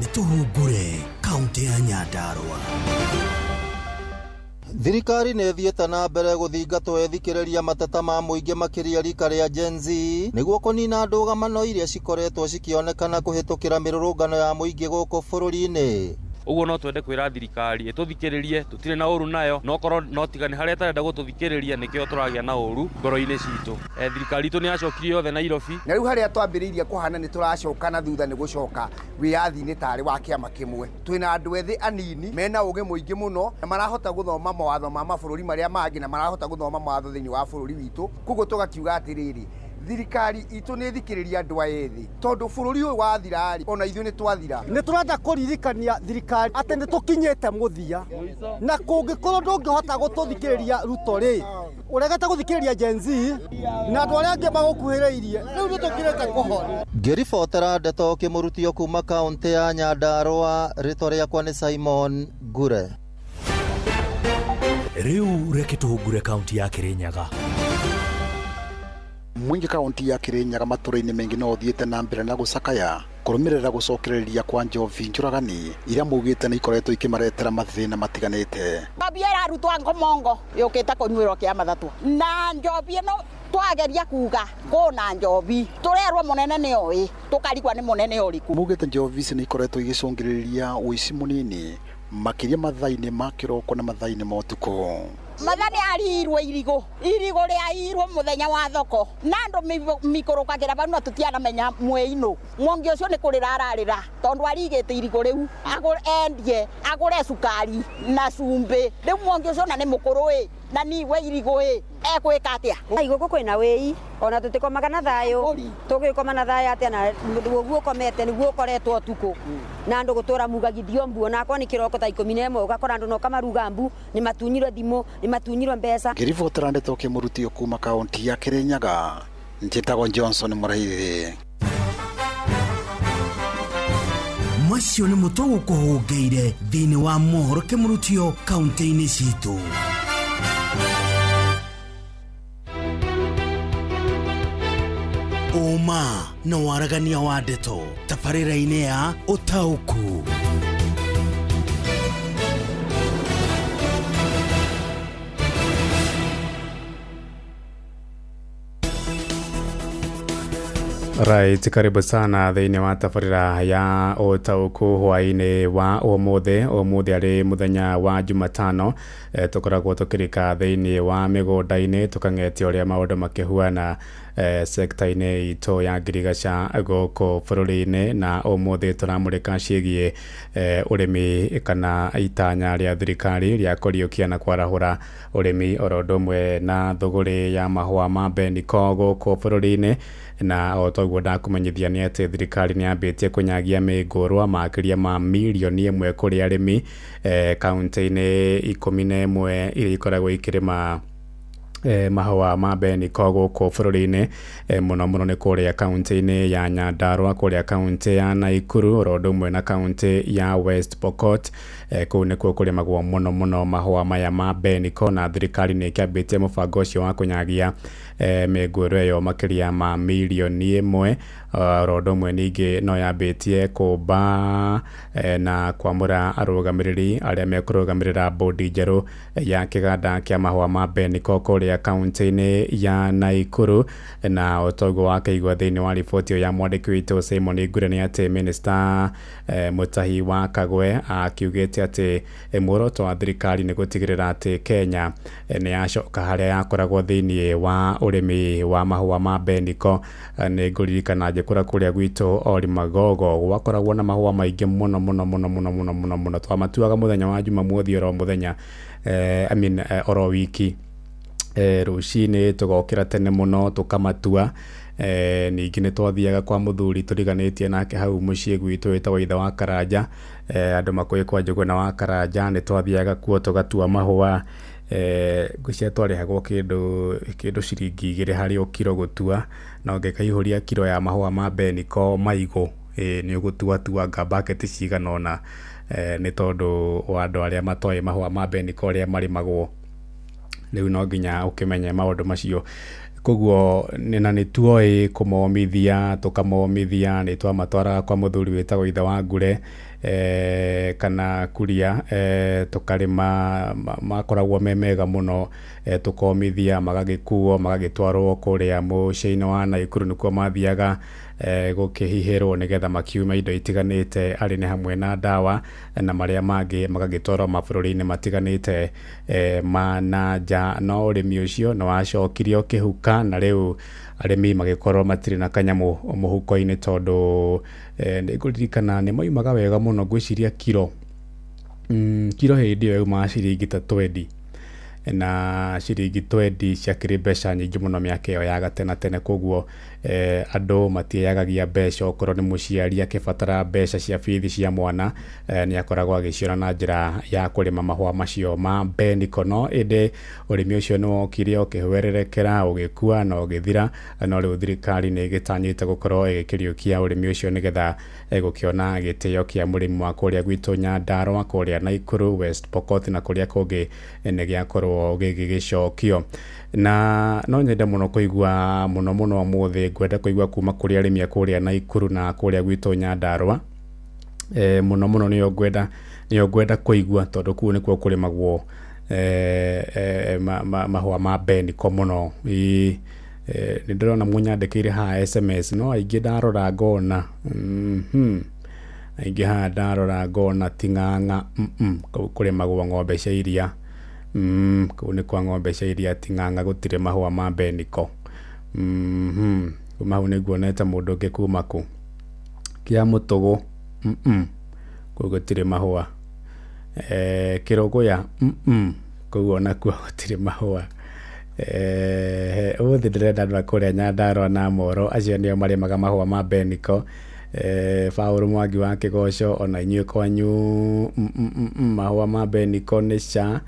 Nĩ tũhungure kaunti ya Nyandarua. Thirikari nĩ ĩthiĩte na mbere gũthingatwo ĩthikĩrĩria mateta ma mũingĩ makĩria rika rĩa Gen Z nĩguo kũnina ndũgamano iria cikoretwo cikĩonekana kũhĩtũkĩra mĩrũrũngano ya mũingĩ gũkũ bũrũri-inĩ. Ũguo no twende kwĩra thirikari ĩtũthikĩrĩrie, tũtirĩ na ũru nayo, no korwo no tiga nĩ harĩa ĩtarenda gũtũthikĩrĩria nĩkĩo tũragĩa na ũru ngoro-inĩ citũ. Thirikari itũ nĩ yacokirie yothe Nairobi. Na rĩu harĩa twambĩrĩirie kũhana nĩ tũracoka na thutha nĩ gũcoka wĩyathi-inĩ tarĩ wa kĩama kĩmwe. Twĩna andũ ethĩ anini mena ũgĩ mũingĩ mũno na marahota gũthoma mawatho ma mabũrũri marĩa mangĩ na marahota gũthoma mawatho thĩinĩ wa bũrũri witũ. Koguo tũgakiuga atĩrĩrĩ, thirikari itũ nĩ ĩthikĩrĩria andũ aya ethĩ tondũ bũrũri ũyũ wathira-rĩ, ona ithuĩ nĩ twathira. Nĩ tũrenda kũririkania thirikari atĩ nĩ tũkinyĩte mũthia, na kũngĩkorwo ndũngĩhota gũtũthikĩrĩria Ruto rĩ, ũregete gũthikĩrĩria Gen Z na andũ arĩa angĩ magũkuhĩrĩirie, rĩu nĩ tũkirĩte kũhona. Ngĩribotera ndeto kĩmũrutio kuma kaũntĩ ya Nyandarũa, rĩtwa rĩakwa nĩ Simon Ngure. Rĩu reke tũhungure kaunti ya Kirinyaga. Mũingĩ kaunti ya Kirinyaga matũra-inĩ maingĩ no ũthiĩte na mbere na gũcakaya kũrũmĩrĩra gũcokereria kwa njobi njũragani iria maugĩte nĩ ikoretwo ikĩmaretera mathĩna matiganĩte. Njobi ĩrarutwo ngomongo yũkĩte kũnyuĩrwo kĩa mathatũ na njobi ĩno twageria kuga kũna njobi tũrerwo mũnene nĩ oĩ tũkarigwa nĩ mũnene ũrĩkũ. Maugĩte njobi ici nĩ ikoretwo igĩcũngĩrĩria ũici mũnini makĩria mathaa-inĩ ma kĩroko na mathaa-inĩ ma ũtukũ. Matha nĩ arirwo irigũ, irigũ rĩairwo mũthenya wa thoko na andũ mikũrũkagĩra vau na tũtianamenya mwĩinũ. Mwongi ũcio nĩ kũrĩra ararĩra tondũ arigĩte irigũ rĩu endie agũre cukari na cumbĩ. Rĩu mwongi ũcio na nĩ mũkũrũ ĩ na niwe irigũ ĩ ekwĩka atĩa? Ai gũkũ kwĩna wĩi ona tũtikomaga na thayũ, tũgĩkoma na thayũ atĩa na ũguo ũkomete nĩguo ũkoretwo ũtukũ na andũ gũtũra mugagithio mbu onakwa nĩ kĩroko thaa 11 ũgakora andũ noka maruga mbu nĩ matunyirwo thimũ nĩ matunyirwo mbeca. Ngĩribotera ndeto kĩmũrutio kuma kaunti ya Kirinyaga, njĩtagwo Johnson Mũraithi. Macio nĩ mũtũ gũkũhũngĩire thĩinĩ wa mohoro kĩmũrutio kaunti-inĩ citũ. Ũma na waragania wa ndeto tabarĩra-inĩ ya ũtaũku. Right, karibu sana thĩinĩ wa tabarĩra ya ũtaũku hwaĩ-inĩ wa ũmũthĩ. Ũmũthĩ arĩ mũthenya wa Jumatano, tũkoragwo tũkĩrika thĩinĩ wa mĩgũnda-inĩ tũkang'etia ũrĩa maũndũ makĩhuana sekta-inĩ itũ ya ngirigaca gũkũ bũrũri-inĩ, na ũmũthĩ tũramũrĩka ciĩgiĩ ũrĩmi kana itanya rĩa thirikari rĩa kũriũkia na kwarahũra ũrĩmi oro ũndũ ũmwe na thũgũrĩ ya mahũa ma beniko gũkũ bũrũri-inĩ. Na o toguo ndakũmenyithia nĩ atĩ thirikari nĩ yambĩtie kũnyagia mĩngũrwa makĩria ma mirioni 1 kũrĩ arĩmi kaunti-inĩ 11 iria ikoragwo ikĩrĩma mahũa ma beniko gũkũ bũrũri-inĩ, mũno mũno nĩ kũrĩa kaunti-inĩ ya Nyandarũa, kũrĩa kaunti ya Naikuru oro ũndũ ũmwe na kaunti ya West Pokot. Kũu nĩkuo kũrĩmagwo mũno mũno mahũa maya ma beniko, na thirikari nĩ ĩkĩambĩtie mũbango ũcio wa kũnyagia mĩngũrwa ĩyo makĩria ma mirioni 1. Oro ũndũ ũmwe ningĩ no yambĩtie kũmba na kwamũra arũgamĩrĩri arĩa mekũrũgamĩrĩra bodi njerũ ya kĩganda kĩa mahũa ma beniko kũrĩa kaunti-inĩ ya Naikuru. Na o toguo wakĩigua thĩinĩ wa riboti ĩyo ya mwandĩki witũ Simon Ngure nĩ atĩ Minister Mutahi wa Kagwe akiugĩte atĩ muoroto wa thirikari nĩ gũtigĩrĩra atĩ Kenya nĩ yacoka harĩa yakoragwo thĩinĩ wa ũrĩmi wa mahũa ma beniko. Nĩ ngũririkana ngĩkũra kũrĩa gwitũ Ori Magogo gwakoragwo na mahũa maingĩ mũno mũno mũno mũno mũno mũno mũno, twamatuaga mũthenya wa Jumamothi oro mũthenya, oro wiki, rũcinĩ tũgokĩra tene mũno tũkamatua. Ningĩ nĩ twathiaga kwa mũthuri tũriganĩtie nake hau mũciĩ gwitũ wĩtagwo ithe wa Karanja, andũ makũĩ kwa Njũgũna wa Karanja, nĩ twathiaga kuo tũgatua mahũa. Ngwĩciria twarĩhagwo kĩndũ ciringi 2 harĩ o kiro gũtua, na ũngĩkaihũria kiro ya mahũa ma beniko maigũ nĩ ũgũtuatuanga baketi cigana ũna, nĩ tondũ wa andũ arĩa matoĩ mahũa ma beniko ũrĩa marĩmagwo. Rĩu no nginya ũkĩmenye maũndũ macio. Koguo na nĩ tuoĩ kũmomithia, tũkamomithia, nĩ twamatwaraga kwa mũthuri wĩtagwo ithe wa Ngure, Kana kuria tũkarĩma makoragwo me mega mũno, tũkomithia magagĩkuo magagĩtwarwo kũrĩa mũciĩ-inĩ wa Naikuru nĩkuo mathiaga gũkĩhihĩrwo nĩgetha makiume indo itiganĩte, arĩ nĩ hamwe na ndawa na marĩa mangĩ magagĩtwarwo mabũrũri-inĩ matiganĩte ma na nja. No ũrĩmi ũcio nĩ wacokire ũkĩhuka na rĩu arĩmi magĩkorwo matirĩ na kanyamũ mũhuko-inĩ, tondũ nĩngũririkana nĩ maumaga wega mũno. Ngwĩciria kiro kiro hĩndĩ ĩyo yaumaga ciringi ta twendi, na ciringi twendi ciakĩrĩ mbeca nyingĩ mũno mĩaka ĩyo ya gatene tene. Koguo andũ matieyagagia mbeca, okorwo nĩ mũciari akĩbatara mbeca cia bithi cia mwana nĩ akoragwo agĩciona na njĩra ya kũrĩma mahũa macio ma mbeniko. No ĩndĩ ũrĩmi ũcio nĩ wokire ũkĩhwererekera, ũgĩkua na ũgĩthira, no rĩu thirikari nĩ ĩgĩtanyĩte gũkorwo ĩgĩkĩriũkia ũrĩmi ũcio nĩgetha gũkĩona gĩtĩo kĩa mũrĩmi wa kũrĩa gwitũ Nyandarũa, kũrĩa Naikuru, West Pokot na kũrĩa kũngĩ nĩ gĩakorwo gĩgĩcokio. Na no nyende mũno kũigua mũno mũno ũmũthĩ, ngwenda kũigua kuma kũrĩ arĩmi a kũrĩa Naikuru na kũrĩa gwitũ Nyandarũa. Mũno mũno nĩyo ngwenda kũigua, tondũ kũu nĩkuo kũrĩmagwo mahũa ma mbeniko mũno. Nĩ ndĩrona mũnyandĩkĩire haha SMS, no aingĩ ndarora ngona aingĩ haha ndarora ngona ti ng'ang'a, kũu kũrĩmagwo ng'ombe cia iria, kũu nĩ kwa ng'ombe cia iria, ti ng'ang'a gũtirĩ mahũa ma mbeniko. Kuma hau nĩnguonete mũndũ ũngĩ kuma kũ kĩa mũtũgũ, kũu gũtirĩ mahũa. Kĩrũgũya, kũu onakuo gũtirĩ mahũa. Ũmũthĩ ndĩrenda andũ a kũrĩa Nyandarũa na Moro, acio nĩo marĩmaga mahũa ma mbeniko. Paũlũ Mwangi wa Kĩgoco, ona inyuĩ kwanyu mahũa ma mbeniko nĩ ca.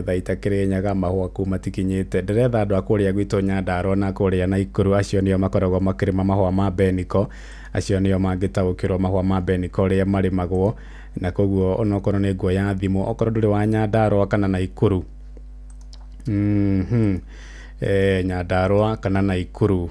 Thaita Kĩrĩnyaga mahũa kũu matikinyĩte. Ndĩretha andũ a kũrĩa gwitũ Nyandarũa na kũrĩa Naikuru, acio nĩo makoragwo makĩrĩma mahũa ma mbeniko, acio nĩo mangĩtaũkĩrwo mahũa ma mbeniko ũrĩa marĩmagwo. Na koguo onokorwo nĩ nguoya thimũ, okorwo ndũrĩ wa Nyandarũa kana Naikuru, Nyandarũa kana Naikuru,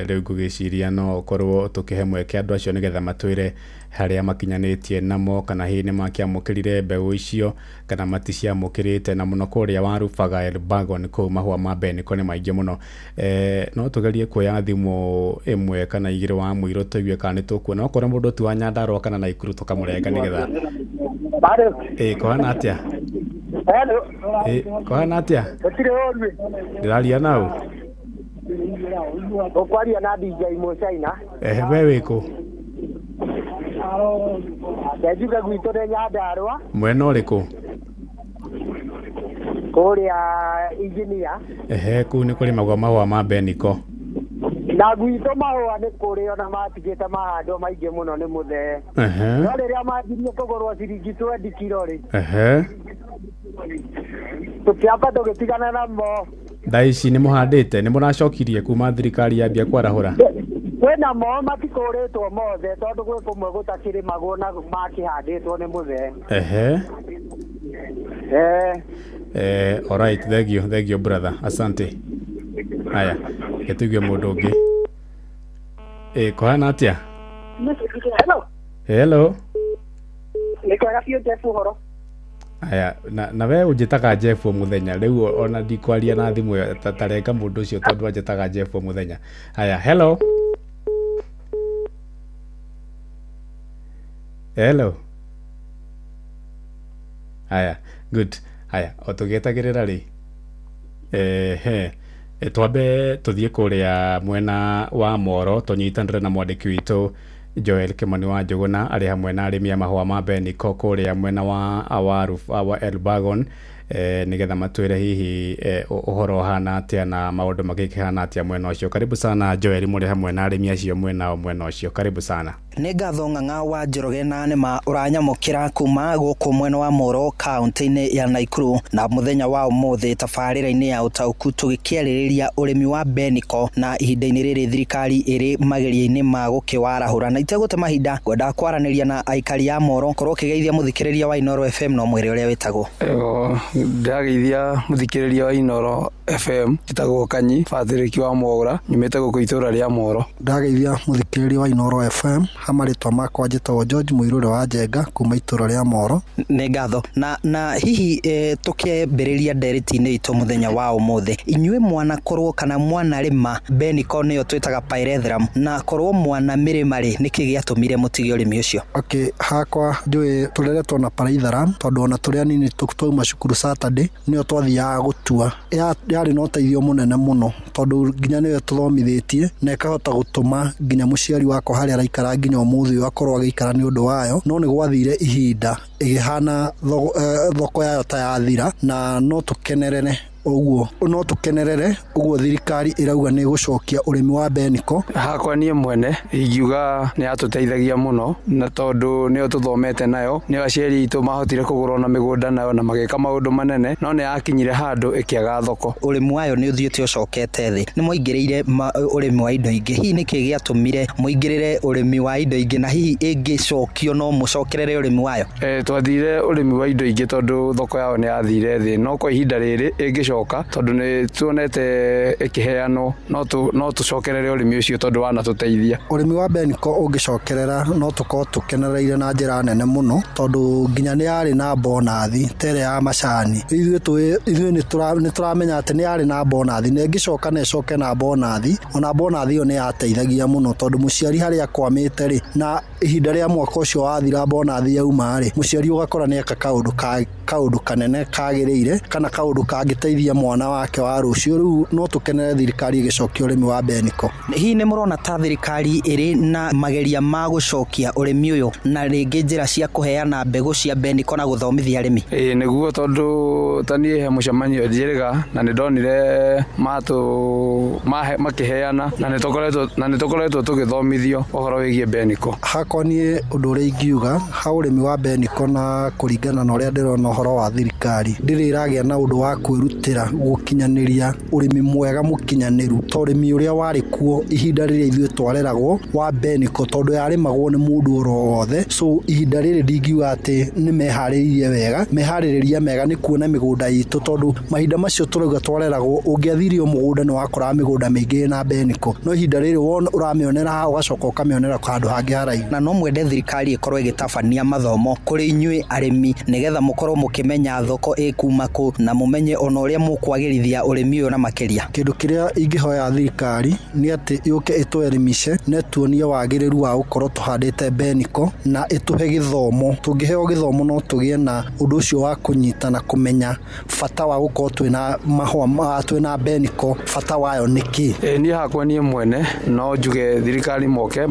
rĩu ngũgĩciria no ũkorwo tũkĩhe mweke andũ acio nĩgetha matwĩre harĩa makinyanĩtie namo, kana hihi nĩ makĩamũkĩrire mbeũ icio kana maticiamũkĩrĩte, na mũno kũrĩa Warubaga Elbagon kũu mahũa ma mbeniko nĩ maingĩ mũno. No tũgerie kuoya thimũ ĩmwe kana igĩrĩ wa mũirũ tũigue kana nĩ tũkuona, okorwo mũndũ ti wa Nyandarũa kana Naikuru tũkamũrenga nĩgetha. Kũhana atĩa? Kũhana atĩa? Gũtirĩ ũru. Ndĩraria nau. Ũkwaria na DJ Mũcaina. Ehe, we wĩ kũ? Njuge gwitũ nĩ Nyandarũa. Mwena ũrĩkũ? Kũrĩa Engineer. Ehe, kũu nĩ kũrĩmagwo mahũa ma mbeniko. Na gwitũ mahũa nĩ kũrĩ ona matigĩte mahandwo maingĩ mũno nĩ mũthee. No rĩrĩa manjirie kũgũrwo ciringi twendi kiro rĩ, tũkĩamba tũgĩtigana namo. Thaa ici nĩ mũhandĩte, nĩ mũracokirie kuma thirikari yambia kwarahũra? Kwĩna mo matikũrĩtwo mothe, tondũ gwĩ kũmwe gũtakĩrĩmagwo na makĩhandĩtwo nĩ mũthee. Alright, thank you, thank you brother, asante. Haya, gĩtũigue mũndũ ũngĩ. Kũhana atĩa? Hello. Hello. Nĩ kwega biũ Jeff, ũhoro? Aya, na we ũnjĩtaga Jeff o mũthenya rĩu, ona ndikwaria na thimũ ĩyo tarenga mũndũ ũcio tondũ anjĩtaga Jeff o mũthenya. Haya, hello. Hello. Haya, good. Haya, o tũgĩetagĩrĩra rĩ, ehe, twambe tũthiĩ kũrĩa mwena wa Moro tũnyitanĩre na mwandĩki witũ Joel Kimani wa Njũgũna arĩ hamwe na arĩmi a mahũa ma mbeniko kũrĩa mwena wa Elbagon, nĩgetha matwĩre hihi ũhoro ũhana atĩa na maũndũ magĩkĩhana atĩa mwena ũcio. Karibu sana Joel, mũrĩ hamwe na arĩmi acio mwena ũcio. Karibu sana. Nĩ ngatho Ng'ang'a wa Njoroge, na nĩma ũranyamũkĩra kuma gũkũ mwena wa Moro kaunti-inĩ ya Naikuru, na mũthenya wa ũmũthĩ tabarĩra-inĩ ya ũtaũku tũgĩkĩarĩrĩria ũrĩmi wa mbeniko, na ihinda-inĩ rĩrĩ thirikari ĩrĩ mageria-inĩ ma gũkĩwarahũra. Na itegũte mahinda ngwenda kwaranĩria na aikari a Moro, korwo ũkĩgeithia mũthikĩrĩria wa Inooro FM no mwĩre ũrĩa wĩtagwo. Ndĩrageithia mũthikĩrĩria wa Inoro FM, njĩtagwo Kanyi Patrick wa Mwaũra, nyumĩte gũkũ itũra rĩa Moro. Ndageithia mũthikĩrĩria wa Inoro FM, ha marĩtwa makwa njĩtagwo George Mũirũrĩ wa Njenga kuma itũra rĩa Moro. Nĩ ngatho. Na hihi tũkĩambĩrĩria ndereti-inĩ itũ mũthenya wa ũmũthĩ, inyuĩ mwanakorwo kana mwanarĩma beniko nĩyo twĩtaga pyrethrum, na korwo mwana mĩrĩma rĩ, nĩkĩ gĩatũmire mũtige ũrĩmi ũcio? Okay, hakwa njũĩ tũreretwo na pyrethrum tondũ ona tũrĩ anini twauma cukuru Saturday nĩyo twathiaga gũtua. Yarĩ na ũteithio mũnene mũno tondũ nginya nĩyo tũthomithĩtie na ĩkahota gũtũma nginya mũciari wakwa harĩa araikara nginya ũmũthĩ ũyũ akorwo agĩikara nĩ ũndũ wayo. No nĩ gwathire ihinda ĩgĩhana thoko yayo ta yathira, na no tũkenerere ũguo, no tũkenerere ũguo thirikari ĩrauga nĩ ĩgũcokia ũrĩmi wa beniko. Hakwa niĩ mwene ingiuga nĩ yatũteithagia mũno, na tondũ nĩyo tũthomete nayo, nĩyo aciari aitũ mahotire kũgũra ona mĩgũnda nayo na magĩka maũndũ manene, no nĩ yakinyire handũ ĩkĩaga thoko. Ũrĩmi wayo nĩ ũthiĩte ũcokete thĩ, nĩ mwaingĩrĩire ũrĩmi wa indo ingĩ, hihi nĩkĩ gĩatũmire mũingĩrĩre ũrĩmi wa indo ingĩ, na hihi ĩngĩcokio no mũcokerere ũrĩmi wayo? Twathire ũrĩmi wa indo ingĩ tondũ thoko yao nĩ yathire thĩ, no kwa ihinda rĩrĩ ĩngĩcoka tondũ nĩ tuonete ĩkĩheanwo, no tũcokerere ũrĩmi ũcio tondũ wanatũteithia. Ũrĩmi wa beniko ũngĩcokerera no tũkorwo tũkenereire na njĩra nene mũno tondũ nginya nĩ yarĩ na bonathi ta ĩrĩa ya macani. Ithuĩ nĩ tũramenya atĩ nĩ yarĩ na bonathi, na ĩngĩcoka na ĩcoke na bonathi, ona bonathi ĩyo nĩ yateithagia mũno tondũ mũciari harĩa akwamĩte rĩ, na ihinda rĩa mwaka ũcio wathira bonathi yauma rĩ, mũciari ũgakora nĩ eka kaũndũ kanene kagĩrĩire kana kaũndũ kangĩteithia mwana wake wa rũciũ. Rĩu no tũkenere thirikari ĩgĩcokia ũrĩmi wa beniko. Hihi nĩ mũrona ta thirikari ĩrĩ na mageria ma gũcokia ũrĩmi ũyũ na rĩngĩ njĩra cia kũheana mbegũ cia beniko na gũthomithia arĩmi? Ĩĩ nĩguo, tondũ ta niĩ he mũcemanio njĩrĩga na nĩ ndonire makĩheana na nĩ tũkoretwo tũgĩthomithio ũhoro wĩgiĩ beniko. Hakwa niĩ ũndũ ũrĩa ingiuga ha ũrĩmi wa beniko na kũringana na ũrĩa ndĩrona ũhoro wa thirikari, ndĩrĩ ĩragĩa na ũndũ wa kwĩrutĩra gũkinyanĩria ũrĩmi mwega mũkinyanĩru ta ũrĩmi ũrĩa warĩ kuo ihinda rĩrĩa ithuĩ twareragwo wa beniko, tondũ yarĩmagwo nĩ mũndũ oro wothe. So ihinda rĩrĩ ndingiuga atĩ nĩ meharĩrĩirie wega. Meharĩrĩria mega nĩ kuona mĩgũnda itũ, tondũ mahinda macio tũrauga twareragwo ũngĩathire o mũgũnda nĩ wakoraga mĩgũnda mĩingĩ na beniko, no ihinda rĩrĩ wona ũramĩonera haha ũgacoka ũkamĩonera handũ hangĩ haraihu. Na no mwende thirikari ĩkorwo ĩgĩtabania mathomo kũrĩ inyuĩ arĩmi nĩgetha mũkorwo mũkĩmenya thoko ĩkuma kũ na mũmenye ona ũrĩa mũkwagĩrithia ũrĩmi ũyũ na makĩria? Kĩndũ kĩrĩa ingĩhoya thirikari nĩ atĩ yũke ĩtũelimishe na ĩtuonie wagĩrĩru wa gũkorwo tũhandĩte beniko na ĩtũhe gĩthomo. Tũngĩheo gĩthomo no tũgĩe na ũndũ ũcio wa kũnyita na kũmenya bata wa gũkorwo twĩna mahũa, twĩna beniko, bata wayo nĩ kĩ. Niĩ hakwa niĩ mwene no njuge thirikari moke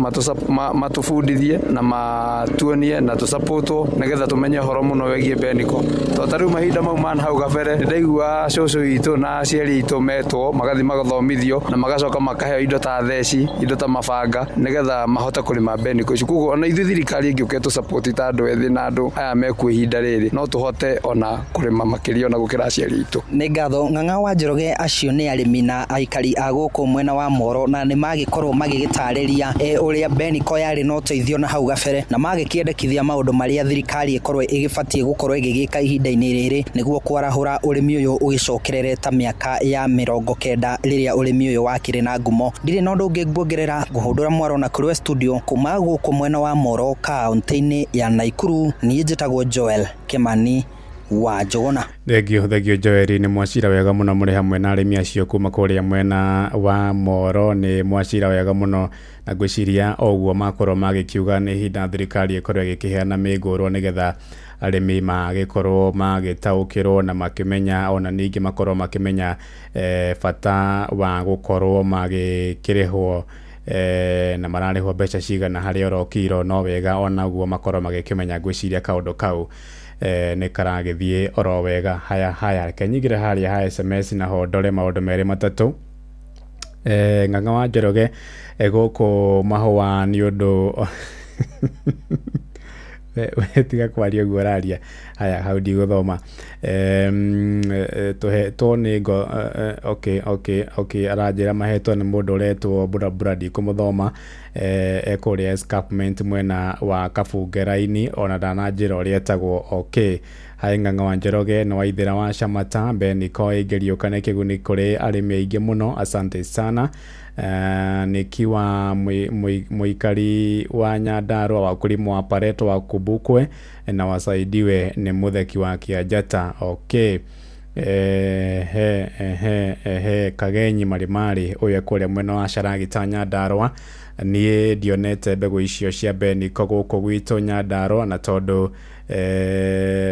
matũbundithie na matuonie na tũsapotwo nĩgetha tũmenye ũhoro mũno wĩgiĩ beniko. Tondũ ta rĩu mahinda mau ma hau kabere nĩ ndaigua cũcũ witũ na aciari aitũ metwo magathiĩ magathomithio na magacoka makaheo indo ta theci, indo ta mabanga nĩgetha mahote kũrĩma beniko ici. Koguo ona ithuĩ thirikari ĩngĩũka ĩtũsapoti ta andũ ethĩ na andũ aya mekuo ihinda rĩrĩ, no tũhote ona kũrĩma makĩria ona gũkĩra aciari aitũ. Nĩ ngatho. Ng'ang'a wa Njoroge, acio nĩ arĩmi na aikari a gũkũ mwena wa Moro, na nĩ magĩkorwo magĩgĩtarĩria ũrĩa beniko yarĩ na ũteithio na hau gabere, na magĩkĩendekithia maũndũ marĩa thirikari ĩkorwo ĩgĩbatiĩ gũkorwo ĩgĩgĩka ihinda-inĩ rĩrĩ nĩguo kwarahũra ũrĩmi ũyũ ũgĩcokerere ta mĩaka ya 90 rĩrĩa ũrĩmi ũyũ wakĩrĩ na ngumo. Ndirĩ na ũndũ ũngĩ nguongerera, ngũhũndũra mwaro na kũrĩ studio kuma gũkũ mwena wa Moro kaunti-inĩ ya Naikuru. Niĩ njĩtagwo Joel Kimani wa Njũgũna. Thengio Joel, nĩ mwacira wega mũno mũrĩ hamwe na arĩmi acio kuma kũrĩa mwena wa Moro, nĩ mwacira wega mũno na ngwĩciria o ũguo makorwo magĩkiuga nĩ ihinda thirikari ĩkorwo ĩgĩkĩheana mĩngũrwa nĩgetha arĩmi magĩkorwo magĩtaũkĩrwo na makĩmenya, ona ningĩ makorwo makĩmenya bata wa gũkorwo magĩkĩrĩhwo na mararĩhwo mbeca cigana harĩ oro kiro. No wega ona ũguo makorwo magĩkĩmenya. Ngwĩciria kaũndũ kau nĩ karagĩthiĩ oro wega. Haya, reke nyingĩre harĩa ha SMS naho ndore maũndũ merĩ matatũ. Ng'ang'a wa Njoroge, gũkũ mahũa nĩ ũndũ we tiga kwaria ũguo ũraria. Haya, hau ndigũthoma. Tũhetwo nĩ ngo okay, aranjĩra mahetwo nĩ mũndũ ũretwo Mbura, ndikũmũthoma. Ekũrĩa escarpment mwena wa Kabungera-inĩ, ona ndananjĩra ũrĩa etagwo. Okay, hai Ng'ang'a wa Njoroge nĩ waithĩra wa Shamata, Beniko ĩngĩriũka nĩ kĩguni kũrĩ arĩmi aingĩ mũno, asante sana. Nikiwa mũikari wa Nyandarua, wakulima wa Pareto wakumbukwe na wasaidiwe nĩ Mũtheki wa Kĩanjata. Okay, ehe ehe ehe Kagenyi Marimari ũyũ kũrĩa mwena wa Caragita Nyandarua, niĩ ndionete mbegũ icio cia Beniko gũkũ gwitũ Nyandarua, na tondũ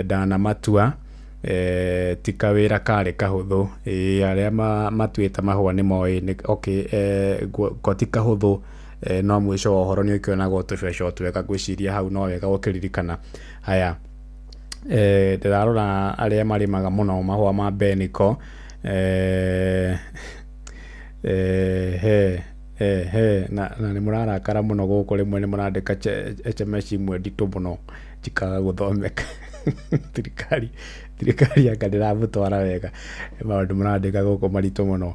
ndanamatua ti kawĩra karĩ kahũthũ. Ĩĩ, arĩa matuĩte mahũa nĩ moĩ. Okay, ko ti kahũthũ, no mũico wa ũhoro nĩ ũkĩonagwo tũbeca twega, ngwĩciria hau no wega gũkĩririkana. Haya, ndĩrarora arĩa marĩmaga mũno mahũa ma Beniko. He he na nĩ mũrarakara mũno gũkũ, rĩmwe nĩ mũrandĩka SMS imwe nditũ mũno njikaga gũthomeka. Thirikari anga ndĩramũtwara wega, maũndũ mũrandĩka gũkũ maritũ mũno,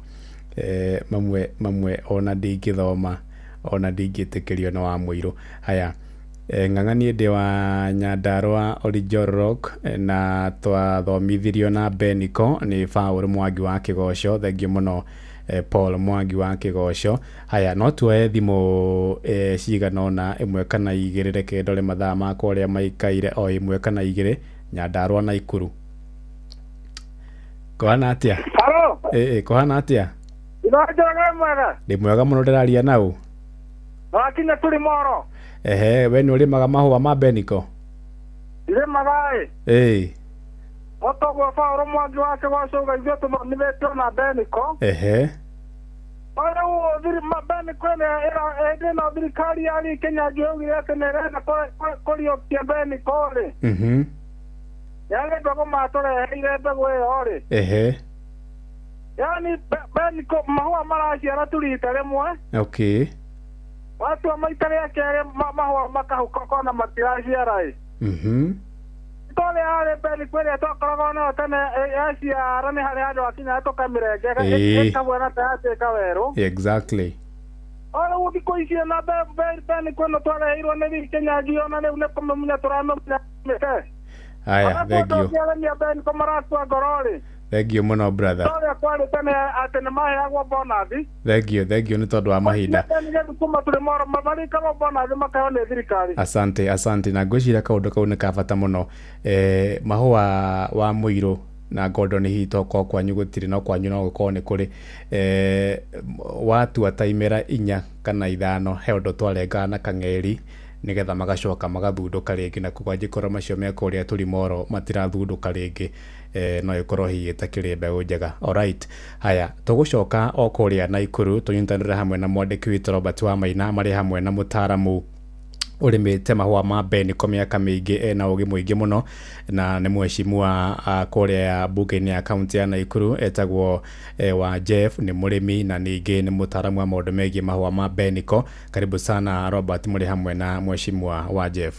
mamwe ona ndingĩthoma, ona ndingĩtĩkĩrio nĩ wa mũirũ. Haya, Ng'ang'a, niĩ ndĩ wa Nyandarua Orijorok, na twathomithirio na Beniko nĩ Paul Mwangi wa Kĩgoco. Thengiũ mũno, Paul Mwangi wa Kĩgoco. Haya, no tuoe thimũ cigana ũna, ĩmwe kana igĩrĩ, reke ndore mathaa makwa ũrĩa maikaire, o ĩmwe kana igĩrĩ. Nyandarua na Ikuru, kũhana atĩa? Halo. Ĩĩ, kũhana atĩa? Njoroge mwega. Ndĩ mwega mũno, ndĩraria nau? Wakinya tũrĩ moro. Ehe, we nĩ ũrĩmaga mahũa ma Beniko? Irĩmaga ĩ. Otoguo Paul Mwangi wa Kĩgoco uga, ithuĩ tũthomithĩtio na Beniko. Rĩu Beniko ĩrĩa hĩndĩ ĩno thirikari ya Kenya yaugire atĩ nĩ ĩrenda kũriũkia Beniko rĩ. Yarĩ mbegũ matũreheire, mbegũ ĩyo rĩ. Yaani Beniko mahũa maraciara tu rita rĩmwe. Watua maita rĩa kerĩ, mahũa makahũka kona matiraciara ĩ. Tũrĩa harĩ Beniko ĩrĩa twakoragwo nayo tene, yaciara nĩ harĩ handũ hakinya tũkamĩrengera, ĩkahuana ta yatuĩka werũ. O rĩu thikũ ici na Beniko ĩno twareheirwo nĩ Kenya ona rĩu nĩ kũmĩmunya tũramĩmunya mĩte. Haya, thengiũ. Arĩmi a Beniko marakua ngoro rĩ. Thengiũ mũno, brother. Tũrĩa kwarĩ tene atĩ nĩ maheagwo bonathi. Thengiũ, thengiũ nĩ tondũ wa mahinda. Kuma tũrĩ moro marikagwo bonathi makaheo nĩ thirikari. Asante, asante, na ngwĩciria kaũndũ kau nĩ ka bata mũno. Mahũa wa mũirũ na ngondo nĩ hihi tokorwo kwanyu gũtirĩ, no kwanyu no gũkorwo nĩ kũrĩ. Watua ta imera 4 kana 5, he ũndũ twarengaga na kang'eri nĩgetha magacoka magathundũka rĩngĩ, na koguo angĩkorwo macio me kũrĩa tũrimoro matirathundũka rĩngĩ, no ĩkorwo hihi ĩtakĩrĩ mbegũ njega. Alright, haya, tũgũcoka o kũrĩa Naikuru tũnyitanĩre hamwe na mwandĩki witũ Robert wa Maina, marĩ hamwe na mũtaaramu ũrĩmĩte mahũa ma Beniko mĩaka mĩingĩ, ena ũgĩ mũingĩ mũno, na nĩ mheshimiwa kũrĩa bunge-inĩ ya kaunti ya Naikuru, etagwo wa Jeff, nĩ mũrĩmi na ningĩ nĩ mũtaaramu wa maũndũ megiĩ mahũa ma Beniko. Karibu sana Robert, mũrĩ hamwe na mheshimiwa wa Jeff.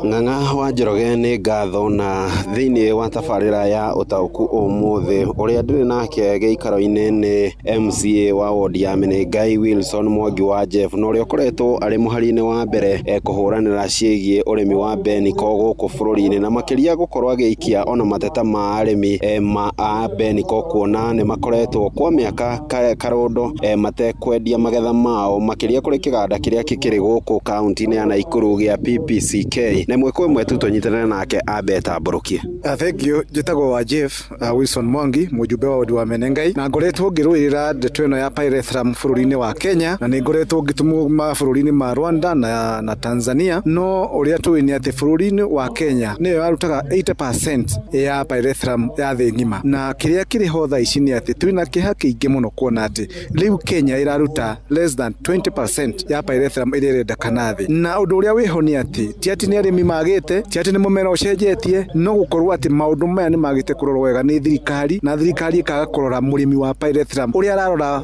Ng'ang'a wa Njoroge, nĩ ngatho. Na thĩinĩ wa tabarĩra ya ũtaũku ũmũthĩ, ũrĩa ndĩrĩ nake gĩikaro-inĩ nĩ MCA wa wodi ya Menengai Wilson Mwangi wa Jeff, na ũrĩa ũkoretwo arĩ mũhari-inĩ wa mbere kũhũranĩra ciĩgiĩ ũrĩmi wa Beniko gũkũ bũrũri-inĩ, na makĩria gũkorwo agĩikia ona mateta ma arĩmi ma a Beniko, kuona nĩ makoretwo kwa mĩaka karũndo matekwendia magetha mao, makĩria kũrĩ kĩganda kĩrĩa kĩkĩrĩ gũkũ kaunti-inĩ ya Naikuru gĩa PPCK. Na ĩmwe kwa ĩmwe tu tũnyitanĩre nake ambe tambũrũkie. Thank you. Njĩtagwo wa Jeff Wilson Mwangi, mũjumbe wa wodi wa Menengai, na ngoretwo ngĩrũĩrĩra ndeto ĩno ya pyrethrum bũrũri-inĩ wa Kenya, na nĩ ngoretwo ngĩtũmwo mabũrũri-inĩ ma Rwanda na Tanzania. No ũrĩa tũĩ nĩ atĩ bũrũri-inĩ wa Kenya nĩyo yarutaga 80% ya pyrethrum ya thĩ ng'ima, na kĩrĩa kĩrĩ ho thaa ici nĩ atĩ twĩna kĩeha kĩingĩ mũno kuona atĩ rĩu Kenya ĩraruta less than 20% ya pyrethrum ĩrĩa ĩrendekana thĩ. Na ũndũ ũrĩa wĩho nĩ atĩ ti atĩ nĩ arĩmi magĩte, ti atĩ nĩ mũmera ũcenjetie, no gũkorwo atĩ maũndũ maya nĩ magĩte kũrorwo wega nĩ thirikari, na thirikari ĩkaga kũrora mũrĩmi wa pyrethrum ũrĩa ararora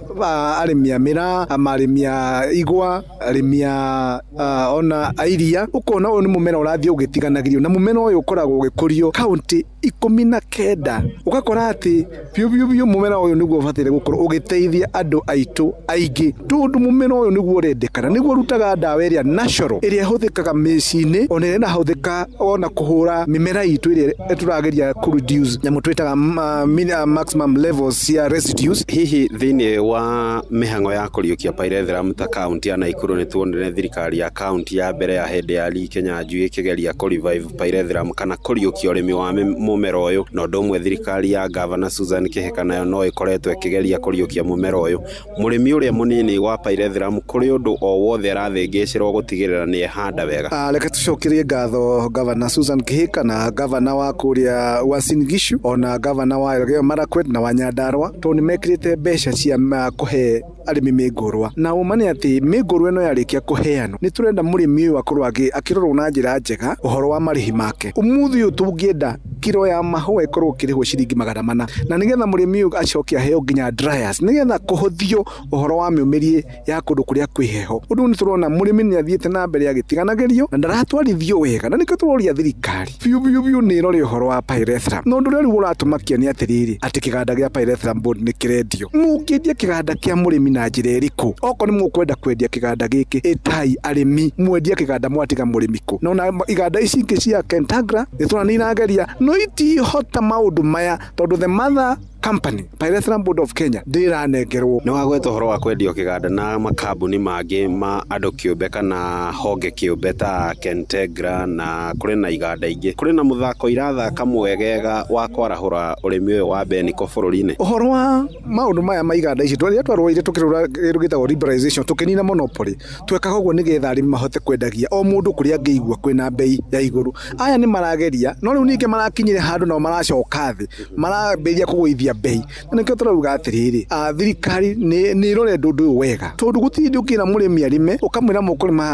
arĩmi a mĩraa, arĩmi a igwa, arĩmi a ona a iria. Ũkona ũyũ nĩ mũmera ũrathiĩ ũgĩtiganagĩrio, na mũmera ũyũ ũkoragwo ũgĩkũrio kaunti 19. Ũgakora atĩ biũ biũ biũ mũmera ũyũ nĩguo ũbataire gũkorwo ũgĩteithia andũ aitũ aingĩ, tondũ mũmera ũyũ nĩguo ũrendekana, nĩguo ũrutaga ndawa ĩrĩa natural ĩrĩa ĩhũthĩkaga mĩciĩ-inĩ, ona ĩrĩa ĩrahũthĩka ona kũhũra mĩmera itũ ĩrĩa tũrageria kũ reduce nyamũ twĩtaga maximum levels cia residues. Hihi thĩinĩ wa mĩhang'o ya kũriũkia pyrethrum ta kaunti ya Nakuru, nĩ tuonire thirikari ya kaunti ya mbere ya hĩndĩ ya Lee Kinyanjui ĩkĩgeria kũ revive pyrethrum kana kũriũkia ũrĩmi wa mũmera ũyũ, na ũndũ ũmwe thirikari ya Gavana Susan Kihika nayo no ĩkoretwo ĩkĩgeria kũriũkia mũmera ũyũ. Mũrĩmi ũrĩa mũnini wa pyrethrum, kũrĩ ũndũ o wothe arathĩngĩcĩrwo gũtigĩrĩra nĩ ehanda wega? Reke tũcokerie ngatho Gavana Susan Kihika na gavana wa kũrĩa Uasin Gishu, ona gavana wa Elgeyo Marakwet na wa Nyandarua, tondũ nĩ mekĩrĩte mbeca cia kũhe arĩmi mĩngũrwa. Na ũma nĩ atĩ mĩngũrwa ĩno yarĩkia kũheanwo, nĩ tũrenda mũrĩmi ũyũ akorwo akĩrorwo na njĩra njega ũhoro wa marĩhi make. Ũmũthĩ ũyũ tũngĩenda kiro ya mahũa ĩkorwo ĩkĩrĩhwo ciringi 400, na nĩgetha mũrĩmi ũyũ acoke aheo nginya dryers, nĩgetha kũhũthio ũhoro wa mĩũmĩrie ya kũndũ kũrĩa kwĩ heho. Ũndũ nĩ tũrona mũrĩmi nĩ athiĩte na mbere agĩtiganagĩrio na ndaratwarithio wega, na nĩkĩo tũroria thirikari biũ biũ biũ nĩ ĩrore ũhoro wa pyrethrum. Na ũndũ ũrĩa rĩu ũratũmakia nĩ atĩrĩrĩ, atĩ kĩganda gĩa pyrethrum board nĩ kĩrendio. Mũngĩendia kĩganda kĩa mũrĩmi na njĩra ĩrĩkũ? Okorwo nĩ mũkwenda kwendia kĩganda gĩkĩ, ĩtai arĩmi, mwendia kĩganda mwatiga mũrĩmi kũ? Na ona iganda ici ingĩ cia Kentagra nĩ tũrona nĩ irageria, no itihota maũndũ maya tondũ the mother company Pyrethrum Board of Kenya ndĩranengerwo. Nĩ wagweta ũhoro wa kwendio kĩganda na makambuni mangĩ ma andũ kĩũmbe kana honge kĩũmbe ta Kentegra, na kũrĩ na iganda ingĩ. Kũrĩ na mũthako irathaka mwegega wa kwarahũra ũrĩmi ũyũ wa beniko bũrũri-inĩ? Ũhoro wa maũndũ maya ma iganda ici, rĩrĩa twarũire tũkĩrũra kĩndũ gĩtagwo liberalization, tũkĩnina monopoly, twekaga ũguo nĩgetha arĩmi mahote kwendagia o mũndũ kũrĩa angĩigua kwĩna bei ya igũrũ. Aya nĩ marageria, no rĩu ningĩ marakinyire handũ nao maracoka thĩ, marambĩrĩria kũgũithia bei. Na nĩkĩo tũrauga atĩrĩrĩ, thirikari nĩ ĩrore ũndũ ũyũ wega, tondũ gũtirĩ hĩndĩ ũngĩra mũrĩmi arĩme ũkamwĩra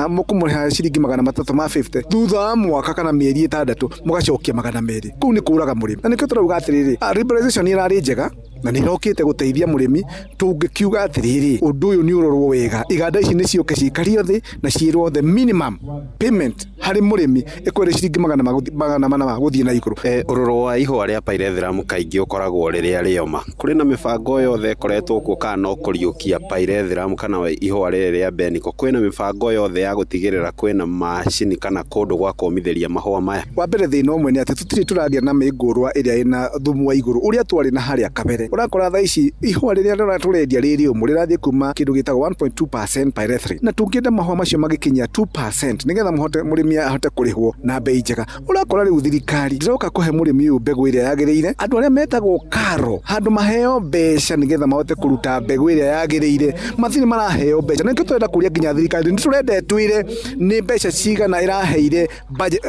mũkũmũrĩha ciringi 350, thutha wa mwaka kana mĩeri 6 mũgacokia 200. Kũu nĩ kũraga mũrĩmi. Na nĩkĩo tũrauga atĩrĩrĩ, liberalization ĩrarĩ njega na nĩ ĩrokĩte gũteithia mũrĩmi. Tũngĩkiuga atĩrĩrĩ, ũndũ ũyũ nĩ ũrorwo wega, iganda ici nĩ ciũke cikario thĩ na ciĩrwo the minimum payment harĩ mũrĩmi ĩkorwo ĩrĩ ciringi 400 gũthiĩ na igũrũ. Ũrũrũ wa ihũa rĩa pyrethrum kaingĩ ũkoragwo rĩrĩa rĩoma. Kũrĩ na mĩbango yothe ĩkoretwo kuo kana no kũriũkia pyrethrum kana ihũa rĩrĩ rĩa beniko? Kwĩna mĩbango yothe ya gũtigĩrĩra kwĩna macini kana kũndũ gwa kũmithĩria mahũa maya? Wa mbere thĩna ũmwe nĩ atĩ tũtirĩ tũragĩa na mĩngũrwa ĩrĩa ĩna thumu wa igũrũ ũrĩa twarĩ na harĩa kabere. Ũrakora thaa ici ihũa rĩrĩa tũrendia rĩ rĩũmũ rĩrathiĩ kuma kĩndũ gĩtagwo 1.2% pyrethrin, na tũngĩenda mahũa macio magĩkinyia 2% nĩgetha mũrĩmi ahote kũrĩhwo na bei njega. Ũrakora rĩu thirikari ndĩroka kũhe mũrĩmi ũyũ mbegũ ĩrĩa yagĩrĩire. Andũ arĩa metagwo karo handũ maheo mbeca nĩgetha mahote kũruta mbegũ ĩrĩa yagĩrĩire, matirĩ maraheo mbeca. Na nĩkĩo tũrenda kũria nginya thirikari, nĩ tũrenda ĩtwĩre nĩ mbeca cigana ĩraheire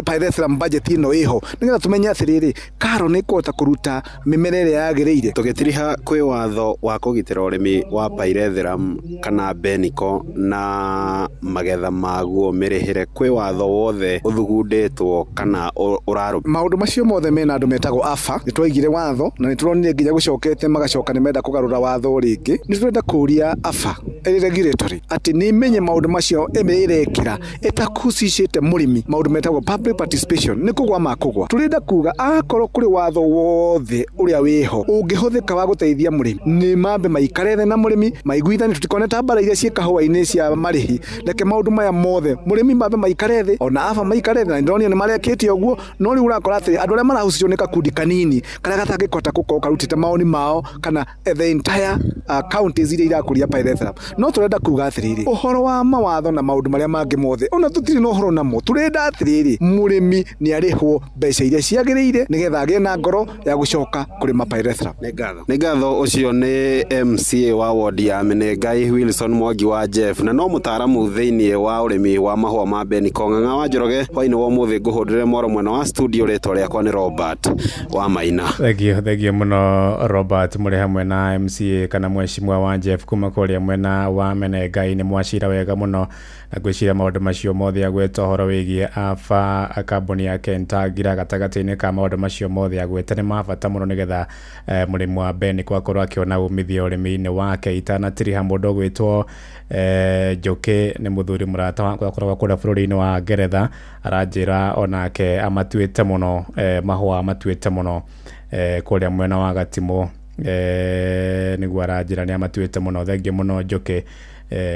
pyrethrum budget ĩno ĩho, nĩgetha tũmenye atĩrĩrĩ, karo nĩ ĩkũhota kũruta mĩmera ĩrĩa yagĩrĩire. Tũgĩtiriha kwĩ watho wa kũgitĩra ũrĩmi wa pyrethrum kana beniko na magetha maguo mĩrĩhĩre, kwĩ watho wothe ũthugundĩtwo kana ũrarũmĩrĩrwo? Maũndũ macio mothe mena andũ metagwo AFA. Nĩ twaigire watho na nĩ tũronire nginya gũcokete magacoka nĩ menda kũgarũra watho rĩngĩ. Nĩ tũrenda kũria AFA ĩrĩ regulatory atĩ nĩ ĩmenye maũndũ macio ĩrekĩra ĩtakucicĩte mũrĩmi, maũndũ metagwo public participation nĩ kũgwa makũgwa. Tũrenda kuga akorwo kũrĩ watho wothe ũrĩa wĩho ũngĩhũthĩka wa gũteithia mũrĩmi, nĩ mambe maikare thĩ na mũrĩmi maiguithanie, tũtikone ta mbara iria ciĩ kahũa-inĩ cia marĩhi. Reke maũndũ maya mothe mũrĩmi mambe maikare thĩ, ona AFA maikare thĩ, na ndĩronire nĩ marekĩte ũguo. No rĩu ũrakora atĩ andũ arĩa marahusicwo nĩ gakundi kanini karĩa gatangĩkota gũkorwo karutĩte maoni mao kana the entire counties iria irakũria pyrethrum. No tũrenda kuga atĩrĩrĩ, ũhoro wa mawatho na maũndũ marĩa mangĩ mothe ona tũtirĩ na ũhoro namo. Tũrenda atĩrĩrĩ, mũrĩmi nĩ arĩhwo mbeca iria ciagĩrĩire nĩgetha agĩe na ngoro ya gũcoka kũrĩma pyrethrum. Nĩ ngatho. Ũcio nĩ MCA wa ward ya Menengai Wilson Mwangi wa Jeff, na no mũtaaramu thĩinĩ wa ũrĩmi wa mahũa ma beniko. Ng'ang'a wa Njoroge, hwainĩ wa ũmũthĩ ngũhũndĩre mwaro mwena wa studio. Rĩtwa rĩakwa nĩ Robert wa Maina. Thengio, thengio mũno Robert, mũrĩ hamwe na MCA kana Mheshimiwa wa Jeff kuma kũrĩa mwena wa Menengai nĩ mwacira wega mũno na ngwĩciria maũndũ macio mothe agweta ũhoro wĩgiĩ aba kambuni ya Kentagira gatagatĩ-inĩ ka maũndũ macio mothe agweta nĩ ma bata mũno nĩgetha mũrĩmi wa Beniko akorwo akĩona umithio ũrĩmi-inĩ wake. Itanatiriha mũndũ ũgwĩtwo Njũkĩ nĩ mũthuri mũrata wakwa akoragwo kũrĩa bũrũri-inĩ wa Ngeretha, aranjĩra onake amatuĩte mũno, mahũa amatuĩte mũno kũrĩa mwena wa Gatimũ, nĩguo aranjĩra nĩ amatuĩte mũno. Thengiũ mũno Njũkĩ,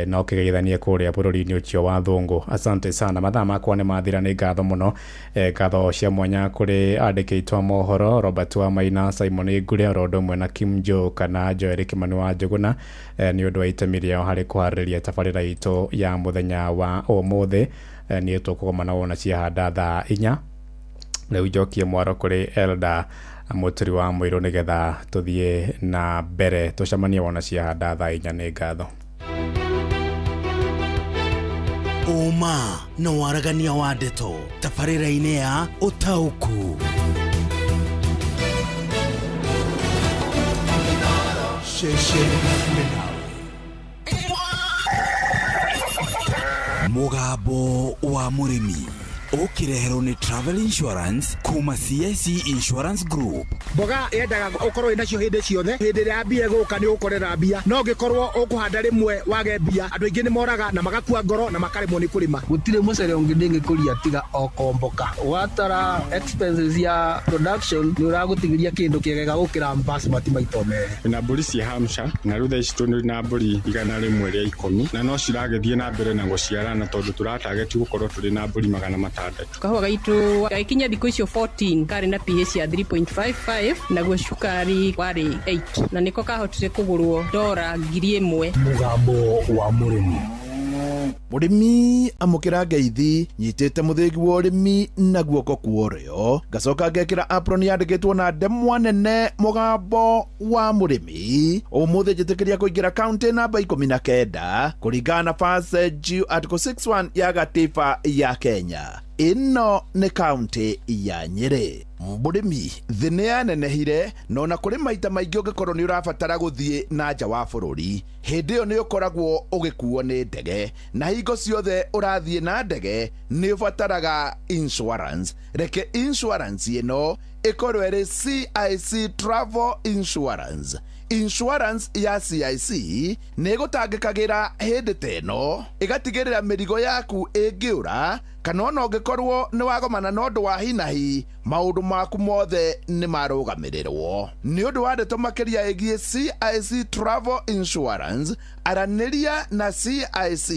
na ũkĩgeithanie kũrĩa bũrũri-inĩ ũcio wa thũngũ. Asante sana. Mathaa makwa nĩ mathira, nĩ ngatho mũno, ngatho cia mwanya kũrĩ andĩki aitũ a mohoro Robert wa Maina, Simon Ngure, oro ũndũ ũmwe na Kim Joe kana Joel Kimani wa Njũgũna, nĩ ũndũ wa itemi rĩao harĩ kũharĩrĩria tabarĩra itũ ya mũthenya wa ũmũthĩ. Niĩ tũkũgomana wona ciahanda thaa 4. Rĩu njokie mwaro kũrĩ Elda Mũturi wa Mũirũ nĩgetha tũthiĩ na mbere, tũcemanie wona ciahanda thaa 4. Nĩ ngatho. Ũma na waragania wa ndeto tabarĩra-inĩ ya ũtaũku. Ceceni nawe Mũgambo wa Mũrĩmi ũkĩreherwo nĩ Travel Insurance kuma CIC Insurance Group. Mboga yendaga ũkorwo wĩnacio hĩndĩ ciothe. Hĩndĩ ĩrĩa mbia ĩgũka nĩ ũgũkorera mbia, no ũngĩkorwo ũkũhanda rĩmwe wage mbia, andũ aingĩ nĩ moraga na magakua ngoro na makaremwo nĩ kũrĩma. Gũtirĩ mũcere ũngĩ ndĩngĩkũria tiga o komboka. Watara expenses ya production nĩ ũragũtigĩria kĩndũ kĩega gũkĩra basmati maita merĩ. Na mbũri cia Hampshire, na rĩu thaa ici tũrĩ na mbũri 110, na no ciragĩthiĩ na mbere na gũciarana tondũ tũratageti gũkorwo tũrĩ na mbũri 600. Kahũa gaitũ gagĩkinya thikũ icio 14 karĩ na pH ya 3.55, naguo cukari warĩ 8, na nĩko kahotire kũgũrwo $1,000. Mũgambo wa Mũrĩmi. Mũrĩmi amũkĩra ngeithi, nyitĩte mũthĩgi wa ũrĩmi na guoko kwa ũrĩo, ngacoka ngekĩra apron yandĩkĩtwo na ndemwa nene Mũgambo wa Mũrĩmi. Ũmũthĩ njĩtĩkĩria kũingĩra kaunti namba 19 kũringana na First Article 61 ya gatiba ya Kenya. Ĩno nĩ kaunti ya Nyĩrĩ. Mũrĩmi, thĩ nĩ yanenehire, no na kũrĩ maita maingĩ ũngĩkorwo nĩ ũrabatara gũthiĩ na nja wa bũrũri, hĩndĩ ĩyo nĩ ũkoragwo ũgĩkuo nĩ ndege, na hingo ciothe ũrathiĩ na ndege nĩ ũbataraga insurance. Reke insurance ĩno ĩkorwo ĩrĩ CIC Travel Insurance. Insurance ya CIC nĩ ĩgũtangĩkagĩra hĩndĩ ta ĩno, ĩgatigĩrĩra mĩrigo yaku ĩngĩũra kana ona ũngĩkorwo nĩ wagomana na ũndũ wa hinahi, maũndũ maku mothe nĩ marũgamĩrĩrwo. Nĩ ũndũ wa ndeto makĩria ĩgiĩ CIC Travel Insurance, aranĩria na CIC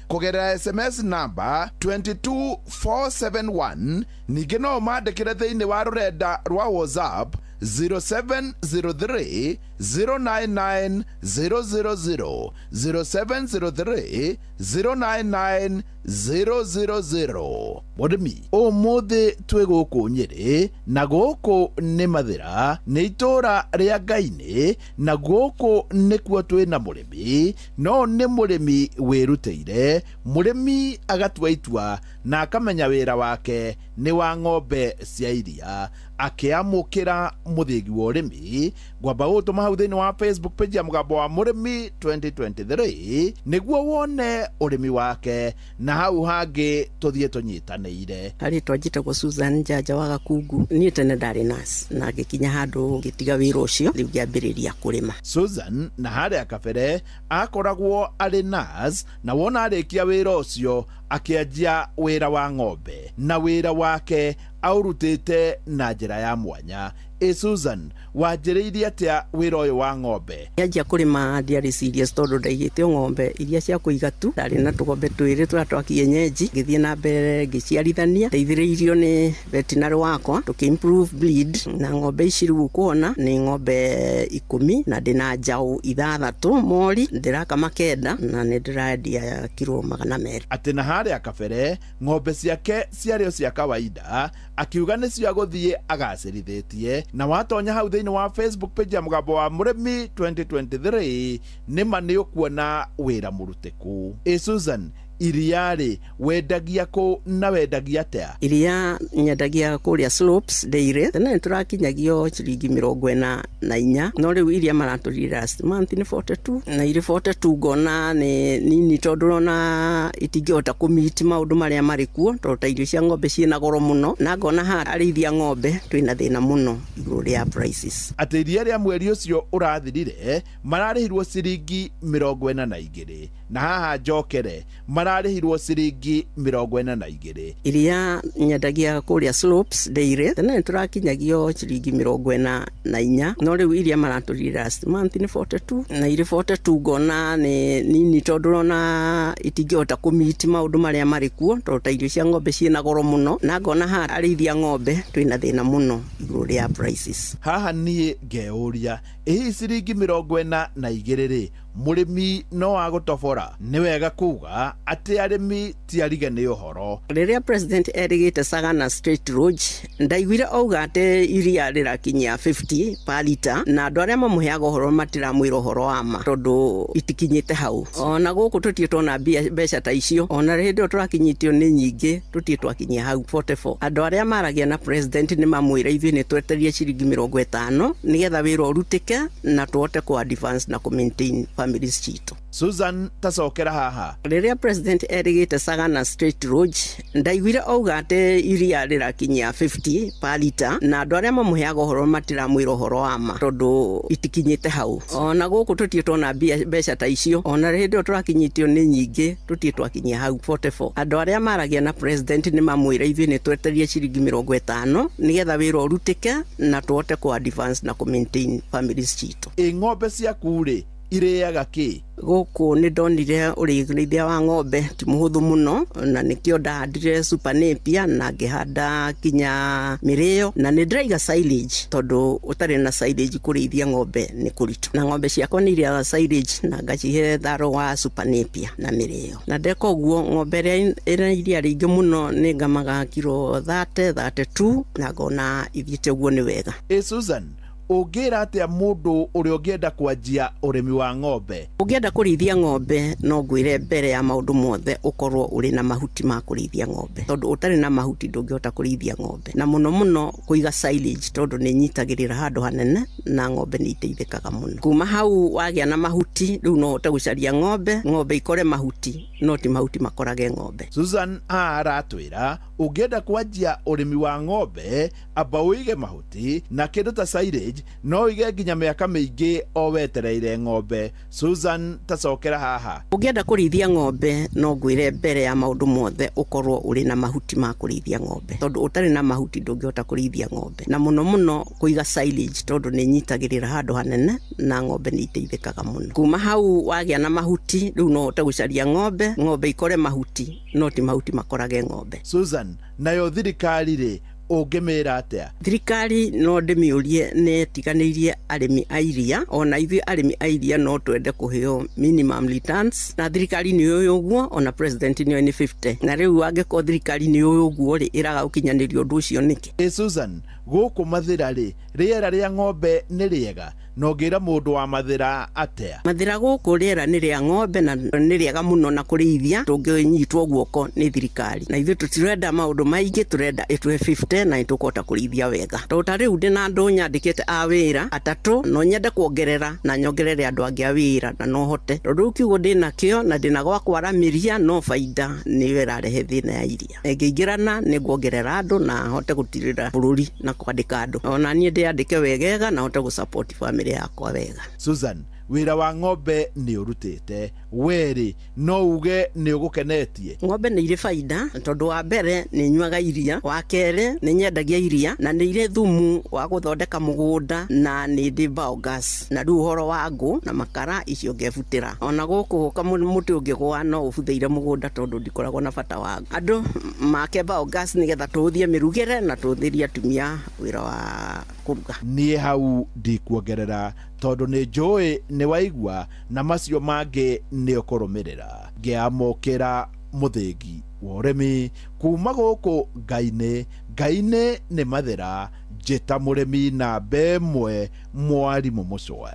kũgerera SMS namba 22471. Ningĩ no ũmandĩkĩre thĩinĩ wa rũrenda rwa WhatsApp 0703 099 000, 0703 099 000. Mũrĩmi, ũmũthĩ twĩ gũkũ Nyĩrĩ, na gũkũ nĩ Mathĩra, nĩ itũũra rĩa Ngainĩ, na gũkũ nĩkuo twĩ na mũrĩmi, no nĩ mũrĩmi wĩrutĩire, mũrĩmi agatua itua na akamenya wĩra wake nĩ wa ng'ombe cia iria. Akĩamũkĩra mũthĩgi wa ũrĩmi, ngwamba gũgũtũma hau thĩinĩ wa Facebook page ya Mũgambo wa Mũrĩmi 2023 nĩguo wone ũrĩmi wake, na hau hangĩ tũthiĩ tũnyitanĩire. Rĩtwa njĩtagwo Susan Njanja wa Gakungu. Niĩ tene ndarĩ nurse na ngĩkinya handũ ngĩtiga wĩra ũcio, rĩu ngĩambĩrĩria kũrĩma. Susan na harĩa kabere akoragwo arĩ nurse, na wona arĩkia wĩra ũcio akĩanjia wĩra wa ng'ombe, na wĩra wake aũrutĩte na njĩra ya mwanya. Ĩ Susan, wanjĩrĩirie atĩa wĩra ũyũ wa ng'ombe? Nyanjia kũrĩma ndiarĩ serious tondũ ndaigĩte o ng'ombe iria cia kũiga tu. Ndarĩ na tũgombe twĩrĩ tũrĩa twa kienyeji, ngĩthiĩ na mbere ngĩciarithania, ndeithĩrĩirio nĩ veterinary wakwa tũkĩ improve breed, na ng'ombe ici rĩu ũkuona nĩ ng'ombe 10 na ndĩna njaũ 6 mori, ndĩrakama 9 na nĩ ndĩrendia kiro 200. Atĩ na harĩa kabere ng'ombe ciake ciarĩ o cia kawaida, akiuga nĩ cia gũthiĩ agacĩrithĩtie, na watonya hau thĩinĩ wa Facebook page ya Mũgambo wa Mũrĩmi 2023 nĩma nĩ ũkuona wĩra mũrutĩku. Ĩ Susan, Iria-rĩ, wendagia kũ na wendagia atĩa? Iria nyendagia kũrĩa Slopes Dairy. Tene nĩ tũrakinyagio ciringi 44, no rĩu iria maratũrire last month nĩ 42, na irĩ 42 ngona nĩ nini tondũ ona itingĩhota kũ-meet maũndũ marĩa marĩ kuo, tondũ ta irio cia ng'ombe ciĩna goro mũno, na ngona haha arĩithia ng'ombe twĩna thĩna mũno igũrũ rĩa prices. Atĩ iria rĩa mweri ũcio ũrathirire mararĩhirwo ciringi 42, na haha njokere mararĩhirwo ciringi 42. Iria nyendagia kũrĩa Slopes Dairy. Tene nĩ tũrakinyagio ciringi 44, no rĩu iria maratũrire last month nĩ 42, na irĩ 42 ngona nĩ nini tondũ ona itingĩhota kũ-meet maũndũ marĩa marĩ kuo, tondũ ta irio cia ng'ombe ciĩna goro mũno, na ngona haha arĩithia ng'ombe twĩna thĩna mũno igũrũ rĩa prices. Haha niĩ ngeyũria, ĩ hihi ciringi 42 rĩ, mũrĩmi no agũtobora? Nĩ wega kuga atĩ arĩmi ti arige nĩ ũhoro. Rĩrĩa president erĩgĩte Sagana State Lodge, ndaiguire auga atĩ iria rĩrakinyia 50 per liter, na andũ arĩa mamũheaga ũhoro matiramwĩra ũhoro wa ma tondũ itikinyĩte hau. Ona gũkũ tũtirĩ tuona mbeca ta icio, ona hĩndĩ ĩyo tũrakinyĩtio nĩ nyingĩ, tũtirĩ twakinyia hau 44. Andũ arĩa maragia na president nĩ mamwĩra ithuĩ nĩ twetereire ciringi 50 nĩgetha wĩra ũrutĩke na tũhote kũ advance na kũ maintain families citũ. Susan, tacokera haha. Rĩrĩa president erĩgĩte Sagana State Lodge, ndaiguire auga atĩ iria rĩrakinyia 50 per liter, na andũ arĩa mamũheaga ũhoro matiramwĩra ũhoro wa ma tondũ itikinyĩte hau. Ona gũkũ tũtirĩ tuona mbeca ta icio, ona hĩndĩ ĩyo tũrakinyĩtio nĩ nyingĩ, tũtirĩ twakinyia hau 44. Andũ arĩa maragia na president nĩ mamwĩra ithuĩ nĩ twetereire ciringi 50 nĩgetha wĩra ũrutĩke na tũhote kũ advance na kũ maintain families citũ. Ĩ ng'ombe ciaku rĩ, irĩaga kĩ? Gũkũ nĩ ndonire ũrĩithia wa ng'ombe ti mũhũthũ mũno, na nĩkĩo ndahandire super napier na ngĩhanda kinya mĩrĩo, na nĩ ndĩraiga silage tondũ ũtarĩ na silage kũrĩithia ng'ombe nĩ kũritũ, na ng'ombe ciakwa nĩ irĩaga silage na ngacihe tharo wa super napier na mĩrĩo, na ndeka ũguo ng'ombe ĩrĩa ĩna iria rĩingĩ mũno nĩ ngamaga kiro 30, 32, na ngona ithiĩte ũguo nĩ wega. Ĩ Susan, ũngĩra atĩa mũndũ ũrĩa ũngĩenda kwanjia ũrĩmi wa ng'ombe? Ũngĩenda kũrĩithia ng'ombe no ngwĩre mbere ya maũndũ mothe ũkorwo ũrĩ na mahuti ma kũrĩithia ng'ombe, tondũ ũtarĩ na mahuti ndũngĩhota kũrĩithia ng'ombe, na mũno mũno kũiga silage tondũ nĩ ĩnyitagĩrĩra handũ hanene na ng'ombe nĩ iteithĩkaga mũno. Kuma hau wagĩa na mahuti rĩu no ũhote gũcaria ng'ombe, ng'ombe ikore mahuti no ti mahuti makorage ng'ombe. Susan aratwĩra ũngĩenda kwanjia ũrĩmi wa ng'ombe amba ũige mahuti na kĩndũ ta silage no ũige nginya mĩaka mĩingĩ o wetereire ng'ombe. Susan, tacokera haha. Ũngĩenda kũrĩithia ng'ombe no ngwĩre mbere ya maũndũ mothe ũkorwo ũrĩ na mahuti ma kũrĩithia ng'ombe, tondũ ũtarĩ na mahuti ndũngĩhota kũrĩithia ng'ombe, na mũno mũno kũiga silage tondũ nĩ ĩnyitagĩrĩra handũ hanene na ng'ombe nĩ iteithĩkaga mũno. Kuma hau wagĩa na mahuti rĩu no ũhote gũcaria ng'ombe, ng'ombe ikore mahuti no ti mahuti makorage ng'ombe. Susan, nayo thirikari rĩ, ũngĩmĩra atĩa? Thirikari no ndĩmĩũrie nĩ ĩtiganĩirie arĩmi a iria, ona ithuĩ arĩmi a iria no twende kũheo minimum returns, na thirikari nĩ yũĩ ũguo, ona president nĩ oĩ nĩ 50, na rĩu angĩkorwo thirikari nĩ yũĩ ũguo rĩ, ĩraga gũkinyanĩria ũndũ ũcio nĩkĩ? Ĩ Susan, gũkũ Mathĩra rĩ, rĩera rĩa ng'ombe nĩ rĩega, na ũngĩra mũndũ wa Mathĩra atĩa? Mathĩra gũkũ rĩera nĩ rĩa ng'ombe na nĩ rĩega mũno na kũrĩithia, tũngĩnyitwo guoko nĩ thirikari, na ithuĩ tũtirenda maũndũ maingĩ, tũrenda ĩtũhe 50 na nĩtũkũhota kũrĩithia wega. Tondũ ta rĩu ndĩna andũ nyandĩkĩte a wĩra atatũ, no nyende kuongerera na nyongerere andũ angĩ a wĩra na no hote, tondũ rĩu kiugo ndĩnakĩo na ndĩna gwa kwaramĩria, no baida nĩyo ĩrarehe thĩna ya iria. Ĩngĩingĩrana nĩ nguongerera andũ na hote gũtirĩra bũrũri na kwandĩka andũ, ona niĩ ndĩandĩke wegega na hote gũsupport family yakwa wega. Susan, wĩra wa ng'ombe nĩ ũrutĩte, werĩ no uge nĩ ũgũkenetie? Ng'ombe nĩ irĩ baida tondũ wa mbere nĩ nyuaga iria, wa kerĩ nĩ nyendagia iria, na nĩ irĩ thumu wa gũthondeka mũgũnda, na nĩ ndĩ biogas, na rĩu ũhoro wa ngũ na makara icio ngebutĩra. Ona gũkũ mũtĩ ũngĩgũa no ũbuthĩire mũgũnda tondũ ndikoragwo na bata wa andũ make biogas nĩgetha tũhũthie mĩrugĩre na tũhũthĩrie atumia wĩra wa kũruga. Niĩ hau ndikuongerera tondũ nĩ njũĩ nĩ waigua na macio mangĩ nĩ ũkũrũmĩrĩra. Ngĩamũkĩra mũthĩgi wa ũrĩmi kuma gũkũ Ngai-inĩ, Ngai-inĩ nĩ Mathĩra, njĩta mũrĩmi namba ĩmwe mwarimũ Mũcwe.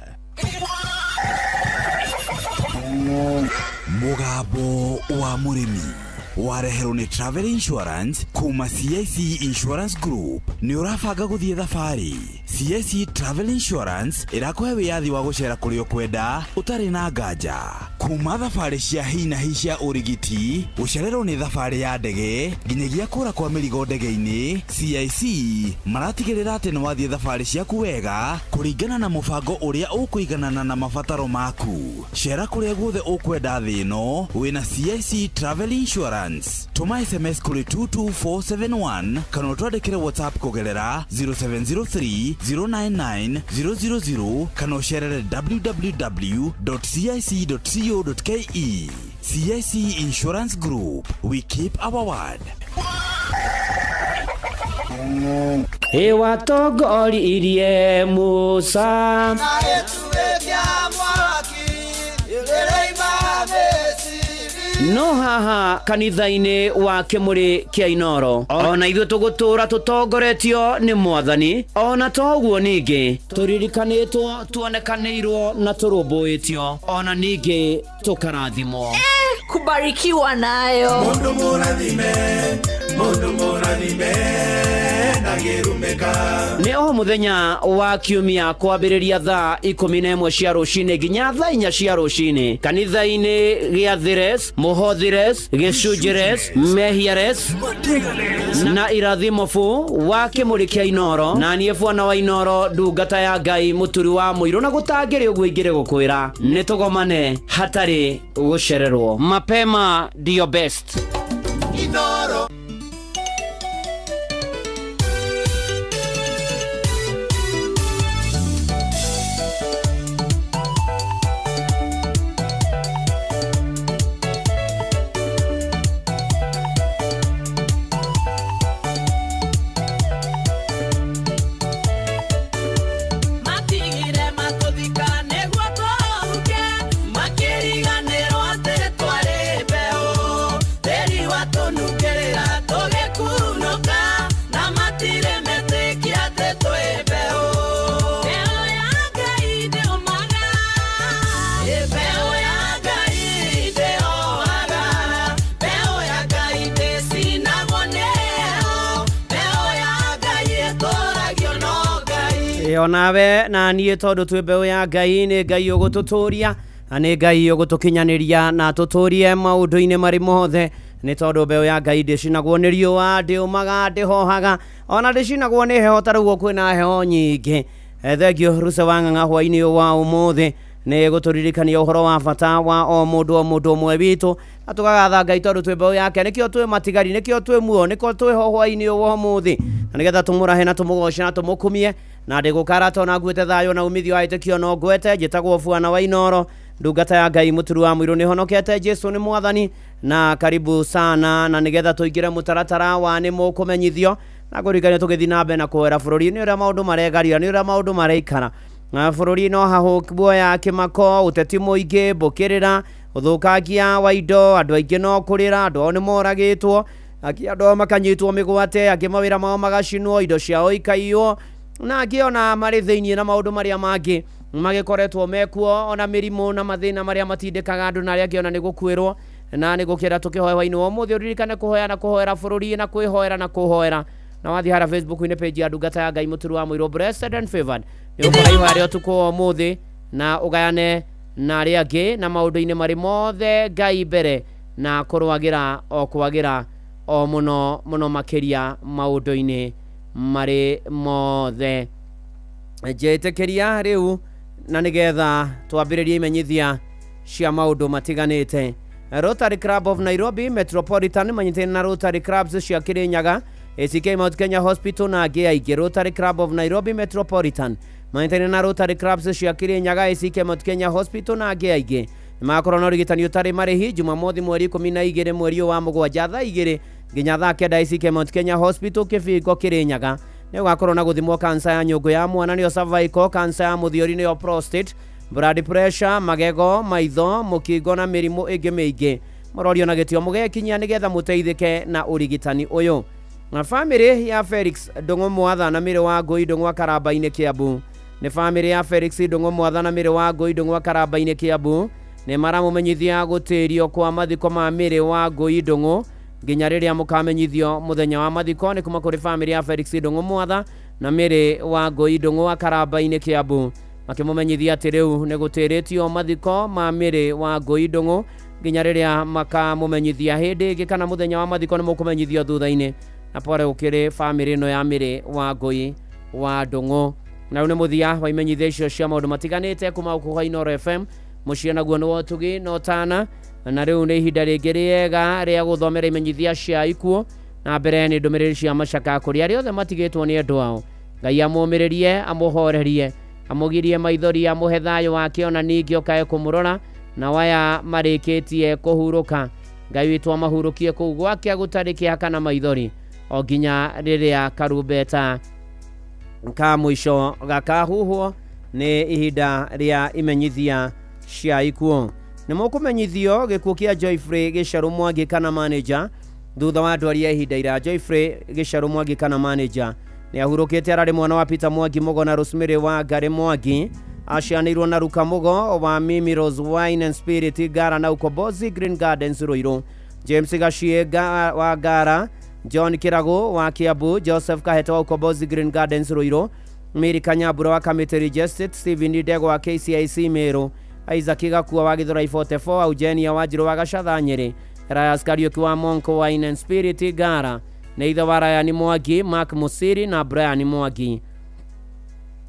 Mũgambo wa mũrĩmi wareherwo nĩ Travel Insurance kuma CIC Insurance Group. Nĩ ũrabanga gũthiĩ thabarĩ? CIC Travel Insurance ĩrakũhe wĩyathi wa gũcera kũrĩa ũkwenda ũtarĩ na nganja, kuma thabarĩ cia hi na hi cia ũrigiti, gũcererwo nĩ thabarĩ ya ndege, nginyagia kũra kwa mĩrigo ndege-inĩ. CIC maratigĩrĩra atĩ nĩ wathiĩ thabarĩ ciaku wega kũringana na mũbango ũrĩa ũkũiganana na mabataro maku. Cera kũrĩa guothe ũkwenda thĩ ĩno wĩna CIC Travel Insurance. Tũma SMS kũrĩ 22471 kana ũtwandĩkĩre WhatsApp kũgerera 0703 099 000 kana ũcerere www.cic.co.ke. CIC Insurance Group, we keep our word. Ĩwatongoririe Musa no haha kanitha-inĩ wa Kĩmũrĩ kĩa Inoro, ona ithuĩ tũgũtũra tũtongoretio nĩ Mwathani. Ona toguo ningĩ tũririkanĩtwo, tuonekanĩirwo na tũrũmbũĩtio, ona ningĩ tũkarathimwo. Kubarikiwa nayo. Mundu mũrathime, mundu mũrathime ndangĩrumĩka. Nĩ o mũthenya wa kiumia kwambĩrĩria thaa 11 cia rũcinĩ nginya thaa 4 cia rũcinĩ kanitha-inĩ gĩa Thires, Mũhothires, Gĩcunjĩres, Mehiares na Irathimo fu wa Kĩmũrĩ kĩa Inoro. Na niĩ bwana wa Inoro, ndungata ya Ngai, mũturi wa mũirũ, na gũtangĩrĩ ũguo ingĩrĩ gũkwĩra nĩ tũgomane hatarĩ gũcererwo. Mapema ndio best. Inoro. Matigire matũthika nĩguo tũhuke, makĩriganĩrwo atĩ twarĩ mbeũ. Tĩri watũnungĩrĩra tũgĩkunũka, na matirĩ metĩkia atĩ twĩ mbeũ. Mbeũ ya Ngai ndĩũmaga, mbeũ ya Ngai ndĩhohaga, mbeũ ya Ngai ndĩcinagwo nĩ heho, mbeũ ya Ngai ĩtũragio no Ngai. Onawe na niĩ tondũ twĩ mbeũ ya Ngai, nĩ Ngai ũgũtũtũria na nĩ Ngai ũgũtũkinyanĩria na tũtũrie maũndũ-inĩ marĩ mothe, nĩ tondũ mbeũ ya Ngai ndĩcinagwo nĩ riũa, ndĩũmaga, ndĩhohaga, ona ndĩcinagwo nĩ heho. Ta rĩu kwĩna heho nyingĩ. Thengio Ruse wa Ng'ang'a hwaĩ-inĩ ũyũ wa ũmũthĩ nĩ gũtũririkania ũhoro wa bata wa o mũndũ o mũndũ ũmwe witũ, na tũkagatha Ngai tondũ twĩ mbeũ yake, nĩkĩo twĩ matigari, nĩkĩo twĩ muoyo, nĩkĩo twĩ ho hwaĩ-inĩ ũyũ wa ũmũthĩ, na nĩgetha tũmũrahe na tũmũgoce na tũmũkumie. Na ndĩgũkara tona nguĩte thayũ na umithio wa ĩtĩkio no ngwete. Njĩtagwo bwana wa Inoro, ndungata ya Ngai, mũturu wa mũirũ, nĩhonokete, Jesu nĩ Mwathani, na karibu sana. Na nĩgetha tũingĩre mũtaratara wa nĩ mũkũmenyithio na kũririkania tũgĩthiĩ na mbere na kũhoera bũrũri, nĩ ũrĩa maũndũ maregaria, nĩ ũrĩa maũndũ mareikara na bũrũri no hahũ ya kĩmako, ũteti mũingĩ, mbũkĩrĩra, ũthũkangia wa indo, andũ aingĩ no kũrĩra, andũ ao nĩ moragĩtwo, angĩ andũ ao makanyitwo mĩgwate, angĩ mawĩra mao magacinwo, indo ciao ikaiywo, na angĩ ona marĩ thĩiniĩ na maũndũ marĩa mangĩ magĩkoretwo mekuo, ona mĩrimũ na mathĩna marĩa matindĩkaga andũ, na arĩa angĩ ona nĩ gũkuĩrwo. Na nĩ gũkĩra tũkĩhoya hwaĩ-inĩ wa ũmũthĩ, ũririkane kũhoya na kũhoera bũrũri na kwĩhoera na kũhoera. Na wathiĩ harĩa Facebook-inĩ page ya ndungata ya Ngai mũturu wa mũirũ, blessed and favored, nĩ ũkora ihoya rĩa ũtukũ wa ũmũthĩ, na ũgayane na arĩa angĩ na maũndũ-inĩ marĩ mothe Ngai mbere, na kũrwagĩra o kwagĩra o mũno mũno makĩria maũndũ-inĩ marĩ mothe. Njĩtĩkĩria rĩu na nĩgetha twambĩrĩrie imenyithia cia maũndũ matiganĩte. Rotary Club of Nairobi Metropolitan manyitĩte na Rotary Clubs cia Kirinyaga, ACK Mount Kenya Hospital na angĩ aingĩ. Rotary Club of Nairobi Metropolitan manyitĩte na Rotary Clubs cia Kirinyaga, ACK Mount Kenya Hospital na angĩ aingĩ nĩmagakorwo na ũrigitani ũtarĩ marĩhi Jumamothi mweri 12 mweri wa mũgwanja thaa 2 nginya thaa 9 ACK Mount Kenya Hospital Kĩbingo Kirinyaga. Nĩ ũgakorwo na gũthimwo kansa ya nyũngũ ya mwana nĩyo cervical, kansa ya mũthiori nĩyo prostate, blood pressure, magego, maitho, mũkingo na mĩrimũ ĩngĩ mĩingĩ. Mũrorio na gĩtĩo mũgekinyia nĩgetha mũteithĩke na ũrigitani ũyũ. Na bamĩrĩ ya Felix Ndũng'ũ Mwatha na mĩrĩ wa Ngũi Ndũng'ũ Karamba-inĩ Kiambu. Nĩ bamĩrĩ ya Felix Ndũng'ũ Mwatha na mĩrĩ wa Ngũi Ndũng'ũ Karamba-inĩ Kiambu. Nĩ maramũmenyithia gũtĩrio kwa mathiko ma Mĩrĩ wa Ngũi Ndũng'ũ nginya rĩrĩa mũkamenyithio mũthenya wa mathiko. Nĩ kuma kũrĩ bamĩrĩ ya Felix Ndũng'ũ Mwatha na Mĩrĩ wa Ngũi Ndũng'ũ wa Karamba-inĩ Kĩambu, makĩmũmenyithia atĩ rĩu nĩ gũtĩrĩtio mathiko ma Mĩrĩ wa Ngũi Ndũng'ũ nginya rĩrĩa makamũmenyithia hĩndĩ ĩngĩ kana mũthenya wa mathiko nĩ mũkũmenyithio thutha-inĩ. Na pore gũkĩrĩ bamĩrĩ ĩno ya Mĩrĩ wa Ngũi wa Ndũng'ũ. Na rĩu nĩ mũthia wa imenyithia icio cia maũndũ matiganĩte kuma gũkũ kwa Inooro FM. Mũciĩ naguo nĩ wa ũtugi na ũtana, na rĩu nĩ ihinda rĩngĩ rĩega rĩa gũthomera imenyithia cia ikuũ. Na mbere nĩ ndũmĩrĩri cia macaka kũrĩ arĩa othe matigĩtwo nĩ endwa ao. Ngai amũmĩrĩrie, amũhorerie, amũgirie maithori, amũhe thayũ wake, ona ningĩ okae kũmũrora na waya marĩkĩtie kũhurũka. Ngai witũ amahurũkie kũu gwake gũtarĩ kĩeha kana maithori o nginya rĩrĩa karumbeta ka mũico gakahuhwo. Nĩ ihinda rĩa imenyithia cia ikuũ. Nĩ mũkũmenyithio gĩkuũ kĩa Joyfrey Gĩcarũ Mwangi kana manager thutha wa ndwari ya ihinda ira. Joyfrey Gĩcarũ Mwangi kana manager nĩ ahurũkĩte. Ararĩ mwana wa Peter Mwangi Mũgo na Rosemary wa Ngarĩ Mwangi. Acianĩirwo na Ruka Mũgo wa Mimi Rose Wine and Spirit Ngara na Ukombozi Green Gardens Ruiru, James Gachie wa Ngara, John Kirago wa Kiambu, Joseph Kaheta wa Ukombozi Green Gardens Ruiru, Mary Kanyambura wa Kamiti Regestate, Stephen Ndego wa KCIC Meru, Isaac Gakua wa Githurai 44, Eugenia Wanjiru wa Gacatha Nyeri, Elias Kariuki wa Monko Wine and Spirit Ngara, nĩ ithe wa Ryan Mwangi, Mark Musiri na Brian Mwangi.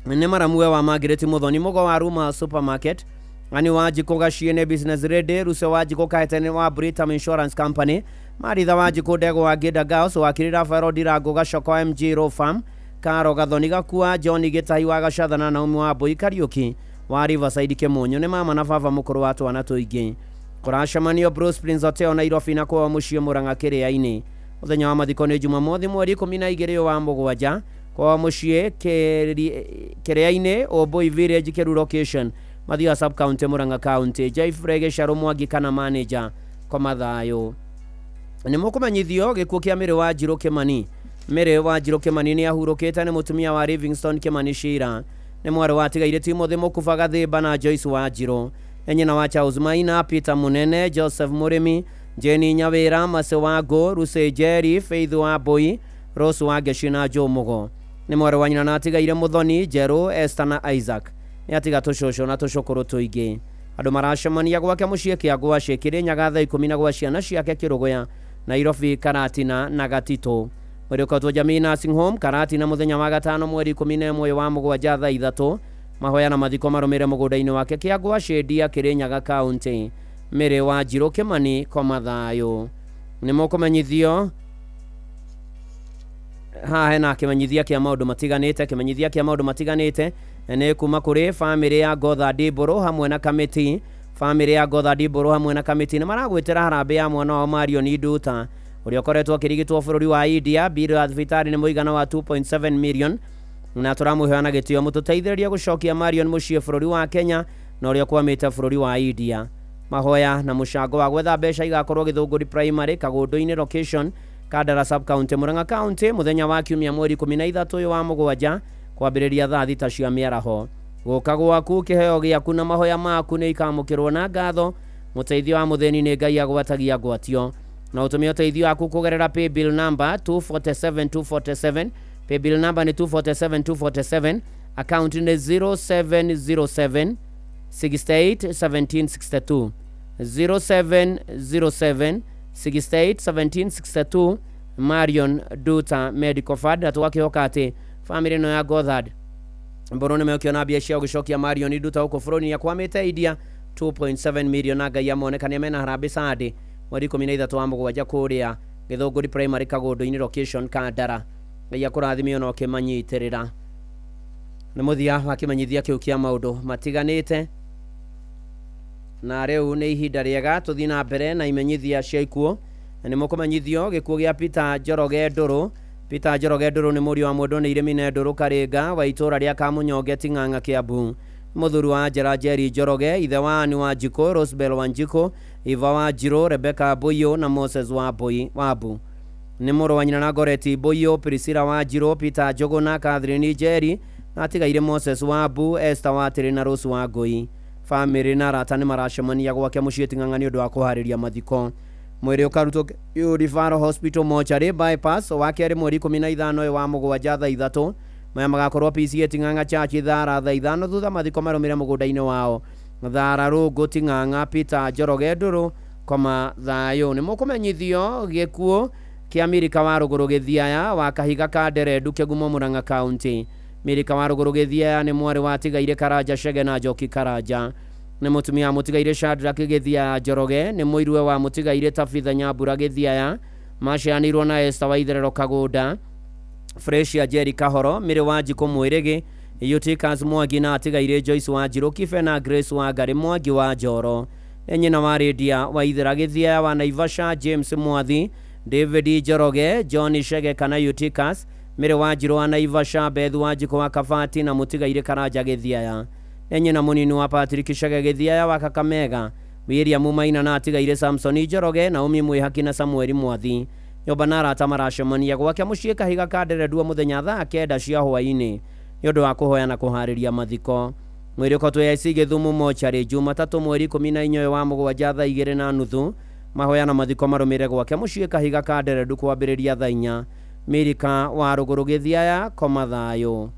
Nĩ maramuwe wa Margaret Muthoni Mũgo wa Ruma Supermarket, Ani Wanjikũ Gaciĩ nĩ Business Ready, Ruce Wanjikũ Kahete nĩ wa Britam Insurance Company, Maritha Wanjikũ Ndego wa Ngĩnda Girls, Wakiri Rafael Ndirango Gacoko MG Law Firm, Karo Gathoni Gakua, John Gĩtahi wa Gacatha na Naomi wa Mbui Kariuki wa Riverside Kĩmũnyũ. Nĩ mama na baba mũkũrũ wa twana tũingĩ. Kũracemanio Bruce Prince Hotel Nairobi na kwao mũciĩ Mũrang'a Kĩrĩa-inĩ. Mũthenya wa mathiko nĩ Jumamothi mweri 12 wa mũgwanja kwao mũciĩ Kĩrĩa-inĩ, Ũmbũi Village, Kĩru location, Mathioya sub county, Murang'a county. Joyfrey Gĩcarũ Mwangi kana manager, koma thayũ. Nĩ mũkũmenyithio gĩkuũ kĩa Mĩrĩ wa Njirũ Kĩmani. Mĩrĩ wa Njirũ Kĩmani nĩ ahurũkĩte. Nĩ mũtumia wa Livingstone Kĩmani Shira. Nĩ mwarĩ wa atigaire Timothy Mũkuba Gathĩmba na Joyce wa Njirũ. Nĩ nyina wa Charles Maina, Peter Munene, Joseph Mũrĩmi, Jenny Nyawĩra, Mase wa Ngũ, Lucy Njeri, Faith wa Mbui, Rose wa Ngeci na Joe Mũgo. Nĩ mwarĩ wa nyina na atigaire Mũthoni, Njerũ, Esther na Isaac. Nĩ atiga tũcũcũ na tũcũkũrũ tũingĩ. Andũ maracemania gwake mũciĩ Kĩangwacĩ, Kĩrĩnyaga thaa 10 na gwa ciana ciake Kĩrũgũya, Nairobi, Karatina na Gatitũ. Mwĩrĩ ũkotwo Jamii Nursing Home Karatina mũthenya wa gatano mweri 11 wa mũgwanja thaa 3. Mahoya na mathiko marũmĩrĩre mũgũnda-inĩ wake Kĩangwacĩ, Ndia, Kĩrĩnyaga county. Mĩrĩ wa Njirũ Kĩmani, koma thayũ. Nĩ mũkũmenyithio haha hena kĩmenyithia kĩa maũndũ matiganĩte. Kĩmenyithia kĩa maũndũ matiganĩte nĩ kuma kũrĩ bamĩrĩ ya Gotha Ndibũrũ hamwe na kamĩtĩ. Bamĩrĩ ya Gotha Ndibũrũ hamwe na kamĩtĩ nĩ maragwĩtĩra harambĩ ya mwana wao Marion Nduta ũrĩa ũkoretwo akĩrigitwo bũrũri wa India. Bill ya thibitarĩ nĩ mũigana wa 2.7 million na tũramũheana na gĩtĩo mũtũteithĩrĩrie gũcokia Marion mũciĩ bũrũri wa Kenya na ũrĩa ũkwamĩte bũrũri wa India. Mahoya na mũcango wa gwetha mbeca igakorwo Gĩthũngũri Primary, Kagũndũ-inĩ location, Kandara sub county, Murang'a county, mũthenya wa kiumia mweri 13 ũyũ wa mũgwanja kwambĩrĩria thaa 6 cia mĩaraho. Gũka gwaku, kĩheo gĩaku na mahoya maku nĩ ikamũkĩrwo na ngatho. Mũteithio wa mũthĩni nĩ Ngai agwatagia ngwatio. Na ũtũmie ũteithio waku kũgerera paybill number 247247. Paybill number nĩ 247247. Account nĩ 0707 68 1762. 0707 68 1762. Marion Duta Medical Fund. Na tũgakĩhoka atĩ bamĩrĩ ĩno ya Gothard Mbũrũ nĩ mekĩona mbia cia gũcokia Marion Duta gũkũ bũrũri-inĩ akwamĩte India 2.7 million na Ngai amonekanie mena harambĩ Sunday mweri 13 wa mũgwanja kũrĩa Gĩthũngũri Primary, Kagũndũ-inĩ location, Kandara. Ngai akũrathime ona ũkĩmanyitĩrĩra. Nĩ mũthia wa kĩmenyithia kĩu kĩa maũndũ matiganĩte. Na rĩu nĩ ihinda rĩega tũthiĩ na mbere na imenyithia cia ikuũ. Na nĩ mũkũmenyithio gĩkuũ gĩa Peter Njoroge Ndũrũ. Peter Njoroge Ndũrũ nĩ mũriũ wa Mwendwa nĩ Irĩmi Ndũrũ Karĩnga wa itũũra rĩa Kamunyonge Ting'ang'a Kĩambu. Mũthuri wa Njera Njeri Njoroge, ithe wa Anne Wanjikũ, Rosebell Wanjikũ, Eva Wanjirũ, Rebecca Mbũyũ na Moses Wambu. Nĩ mũrũ wa nyina na Goreti Mbũyũ, Priscilla Wanjirũ, Peter Njũgũna, Catherine Njeri, na atigaire Moses Wambu, Esther Watĩrĩ na Rose Wangũi. Bamĩrĩ na arata nĩ maracemania gwake mũciĩ Ting'ang'a nĩ ũndũ wa kũharĩria mathiko. Mwĩrĩ ũkarutwo KU Referral Hospital Mortuary Bypass wa kerĩ mweri 15 ũyũ wa mũgwanja thaa 3. Maya magakorwo PCA Ting'ang'a Church Thara thaa 5 thutha mathiko marũmĩre mũgũnda-inĩ wao Thara Rũngũ Ting'ang'a. Peter Njoroge Ndũrũ koma thayũ. Nĩ mũkũmenyithio gĩkuũ kĩa Mirika wa Rũgũrũ Gĩthiaya wa Kahiga ka Nderendu Kĩgumo Murang'a County. Mirika wa Rũgũrũ Gĩthiaya nĩ mwarĩ wa Tigaire Karanja Chege na Njoki Karanja. Nĩ mũtumia wa Mũtigaire Shadrack Gĩthiaya Njoroge. Nĩ mũirue wa Mũtigaire Tabitha Nyambura Gĩthiaya. Maciaranĩirwo na Esther Waitherero Kagũnda, Fresia Jerry Kahoro, Mĩrĩ wa Njikũ Mwĩrĩgĩ, Eutychus Mwangi na atigaire Joyce Wanjirũ Kibe na Grace Wangari Mwangi wa Njoro. Nĩ nyina wa Lydia Waithera Gĩthiaya wa Naivasha, James Mwathi, David Njoroge, John Chege kana Eutychus, Mĩrĩ wa Njirũ wa Naivasha, Beth Wanjikũ wa Kabati na Mũtigaire Karanja Gĩthiaya. Nĩ nyina mũnini wa Patrick Chege Gĩthiaya wa Kakamega, William Maina na atigaire Samson Njoroge, Naomi Mwĩhaki na Samuel Mwathi. Nyũmba na arata maracemania gwake mũciĩ Kahiga ka Nderendua mũthenya thaa 9 cia hwaĩ-inĩ nĩ ũndũ wa kũhoya na kũharĩria mathiko. Mwĩrĩ ũkotwo AIC Gĩthumo mochari Jumatatũ mweri 14 wa mũgwanja thaa 2:30. Mahoya na mathiko marũmĩrĩre gwake mũciĩ Kahiga ka Nderendu kwambĩrĩria thaa 4. Mirika wa Rũgũrũ Gĩthiaya koma thayũ.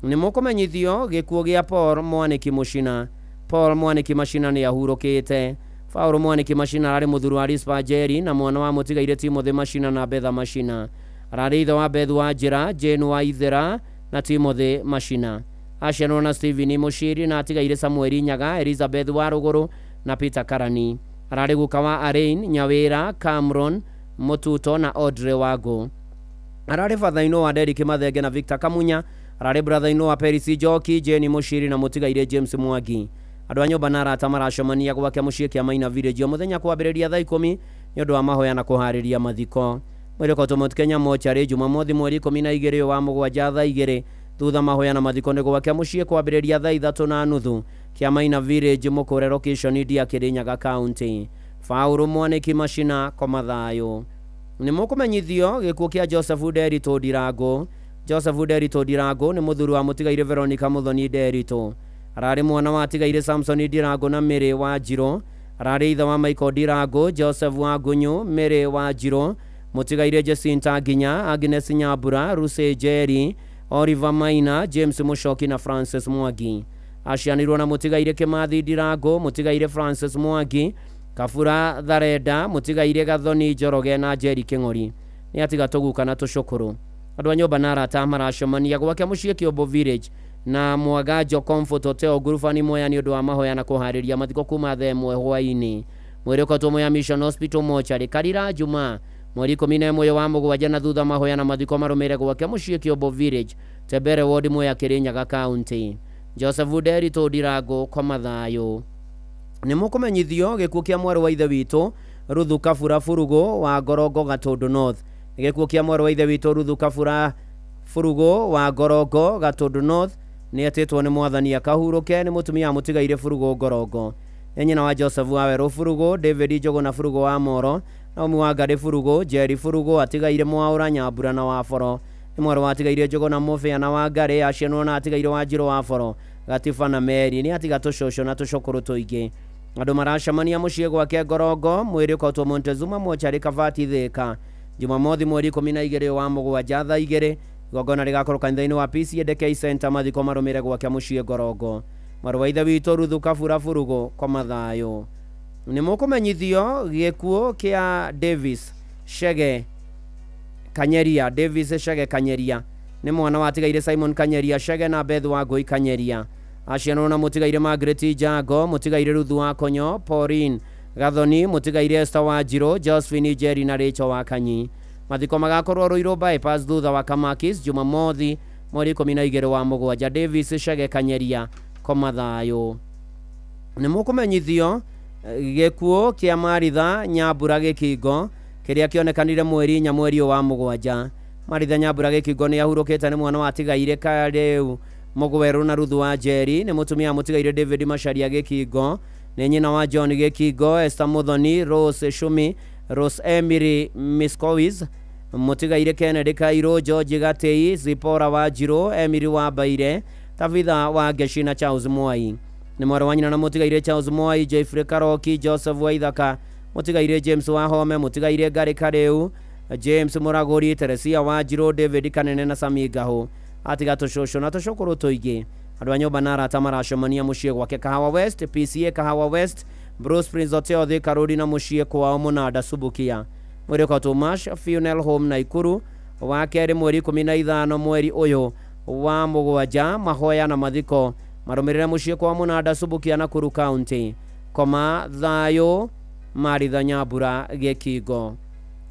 Nĩ mũkũmenyithio gĩkuũ gĩa Paul Mwaniki Mũcina. Paul Mwaniki Macina nĩ ahurũkĩte. Paul Mwaniki Macina ararĩ mũthuri wa Rispa Njeri na mwana wa Mũtigaire Timothy Macina na Betha Macina. Ararĩ ithe wa Beth wa Njĩra, Jane wa Ithera na Timothy Macina. Aciaranĩirwo na Stephen Mũciri na atigaire Samuel Nyaga, Elizabeth wa Rũgũrũ na Peter Karani. Ararĩ guka wa Arain Nyawĩra, Cameron Mũtuto na Audrey Wangũ. Ararĩ father-in-law wa Derrick Mathenge na Victor Kamunya. Ararĩ brother-in-law wa Peris Njoki, Jane Mũciri na Mũtigaire James Mwangi. Andũ a nyũmba na arata maracemania gwake mũciĩ kĩa Maina Village o mũthenya kwambĩrĩria thaa 10 nĩ ũndũ wa mahoya na kũharĩria mathiko. Mwĩrĩ ũkotwo Mount Kenya mochari Jumamothi mweri 12 wa mũgwanja thaa 2 thutha mahoya na mathiko nĩ gwake mũciĩ kwambĩrĩria thaa 3:30 kĩa Maina Village Mũkũre location Ndia Kirinyaga County. Paul Mwaniki Macina koma thayũ. Nĩ mũkũmenyithio gĩkuũ kĩa Joseph Nderitu Ndirango. Joseph Nderitu Ndirango nĩ mũthuri wa Mũtigaire Veronica Muthoni Nderitu. Ararĩ mwana wa Atigaire Samson Ndirango na Mary wa Njirũ. Ararĩ ithe wa Michael Ndirango, Joseph wa Ngunyu, Mary wa Njirũ, Mũtigaire Jacinta Nginya, Agnes Nyambura, Lucy Njeri, Oliver Maina, James Mũcoki na Francis Mwangi. Acianirwo na Mũtigaire Kĩmathi Ndirango, Mũtigaire Francis Mwangi, Kabura Tharenda, Mũtigaire Gathoni Njoroge na Njeri Kĩng'ori. Nĩ atiga tũguka na tũcũkũrũ. Andũ a nyũmba na arata maracemania gwake mũciĩ Kĩũmbũ Village na Mwanganjo Comfort Hotel ngurubani Mwea nĩ ũndũ wa mahoya na kũharĩria mathiko kuma thaa 1 hwaĩ-inĩ. Mwĩrĩ ũkotwo Mwea Mission Hospital mochari Karira Juma mweri 11 wa mũgwanja na thutha mahoya na mathiko marũmĩrĩre gwake mũciĩ Kĩũmbũ Village Tembere Ward Mwea Kirinyaga County. Joseph Nderitu Ndirango koma thayũ. Nĩ mũkũmenyithio gĩkuũ kĩa mwarĩ wa ithe witũ Ruthu Kabura Burugu wa Ngorongo Gatũndũ North. Gĩkuũ kĩa mwarĩ wa ithe witũ Ruthu Kabura Burugu wa Ngorongo Gatũndũ North nĩ etĩtwo nĩ mwathani akahurũke. Nĩ mũtumia wa Mũtigaire Burugu Ngorongo. Nĩ nyina wa Joseph Wawerũ Burugu, David Njũgũ na Burugu wa Moro, Naomi wa Ngarĩ Burugu, Jerry Burugu, atigaire Mwaũra Nyambura na Waboro. Nĩ mwarĩ wa Atigaire Njũgũ na Mũbĩa na Wangarĩ, acianwo na atigaire Wanjirũ Waboro, Gatiba na Mary. Nĩ atiga tũcũcũ na tũcũkũrũ tũingĩ. Andũ maracemania mũciĩ gwake Ngorongo. Mwĩrĩ ũkotwo Montezuma mochari Kabati Thika Jumamothi mweri 12 wa mũgwanja thaa 2. Igongona rĩgakorwo kanitha-inĩ wa PCEA Center. Mathiko marũmĩrĩre gwake mũciĩ Ngorongo. Mwarĩ wa ithe witũ Ruthu Kabura Burugu koma thayũ. Nĩ mũkũmenyithio gĩkuũ kĩa Davis Chege Kanyeria. Davis Chege Kanyeria nĩ mwana wa Atigaire Simon Kanyeria Chege na Beth Wangũi Kanyeria. Acianwo na Mũtigaire Margaret Njango, Mũtigaire Ruthu wa Konyo, Pauline Gathoni, Mũtigaire Esther wa Njirũ, Josephine Njeri na Rachel wa Kanyi. Mathiko magakorwo Ruiru Bypass thutha wa Kamakis Jumamothi mweri 12 wa mũgwanja. Davis Chege Kanyeria koma thayũ. Nĩ mũkũmenyithio gĩkuũ kĩa Maritha Nyambura Gĩkingo kĩrĩa kĩonekanire mweri 4 mweri wa mũgwanja. Maritha Nyambura Gĩkingo nĩ ahurũkĩte. Nĩ mwana wa Atigaire Karĩu Mũgwerũ na Ruthu wa Njeri. Nĩ mũtumia wa Mũtigaire David Macharia Gĩkingo. Nĩ nyina wa John Gĩkingo, Esther Muthoni, Rose Shumi, Rose Emily Miskowitz, Mũtigaire Kennedy Kairũ, George Gatei, Zipora wa Njirũ, Emily wa Baire, Tabitha wa Ngeshi na Charles Mwai. Nĩ mwarĩ wa nyina na mũtigairĩ Charles Mwai, Jeffrey Karoki, Joseph Waithaka, mũtigairĩ James Wahome, mũtigairĩ Gary Kareu, James Mũragũri, Teresia Wanjirũ, David Kanene na Sami Ngahũ. Atiga tũcũcũ na tũcũkũrũ tũingĩ. Andũ a nyũmba na arata maracemania mũciĩ gwake Kahawa West, PCA Kahawa West, Bruce Prince Hotel Thika Road na mũciĩ kwao Mũnanda Subukia. Mwĩrĩ ũkotwo Mash Funeral Home Naikuru wa kerĩ mweri 15 mweri ũyũ wa mũgwanja. Mahoya na mathiko marũmĩrĩre mũciĩ kwa Mũnanda Subukia Nakuru County. Koma thayũ Maritha Nyambura Gĩkingo.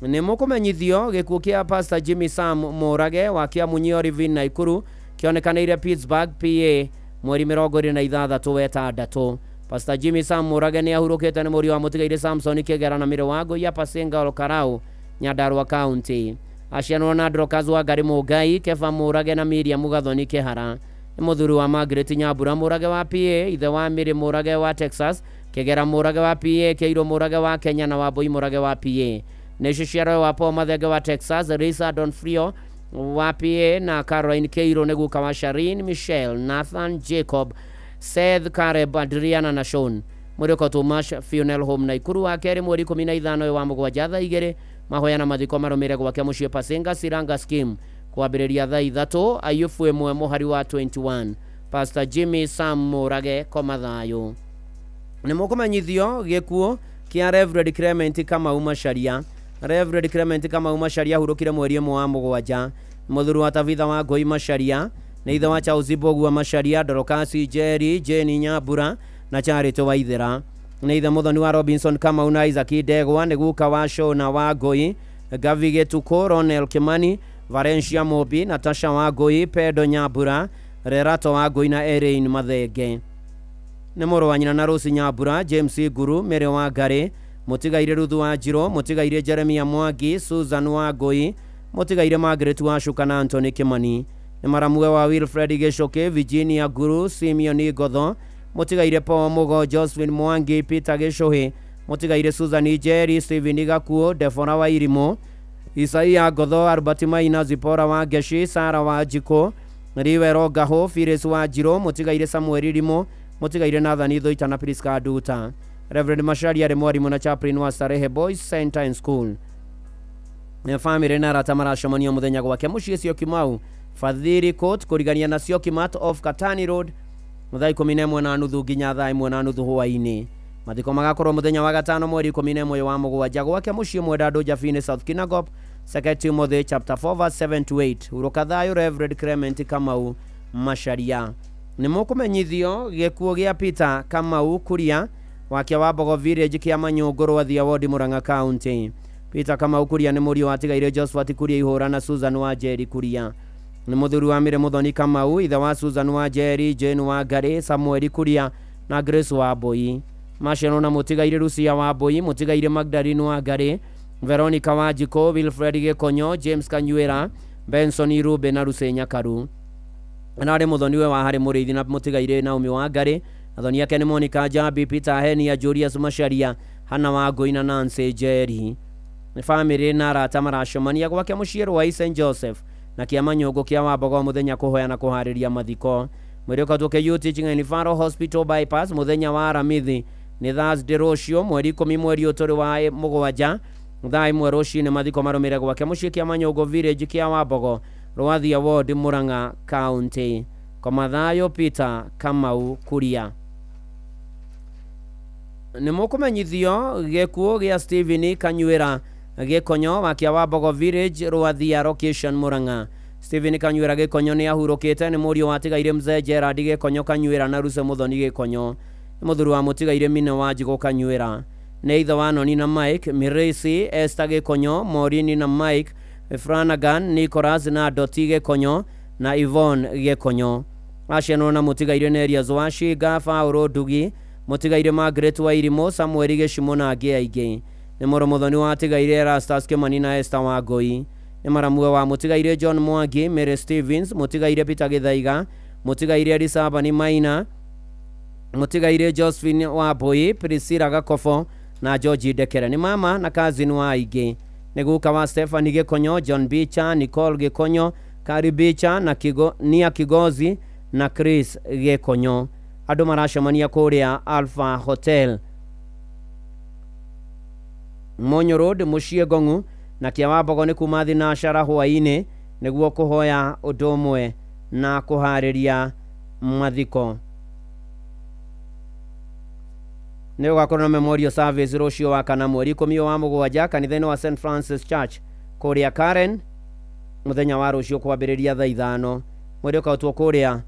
Nĩ mũkũmenyithio gĩkuũ kĩa Pastor Jimmy Sam Mũrage wa Kĩamunyi Orivin Naikuru kĩonekanĩire Pittsburgh PA mweri 26 wetandatũ. Pastor Jimmy Sam Mũrage nĩ ahurũkĩte nĩ mũriũ wa mũtigairĩ Samson Kĩgera na mĩrĩ wa Ngũi ya Pasinga Olkarau Nyandarua County. Acianwo na Dorcas Wangari Mũngai, Kefa Mũrage na Miriam Gathoni Kĩhara. Nĩ mũthuri wa Margaret Nyambura Mũrage wa PA, ithe wa Mary Mũrage wa Texas, Kĩgera Mũrage wa PA, Kĩirũ Mũrage wa Kenya na Wambui Mũrage wa PA. Nĩ ciciaro wa Paul Mathenge wa Texas, Risa Donfrio wa PA na Caroline Kĩirũ nĩ guka wa Sharin, Michelle, Nathan, Jacob, Seth, Caleb, Adriana na Sean. Mwĩrĩ ũkotwo Mash Funeral Home Naikuru wa kerĩ mweri 15 wa mũgwanja thaa 2. Mahoya na mathiko marũmĩrĩre gwake mũciĩ Pasinga Siranga Scheme kwambĩrĩria thaa 3. Ayubu 1 mũhari wa 21. Pastor Jimmy Sam Mũrage koma thayũ. Nĩ mũkũmenyithio gĩkuũ kĩa Reverend Clement Kamau Macharia. Reverend Clement Kamau Macharia ahurũkire mweri 1 wa mũgwanja. Mũthuri wa Tabitha wa Ngũi Macharia nĩ ithe wa Charles Mbũgua Macharia, Dorcas Njeri, Jane Nyambura na Charity Waithera. Nĩ ithe mũthoni wa Robinson Kamau na Isaac Ndegwa, nĩ guka wa Shona wa Ngũi, Gavi Gĩtukũ, Ronel Kimani, Valencia Mobi, Natasha wa Ngũi, Pedo Nyambura, Rerato wa Ngũi na Erin Mathenge. Nĩ mũrũ wa nyina na Rose Nyambura, James Nguru, Mary wa Ngarĩ, mũtigairĩ Ruthu wa Njirũ, mũtigairĩ Jeremia Mwangi, Susan wa Ngũi, mũtigairĩ Margaret wa Shuka na Anthony Kimani. Nĩ maramuwe wa Wilfred Gĩcũkĩ, Virginia Nguru, Simeon Ngotho, mũtigairĩ Paul Mugo, Josephine Mwangi, Peter Gĩcũhĩ, mũtigairĩ Susan Njeri, Stephen Gakuo, Deborah wa Irimũ, Isaia Ngotho, Albert Maina, Zipora wa Ngeci, Sara wa Njikũ, Riwero Ngahũ, Phyllis wa Njirũ, mũtigairĩ Samuel Irimũ, mũtigairĩ Nathan Thoita na Priska Nduta. Reverend Macharia arĩ mwarimũ na chaplain wa Starehe Boys Center and School. Nĩ famĩlĩ na arata maracemania mũthenya gwake mũciĩ Syokimau, Fadhili Court kũrigania na Syokimat off Katani Road thaa 11:30 nginya thaa 1:30 hwaĩ-inĩ. Mathiko magakorwo mũthenya wa gatano mweri 11 wa mũgwanja gwake mũciĩ Mwendandũ Jabini South Kinangop, 2 Timothy chapter 4 verse 7 to 8. Hurũka thayũ Reverend Clement Kamau Macharia. Nĩ mũkũmenyithio gĩkuũ gĩa Peter Kamau Kuria wake wa Mbogo Village kĩa Manyũngũ Rwathia Ward Murang'a County. Peter Kamau Kuria nĩ mũriũ wa tigairĩ Josephat Kuria Ihũra na Susan wa Njeri Kuria. Nĩ mũthuri wa Mĩrĩ Mũthoni Kamau, ithe wa Susan wa Njeri, Jane wa Ngarĩ, Samuel Kuria na Grace wa Mbui. Maciarwo na mũtigairĩ Lucia wa Mbui, mũtigairĩ Magdalene wa Ngarĩ, Veronica wa Njikũ, Wilfred Gĩkonyo, James Kanyuĩra, Benson Irumbe na Lucy Nyakaru. Ararĩ mũthoniwe wa Harĩ Mũrĩithi na mũtigairĩ Naomi wa Ngarĩ. Athoni ake nĩ Monica Njambi, Peter Henia, Julius Macharia, Hannah wa Ngũi na Nancy Njeri. Nĩ famĩlĩ na arata maracemania gwake mũciĩ Rwai St Joseph na kĩa Manyũngũ kĩa Wambogo mũthenya kũhoya na kũharĩria mathiko. Mwĩrĩ ũkotwo KU Teaching and Referral Hospital Bypass mũthenya wa Aramithi nĩ Thursday rũciũ mweri 10 mweri ũtũrĩ wa mũgwanja thaa 1 rũcinĩ. Mathiko marũmĩrĩre gwake mũciĩ kĩa Manyũngũ Village kĩa Wambogo Rwathia Ward Murang'a County. Koma thayũ Peter Kamau Kuria. Nĩ mũkũmenyithio gĩkuũ gĩa Stephen Kanyuĩra Gĩkonyo wa kĩa Wambogo Village Rwathia Location Murang'a. Stephen Kanyuĩra Gĩkonyo nĩ ahurũkĩte nĩ mũriũ wa tigairĩ Mzee Gerard Gĩkonyo Kanyuĩra na Ruse Mũthoni Gĩkonyo. Nĩ mũthuri wa mũtigairĩ Mine wa Njigũ Kanyuĩra. Nĩ ithe wa Noni na Mike, Mirisi, Esther Gĩkonyo, Maureen na Mike, Flanagan, Nicholas na Doti Gĩkonyo na Yvonne Gĩkonyo. Acianwo na mũtigairĩ Nerias wa Shinga, Paul Ndugi, mũtigairĩ Margaret wa Irimũ, Samuel Gĩcimo na angĩ aingĩ. Nĩ mũrũ mũthoni wa tigairĩ Erastus Kimani na Esther wa Ngũi. Nĩ maramuwe wa mũtigairĩ John Mwangi, Mary Stevens, mũtigairĩ Peter Gĩthaiga, mũtigairĩ Elisabani Maina, mũtigairĩ Josephine wa Mbui, Priscilla Gakobo na George Ndekere. Nĩ mama na cousin wa aingĩ. Nĩ guka wa Stephanie Gĩkonyo, John Bicha, Nicole Gĩkonyo, Kari Bicha na Nia Kigozi na Chris Gĩkonyo. Andũ maracemania kũrĩa Alpha Hotel Monyo Road mũciĩ Ngong'u na Kĩawambogo nĩ kuma thinacara hwaĩ-inĩ nĩguo kũhoya ũndũ ũmwe na kũharĩria mathiko. Nĩ gũgakorwo na memorial service rũciũ wa kana mweri 10 wa mũgwanja kanitha-inĩ wa St Francis Church kũrĩa Karen mũthenya wa rũciũ kwambĩrĩria thaa 5. Mwĩrĩ ũkautwo kũrĩa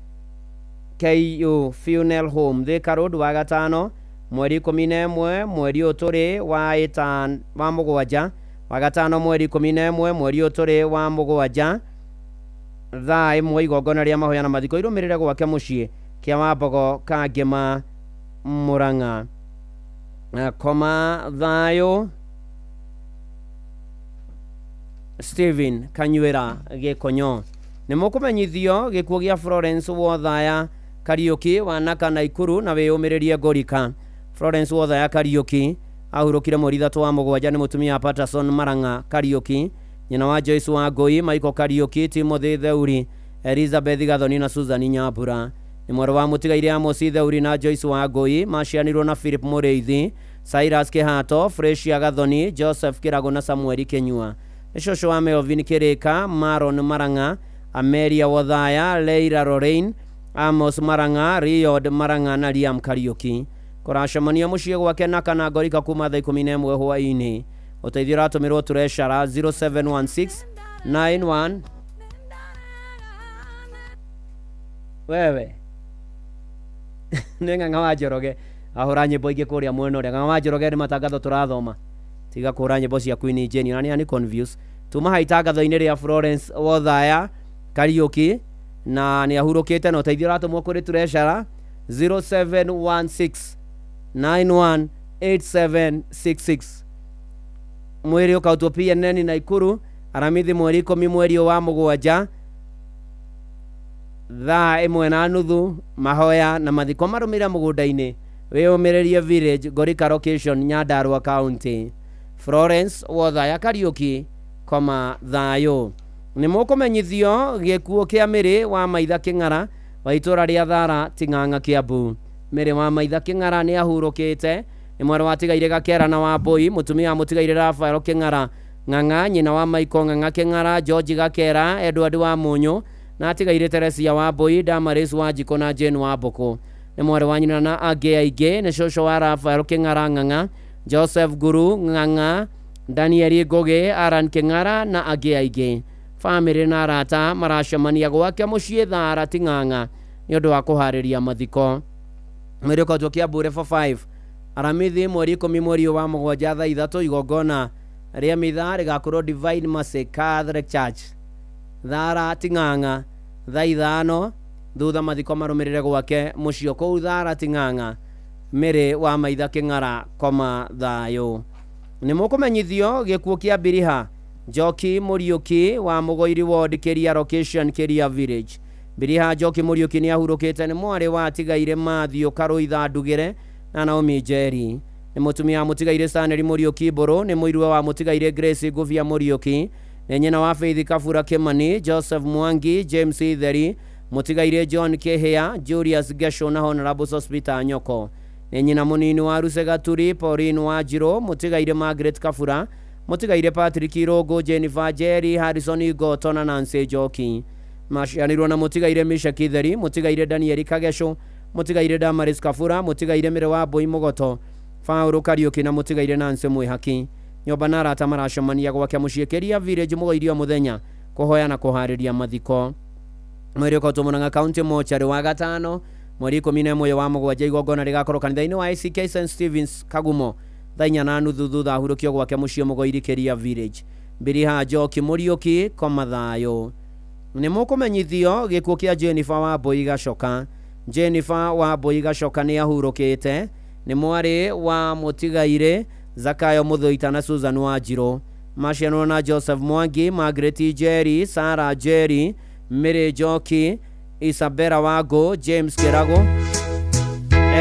KU Funeral Home Thika Road wa gatano mweri 11 mweri ũyũ tũrĩ wa mũgwanja wa gatano mweri 11 mweri ũyũ tũrĩ wa mũgwanja thaa 1 igongona rĩa mahoya na mathiko irũmĩrĩre gwake mũciĩ Kĩawambogo Kangema Murang'a. Koma thayũ Stephen Kanyuĩra Gĩkonyo. Nĩ mũkũmenyithio gĩkuũ gĩa Florence Wothaya Kariũki wa Naka Naikuru na wĩyũmĩrĩrie Ngorika. Florence Wothaya Kariũki ahurũkire mweri 3 wa mũgwanja nĩ mũtumia wa Patterson Marang'a Kariũki, nyina wa Joyce Wangũi, Michael Kariũki, Timothy Theuri, Elizabeth Gathoni na Susan Nyambura. Nĩ mwarĩ wa mũtigaire Amos Theuri na Joyce Wangũi, maciaranirwo na Philip Mũrĩithi, Cyrus Kĩhato, Fresia Gathoni, Joseph Kĩrago na Samuel Kĩnyua. Nĩ cũcũ wa Melvin Kĩrĩka, Maron Marang'a, Amelia Wothaya, Leila Lorraine, Amos Marang'a, Riod Marang'a na Liam Kariũki. Kũracemania mũciĩ gwake Naka na Ngorika kuma thaa 11 hwaĩ-inĩ. Ũteithio ũratũmĩrwo Treasurer 0716 91 wewe nĩ Ng'ang'a wa Njoroge ahũra nyĩmbo ingĩ kũrĩa mwena ũrĩa. Ng'ang'a wa Njoroge nĩ matangatho tũrathoma, tiga kũhũra nyĩmbo cia Queen Jane na nĩ confuse. Tuma ha itangatho-inĩ rĩa Florence Wothaya Kariũki na nĩ ahurũkĩte na ũteithio ũratũmwo kũrĩ Treasurer 0716 918766. Mwĩrĩ ũkautwo PNN Naikuru Aramithi mweri 10 mweri wa mũgwanja thaa 1:30 mahoya na mathiko marũmĩrĩra mũgũnda-inĩ wĩyũmĩrĩrie Village Ngorika location Nyandarua County. Florence Wothaya Kariũki koma thayũ. Nĩ mũkũmenyithio gĩkuũ kĩa Mĩrĩ wa Maitha Kĩng'ara wa itũũra rĩa Thara Ting'ang'a Kiambu. Mĩrĩ wa Maitha Kĩng'ara nĩ ahurũkĩte, nĩ mwarĩ wa tigaire Gakera na Wambũi, mũtumia wa mũtigaire Rafael Kĩng'ara Ng'ang'a, nyina wa Michael Ng'ang'a Kĩng'ara, George Gakera, Edward wa Mũnyũ na atigaire Teresia Wambũi, Damaris wa Njikũ na Jane wa Mbũkũ. Nĩ mwarĩ wa nyina na angĩ aingĩ, nĩ cũcũ wa Rafael Kĩng'ara Ng'ang'a, Joseph Guru Ng'ang'a, Daniel Ngũgĩ, Aran Kĩng'ara na angĩ aingĩ. Bamĩrĩ na arata maracemania gwake mũciĩ Thara Ting'ang'a nĩ ũndũ wa kũharĩria mathiko. Mwĩrĩ ũkautwo Kiambu Level 5 Aramithi mweri 10 mweri wa mũgwanja thaa 3 igongona rĩa mitha rĩgakorwo Divine Mercy Catholic Church Thara Ting'ang'a thaa 5 thutha mathiko marũmĩrĩre gwake mũciĩ kũu Thara Ting'ang'a. Mĩrĩ wa Maitha Kĩng'ara koma thayũ. Nĩ mũkũmenyithio gĩkuũ kĩa Biriha Njoki Mũriũki wa Mũgoiri Ward Kĩria location Kĩria Village. Biriha Njoki Mũriũki nĩ ahurũkĩte, nĩ mwarĩ wa atigaire Mathiũ Karũitha Ndugĩre na Naomi Njeri. Nĩ mũtumia wa mũtigaire Stanley Mũriũki Mbũrũ, nĩ mũirue wa mũtigaire Grace Ngũbia Mũriũki, nĩ nyina wa Faith Kabura Kĩmani, Joseph Mwangi, James Itheri, mũtigaire John Kĩhĩa, Julius Gesho na Honorable Sospeter Nyoko. Nĩ nyina mũnini wa Ruse Gaturi, Pauline Wanjirũ, mũtigaire Margaret Kabura, mũtigaire Patrick Irũngũ, Jennifer Njeri, Harrison Ngoto na Nancy Njoki. Maciaranirwo na mũtigaire Misha Kitheri, mũtigaire Daniel Kagesho, mũtigaire Damaris Kabura, mũtigaire Mĩrĩ wa Mbũi Mũgoto, Paũlũ Kariũki na mũtigaire Nancy Mwĩhaki. Nyũmba na arata maracemania gwake mũciĩ Kĩria Village Mũgoiri o mũthenya kũhoya na kũharĩria mathiko. Mwĩrĩ ũkautwo Murang'a County Mortuary wa gatano mweri 11 wa mũgwanja igongona rĩgakorwo kanitha-inĩ wa ACK St Stevens Kagumo thaa 4:30 thutha ahurũkio gwake mũciĩ Mũgoiri Kĩria Village. Biriha Njoki Mũriũki koma thayũ. Nĩ mũkũmenyithio gĩkuũ kĩa Jennifer Wambũi Gacoka. Jennifer Wambũi Gacoka nĩ ahurũkĩte, nĩ mwarĩ wa mũtigaire Zakayo Mũthũita na Susan Wanjirũ. Maciaranirwo na Joseph Mwangi, Margaret Njeri, Sarah Njeri, Mary Njoki, Isabella Wangũ, James Kĩrago,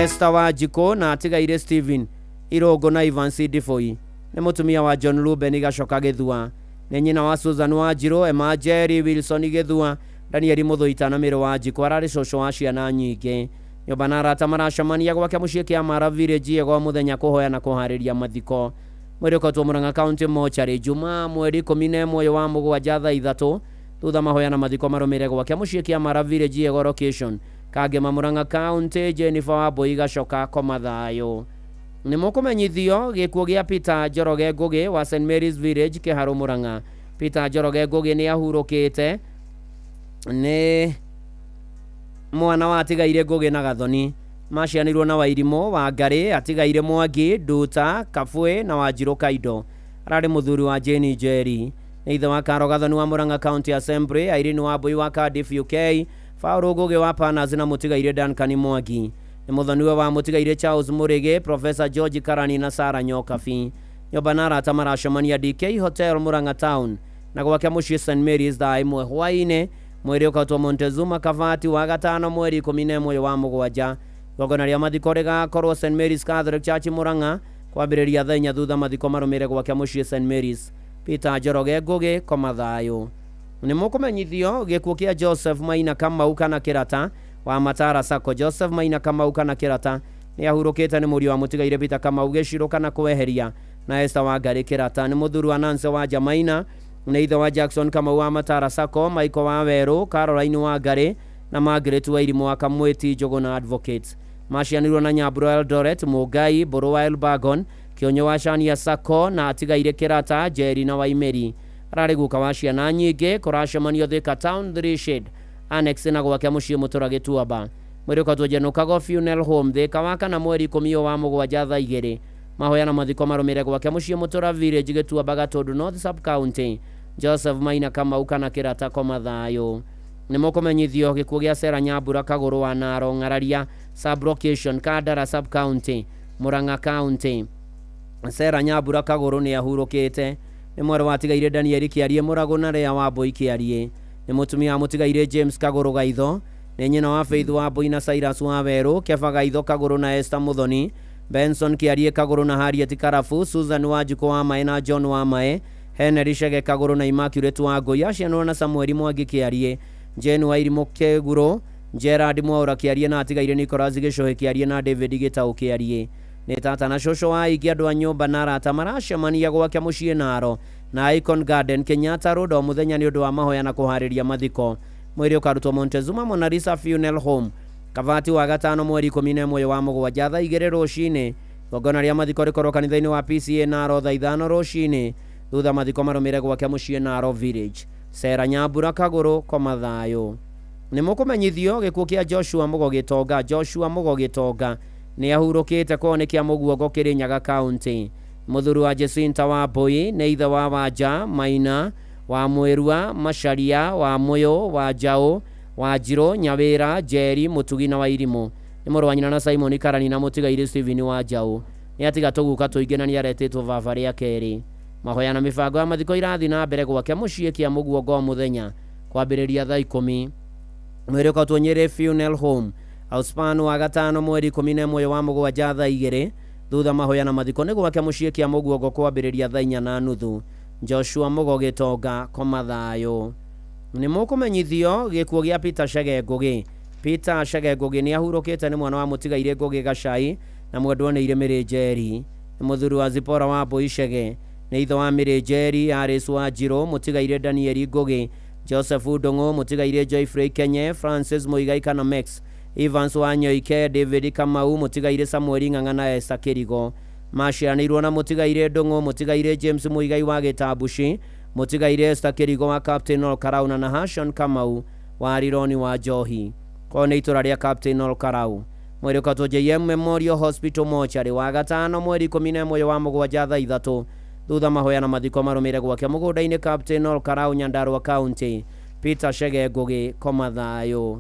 Esther Wanjikũ na atigaire Stephen Irũngũ na Evans Ndiboi. Nĩ mũtumia wa John Ruben Gacoka Gĩthua. Nĩ nyina wa Susan Wanjirũ, Emma Njeri, Wilson Gĩthua, Daniel Mũthũita na Mĩrũ Wanjikũ. Ararĩ cũcũ wa ciana nyingĩ. Nyũmba na arata maracemania gwake mũciĩ Kĩamara Village ĩgo mũthenya kũhoya na kũharĩria mathiko. Mwĩrĩ ũkotwo Murang'a County Mortuary Jumaa mweri 11 wa mũgwanja thaa 3 thutha mahoya na mathiko marũmĩrĩre gwake mũciĩ Kĩamara Village ĩgo location Kangema Murang'a County. Jennifer Wambui Gacoka koma thayũ. Nĩ mũkũmenyithio gĩkuũ gĩa Peter Njoroge Ngugi wa St Mary's Village Kĩharũ Murang'a. Peter Njoroge Ngugi nĩ ahurũkĩte nĩ mwana wa atigaire Ngugi na Gathoni. Macianirwo na Wairimũ wa Ngarĩ, atigaire Mwangi, Nduta, Kabwe na Wanjirũ Kaindo. Ararĩ mũthuri wa Jane Njeri. Nĩ ithe wa Karo Gathoni wa Murang'a County Assembly, Irene Wambui wa Cardiff UK, Paul Ngugi wa Panas na mũtigaire Duncan Mwangi. Nĩ mũthoniwe wa mũtigaire Charles Mũrĩgĩ, Professor George Karani na Sarah Nyokabi. Nyũmba na arata maracemania DK Hotel Murang'a Town na gwake mũciĩ St Mary's thaa 1 hwaĩ-inĩ. Mwĩrĩ ũkatwo Montezuma Kavati wa gatano mweri 11 wa mũgwanja. Igongona rĩa mathiko rĩgakorwo St Mary's Catholic Church Murang'a kwambĩrĩria thaa 4 thutha mathiko marũmĩrĩre gwake mũciĩ St Mary's. Peter Njoroge Ngugi koma thayũ. Nĩ mũkũmenyithio gĩkuũ kĩa Joseph Maina Kamau kana Kĩrata wa Matara Sacco. Joseph Maina Kamau kana Kĩrata nĩ ahurũkĩte nĩ mũriũ wa mũtigaire Peter Kamau gĩcirũ kana kweheria na Esther Wangari Kĩrata. Nĩ mũthuri wa Nancy wa Jamaina, nĩ ithe wa Jackson Kamau wa Matara Sacco, Michael wa Werũ, Caroline Wangari na Margaret Wairimũ wa Kamweti Njũgũna Advocates. Macianirwo na Nyambura Eldoret, Mũngai, Mbũrũ wa Elbagon, Kĩonyo wa Shania Sacco na atigaire Kĩrata, Njeri na Waimeri. Ararĩ guka wa ciana nyingĩ. Kũracemanio Thika Town 3 Shade Annex na gwake mũciĩ Mũtũra Gĩtuamba. Mwĩrĩ ũkatwo Njenukago Funeral Home Thika wa kana mweri 10 wa mũgwanja thaa 2. Mahoya na mathiko marũmĩrĩre gwake mũciĩ Mũtũra Village Gĩtuamba Gatũndũ North Sub County. Joseph Maina Kamau kana Kĩrata koma thayũ. Nĩ mũkũmenyithio gĩkuũ gĩa Sera Nyambura Kagũrũ wa Naro Ng'araria Sub Location Kandara Sub County Murang'a County. Sera Nyambura Kagũrũ nĩ ahurũkĩte nĩ mwarĩ wa atigaire Danieli Kĩarie Mũragũ na Lea Wambui Kĩarie. Nĩ mũtumia wa mũtigaire James Kagũrũ Gaitho. Nĩ nyina wa Faith Wambui na Cyrus wa Werũ, Keba Gaitho Kagũrũ na Esther Muthoni, Benson Kĩarie Kagũrũ na Harriet Karabu, Susan Wanjikũ wa Mae na John wa Mae, Henry Chege Kagũrũ na Immaculate Wangũi. Acianirwo na Samueli Mwangi Kĩarie, Jane Wairimũ Kĩgurũ, Gerard Mwaũra Kĩarie na atigaire Nicholas Gĩcũhĩ Kĩarie na David Gĩtaũ Kĩarie. Nĩ tata na cũcũ wa aingĩ andũ a nyũmba na arata maracemania gwake mũciĩ Naro na Icon Garden Kenyatta Road o mũthenya nĩ ũndũ wa mahoya na kũharĩria mathiko. Mwĩrĩ ũkarutwo Montezuma Mona Lisa Funeral Home Kavati wa gatano mweri 11 wa mũgwanja thaa 2 rũcinĩ. Igongona rĩa mathiko rĩkorwo kanitha-inĩ wa PCA Naro thaa 5 rũcinĩ thutha mathiko marũmĩrĩre gwake mũciĩ Naro Village. Sera Nyambura Kagũrũ koma thayũ. Nĩ mũkũmenyithio gĩkuũ kĩa Joshua Mũgo Gĩtonga. Joshua Mũgo Gĩtonga nĩ ahurũkĩte kwao nĩ kĩa Mũguongo Kĩrĩnyaga County. Mũthuri wa Jacinta Wambui nĩ ithe wa Wanja Maina wa Mwĩrua Macharia wa Mũyũ wa Njaũ wa Njirũ Nyawĩra Njeri Mũtugi na Wairimũ. Nĩ mũrũ wa nyina na Simon Karani na mũtigaire Stephen wa Njaũ. Nĩ atiga tũguka tũingĩ na nĩ aretĩtwo baba rĩa kerĩ. Mahoya na mĩbango ya mathiko irathiĩ na mbere gwake mũciĩ kĩa Mũguongo mũthenya kwambĩrĩria thaa 10. Mwĩrĩ ũkatwo Nyĩrĩ Funeral Home Auspan wa gatano mweri 11 wa mũgwanja thaa 2 thutha mahoya na mathiko nĩ gwake mũciĩ kĩa Mũguongo kwambĩrĩria thaa 4:30. Joshua Mũgo Gĩtonga koma thayũ. Nĩ mũkũmenyithio gĩkuũ gĩa Peter Chege Ngugi. Peter Chege Ngugi nĩ ahurũkĩte nĩ mwana wa mũtigaire Ngugi Gacai na mwendwa nĩ Ire Mĩrĩ Njeri. Nĩ mũthuri wa Zipora wa Mbui Chege. Nĩ ithe wa Mĩrĩ Njeri, Aris wa Njirũ, mũtigaire Danieli Ngugi, Joseph Ndung'u, mũtigaire Joyfrey Kenye, Francis Muigai kana Max, Evans wa Nyoike, David Kamau, mũtigaire Samueli Ng'ang'a na Esther Kĩrigo. Maciaranĩirwo na mũtigaire Ndung'u, mũtigaire James Muigai wa Gĩtambuci, mũtigaire Esther Kĩrigo wa Captain Olkarauna na Nahashon Kamau wa Rironi wa Njohi. Kwao nĩ itũra rĩa Captain Olkarau. Mwĩrĩ ũkatwo JM Memorial Hospital Mortuary wa gatano mweri 11 wa mũgwanja thaa 3 thutha mahoya na mathiko marũmĩrĩre gwake mũgũnda-inĩ Captain Olkarau Nyandarua County. Peter Chege Ngugi koma thayũ.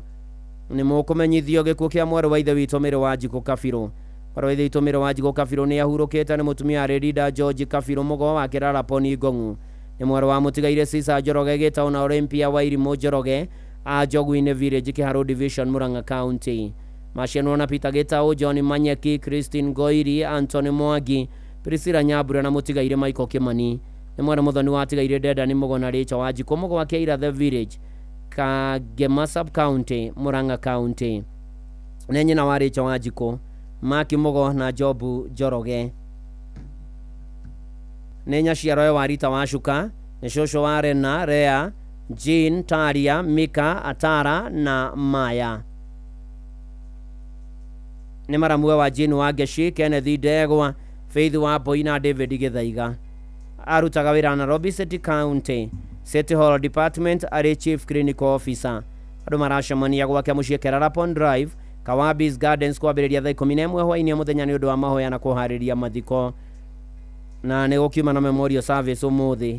Nĩ mũkũmenyithio gĩkuũ kĩa mwarĩ wa ithe witũ Mĩrĩ wa Njikũ Kabirũ. Mwarĩ wa ithe witũ Mĩrĩ wa Njikũ Kabirũ nĩ ahurũkĩte nĩ mũtumia Rĩrinda George Kabirũ Mũgo wa Kĩraraponi Ngong'u. Nĩ mwarĩ wa mũtigaire Cesar Njoroge Gĩtaũ na Olympia Wairimũ Njoroge a Njogu-inĩ Village Kĩharũ Division Murang'a County. Macianwo na Peter Gĩtaũ, John Manyeki, Christine Ngoiri, Anthony Mwangi, Priscilla Nyambura na mũtigaire Michael Kimani. Nĩ mwarĩ mũthoni wa atigaire Denda nĩ Mũgo na Rachel wa Njikũ Mũgo wa Kĩira The Village Kangema Sub County Murang'a County. Nĩ nyina wa Rachel Wanjikũ, Maki Mugo na Jobu Njoroge. Nĩ nyaciarowe wa Rita Wacuka, nĩ cũcũ wa Rena, Rea, Jean, Taria, Mika, Atara na Maya. Nĩ maramuwe wa Jean Wangeshi, Kenneth Ndegwa, Faith wa Mbui na David Gĩthaiga. Arutaga wĩra Nairobi City County City Hall Department arĩ Chief Clinical Officer. Andũ maracemania gwake mũciĩ Kerarapon Drive, Kawabis Gardens kwambĩrĩria thaa 11 hwaĩ-inĩ mũthenya nĩ ũndũ wa mahoya na kũharĩria mathiko. Na nĩ gũkiuma na memorial service ũmũthĩ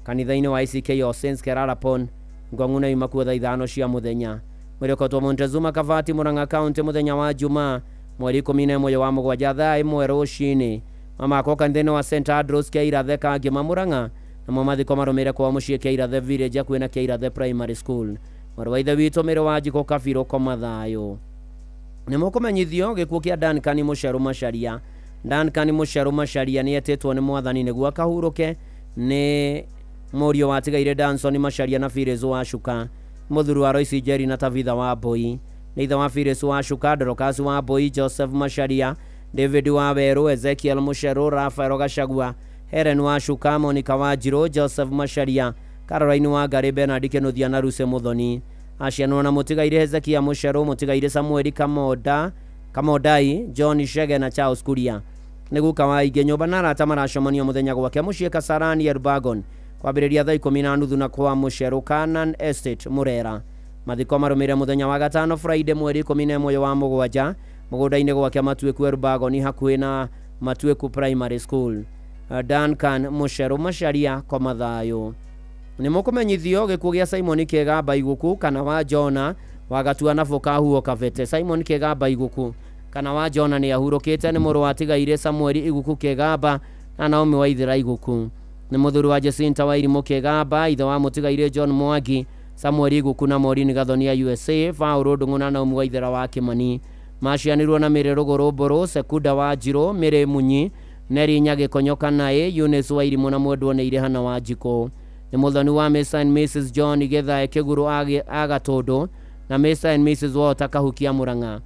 kanitha-inĩ wa ICK All Saints Kerarapon Ngong'u na yuma kuo thaa 5 cia mũthenya. Mwĩrĩ ũkotwo Montezuma Kavati Murang'a County mũthenya wa Jumaa mweri 11 wa mũgwanja thaa 1 rũcinĩ. Mamakwo kanitha-inĩ wa St Andrews Keirathe Kangema Murang'a, namo mathiko marũmĩrĩre kwao mũciĩ Keirathe Village hakuhĩ na Keirathe Primary School. Mwarĩ wa ithe witũ Mĩrĩ Wanjikũ Kabirũ koma thayũ. Nĩ mũkũmenyithio gĩkuũ kĩa Duncan Mũcerũ Macharia. Duncan Mũcerũ Macharia nĩ etĩtwo nĩ mwathani nĩguo akahurũke. Nĩ mũriũ watigaire Danson Macharia na Phyllis Wacuka, mũthuri wa Royce Njeri na Tabitha wa Mbui. Nĩ ithe wa Phyllis Wacuka, Dorcas wa Mbui, Joseph Macharia, David wa Werũ, Ezekiel Mũcerũ, Raphael Gachagua, Helen Wacuka, Monica Wanjirũ, Joseph Macharia, Caroline Wangari, Bernard Kĩnuthia na Lucy Muthoni. Acianwo na mũtigaire Hezekia Mũcerũ, mũtigaire Samuel Kamodai, John Shege na Charles Kuria. Nĩ guka wa aingĩ nyũmba na arata maracemania mũthenya gwake mũciĩ Kasarani Elbagon kwambĩrĩria thaa 10:30 na kwa Mũcerũ Canaan Estate Murera. Mathiko marũmĩrĩre mũthenya wa gatano Friday mweri 11 wa mũgwanja mũgũnda-inĩ gwake Matuĩku Elbagon hakuhĩ na Matuĩku Primary School. Duncan Mũcerũ Macharia koma thayũ. Nĩ mũkũmenyithio gĩkuũ gĩa Simon Kĩgamba Iguku kana wa Jona wa Gatua na Kahuo Kabete. Simon Kĩgamba Iguku kana wa Jona nĩ ahurũkĩte. Nĩ mũrũ wa tigaire Samuel Iguku Kĩgamba na Naomi Waithera Iguku. Nĩ mũthuri wa Jacinta Wairimũ Kĩgamba, ithe wa mũtigaire John Mwangi, Samuel Iguku na Maureen Gathonia USA, Paul Ndung'u na Naomi Waithera wa Kimani. Macianirwo na Mĩrĩ Rũgũrũ Mbũrũ, Sekunda wa Njirũ, Mĩrĩ Munyi, Neri Nyagĩkonyo Kanaĩ, Eunice Wairimũ na mwendwo nĩ Irehana wa Njikũ. Nĩ mũthoni wa Mr and Mrs John Githae Kĩguru Agatũndũ na Mr and Mrs Walter Kahukia Murang'a.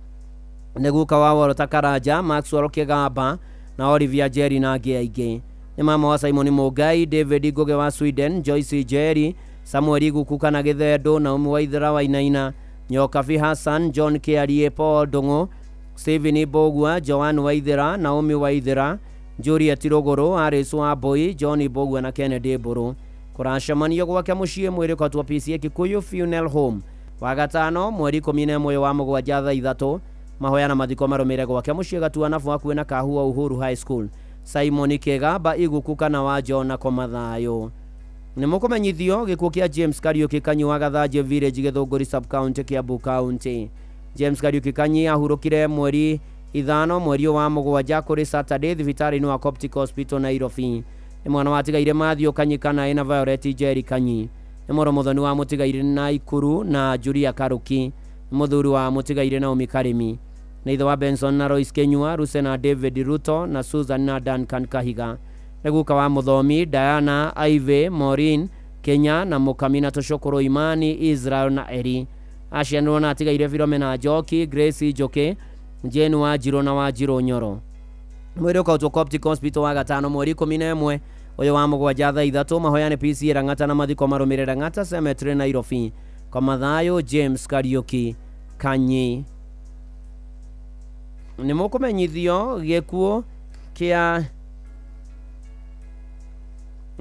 Nĩ guka wa Walter Karanja, Maxwell Kĩgamba na Olivia Njeri na angĩ aingĩ. Nĩ mama wa Simon Mũngai, David Ngugi wa Sweden, Joyce Njeri, Samuel Iguku kana Gĩthendũ, Naomi Waithera Wainaina, Nyokabi Hassan, John Kĩarie, Paul Ndung'u, Stephen Mbũgua, Joan Waithera, Naomi Waithera, Juliet Rũgũrũ, Alice Wambui, John Mbũgua na Kennedy Mbũrũ. Kũracemanio gwake mũciĩ mwĩrĩ ũkotwo PCA Kikuyu Funeral Home wagatano mweri 11 wa mũgwanja thaa 3. Mahoya na mathiko marũmĩrĩre gwake mũciĩ Gatua na hakuhĩ na Kahua Uhuru High School. Simon Kĩgamba Iguku kana wa Jona koma thayũ. Nĩ mũkũmenyithio gĩkuũ kĩa James Kariũki Kanyi wa Gathanjĩ Village Gĩthũngũri Sub County Kiambu County. James Kariũki Kanyi ahurũkire mweri 5 mweri wa mũgwanja kũrĩ Saturday thibitarĩ-inĩ wa Coptic Hospital Nairobi. Nĩ mwana watigaire Matthew Kanyi Kanaĩ na Violet Njeri Kanyi. Nĩ mũrũ mũthoni wa mũtigaire Naikuru na Julia Karuki. Nĩ mũthuri wa mũtigaire Naomi Karimi. Nĩ ithe wa Benson na Royce Kenyua, Ruse na David Ruto na Susan na Duncan Kahiga. Nĩ guka wa mũthomi Diana, Ivy, Maureen, Kenya na Mũkami na tũcũkũrũ Imani, Israel na Eri. Acianirwo na atigaire Philomena Njoki, Grace Njoki, Jane Wanjirũ na Wanjirũ Nyoro. Mwĩrĩ ũkautwo Coptic Hospital wa gatano mweri 11 ũyũ wa mũgwanja thaa 3. Mahoya nĩ PCA Lang'ata na mathiko marũmĩrĩre Lang'ata Cemetery Nairobi. Koma thayũ James Kariũki Kanyi. Nĩ mũkũmenyithio gĩkuũ kĩa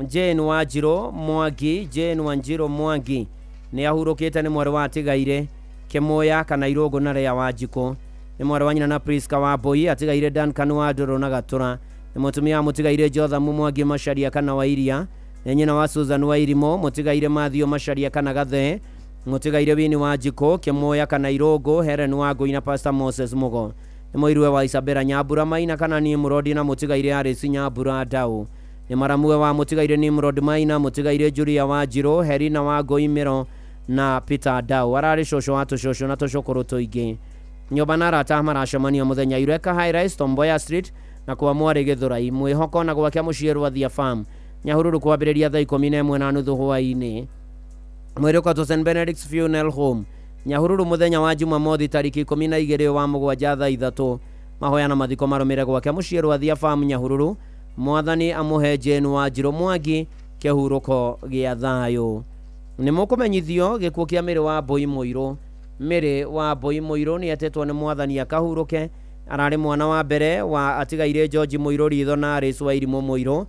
Jane Wanjirũ Mwangi. Jane Wanjirũ Mwangi nĩ ahurũkĩte. Nĩ mwarĩ wa atigaire Kĩmũya kana Irũngũ na Lea Wanjikũ. Nĩ mwarĩ wa nyina na Priska wa Mbui, atigaire Duncan wa Ndũrũ na Gatũra. Nĩ mũtumia wa mũtigaire Jothamu Mwangi Macharia kana Wairia. Nĩ nyina wa Susan Wairimũ, mũtigaire Matthew Macharia kana Gathee, mũtigaire Winnie Wanjikũ, Kĩmũya kana Irũngũ, Helen Wangũi na Pastor Moses Mugo. Nĩ mũiruwe wa Isabella Nyambura Maina kana Nimrod na mũtigaire Alice Nyambura Ndau. Nĩ maramuwe wa mũtigaire Nimrod Maina, mũtigaire Julia Wanjirũ, Helena Wangũi Mĩro na Peter Ndau. Ararĩ cũcũ wa tũcũcũ na tũcũkũrũ tũingĩ. Nyũmba na arata maracemania mũthenya Eureka High Rise, Tomboya Street na kwa mwarĩ Gĩthũrai. Mwĩhoko na gwake mũciĩ Rwathia Farm Nyahururu kwambĩrĩria thaa 11:30 hwaĩ-inĩ. Mwĩrĩ ũkotwo St Benedict's Funeral Home Nyahururu mũthenya wa Jumamothi tarĩki 12 wa mũgwanja thaa 3. Mahoya na mathiko marũmĩre gwake mũciĩ Rwathia Farm Nyahururu. Mwathani amũhe Jane Wanjirũ Mwangi kĩhurũko gĩa thayũ. Nĩ mũkũmenyithio gĩkuũ kĩa Mĩrĩ wa Mbũi Mũirũ. Mĩrĩ wa Mbũi Mũirũ nĩ etĩtwo nĩ mwathani akahurũke. Ararĩ mwana wa mbere wa atigaire George Mũirũ Ritho na Alice wa Irimũ Mũirũ.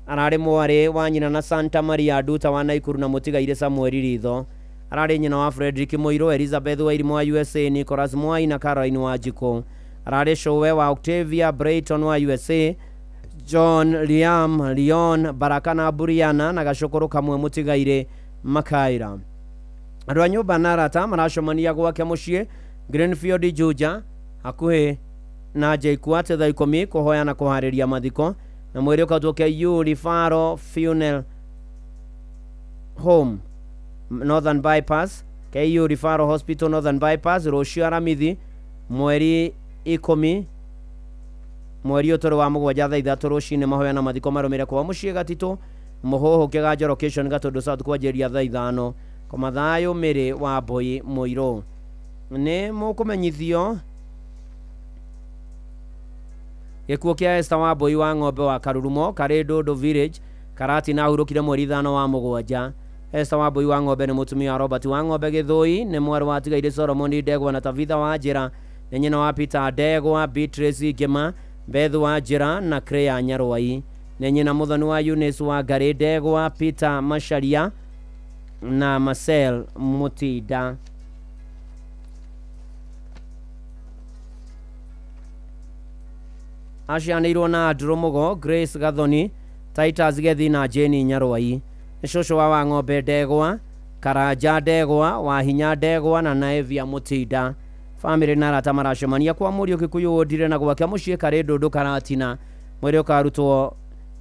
Ararĩ mwarĩ wa nyina na Santa Maria Nduta wa Naikuru na mũtigaire Samuel Ritho. Ararĩ nyina wa Frederick Mũirũ, Elizabeth wa Irimũ wa USA, Nicholas Mwai na Caroline wa Njikũ. Ararĩ cũwe wa Octavia Brayton wa USA, John, Liam, Leon, Baraka na Buriana na gacũkũrũ kamwe mũtigaire Makaira. Andũ a nyũmba na arata maracemania gwake mũciĩ Greenfield Juja hakuhĩ na JKUAT thaa 10 kũhoya na kũharĩria mathiko na mwĩrĩ ũkautwo KU Referral Funeral Home Northern Bypass, KU Referral Hospital Northern Bypass rũciũ Aramithi mweri 10 mweri ũtũrĩ wa mũgwanja thaa 3 rũcinĩ. Mahoya na mathiko marũmĩre kwa mũciĩ Gatitũ Mũhũhũ Kĩganjo location Gatũndũ South kwanjĩrĩria thaa 5. Koma thayũ Mĩrĩ wa Mbũi Mũirũ. Nĩ mũkũmenyithio gĩkuũ kĩa Esther wa Mbũi wa Ng'ombe wa Karurumo karĩ Ndũndũ Village Karatina ahurũkire mweri 5 wa mũgwanja. Esther wa Mbũi wa Ng'ombe nĩ mũtumia wa Robert wa Ng'ombe Gĩthũi, nĩ mwarĩ wa atigaire Solomon Ndegwa na Tabitha wa Njĩra, nĩ nyina wa Peter Ndegwa, Beatrice Ngĩma, Beth wa Njĩra na Crea Nyarwai, nĩ nyina mũthoni wa Eunice wa Ngarĩ Ndegwa, Peter Macharia na Marcel Mutinda. Acianĩirwo na Andrew Mugo, Grace Gathoni, Titus Gethi na Jane Nyarwai. Nĩ cũcũ wa Wang'ombe Ndegwa, Karanja Ndegwa, Wahinya Ndegwa na Naevia Mutinda. Famĩlĩ na arata maracemania kwa mũriũ Kikuyu Wodire na gwake mũciĩ karĩ Ndũndũ Karatina. Mwĩrĩ ũkarutwo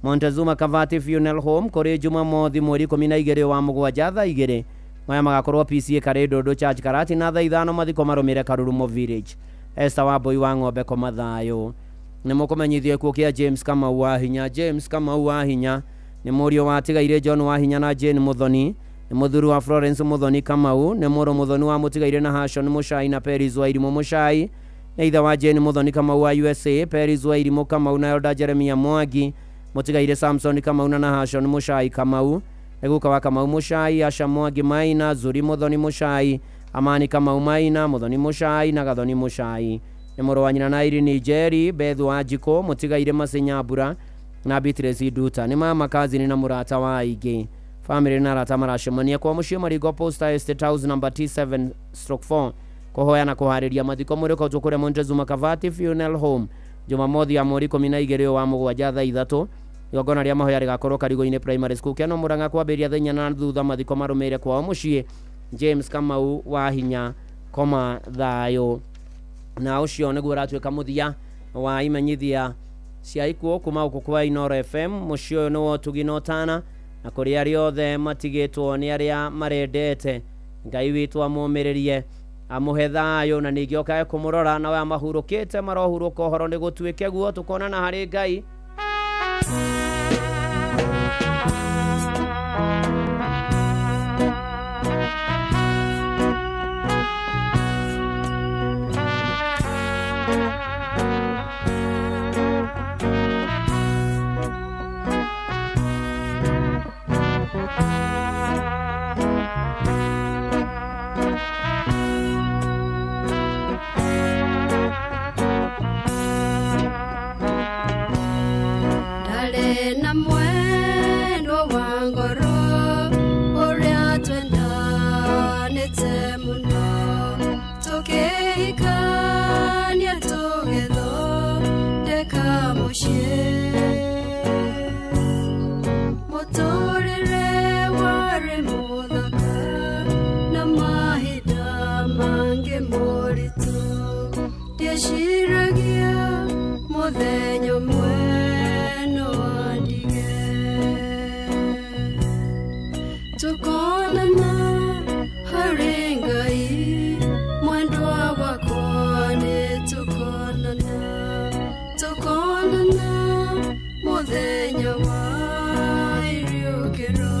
Montezuma Kavati Funeral Home kũrĩ Jumamothi mweri 12 wa mũgwanja thaa 2. Maya magakorwo PCA karĩ Ndũndũ Church Karatina thaa 5. Mathiko marũmĩre Karurumo Village. Esther wa Mbũi wa Ng'ombe koma thayũ. Nĩ mũkũmenyithio gĩkuũ kĩa James Kamau wa Hinya. James Kamau wa Hinya nĩ mũriũ wa atigaire John wa Hinya na Jane Muthoni, nĩ mũthuri wa Florence Muthoni Kamau, nĩ mũrũ Muthoni wa mũtigaire na Hashon Muchai na Peris wa Irimũ Muchai, nĩ ithe wa Jane Muthoni Kamau wa USA, Peris wa Irimũ Kamau na Elda Jeremia Mwangi, mũtigaire Samson Kamau na Nahashon Muchai Kamau, nĩ guka wa Kamau Muchai, Asha Mwangi Maina, Zuri Muthoni Muchai, Amani Kamau Maina, Muthoni Muchai na Gathoni Muchai. Nĩ mũrũ wa nyina na Irene Njeri, Beth wa Njikũ, mũtigaire Masinyambura na Beatrice Nduta. Nĩ mama kazini na mũrata wa aingĩ. Famĩlĩ na arata maracemania kwa mũciĩ Marigo Posta Estate House number T7/4 kũhoya na kũharĩria mathiko. Mwĩrĩ ũkautwo kũrĩa Montezuma Kavati Funeral Home Jumamothi ya mweri 12 wa mũgwanja thaa 3. Igongona rĩa mahoya rĩgakorwo Karigo-inĩ Primary School Keno Murang'a kwambĩrĩria thaa 4 na thutha. Mathiko marũmĩrĩre kwao mũciĩ James Kamau wa Hinya koma thayũ. Na ũcio nĩguo ũratuĩka mũthia wa imenyithia cia ikuũ kuma gũkũ kwa Inooro FM. Mũciĩ ũyũ nĩ wa ũtugi na ũtana, na kũrĩ arĩa othe matigĩtwo nĩ arĩa marendete, Ngai witũ amũmĩrĩrie amũhe thayũ na ningĩ okae kũmũrora, nawe amahurũkĩte marohurũka ũhoro nĩ gũtuĩke guo. Tũkonana harĩ Ngai. Na mwendo wa ngoro ũrĩa twendanĩte mũno, tũkĩhikania tũgĩthondeka mũciĩ. Mũtũrĩre warĩ mũthaka na mahinda mangĩ moritũ, ndieciragia mũthenya ũmwe no andige. Tukonana harĩ Ngai mwendwa wakwa, nĩ tukonana, tukonana mũthenya wa iriũkĩro.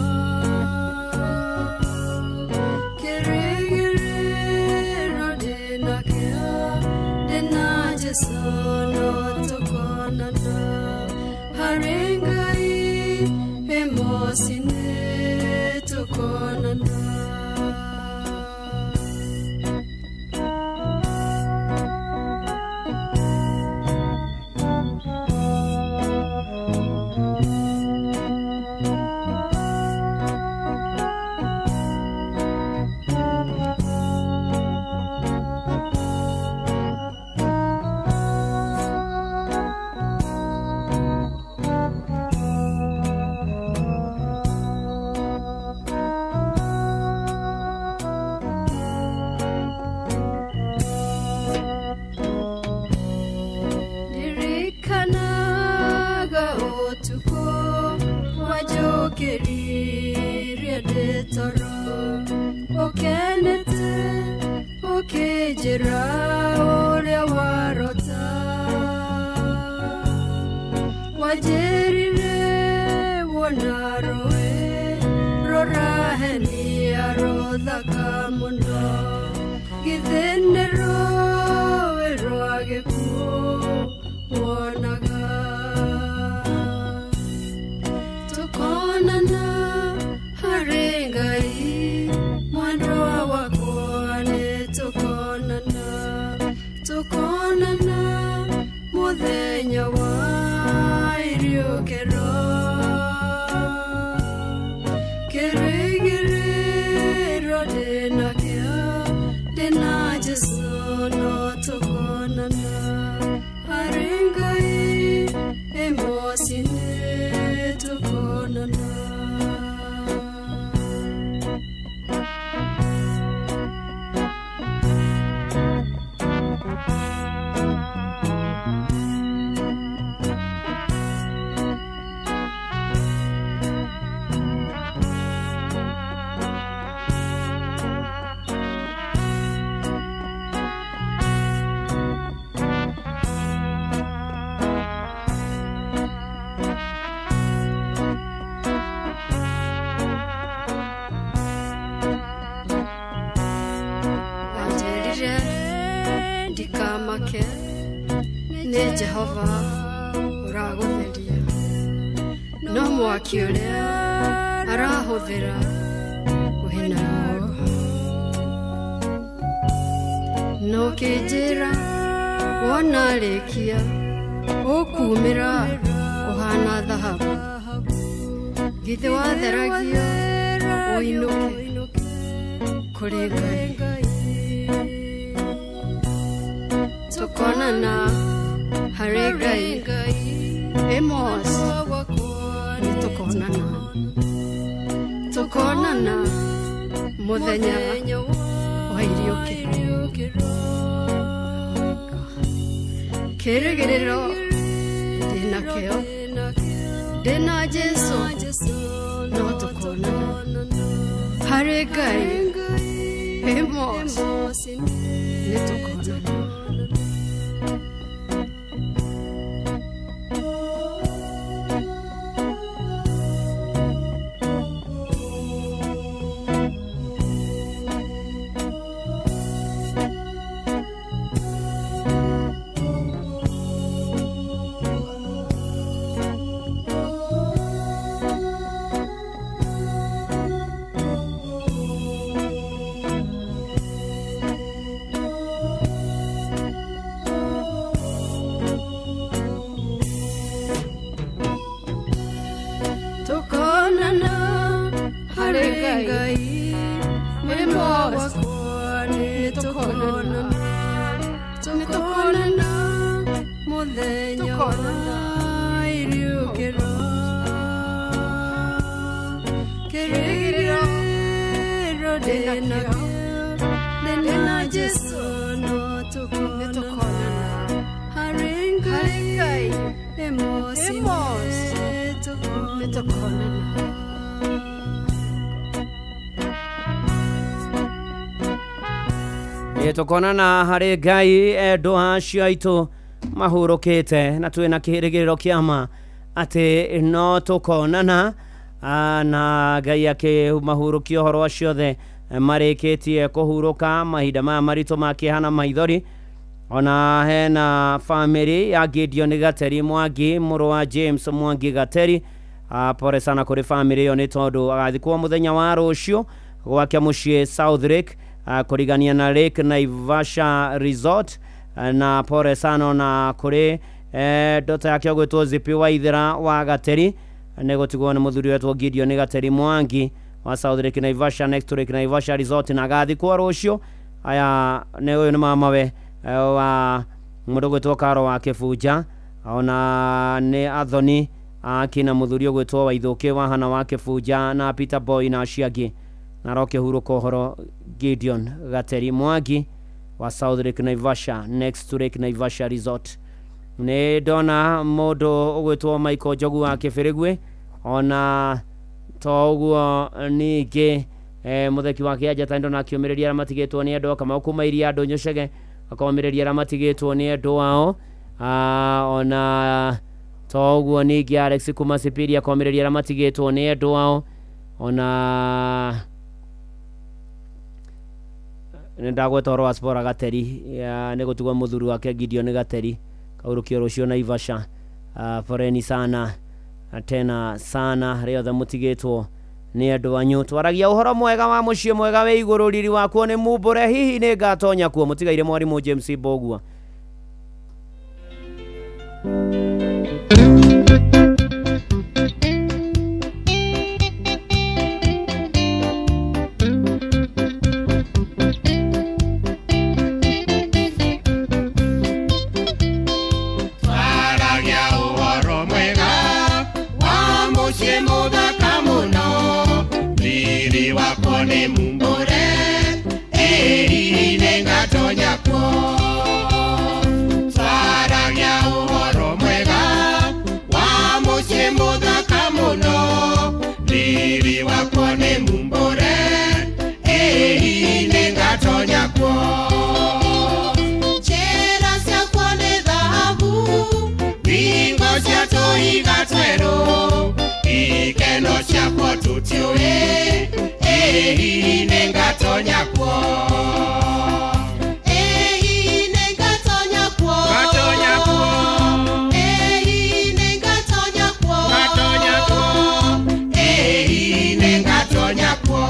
Ũkĩnjĩra ũrĩa warota Wanjĩrire wona rũĩ rũrahenia rũthaka mũno Githĩ nĩ rũĩ rwa gĩkuũ wonaga Tũkonana harĩ Ngai mwendwa wakwa nĩ tũkonana Tũkonana mũthenya wa iriũkĩro Kĩrĩgĩrĩro ndĩnakĩo ndĩna Jesũ no tũkonana harĩ Ngai Amos nĩ tũkonana Wanjĩrire ndikamake nĩ Jehova ũragũtheria no mwaki ũrĩa arahũthĩra wĩna ruo No ũkĩnjĩra wona rĩkia ũkumĩra ũhana thahabu Githĩ watheragio ũinũke kũrĩ Ngai Tũkonana harĩ Ngai Amos nĩ tũkonana Tũkonana mũthenya wa iriũkĩro Kĩrĩgĩrĩro ndĩnakĩo ndĩna Jesũ no tũkonana harĩ Ngai Amos nĩ tũkonana Tũkonana harĩ Ngai Amos nĩ tũkonana Tũkonana mũthenya wa iriũkĩro Kĩrĩgĩrĩro ndĩnakĩo ndĩna Jesũ no tũkonana harĩ Ngai Amos nĩ tũkonana Tũkonana harĩ Ngai endwa acio aitũ mahurũkĩte na twĩna kĩrĩgĩrĩro kĩa ma atĩ no tũkonana na Ngai akĩmahurũkia ũhoro acio othe marĩkĩtie kũhurũka mahinda maya maritũ ma kĩeha na maithori ona hena famĩlĩ ya Gideon Gateri Mwangi mũrũ wa James Mwangi Gateri pole sana kũrĩ famĩlĩ ĩyo nĩ tondũ agathikwo mũthenya wa rũciũ gwake mũciĩ South Lake kũrigania na Lake Naivasha Resort na pole sana na kũrĩ ndota yake ũgwĩtwo Zipi Waithera wa Gateri nĩ gũtigwo nĩ mũthuri wetwo Gideon Gateri Mwangi wa South Lake Naivasha next to Lake Naivasha Resort na agathikwo rũciũ aya nĩ ũyũ nĩ mamawe wa mũndũ ũgwĩtwo Karo wa Kĩbunja ona nĩ Athoni akina mũthuri ũgwĩtwo Waithũkĩ wa Hana wa Kĩbunja na Peter Boy na acio angĩ na arokĩhurũka ũhoro Gideon Gateri Mwangi wa South Lake Naivasha next to Lake Naivasha Resort Nĩ ndona mũndũ ũgwĩtwo Michael Njogu wa Kĩbĩrĩgwe ona to ũguo ningĩ Mutheki wa Kĩanja ndona akĩũmĩrĩria arĩa matigĩtwo nĩ endwa. Kamau kuma Iria Ndũnyũ Chege akomĩrĩria arĩa matigĩtwo nĩ endwa ao. Ona to ũguo ningĩ Alex kuma Sipiria akomĩrĩria arĩa matigĩtwo nĩ endwa ao. Ona nĩ ndagweta ũhoro wa Spora Gateri nĩ gũtigwo mũthuri wake Gideon Gateri kaurũkio rũciũ Naivasha. Foreni sana tena sana rĩothe mũtigĩtwo nĩ andũ anyu. Twaragia ũhoro mwega wa mũciĩ mwega wĩ igũrũ, riri wakuo nĩ mumbũre, hihi nĩ ngatonya kuo. Mũtigaire mwarimũ James Mbogua. Twaragia ũhoro mwega wa mũciĩ mũthaka mũno, riri wakwo nĩ mumbũre, ĩ hihi nĩngatonya kuo. Twaragia ũhoro mwega wa mũciĩ mũthaka mũno, riri wakwo nĩ mumbũre, ĩ hihi nĩngatonya kuo. Njĩra ciakwa nĩ thahabu, thingo cia tũhiga twerũ, ikeno ciakwa tũtiũĩ, ĩ hihi nĩngatonya kuo. Ĩ hihi nĩngatonya kuo. Ngatonya kuo. Ĩ hihi nĩngatonya kuo. Ngatonya kuo. Ĩ hihi nĩngatonya kuo.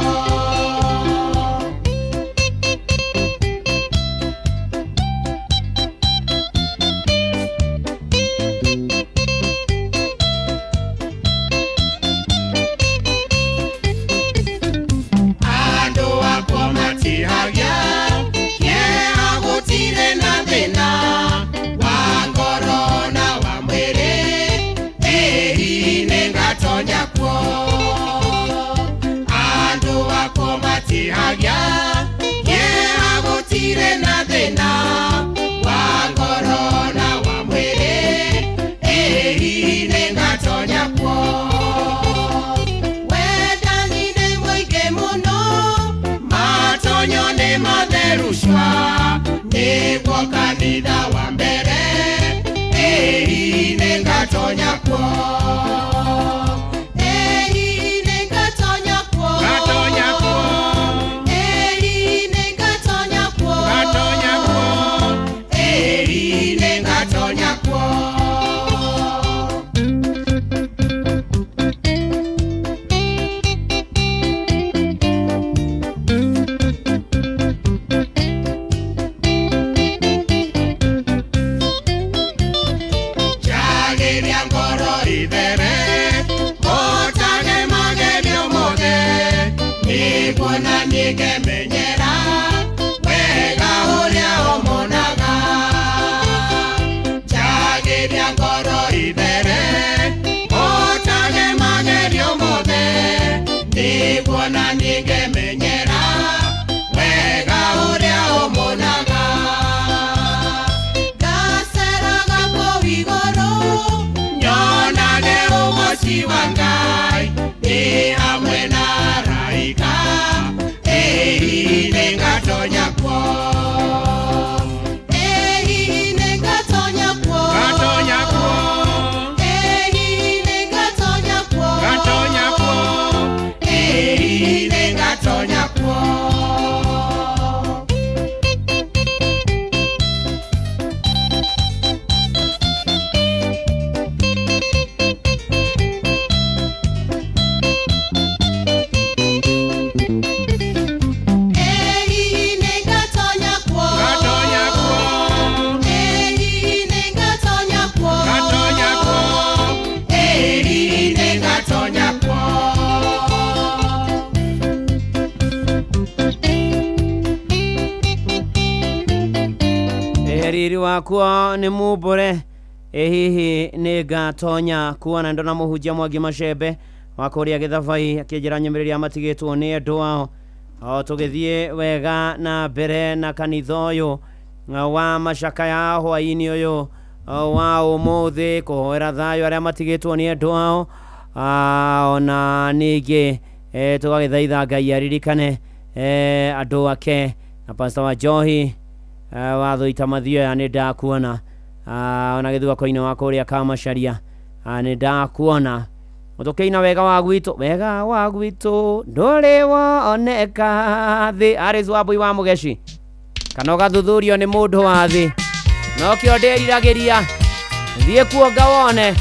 Andũ akwa matihagia kĩeha, gũtirĩ na thĩna wa ngoro na wa mwĩrĩ, ĩ hihi nĩngatonya kuo. Andũ akwa matihagia kĩeha, gũtirĩ na thĩna wa ngoro na wa mwĩrĩ, ĩ hihi nĩngatonya kuo. Wendani nĩ mũingĩ mũno, matonyo nĩ matherucwa, nĩguo kanitha wa mbere, ĩ hihi nĩngatonya kuo. Ĩ hihi nĩngatonya kuo. Ngatonya kuo. Ĩ hihi nĩngatonya kuo. Ngatonya kuo. Ĩ hihi nĩngatonya kuo. Njagĩria ngoro ithere, hotage magerio mothe, nĩguo na niĩ ngemenyera wega ũrĩa ũmonaga. Njagĩria ngoro ithere, hotage magerio mothe, nĩguo na niĩ ngemenyera wega ũrĩa ũmonaga. Ngaceraga kũu igũrũ, nyonage ũgoci wa Ngai, ndĩ hamwe na araika, ĩ hihi nĩngatonya kuo. Ĩ hihi nĩngatonya kuo. Ngatonya kuo. Ĩ hihi nĩngatonya kuo. Ngatonya kuo. Ĩ hihi nĩngatonya kuo. Ĩ hihi nĩngatonya kuo. Ngatonya kuo. Ĩ hihi nĩngatonya kuo. Ngatonya kuo. Ĩ hihi nĩngatonya kuo. Riri wakuo nĩ mumbũre, ĩ hihi nĩ ngatonya kuo. Na ndona mũhunjia Mwangi Macembe wa kũrĩa Gĩthabai akĩnjĩra nyũmĩrĩria matigĩtwo nĩ endwa ao. O tũgĩthiĩ wega na mbere na kanitha ũyũ wa macakaya hwaĩ-inĩ ũyũ wa ũmũthĩ, kũhoera thayũ arĩa matigĩtwo nĩ endwa ao. Ona ningĩ Tũgagĩthaitha Ngai aririkane andũ ake na Pastor wa Njohi wa Thũita Mathioya, nĩ ndakuona ona gĩthwako-inĩ wa kũrĩa Kamacharia, nĩ ndakuona tũkĩina wega wa gwitũ, wega wa gwitũ ndũrĩ woneka thĩ. Arĩ Wambui wa Mũgeci kana ũgathuthurio nĩ mũndũ wa thĩ, nokĩo ndĩriragĩria thiĩ kuo ngawone.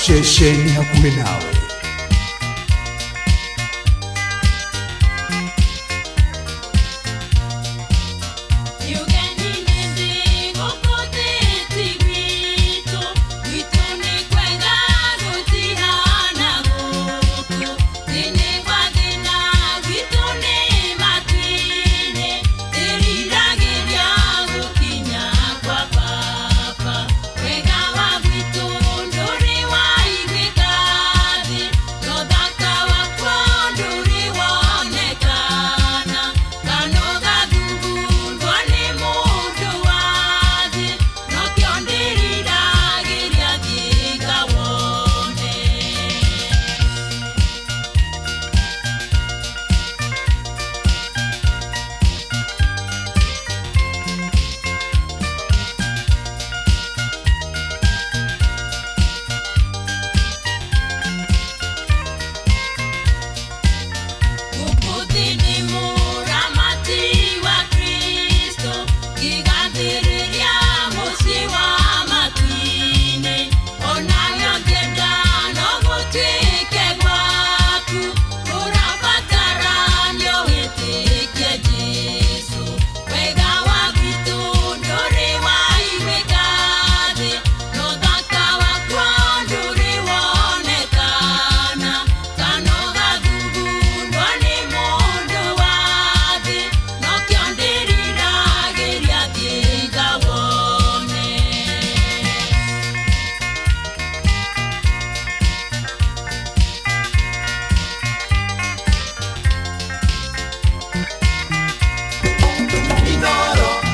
Ceceni hakuhĩ nawe.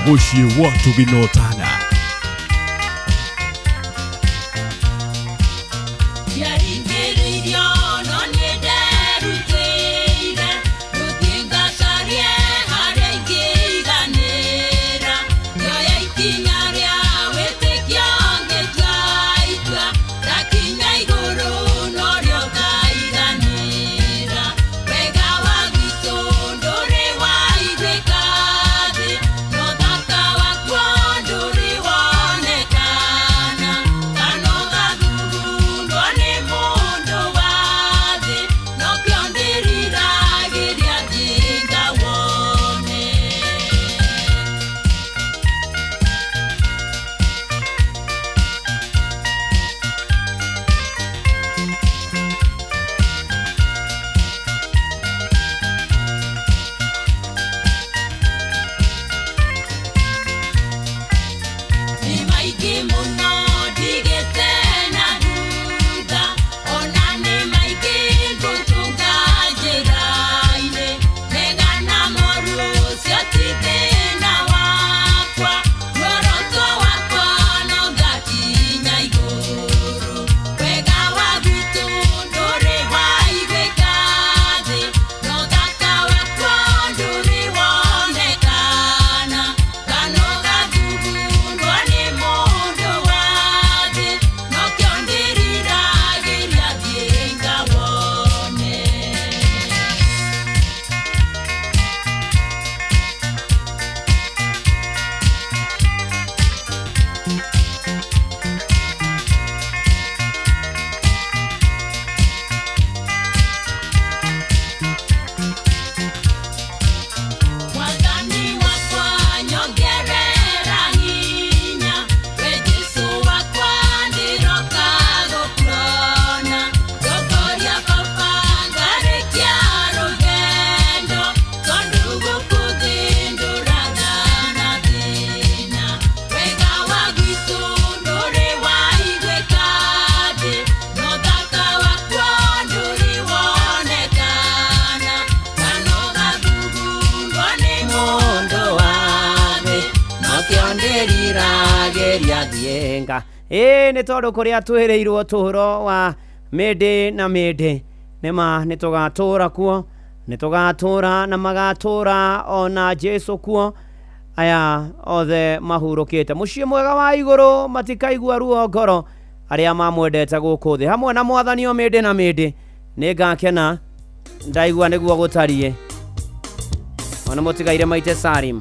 Mũciĩ wa Tũgina Ũtana. Ndiaringĩrĩirio no niĩ nderutĩire gũthiĩ ngacarie harĩa ingĩiganĩra, ngĩoya ikinya rĩa wĩtĩkio ngĩtua itua ndakinya igũrũ norĩo ngaiganĩra. Wega wa gwitũ ndũrĩ waiguĩka thĩ, na ũthaka wakuo ndũrĩ wonekana, kana ũgathugundwo nĩ mũndũ wa thĩ, nokĩo ndĩriragĩria thiĩ ngawone. Nĩ maingĩ mũno ndigĩte na thutha, ona nĩ maingĩ ngũtũnga njĩra-inĩ, mega na moru ũcio ti thĩna wakwa, muoroto wakwa no ngakinya igũrũ. Wega wa gwitũ ndũrĩ waiguĩka thĩ, na ũthaka wakuo ndũrĩ wonekana, kana ũgathugundwo nĩ mũndũ wa thĩ, nokĩo ndĩriragĩria thiĩ ngawone. Mwathani wakwa nyongerera hinya, we Jesũ wakwa ndĩroka gũkuona, ndongoria baba ngarĩkia rũgendo, tondũ gũkũ thĩ ndũraga na thĩna. Wega wa gwitũ ndũrĩ waiguĩka thĩ, na ũthaka wakuo ndũrĩ wonekana, kana ũgathugundwo nĩ mũndũ wa thĩ, nokĩo ndĩriragĩria thiĩ nga. Ĩĩ nĩ tondũ kũrĩa twĩrĩirwo tũhoro wa mĩndĩ na mĩndĩ nĩma nĩ tũgatũra kuo, nĩ tũgatũra na magatũra ona Jesu kuo. Aya othe mahurũkĩte mũciĩ mwega wa igũrũ matikaigua ruo ngoro arĩa mamwendete gũkũ thĩ hamwe na mwathani o mĩndĩ na mĩndĩ. Nĩ ngakena ndaigua nĩguo gũtariĩ. Ona mũtigaire maite Salim.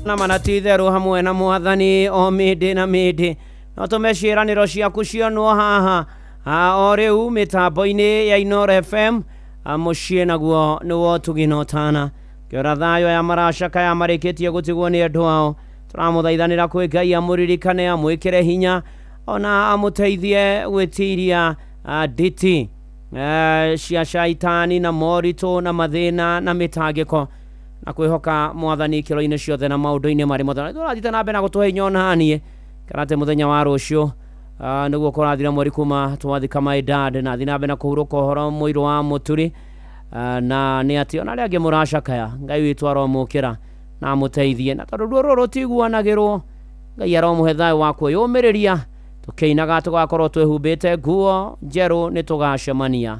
Na mana ti itherũ hamwe na mwathani o mĩndĩ na mĩndĩ. No tũme ciĩranĩro ciaku cionwo haha o rĩu mĩtambo-inĩ ya Inooro FM. Mũciĩ naguo nĩ wotugi na ũtana. Kĩora thayũ aya maracakaya marĩkĩtie gũtigwo nĩ andũ ao. Tũramũthaithanĩra kwĩ Ngai amũririkane, amwĩkĩre hinya ona amũteithie gwĩtiria nditi cia caitani na moritũ na mathĩna na mĩtangĩko na kwĩhoka mwathani ikĩro-inĩ ciothe na maũndũ-inĩ marĩ mothe. Tũrathiĩte na mbere na gũtũhe hinya ona niĩ karate mũthenya wa rũciũ nĩguo kũrathira mweri kuma twathika my dad na thiĩ na mbere na kũhurũka ũhoro mũirũ wa mũturi na nĩ atĩ ona arĩa angĩ mũracakaya Ngai witũ aromũkĩra na amũteithie, na tondũ ruo rũrũ rũtiguanagĩrwo Ngai aromũhe thayũ wa kwĩyũmĩrĩria. Tũkĩinaga tũgakorwo twĩhumbĩte nguo njerũ nĩ tũgacemania. Tugashemania.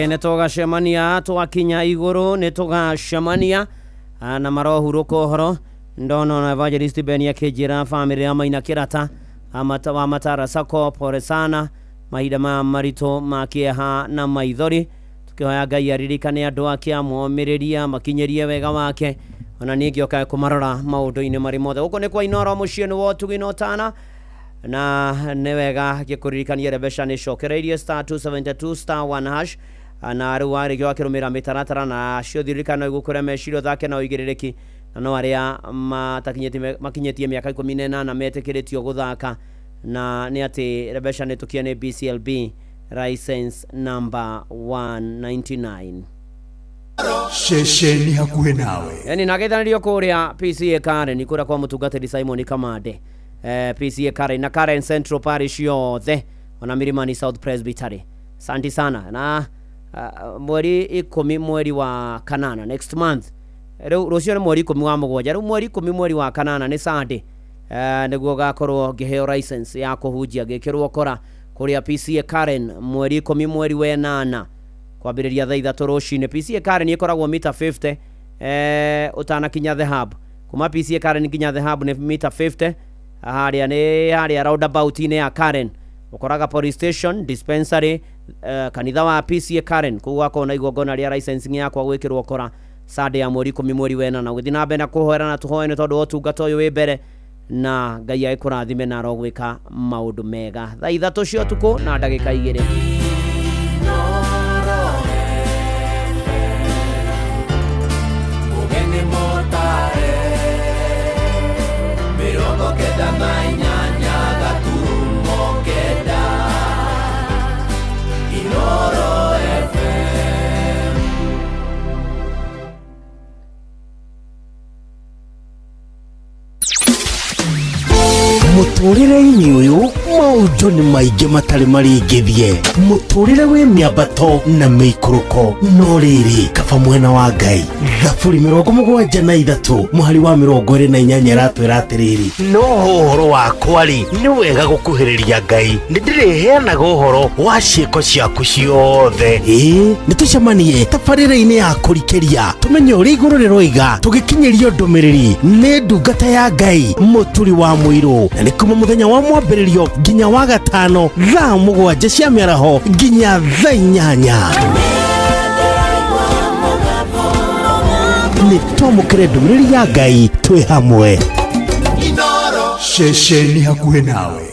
Nĩ tũgacemania twakinya igũrũ, nĩ tũgacemania na marohurũka ũhoro. Ndona ona Evangelist Ben akĩnjĩra bamĩrĩ ya Maina Kĩrata wa Matara Sacco, pole sana mahinda maya maritũ ma kĩeha na maithori, tũkĩhoya Ngai aririkane andũ ake, amomĩrĩria, makinyĩrie wega wake, ona niĩ ngĩoka kũmarora maũndũ-inĩ marĩ mothe. Gũkũ nĩ kwa Inooro mũciĩ-inĩ wa ũtugi na ũtana, na nĩ wega ngĩkũririkania Rebecca nĩ cokereirie star 272 star 1 hash, na rĩu warĩkia wakĩrũmĩrĩra mĩtaratara na cio thiririkano igũkũre meciria ũthake na ũigĩrĩrĩki, na no arĩa makinyĩtie mĩaka 18 metĩkĩrĩtio gũthaka, na nĩ atĩ Rebecca nĩ tũkia nĩ BCLB license number 199. Ceceni hakuhĩ nawe. Yani nageithanirio kũrĩa PCA Karen, kũrĩa kwa mũtungatĩri Simon Kamande, PCA Karen na Karen Central Parish yothe, ona Milimani South Presbytery, santi sana. Na mweri 10 mweri wa kanana, next month, rĩu rũciũ nĩ mweri 10 wa mũgwanja, rĩu mweri 10 mweri wa kanana nĩ Sunday, nĩguo gakorwo ngĩheo license ya kũhunjia ngĩkĩrwo kora kũrĩa PCA Karen mweri 10 mweri wa 8 kwambĩrĩria thaa 3 rũcinĩ. PCA Karen ĩkoragwo mita 50 ũtanakinya The Hub, kuma PCA Karen nginya The Hub nĩ mita 50, harĩa nĩ harĩa roundabout-inĩ ya Karen, ũkoraga police station, dispensary, kanitha wa PCA Karen, kũu gwakorwo na igongona rĩa licensing yakwa gwĩkĩrwo kora Sunday ya mweri 10 mweri wa 8. Ũgĩthiĩ na mbere na kũhoera na tũhoe nĩ tondũ wa ũtungata ũyũ wĩ mbere, na Ngai agĩkũrathime na arogwĩka maũndũ mega. Thaa 3 cia ũtukũ na ndagĩka 2. Mũtũrĩre-inĩ ũyũ maũndũ nĩ maingĩ matarĩ maringithie, mũtũrĩre wĩ mĩambato na mĩikũrũko, no rĩrĩ kaba mwena wa Ngai. Thaburi 73 mũhari wa 28 ĩratwĩra atĩrĩrĩ, no ũhoro wakwa rĩ, nĩ wega gũkuhĩrĩria Ngai, nĩ ndĩrĩheanaga ũhoro wa ciĩko ciaku ciothe. Ĩĩ, nĩ tũcemanie tabarĩra-inĩ ya kũrikĩria, tũmenye ũrĩa igũrũ rĩroiga, tũgĩkinyĩrio ndũmĩrĩri nĩ ndungata ya Ngai Mũturi wa Mũirũ, na nĩ kuma mũthenya wa mwambĩrĩrio nginya wa gatano thaa 7 cia mĩaraho nginya thaa 8. Nĩ twamũkĩre ndũmĩrĩri ya Ngai twĩ hamwe. Ceceni hakuhĩ nawe.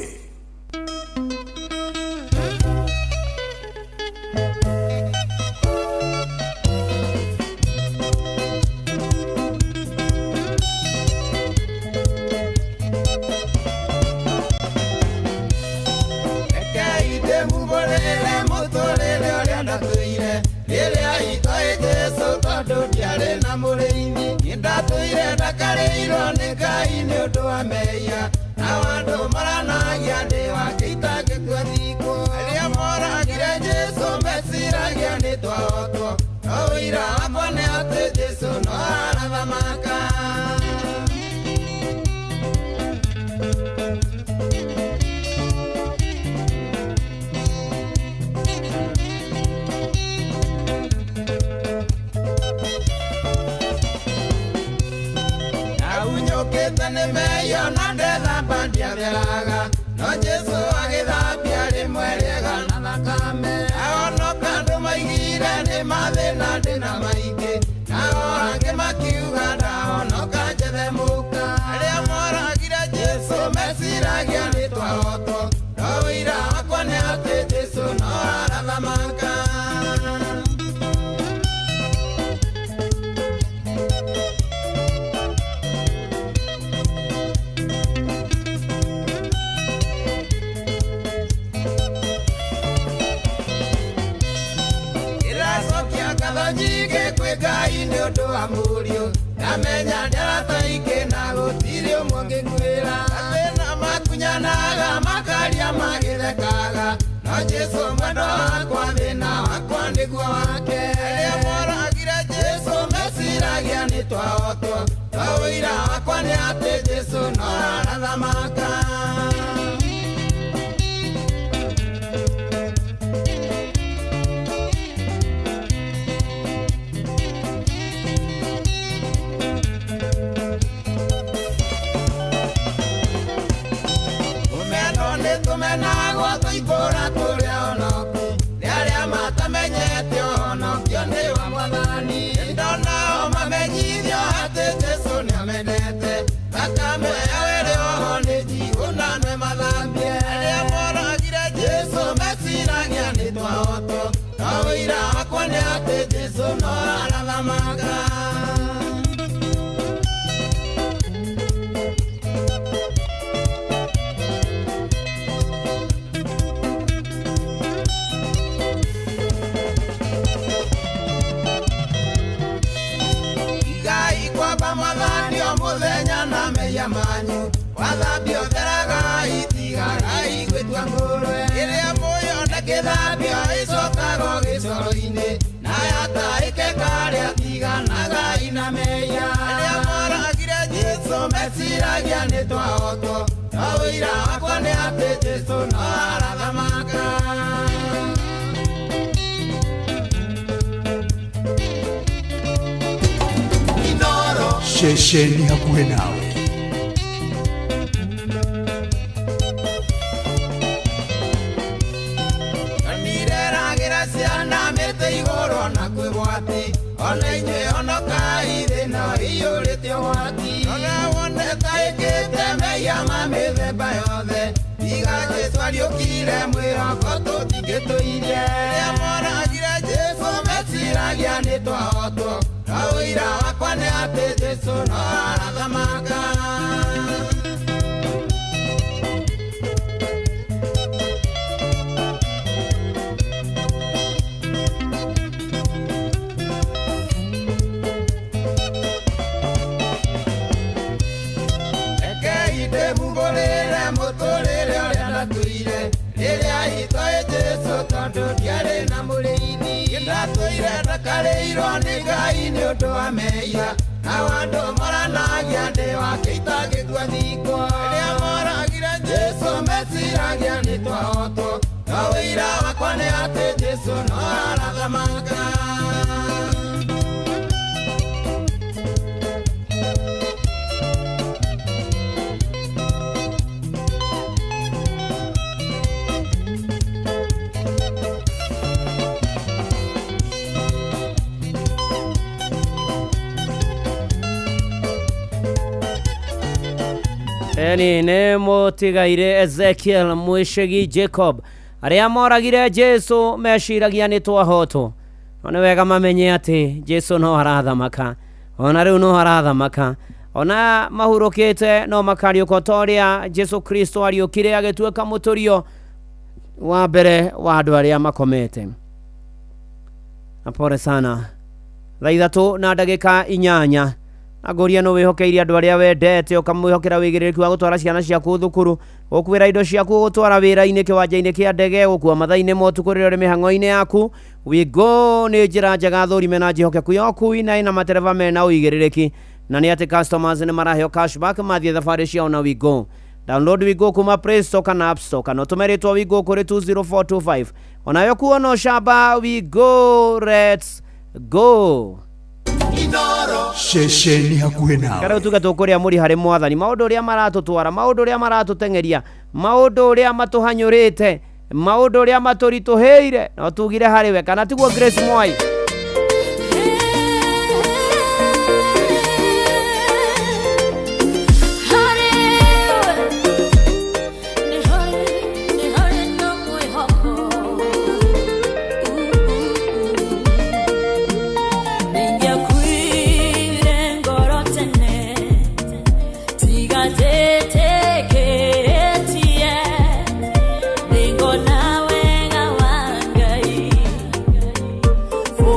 twahotwo no ũira wakwa nĩ atĩ Jesũ no arathamaka. Igai kwamba mwathani o mũthenya na mehia manyu wathambio theragai tigagai gwĩtua ngũrwe ĩrĩa mũyona kĩthambio ĩcokago gĩcoro-inĩ na yataĩke karĩa tiganagai na mehia rĩrĩa moragire Jesũ meciragia nĩ twahotwo no ũira wakwa nĩ atĩ Jesũ no arathamaka. Ceceni hakuhĩ nawe. Ndireragĩra ciana mĩtĩ igũrũ na kwĩ gwati ona inyuĩ honokai thĩ no iyũrĩte ũgwati rora wone ta ĩkĩte mehia ma mĩthemba yothe tiga Jesũ ariũkire mwĩhoko tũtingĩtũirie rĩrĩa moragire Jesũ meciragia nĩ twahotwo no ũira wakwa nĩ atĩ Jesũ no arathamaka. Rekei ndĩmumbũrĩre mũtũrĩre ũrĩa ndatũire rĩrĩa itoĩ Jesũ tondũ ndiarĩ na mũrĩithi ndatũire ndakarĩirwo nĩ Ngai nĩ ũndũ wa mehia nao andũ moranagia ndĩ wake itangĩtua thikwo rĩrĩa moragire Jesũ meciragia nĩ twahotwo no ũira wakwa nĩ atĩ Jesũ no arathamaka. Eni nĩ mũtigaire Ezekiel Mwĩcegi Jacob arĩa moragire Jesũ meciragia nĩ twahotwo no nĩ wega mamenye atĩ Jesũ no arathamaka ona rĩu no arathamaka ona mahurũkĩte no makariũka ta ũrĩa Jesũ Kristo ariũkire agĩtuĩka mũtũrio wa mbere wa andũ arĩa makomete. Na pole sana. Thaa 3 na ndagĩka 8 na ngũria no wĩhokeire andũ arĩa wendete ũkamwĩhokera wĩigĩrĩrĩki wa gũtwara ciana ciaku thukuru gũkuĩra indo ciaku gũtwara wĩra-inĩ kĩwanja-inĩ kĩa ndege gũkua mathaa-inĩ ma ũtukũ rĩrĩa ũrĩ mĩhang'o-inĩ yaku. Wigo nĩ njĩra njega thũrime na njĩhokeku ya ũkui na ĩna matereba mena ũigĩrĩrĩki na nĩ atĩ customers nĩ maraheo cashback mathiĩ thabarĩ ciao na Wigo. Download Wigo kuma Play Store kana App Store kana ũtũme rĩtwa Wigo kũrĩ 20425 onayo kuona ũcamba. Wigo, let's go. Ceceni hakuhĩ nawe. Karĩu tuge tũkũrĩa mũri harĩ mwathani maũndũ ũrĩa maratũtwara maũndũ ũrĩa maratũteng'eria maũndũ ũrĩa matũhanyũrĩte maũndũ ũrĩa matũritũhĩire no tugire harĩ we kana tiguo Grace Mwai. For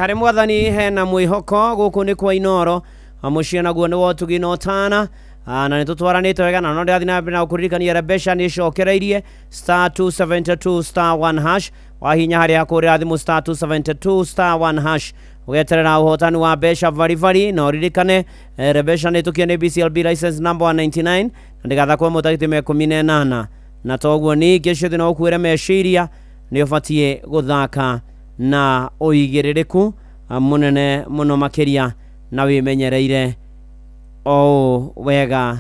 Harĩ mwathani hena mwĩhoko. Gũkũ nĩ kwa Inoro, mũciĩ naguo nĩ wotugi na ũtana. Na nĩ tũtwaranĩte wega, na no ndĩrathiĩ na mbere na gũkũririkania Rebesha nĩ ĩcokereirie star 272 star 1 hash. Wahinya harĩa hakũrĩra thimũ star 272 star 1 hash, ũgeterera ũhotani wa mbeca baribari. Na ũririkane Rebesha nĩ tũkie nĩ BCLB license number 199, na ndĩgathakwo mũtagĩtĩ me 18. Na toguo ningĩ ciothe no ũkuĩre meciria, nĩ ũbatiĩ gũthaka na ũigĩrĩrĩku mũnene mũno makĩria, na wĩmenyereire o wega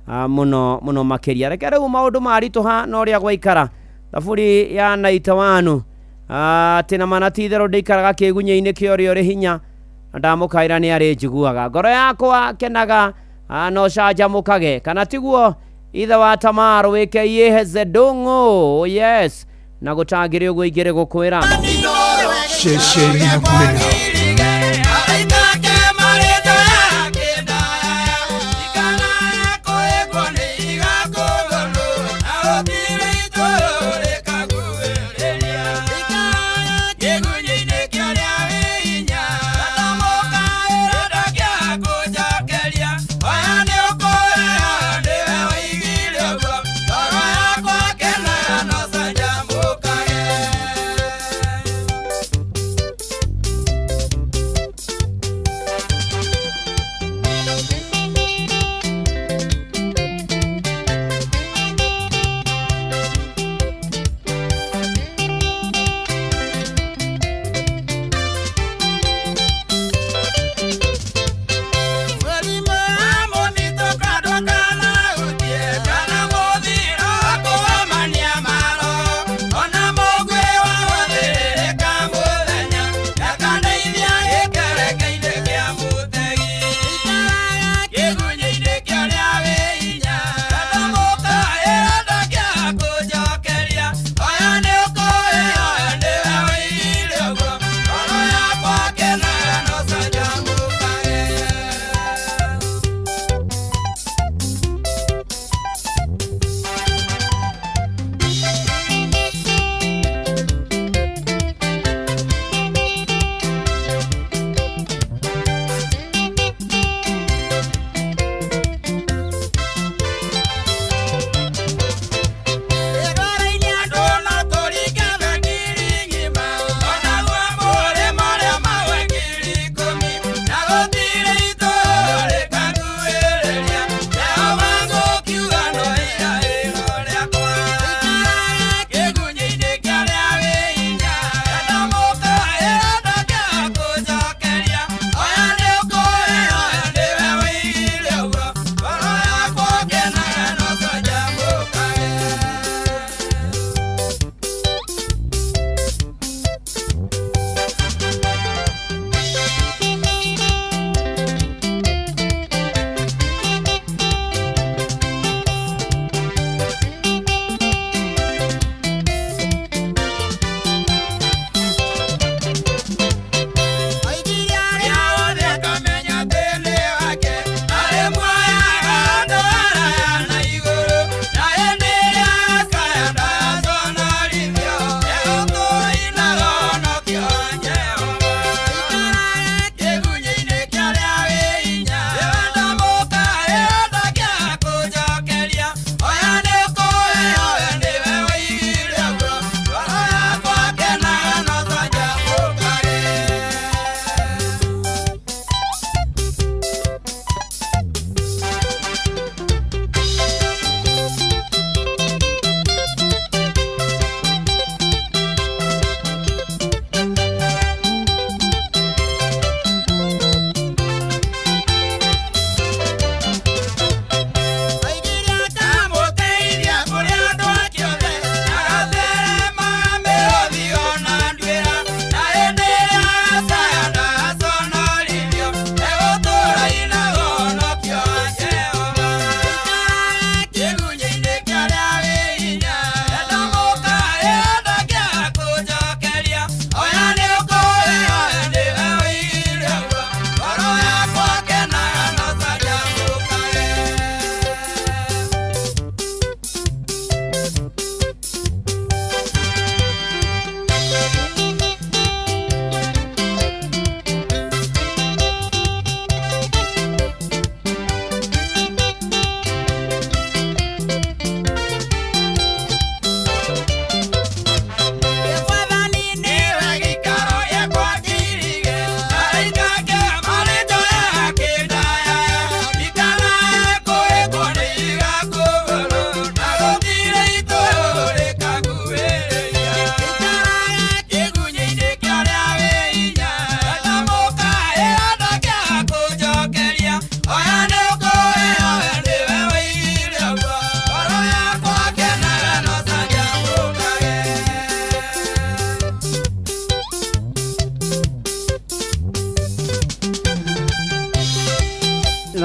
mũno mũno makĩria. Reke rĩu maũndũ maritũha na ũrĩa gwaikara. Thaburi ya 91, atĩ na mana ti itherũ ndĩikaraga kĩgunyĩ-inĩ kĩa ũrĩa ũrĩ hinya, na ndamũkaĩra nĩ arĩ njiguaga. Ngoro yakwa kenaga na ũcanjamũkage, kana tiguo ithe wa Tamar wĩke iĩheze ndũng'ũ? Yes, na gũtangĩrĩ ũguo ingĩrĩ gũkwĩra. Ceceni hakuhĩ nawe. Araitake marĩtwa yake ndaya ikanae kũĩkwo nĩ igakũgũrũ na gũtirĩ itũũrũ rĩkaguhĩrĩria kĩgunyĩ-inĩ kĩa ũrĩa wĩ hinya ndatamũkaĩra ndakĩakũnjokeria oya nĩ ũkũheo nĩwe waigire ũguo ngoro yakwa kenaga no canjamũkage.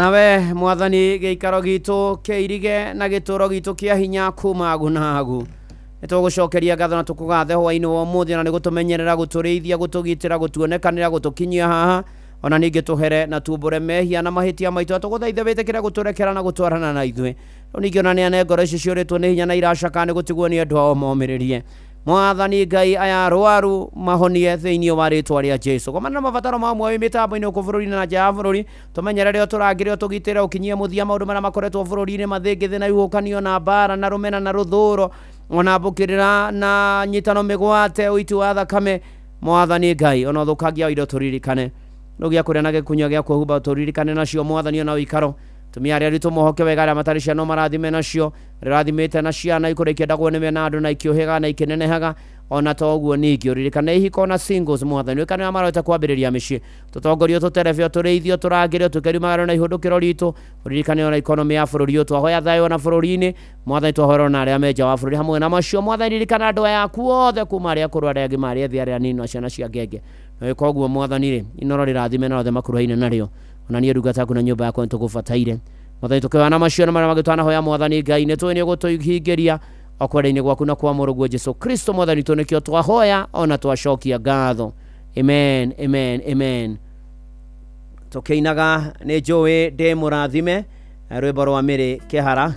Nawe mwathani gĩikaro gitũ kĩirige na gĩtũro gitũ kĩa hinya kuma agu na agu. Nĩ tũgũcokeria ngatho na tũkũgathe hwaĩ-inĩ wa ũmũthĩ na nĩ gũtũmenyerera, gũtũrĩithia, gũtũgitĩra, gũtuonekanĩra, gũtũkinyia haha ona ningĩ tũhere na tumbũre mehia na mahĩtia maitũ, na tũgũthaithe wĩtĩkĩre gũtũrekera na gũtwarana na ithuĩ. Rĩu ningĩ ona neane ngoro ici ciũrĩtwo nĩ hinya na iracaka nĩ gũtigwo nĩ andũ ao momĩrĩrie. Mwathani Ngai, aya arwaru mahonie thĩinĩ wa rĩtwa rĩa Jesu. Gomana na mabataro ma muoyo mĩtambo-inĩ gũkũ bũrũri-inĩ na nja ya bũrũri, tũmenyerere ũtũrangĩre ũtũgitĩre ũkinyie mũthia maũndũ marĩa makoretwo bũrũri-inĩ mathĩngĩthĩ na ihuhũkanio na mbara na rũmena na rũthũro ona mbũkĩrĩra na nyitano mĩgwate ũiti wa thakame. Mwathani Ngai, ona ũthũkangia wa indo tũririkane, rĩu gĩa kũrĩa na gĩkunyua gĩa kwĩhumba tũririkane nacio mwathani, ona ũikaro tumia arĩa aritũ mohoke wega, arĩa matarĩ ciana marathime nacio, rĩrathimĩte na ciana ikũrĩa ikĩendagwo nĩme na andũ na ikĩũhĩga na ikĩnenehaga. Ona to ũguo ningĩ ũririkane ihiko na singles mwathani, ũrikane arĩa marota kwambĩrĩria mĩciĩ, tũtongorio, tũterebe, tũrĩithio, tũrangĩrio, tũkeriumagaro na ihũndũkĩro ritũ. Ũririkane ona ikonomĩ ya bũrũri ũyũ, twahoya thayũ ona bũrũri-inĩ mwathani, twahoera ona arĩa me nja wa bũrũri hamwe na macio mwathani. Ririkana andũ aya aku othe kuma arĩa akũrũ, arĩa agima, arĩa ethĩ, arĩa anini na ciana cia ngenge. Na wĩka ũguo mwathani rĩ, inoro rĩrathime na othe makuruhaine narĩo. Ona niĩ ndungata yaku na nyũmba yakwa nĩtũgũbataire mwathani, tũkĩhoya na macio na marĩa mangĩ twanahoya mwathani Ngai, nĩ tũĩ nĩ ũgũtũhingĩria o kwenda-inĩ gwaku na kwa mũrũguo Jesu Kristo mwathani witũ, nĩkĩo twahoya ona twacokia ngatho. Amen, amen, amen. Tũkĩinaga nĩ njũĩ ndĩ mũrathime, rwĩmbo rwa Mĩrĩ Kĩhara.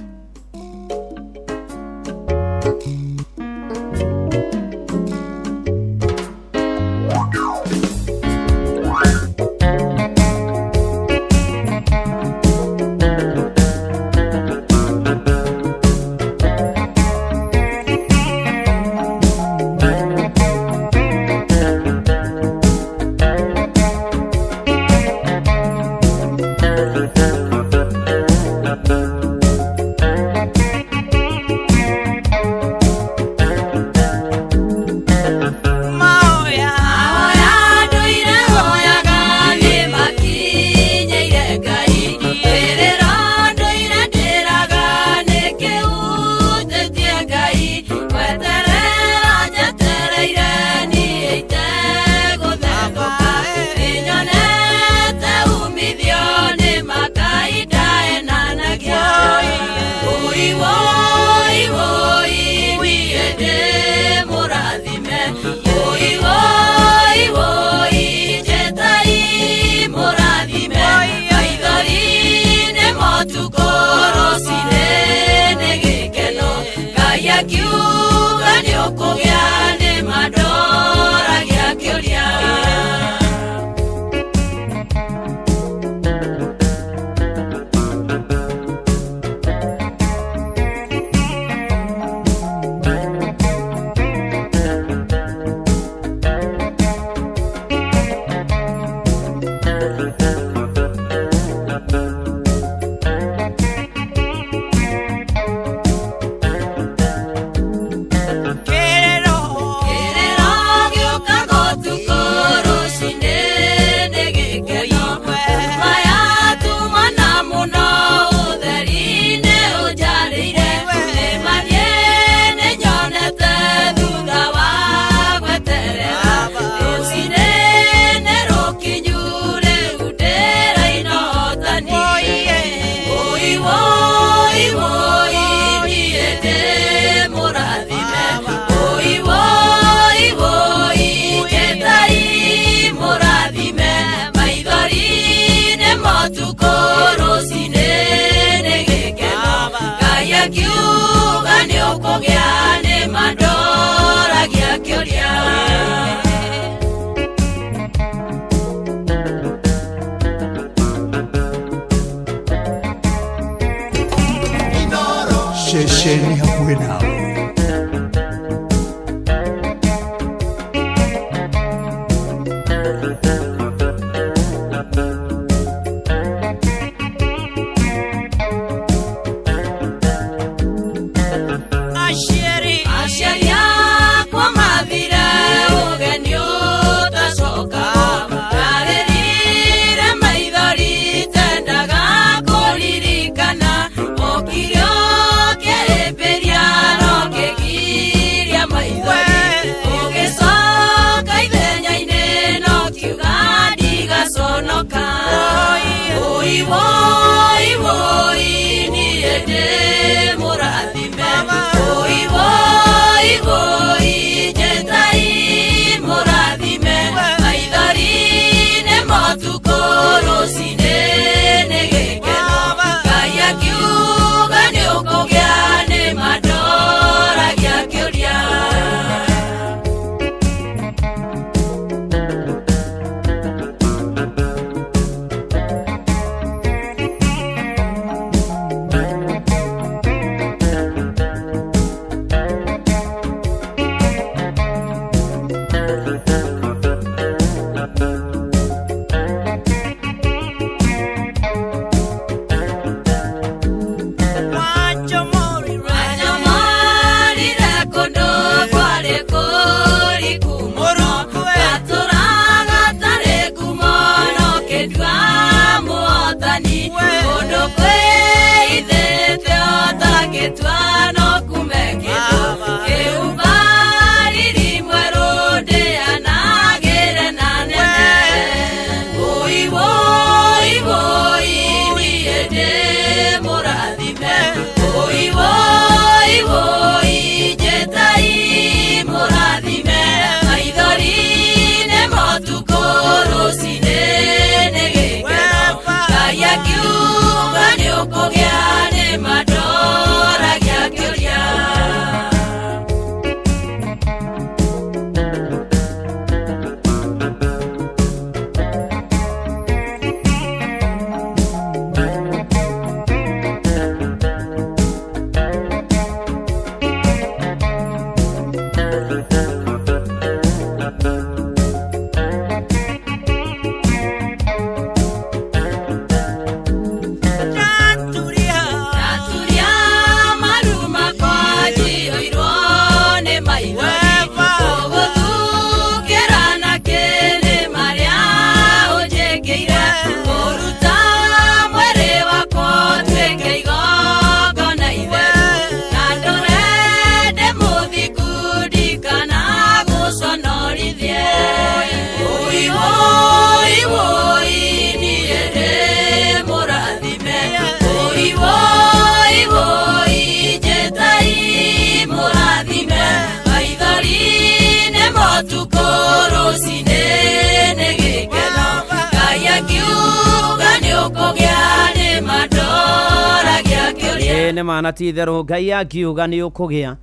Ĩĩ nĩ ma na ti itherũ Ngai angiuga nĩ ũkũgĩa.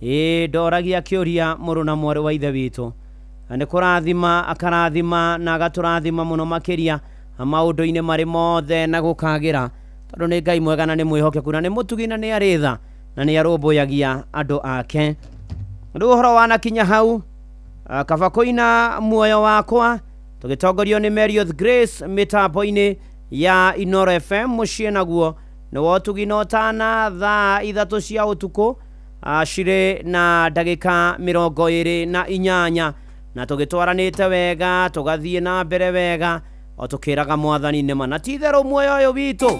Ĩĩ ndoragia kĩũria mũrũ na mwarĩ wa ithe witũ. Na nĩ kũrathima akarathima na agatũrathima mũno makĩria maũndũ-inĩ marĩ mothe na gũkagĩra, tondũ nĩ Ngai mwega na nĩ mwĩhokeku na nĩ mũtugi na nĩ arĩ tha na nĩ arũmbũyagia andũ ake. Rĩu ũhoro wanakinya hau, kaba kũina muoyo wakwa tũgĩtongorio nĩ Marriott Grace mĩtambo-inĩ ya Inoro FM mũciĩ naguo nĩ wotugi na ũtana thaa 3 cia ũtukũ cirĩ na ndagĩka 28 na tũgĩtwaranĩte wega tũgathiĩ na mbere wega o tũkĩraga mwathani nĩma na ti itherũ muoyo ũyũ witũ.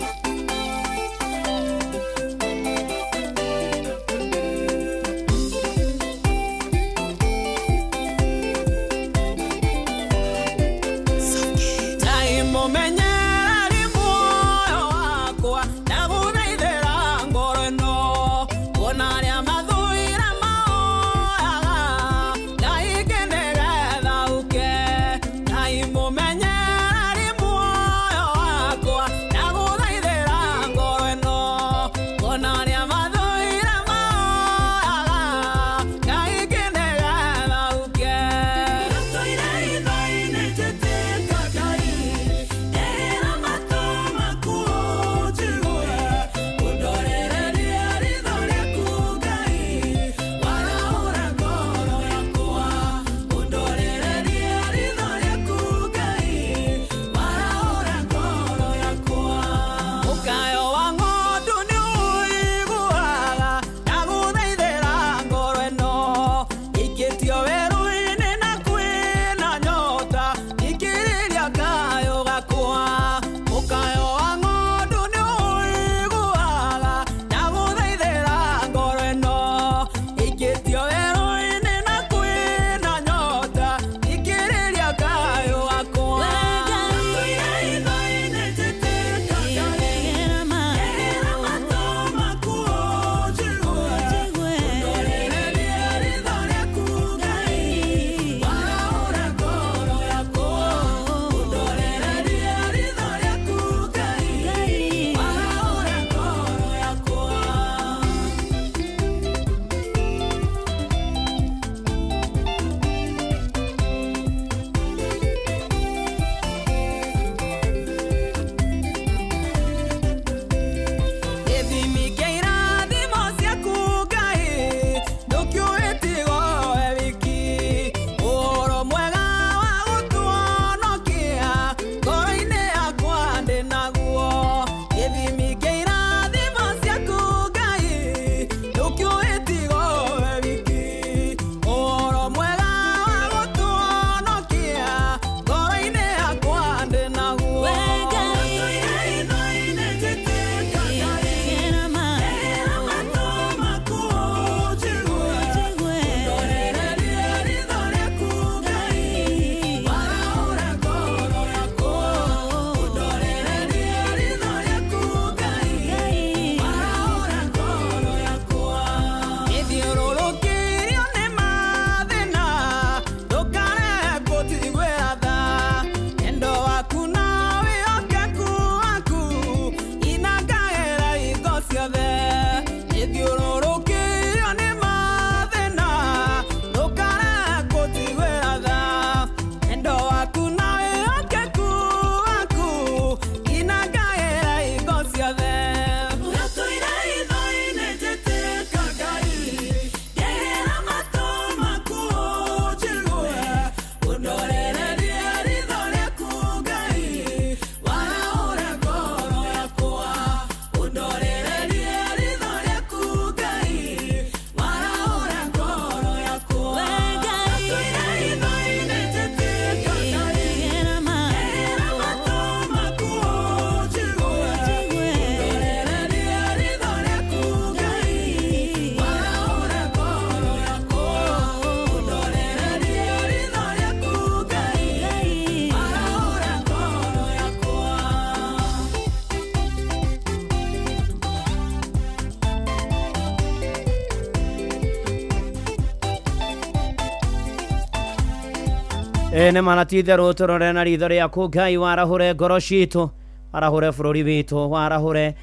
Nĩ mana ti itherũ tũrore na ritho rĩaku Ngai, warahũre ngoro citũ, warahũre bũrũri witũ, warahũre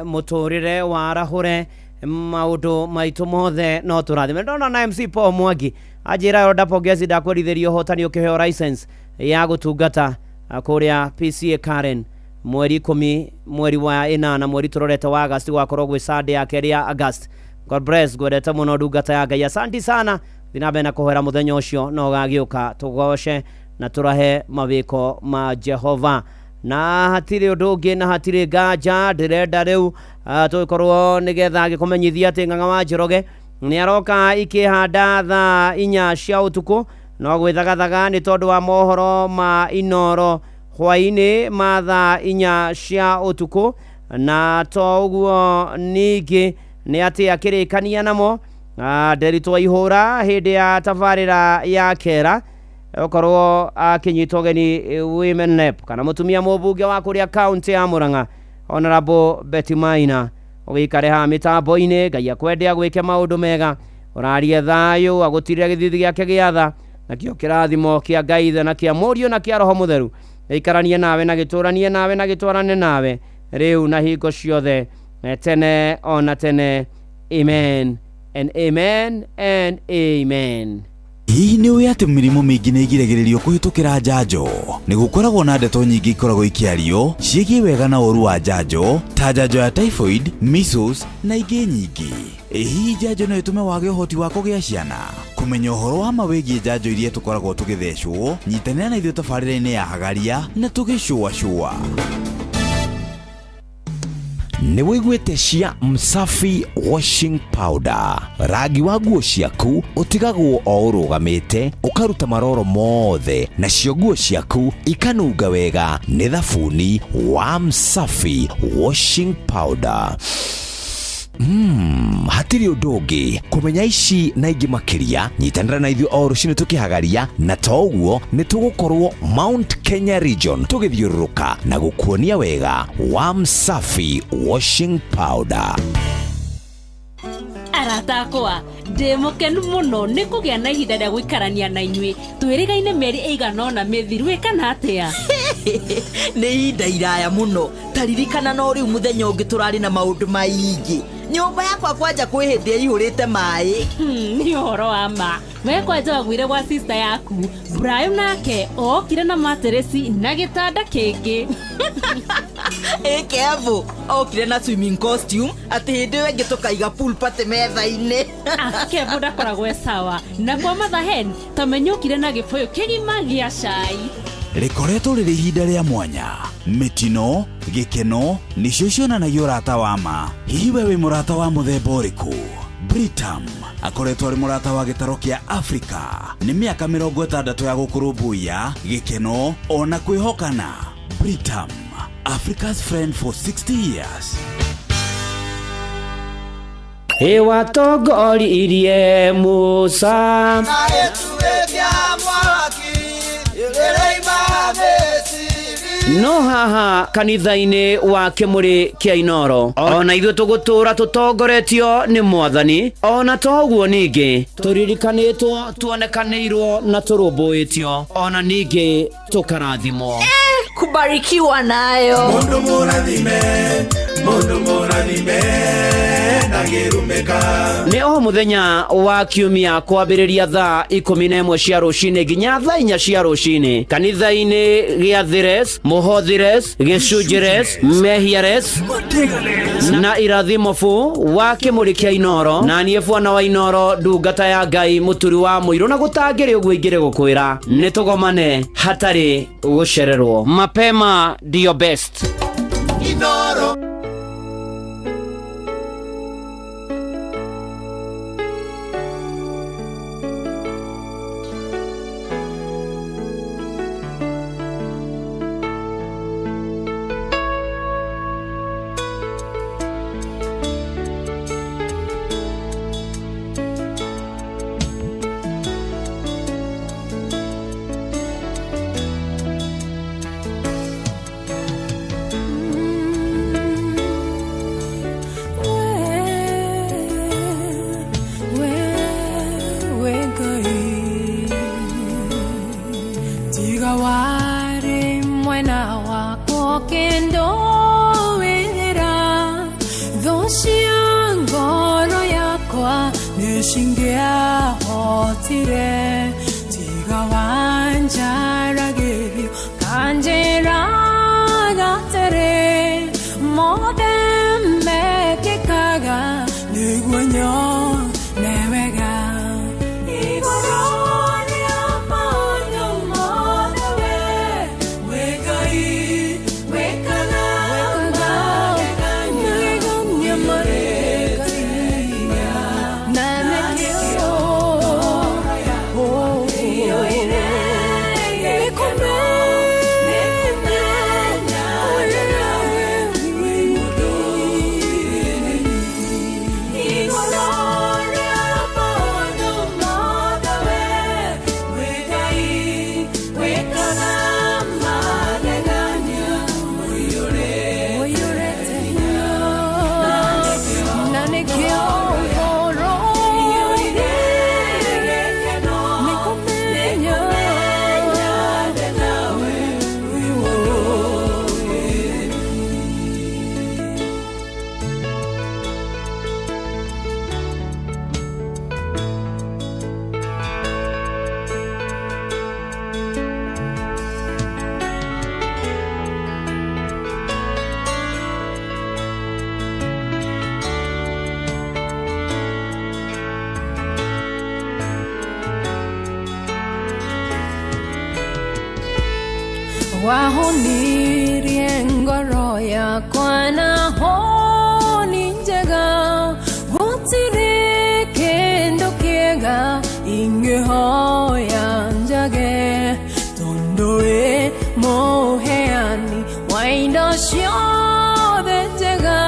Mũtũrĩre warahũre maũndũ maitũ mothe no tũrathime. Ndona na MC Paul Mwangi anjĩra yo ndapongezi ndakwerithĩrio ũhotani ũkĩheo license ya gũtungata kũrĩa PCA Karen mweri 10 mweri wa 8 mweri tũrorete wa August gwakorwo gwĩ Sunday ya kerĩ ya August. God bless, ngwendete mũno ndungata ya Ngai, asanti sana. Thiĩ na mbere na kũhoera mũthenya ũcio no ũgagĩũka tũgoce na tũrahe mawĩko ma Jehova. Na hatirĩ ũndũ ũngĩ na hatirĩ nganja ndĩrenda rĩu tũgĩkorwo nĩgetha ngĩkũmenyithia atĩ Ng'ang'a wa Njoroge nĩ aroka ikĩhanda thaa 4 cia ũtukũ no gwĩthagathaga nĩ tondũ wa mohoro ma Inoro hwaĩ-inĩ ma thaa 4 cia ũtukũ. Na to ũguo ningĩ nĩ atĩ akĩrĩkania namo Nderitũ Waihũra hĩndĩ ya tabarĩra ya kera okorwo akinyitwo ũgeni Women Rep kana mũtumia mũmbunge wa kũrĩa kaunti ya Murang'a Honorable Betty Maina. Ũgĩikare haha mĩtambo-inĩ, Ngai akwende agwĩke maũndũ mega, ũrarie thayũ, agũtirĩre gĩthithi gĩake gĩa tha, nakĩo kĩrathimo kĩa Ngai Ithe na kĩa Mũriũ na kĩa Roho Mũtheru gĩikaranie nawe na gĩtũranie nawe na gĩtwarane nawe rĩu na hingo ciothe tene ona tene. Amen and amen and amen. Hihi nĩ ũĩ atĩ mĩrimũ mĩingĩ nĩ ĩgiragĩrĩrio kũhĩtũkĩra njanjo? Nĩ gũkoragwo na ndeto nyingĩ ikoragwo ikĩario ciĩgiĩ wega na ũũru wa njanjo ta njanjo ya typhoid, measles na ingĩ nyingĩ. Ĩ hihi njanjo no ĩtũme wage ũhoti wa kũgĩa ciana? Kũmenya ũhoro wa ma wĩgiĩ njanjo iria tũkoragwo tũgĩthecwo, nyitanĩra na ithuĩ tabarĩra-inĩ ya Hagaria na tũgĩcũacũa. Nĩ wĩiguĩte cia Msafi washing powder. Rangi wa nguo ciaku ũtigagwo o ũrũgamĩte, ũkaruta maroro mothe, nacio nguo ciaku ikanunga wega nĩ thabuni wa Msafi washing powder. Hatirĩ ũndũ ũngĩ kũmenya ici na ingĩ makĩria, nyitanĩra na ithuĩ o rũcinĩ tũkĩhagaria, na to ũguo nĩ tũgũkorwo Mount Kenya region tũgĩthiũrũrũka na gũkuonia wega wa Msafi washing powder. Arata akwa, ndĩ mũkenu mũno nĩ kũgĩa na ihinda rĩa gũikarania na inyuĩ twĩrĩgaine mĩeri ĩigana ũna mĩthiru ĩ kana atĩa? Nĩ ihinda iraya mũno, ta ririkana no rĩu mũthenya ũngĩ tũrarĩ na maũndũ maingĩ. Nyũmba yakwa kwanja kwĩ hĩndĩ ĩihũrĩte maĩ. Nĩ ũhoro wa ma. We kwanja waguire gwa sister yaku Brian nake okire na materesi na gĩtanda kĩngĩ. Ĩ Kevo okire na swimming costume atĩ hĩndĩ ĩyo ĩngĩ tũkaiga pool party metha-inĩ. Kevo ndakoragwo e sawa. Na kwa Mother Hen tamenya okire na gĩbũyũ kĩgima gĩa cai. Rĩkoretwo rĩrĩ ihinda rĩa mwanya, mĩtino, gĩkeno nĩcio cionanagia ũrata wa ma. Hihi we wĩ mũrata wa mũthemba ũrĩkũ? Britam akoretwo arĩ mũrata wa gĩtaro kĩa Afrika nĩ mĩaka 60 ya gũkũrũmbũiya, gĩkeno ona kwĩhokana. Britam, Africa's friend for 60 years. Ĩwatongoririe Musa no haha kanitha-inĩ wa Kĩmũrĩ kĩa Inoro ona ithuĩ tũgũtũra tũtongoretio nĩ Mwathani, ona to ũguo ningĩ tũririkanĩtwo, tuonekanĩirwo na tũrũmbũĩtio, ona ningĩ tũkarathimwo. Kubarikiwa nayo. Mundu mũrathime, mundu mũrathime ndangĩrumĩka. Nĩ o mũthenya wa kiumia kwambĩrĩria thaa 11 cia rũcinĩ nginya thaa 4 cia rũcinĩ kanitha-inĩ gĩa Thires, Mũhothires, Gĩcunjires, Mehiares na Irathimo fu wa Kĩmũrĩ kĩa Inoro. Na niĩ bwana wa Inoro, ndungata ya Ngai, mũturi wa mũirũ, na gũtangĩrĩ ũguo ingĩrĩ gũkwĩra nĩ tũgomane hatarĩ gũcererwo. Mapema ndio best. Inoro. Wahonirie ngoro yakwa na honi njega, gũtirĩ kĩndũ kĩega ingĩhoya njage, tondũ wĩ mũheani wa indo ciothe njega,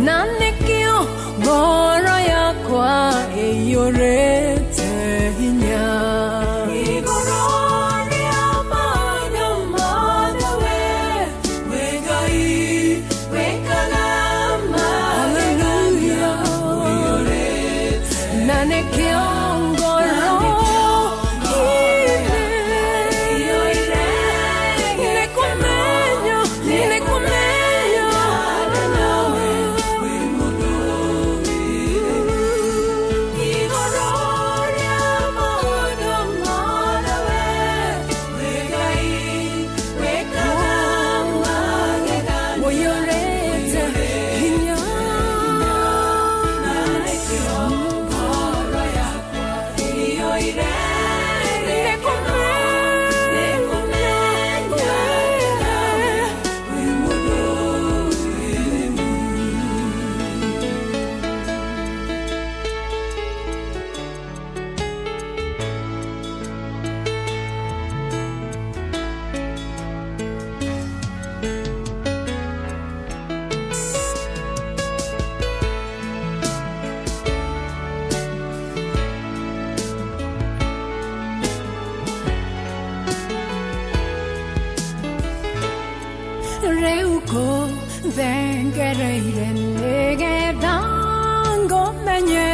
na nĩkĩo ngoro yakwa ĩiyũrĩte hinya. Thengereire nĩgetha ngũmenye,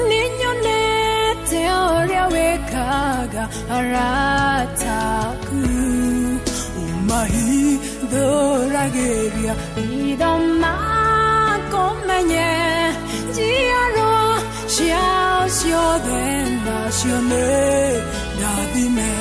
nĩnyonete ũrĩa wĩkaga arata aku, ũmahithũragĩria itho makũmenye, njiarwa ciao ciothe nacio nĩ ndathime.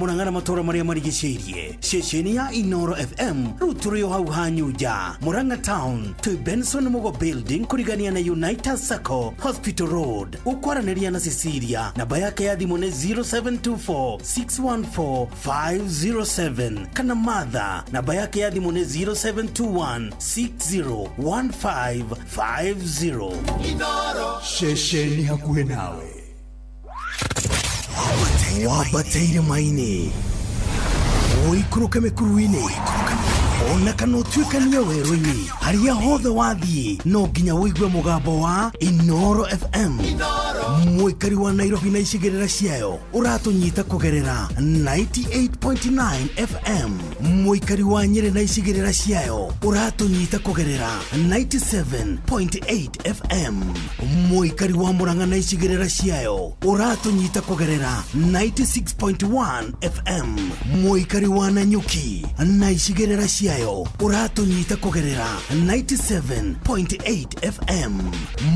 Murang'a na matũũra marĩa marigicĩirie, ceceni ya Inoro FM rĩu tũrĩ o hau Hanyunja, Murang'a Town, twĩ Benson Mugo Building kũrigania na United Sacco, Hospital Road. Ũkwaranĩria na Cecilia, namba yake ya thimũ nĩ 0724 614 507, kana Martha, namba yake ya thimũ nĩ 0721 601550. Inoro. Ceceni hakuhĩ nawe. Wambateire maini, ũikũrũke mĩkuru-inĩ, ona kana ũtuĩkanie werũ-inĩ, harĩa hothe wathiĩ no nginya ũigue mũgambo wa Inoro FM. Mũikari wa Nairobi na icigĩrĩra ciayo ũratũnyita kũgerera 98.9 FM. Mũikari wa Nyĩrĩ na icigĩrĩra ciayo ũratũnyita kũgerera 97.8 FM. Mũikari wa Murang'a na icigĩrĩra ciayo ũratũnyita kũgerera 96.1 FM. Mũikari wa Nanyuki na icigĩrĩra ciayo ũratũnyita kũgerera 97.8 FM.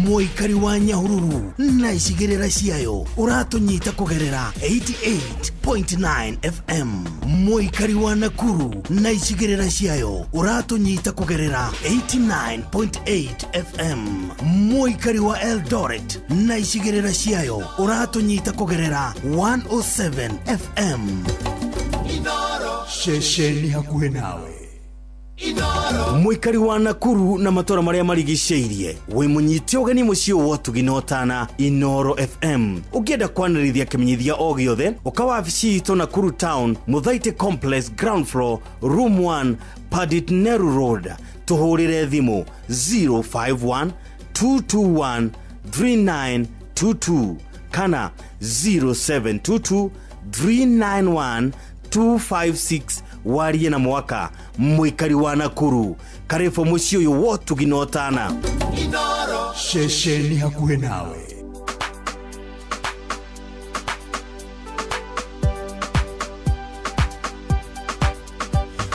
Mũikari wa Nyahururu na icigĩrĩra ciayo ũratũnyita kũgerera 88.9 FM. Mũikari wa Nakuru na icigĩrĩra ciayo ũratũnyita kũgerera 89.8 FM. Mũikari wa Eldoret na icigĩrĩra ciayo ũratũnyita kũgerera 107 FM. Inoro. Ceceni hakuhĩ nawe. Inoro. Mũikari wa Nakuru na matũũra marĩa marigicĩirie, wĩ mũnyite ũgeni mũciĩ wa ũtugi na ũtana Inoro FM. Ũngĩenda kwanĩrithia kĩmenyithia o gĩothe, ũka wabici itũ Nakuru Town, Muthaiti Complex, ground floor, room 1, Padit Nehru Road. Tũhũrĩre thimũ 051 221 3922 kana 0722 391 256. Warie na mwaka mũikari wa Nakuru, karibu mũciĩ ũyũ wa ũtugi na ũtana. Inoro. Ceceni hakuhĩ nawe.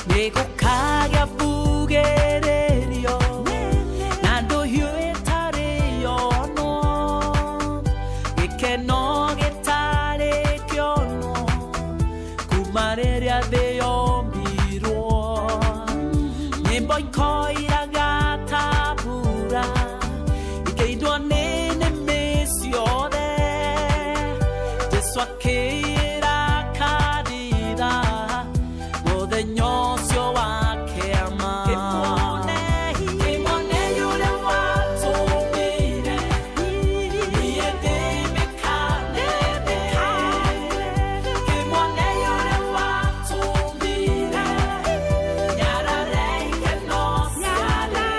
Nĩgũkagĩa mbugĩrĩrio na ndũhiũ ĩtarĩ yonwo, gĩkeno gĩtarĩ kĩonwo kuma rĩrĩa thĩ yombirwo. Nyĩmbo ikoiraga ta mbura ikĩinwo nĩ nĩmĩ ciothe. Jesũ akĩĩra kanitha mũthenya ũcio wa kĩama. Kĩmone ũrĩa watũmire niĩ ndĩmĩkanene. Kĩmone ũrĩa watũmire nyarare ikeno ciarĩ.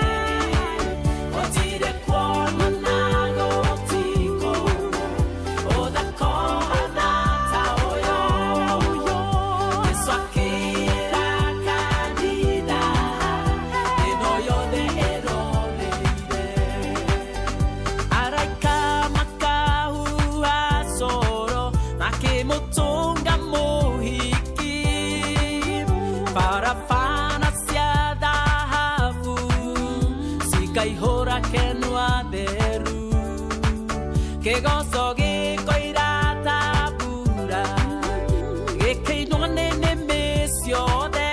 Gũtirĩ kuonwo na gũtikũ ũthaka ũhana ta ũyũ. Jesũ akĩĩra kanitha ĩno yothe ĩroreire. Araika makahuha coro makĩmũtũnga mũhiki. Barabara cia thahabu cikaihũra kenwa theru. Kĩgoco gĩkoira ta mbura gĩkĩinwo nĩ nĩmĩ ciothe.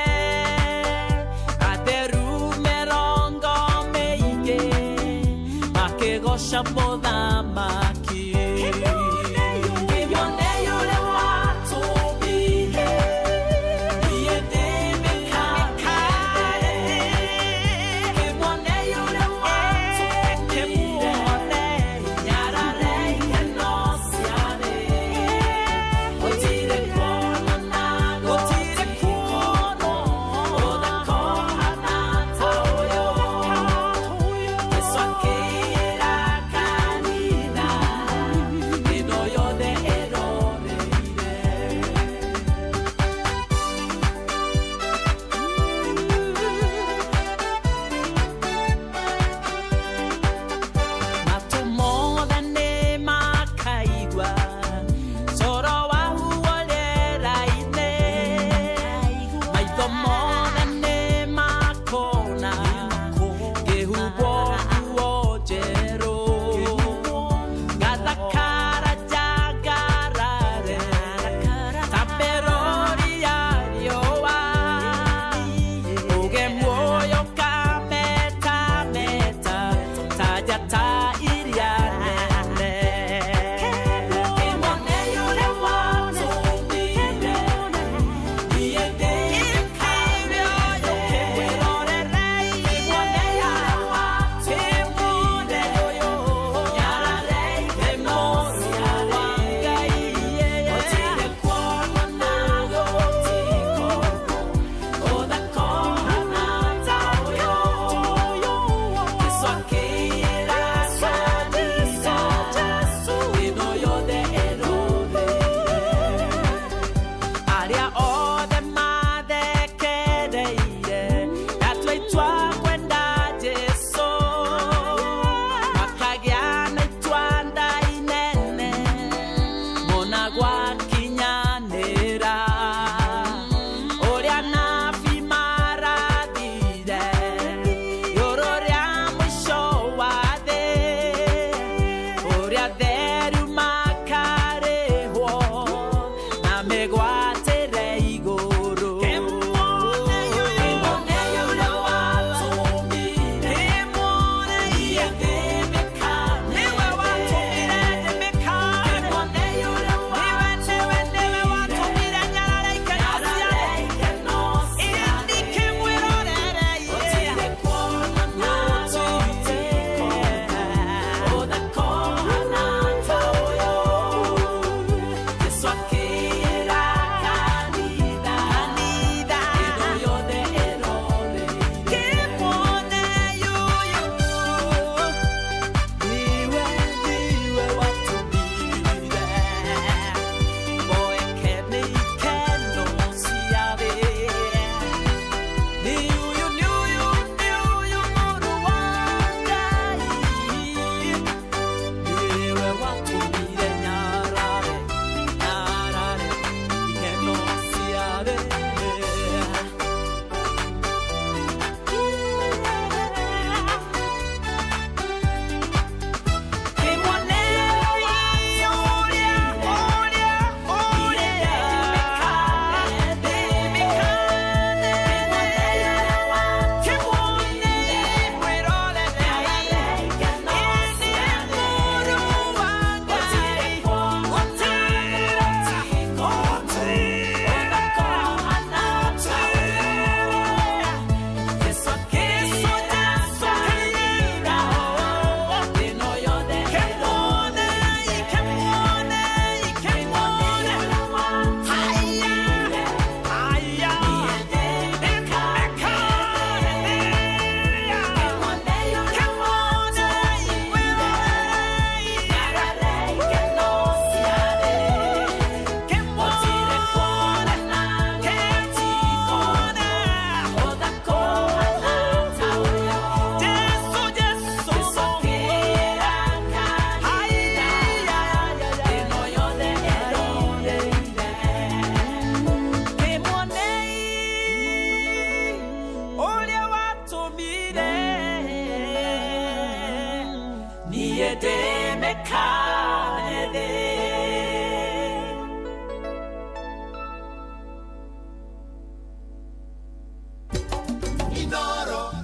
Atheru mĩrongo mĩingĩ makĩgoca mũthamaki. Kĩmone ũrĩa watũmire niĩ ndĩmĩkanene. Kĩmone ũrĩa watũmire nyarare ikeno ciarĩ. Gũtirĩ kuonwo na gũtikũ ũthaka ũhana ta ũyũ. Jesũ akĩĩra kanitha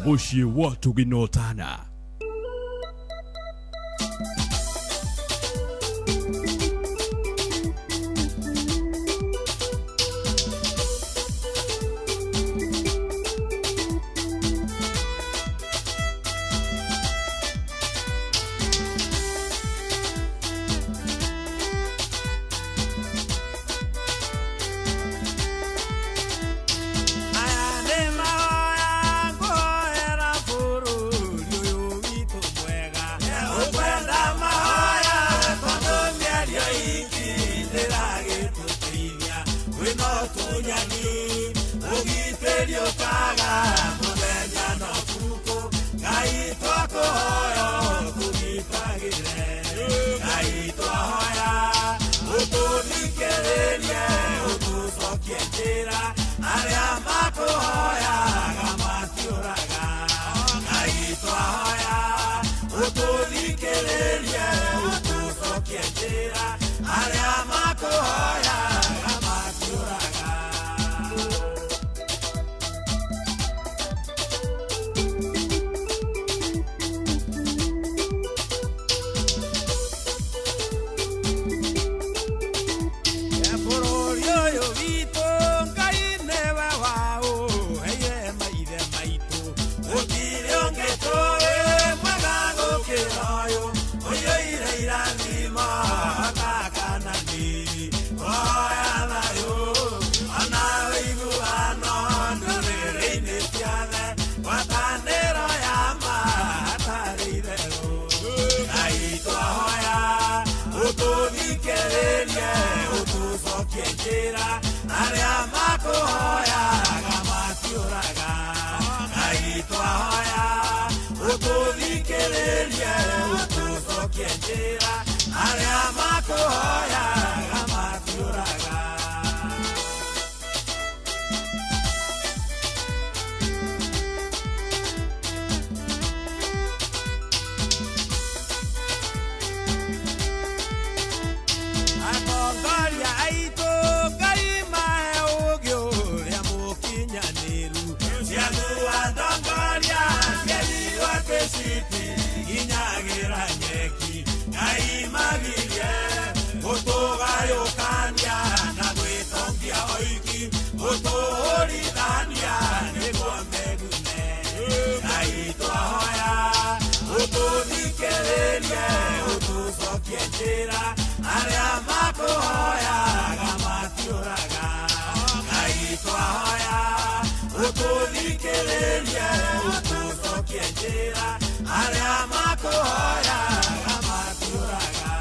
Mũciĩ wa ũtugi na ũtana. Aya nĩ mahoya ngũhoera bũrũri ũyũ witũ mwega. Ũkwenda mahoya tondũ mĩario iki ndĩragĩtũteithia. Kwĩna ũtunyani, ũgitĩri ũkaga mũthenya na ũtukũ. Ngai twakũhoya ũtũgitagĩre. Ngai twahoya ũtũthikĩrĩrie, ũtũcokie njĩra. Arĩa makũhoyaga matiũraga. Ngai twahoya ũtũthikĩrĩrie, ũtũcokie njĩra. Arĩa makũhoyaga matiũraga. Bũrũri ũyũ witũ Ngai nĩwe waũheire maithe maitũ. Gũtirĩ ũngĩ tũĩ mwega gũkĩra ũyũ, ũiyũire irathimo ta Kanani. Twahoya thayũ ona ũiguano ndũrĩrĩ-inĩ ciothe, ngwatanĩro ya ma hatarĩ itherũ. Ngai twahoya ũtũthikĩrĩrie, ũtũcokie njĩra. Arĩa makũhoyaga matiũraga. Ngai twahoya ũtũthikĩrĩrie, ũtũcokie njĩra. Arĩa makũhoyaga matiũraga. Atongoria aitũ Ngai mahe ũũgĩ ũrĩa mũkinyanĩru. Ciathua atongoria cierirwo atĩ citikinyagĩra nyeki. Ngai magirie gũtũgayũkania na gwĩtongia oiki, gũtũhũrithania nĩguo megune. Ngai twahoya ũtũthikĩrĩrie, ũtũcokie njĩra. Arĩa makũhoyaga matiũraga. Ngai twahoya ũtũthikĩrĩrie, ũtũcokie njĩra. Arĩa makũhoyaga matiũraga.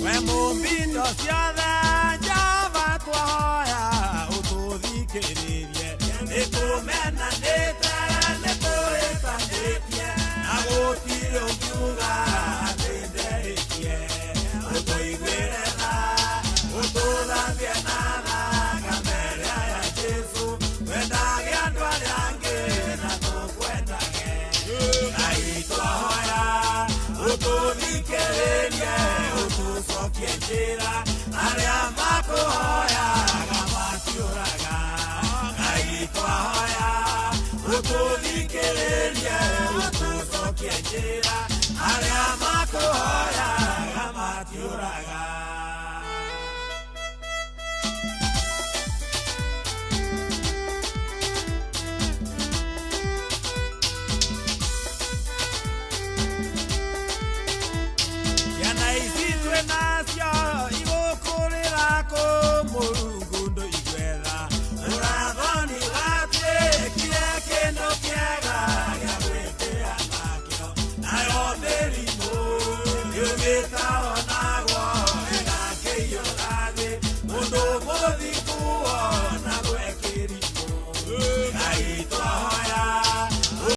We mũmbi indo ciothe Jehova twahoya ũtũthikĩrĩrie. Nĩtũmenanĩte, nĩtũhĩtanĩtie, na gũtirĩ ũngiuga atĩ ndehĩtie. Ũtũiguĩre tha, ũtũthambie na thakame ĩrĩa ya Jesũ. Twendage andũ arĩa angĩ na tũkwendage. Ngai twahoya ũtũthikĩrĩrie, ũtũcokie njĩra. Arĩa makũhoyaga matiũraga. Ngai twahoya ũtũthikĩrĩrie, ũtũcokie njĩra. Arĩa makũhoyaga matiũraga. Ciana ici twĩ nacio igũkũrĩra kũ Mũrungu ndũiguetha. Ũrathoni watuĩkire kĩndũ kĩega gĩa gwĩtĩa nakĩo, nayo mĩrimũ yumĩte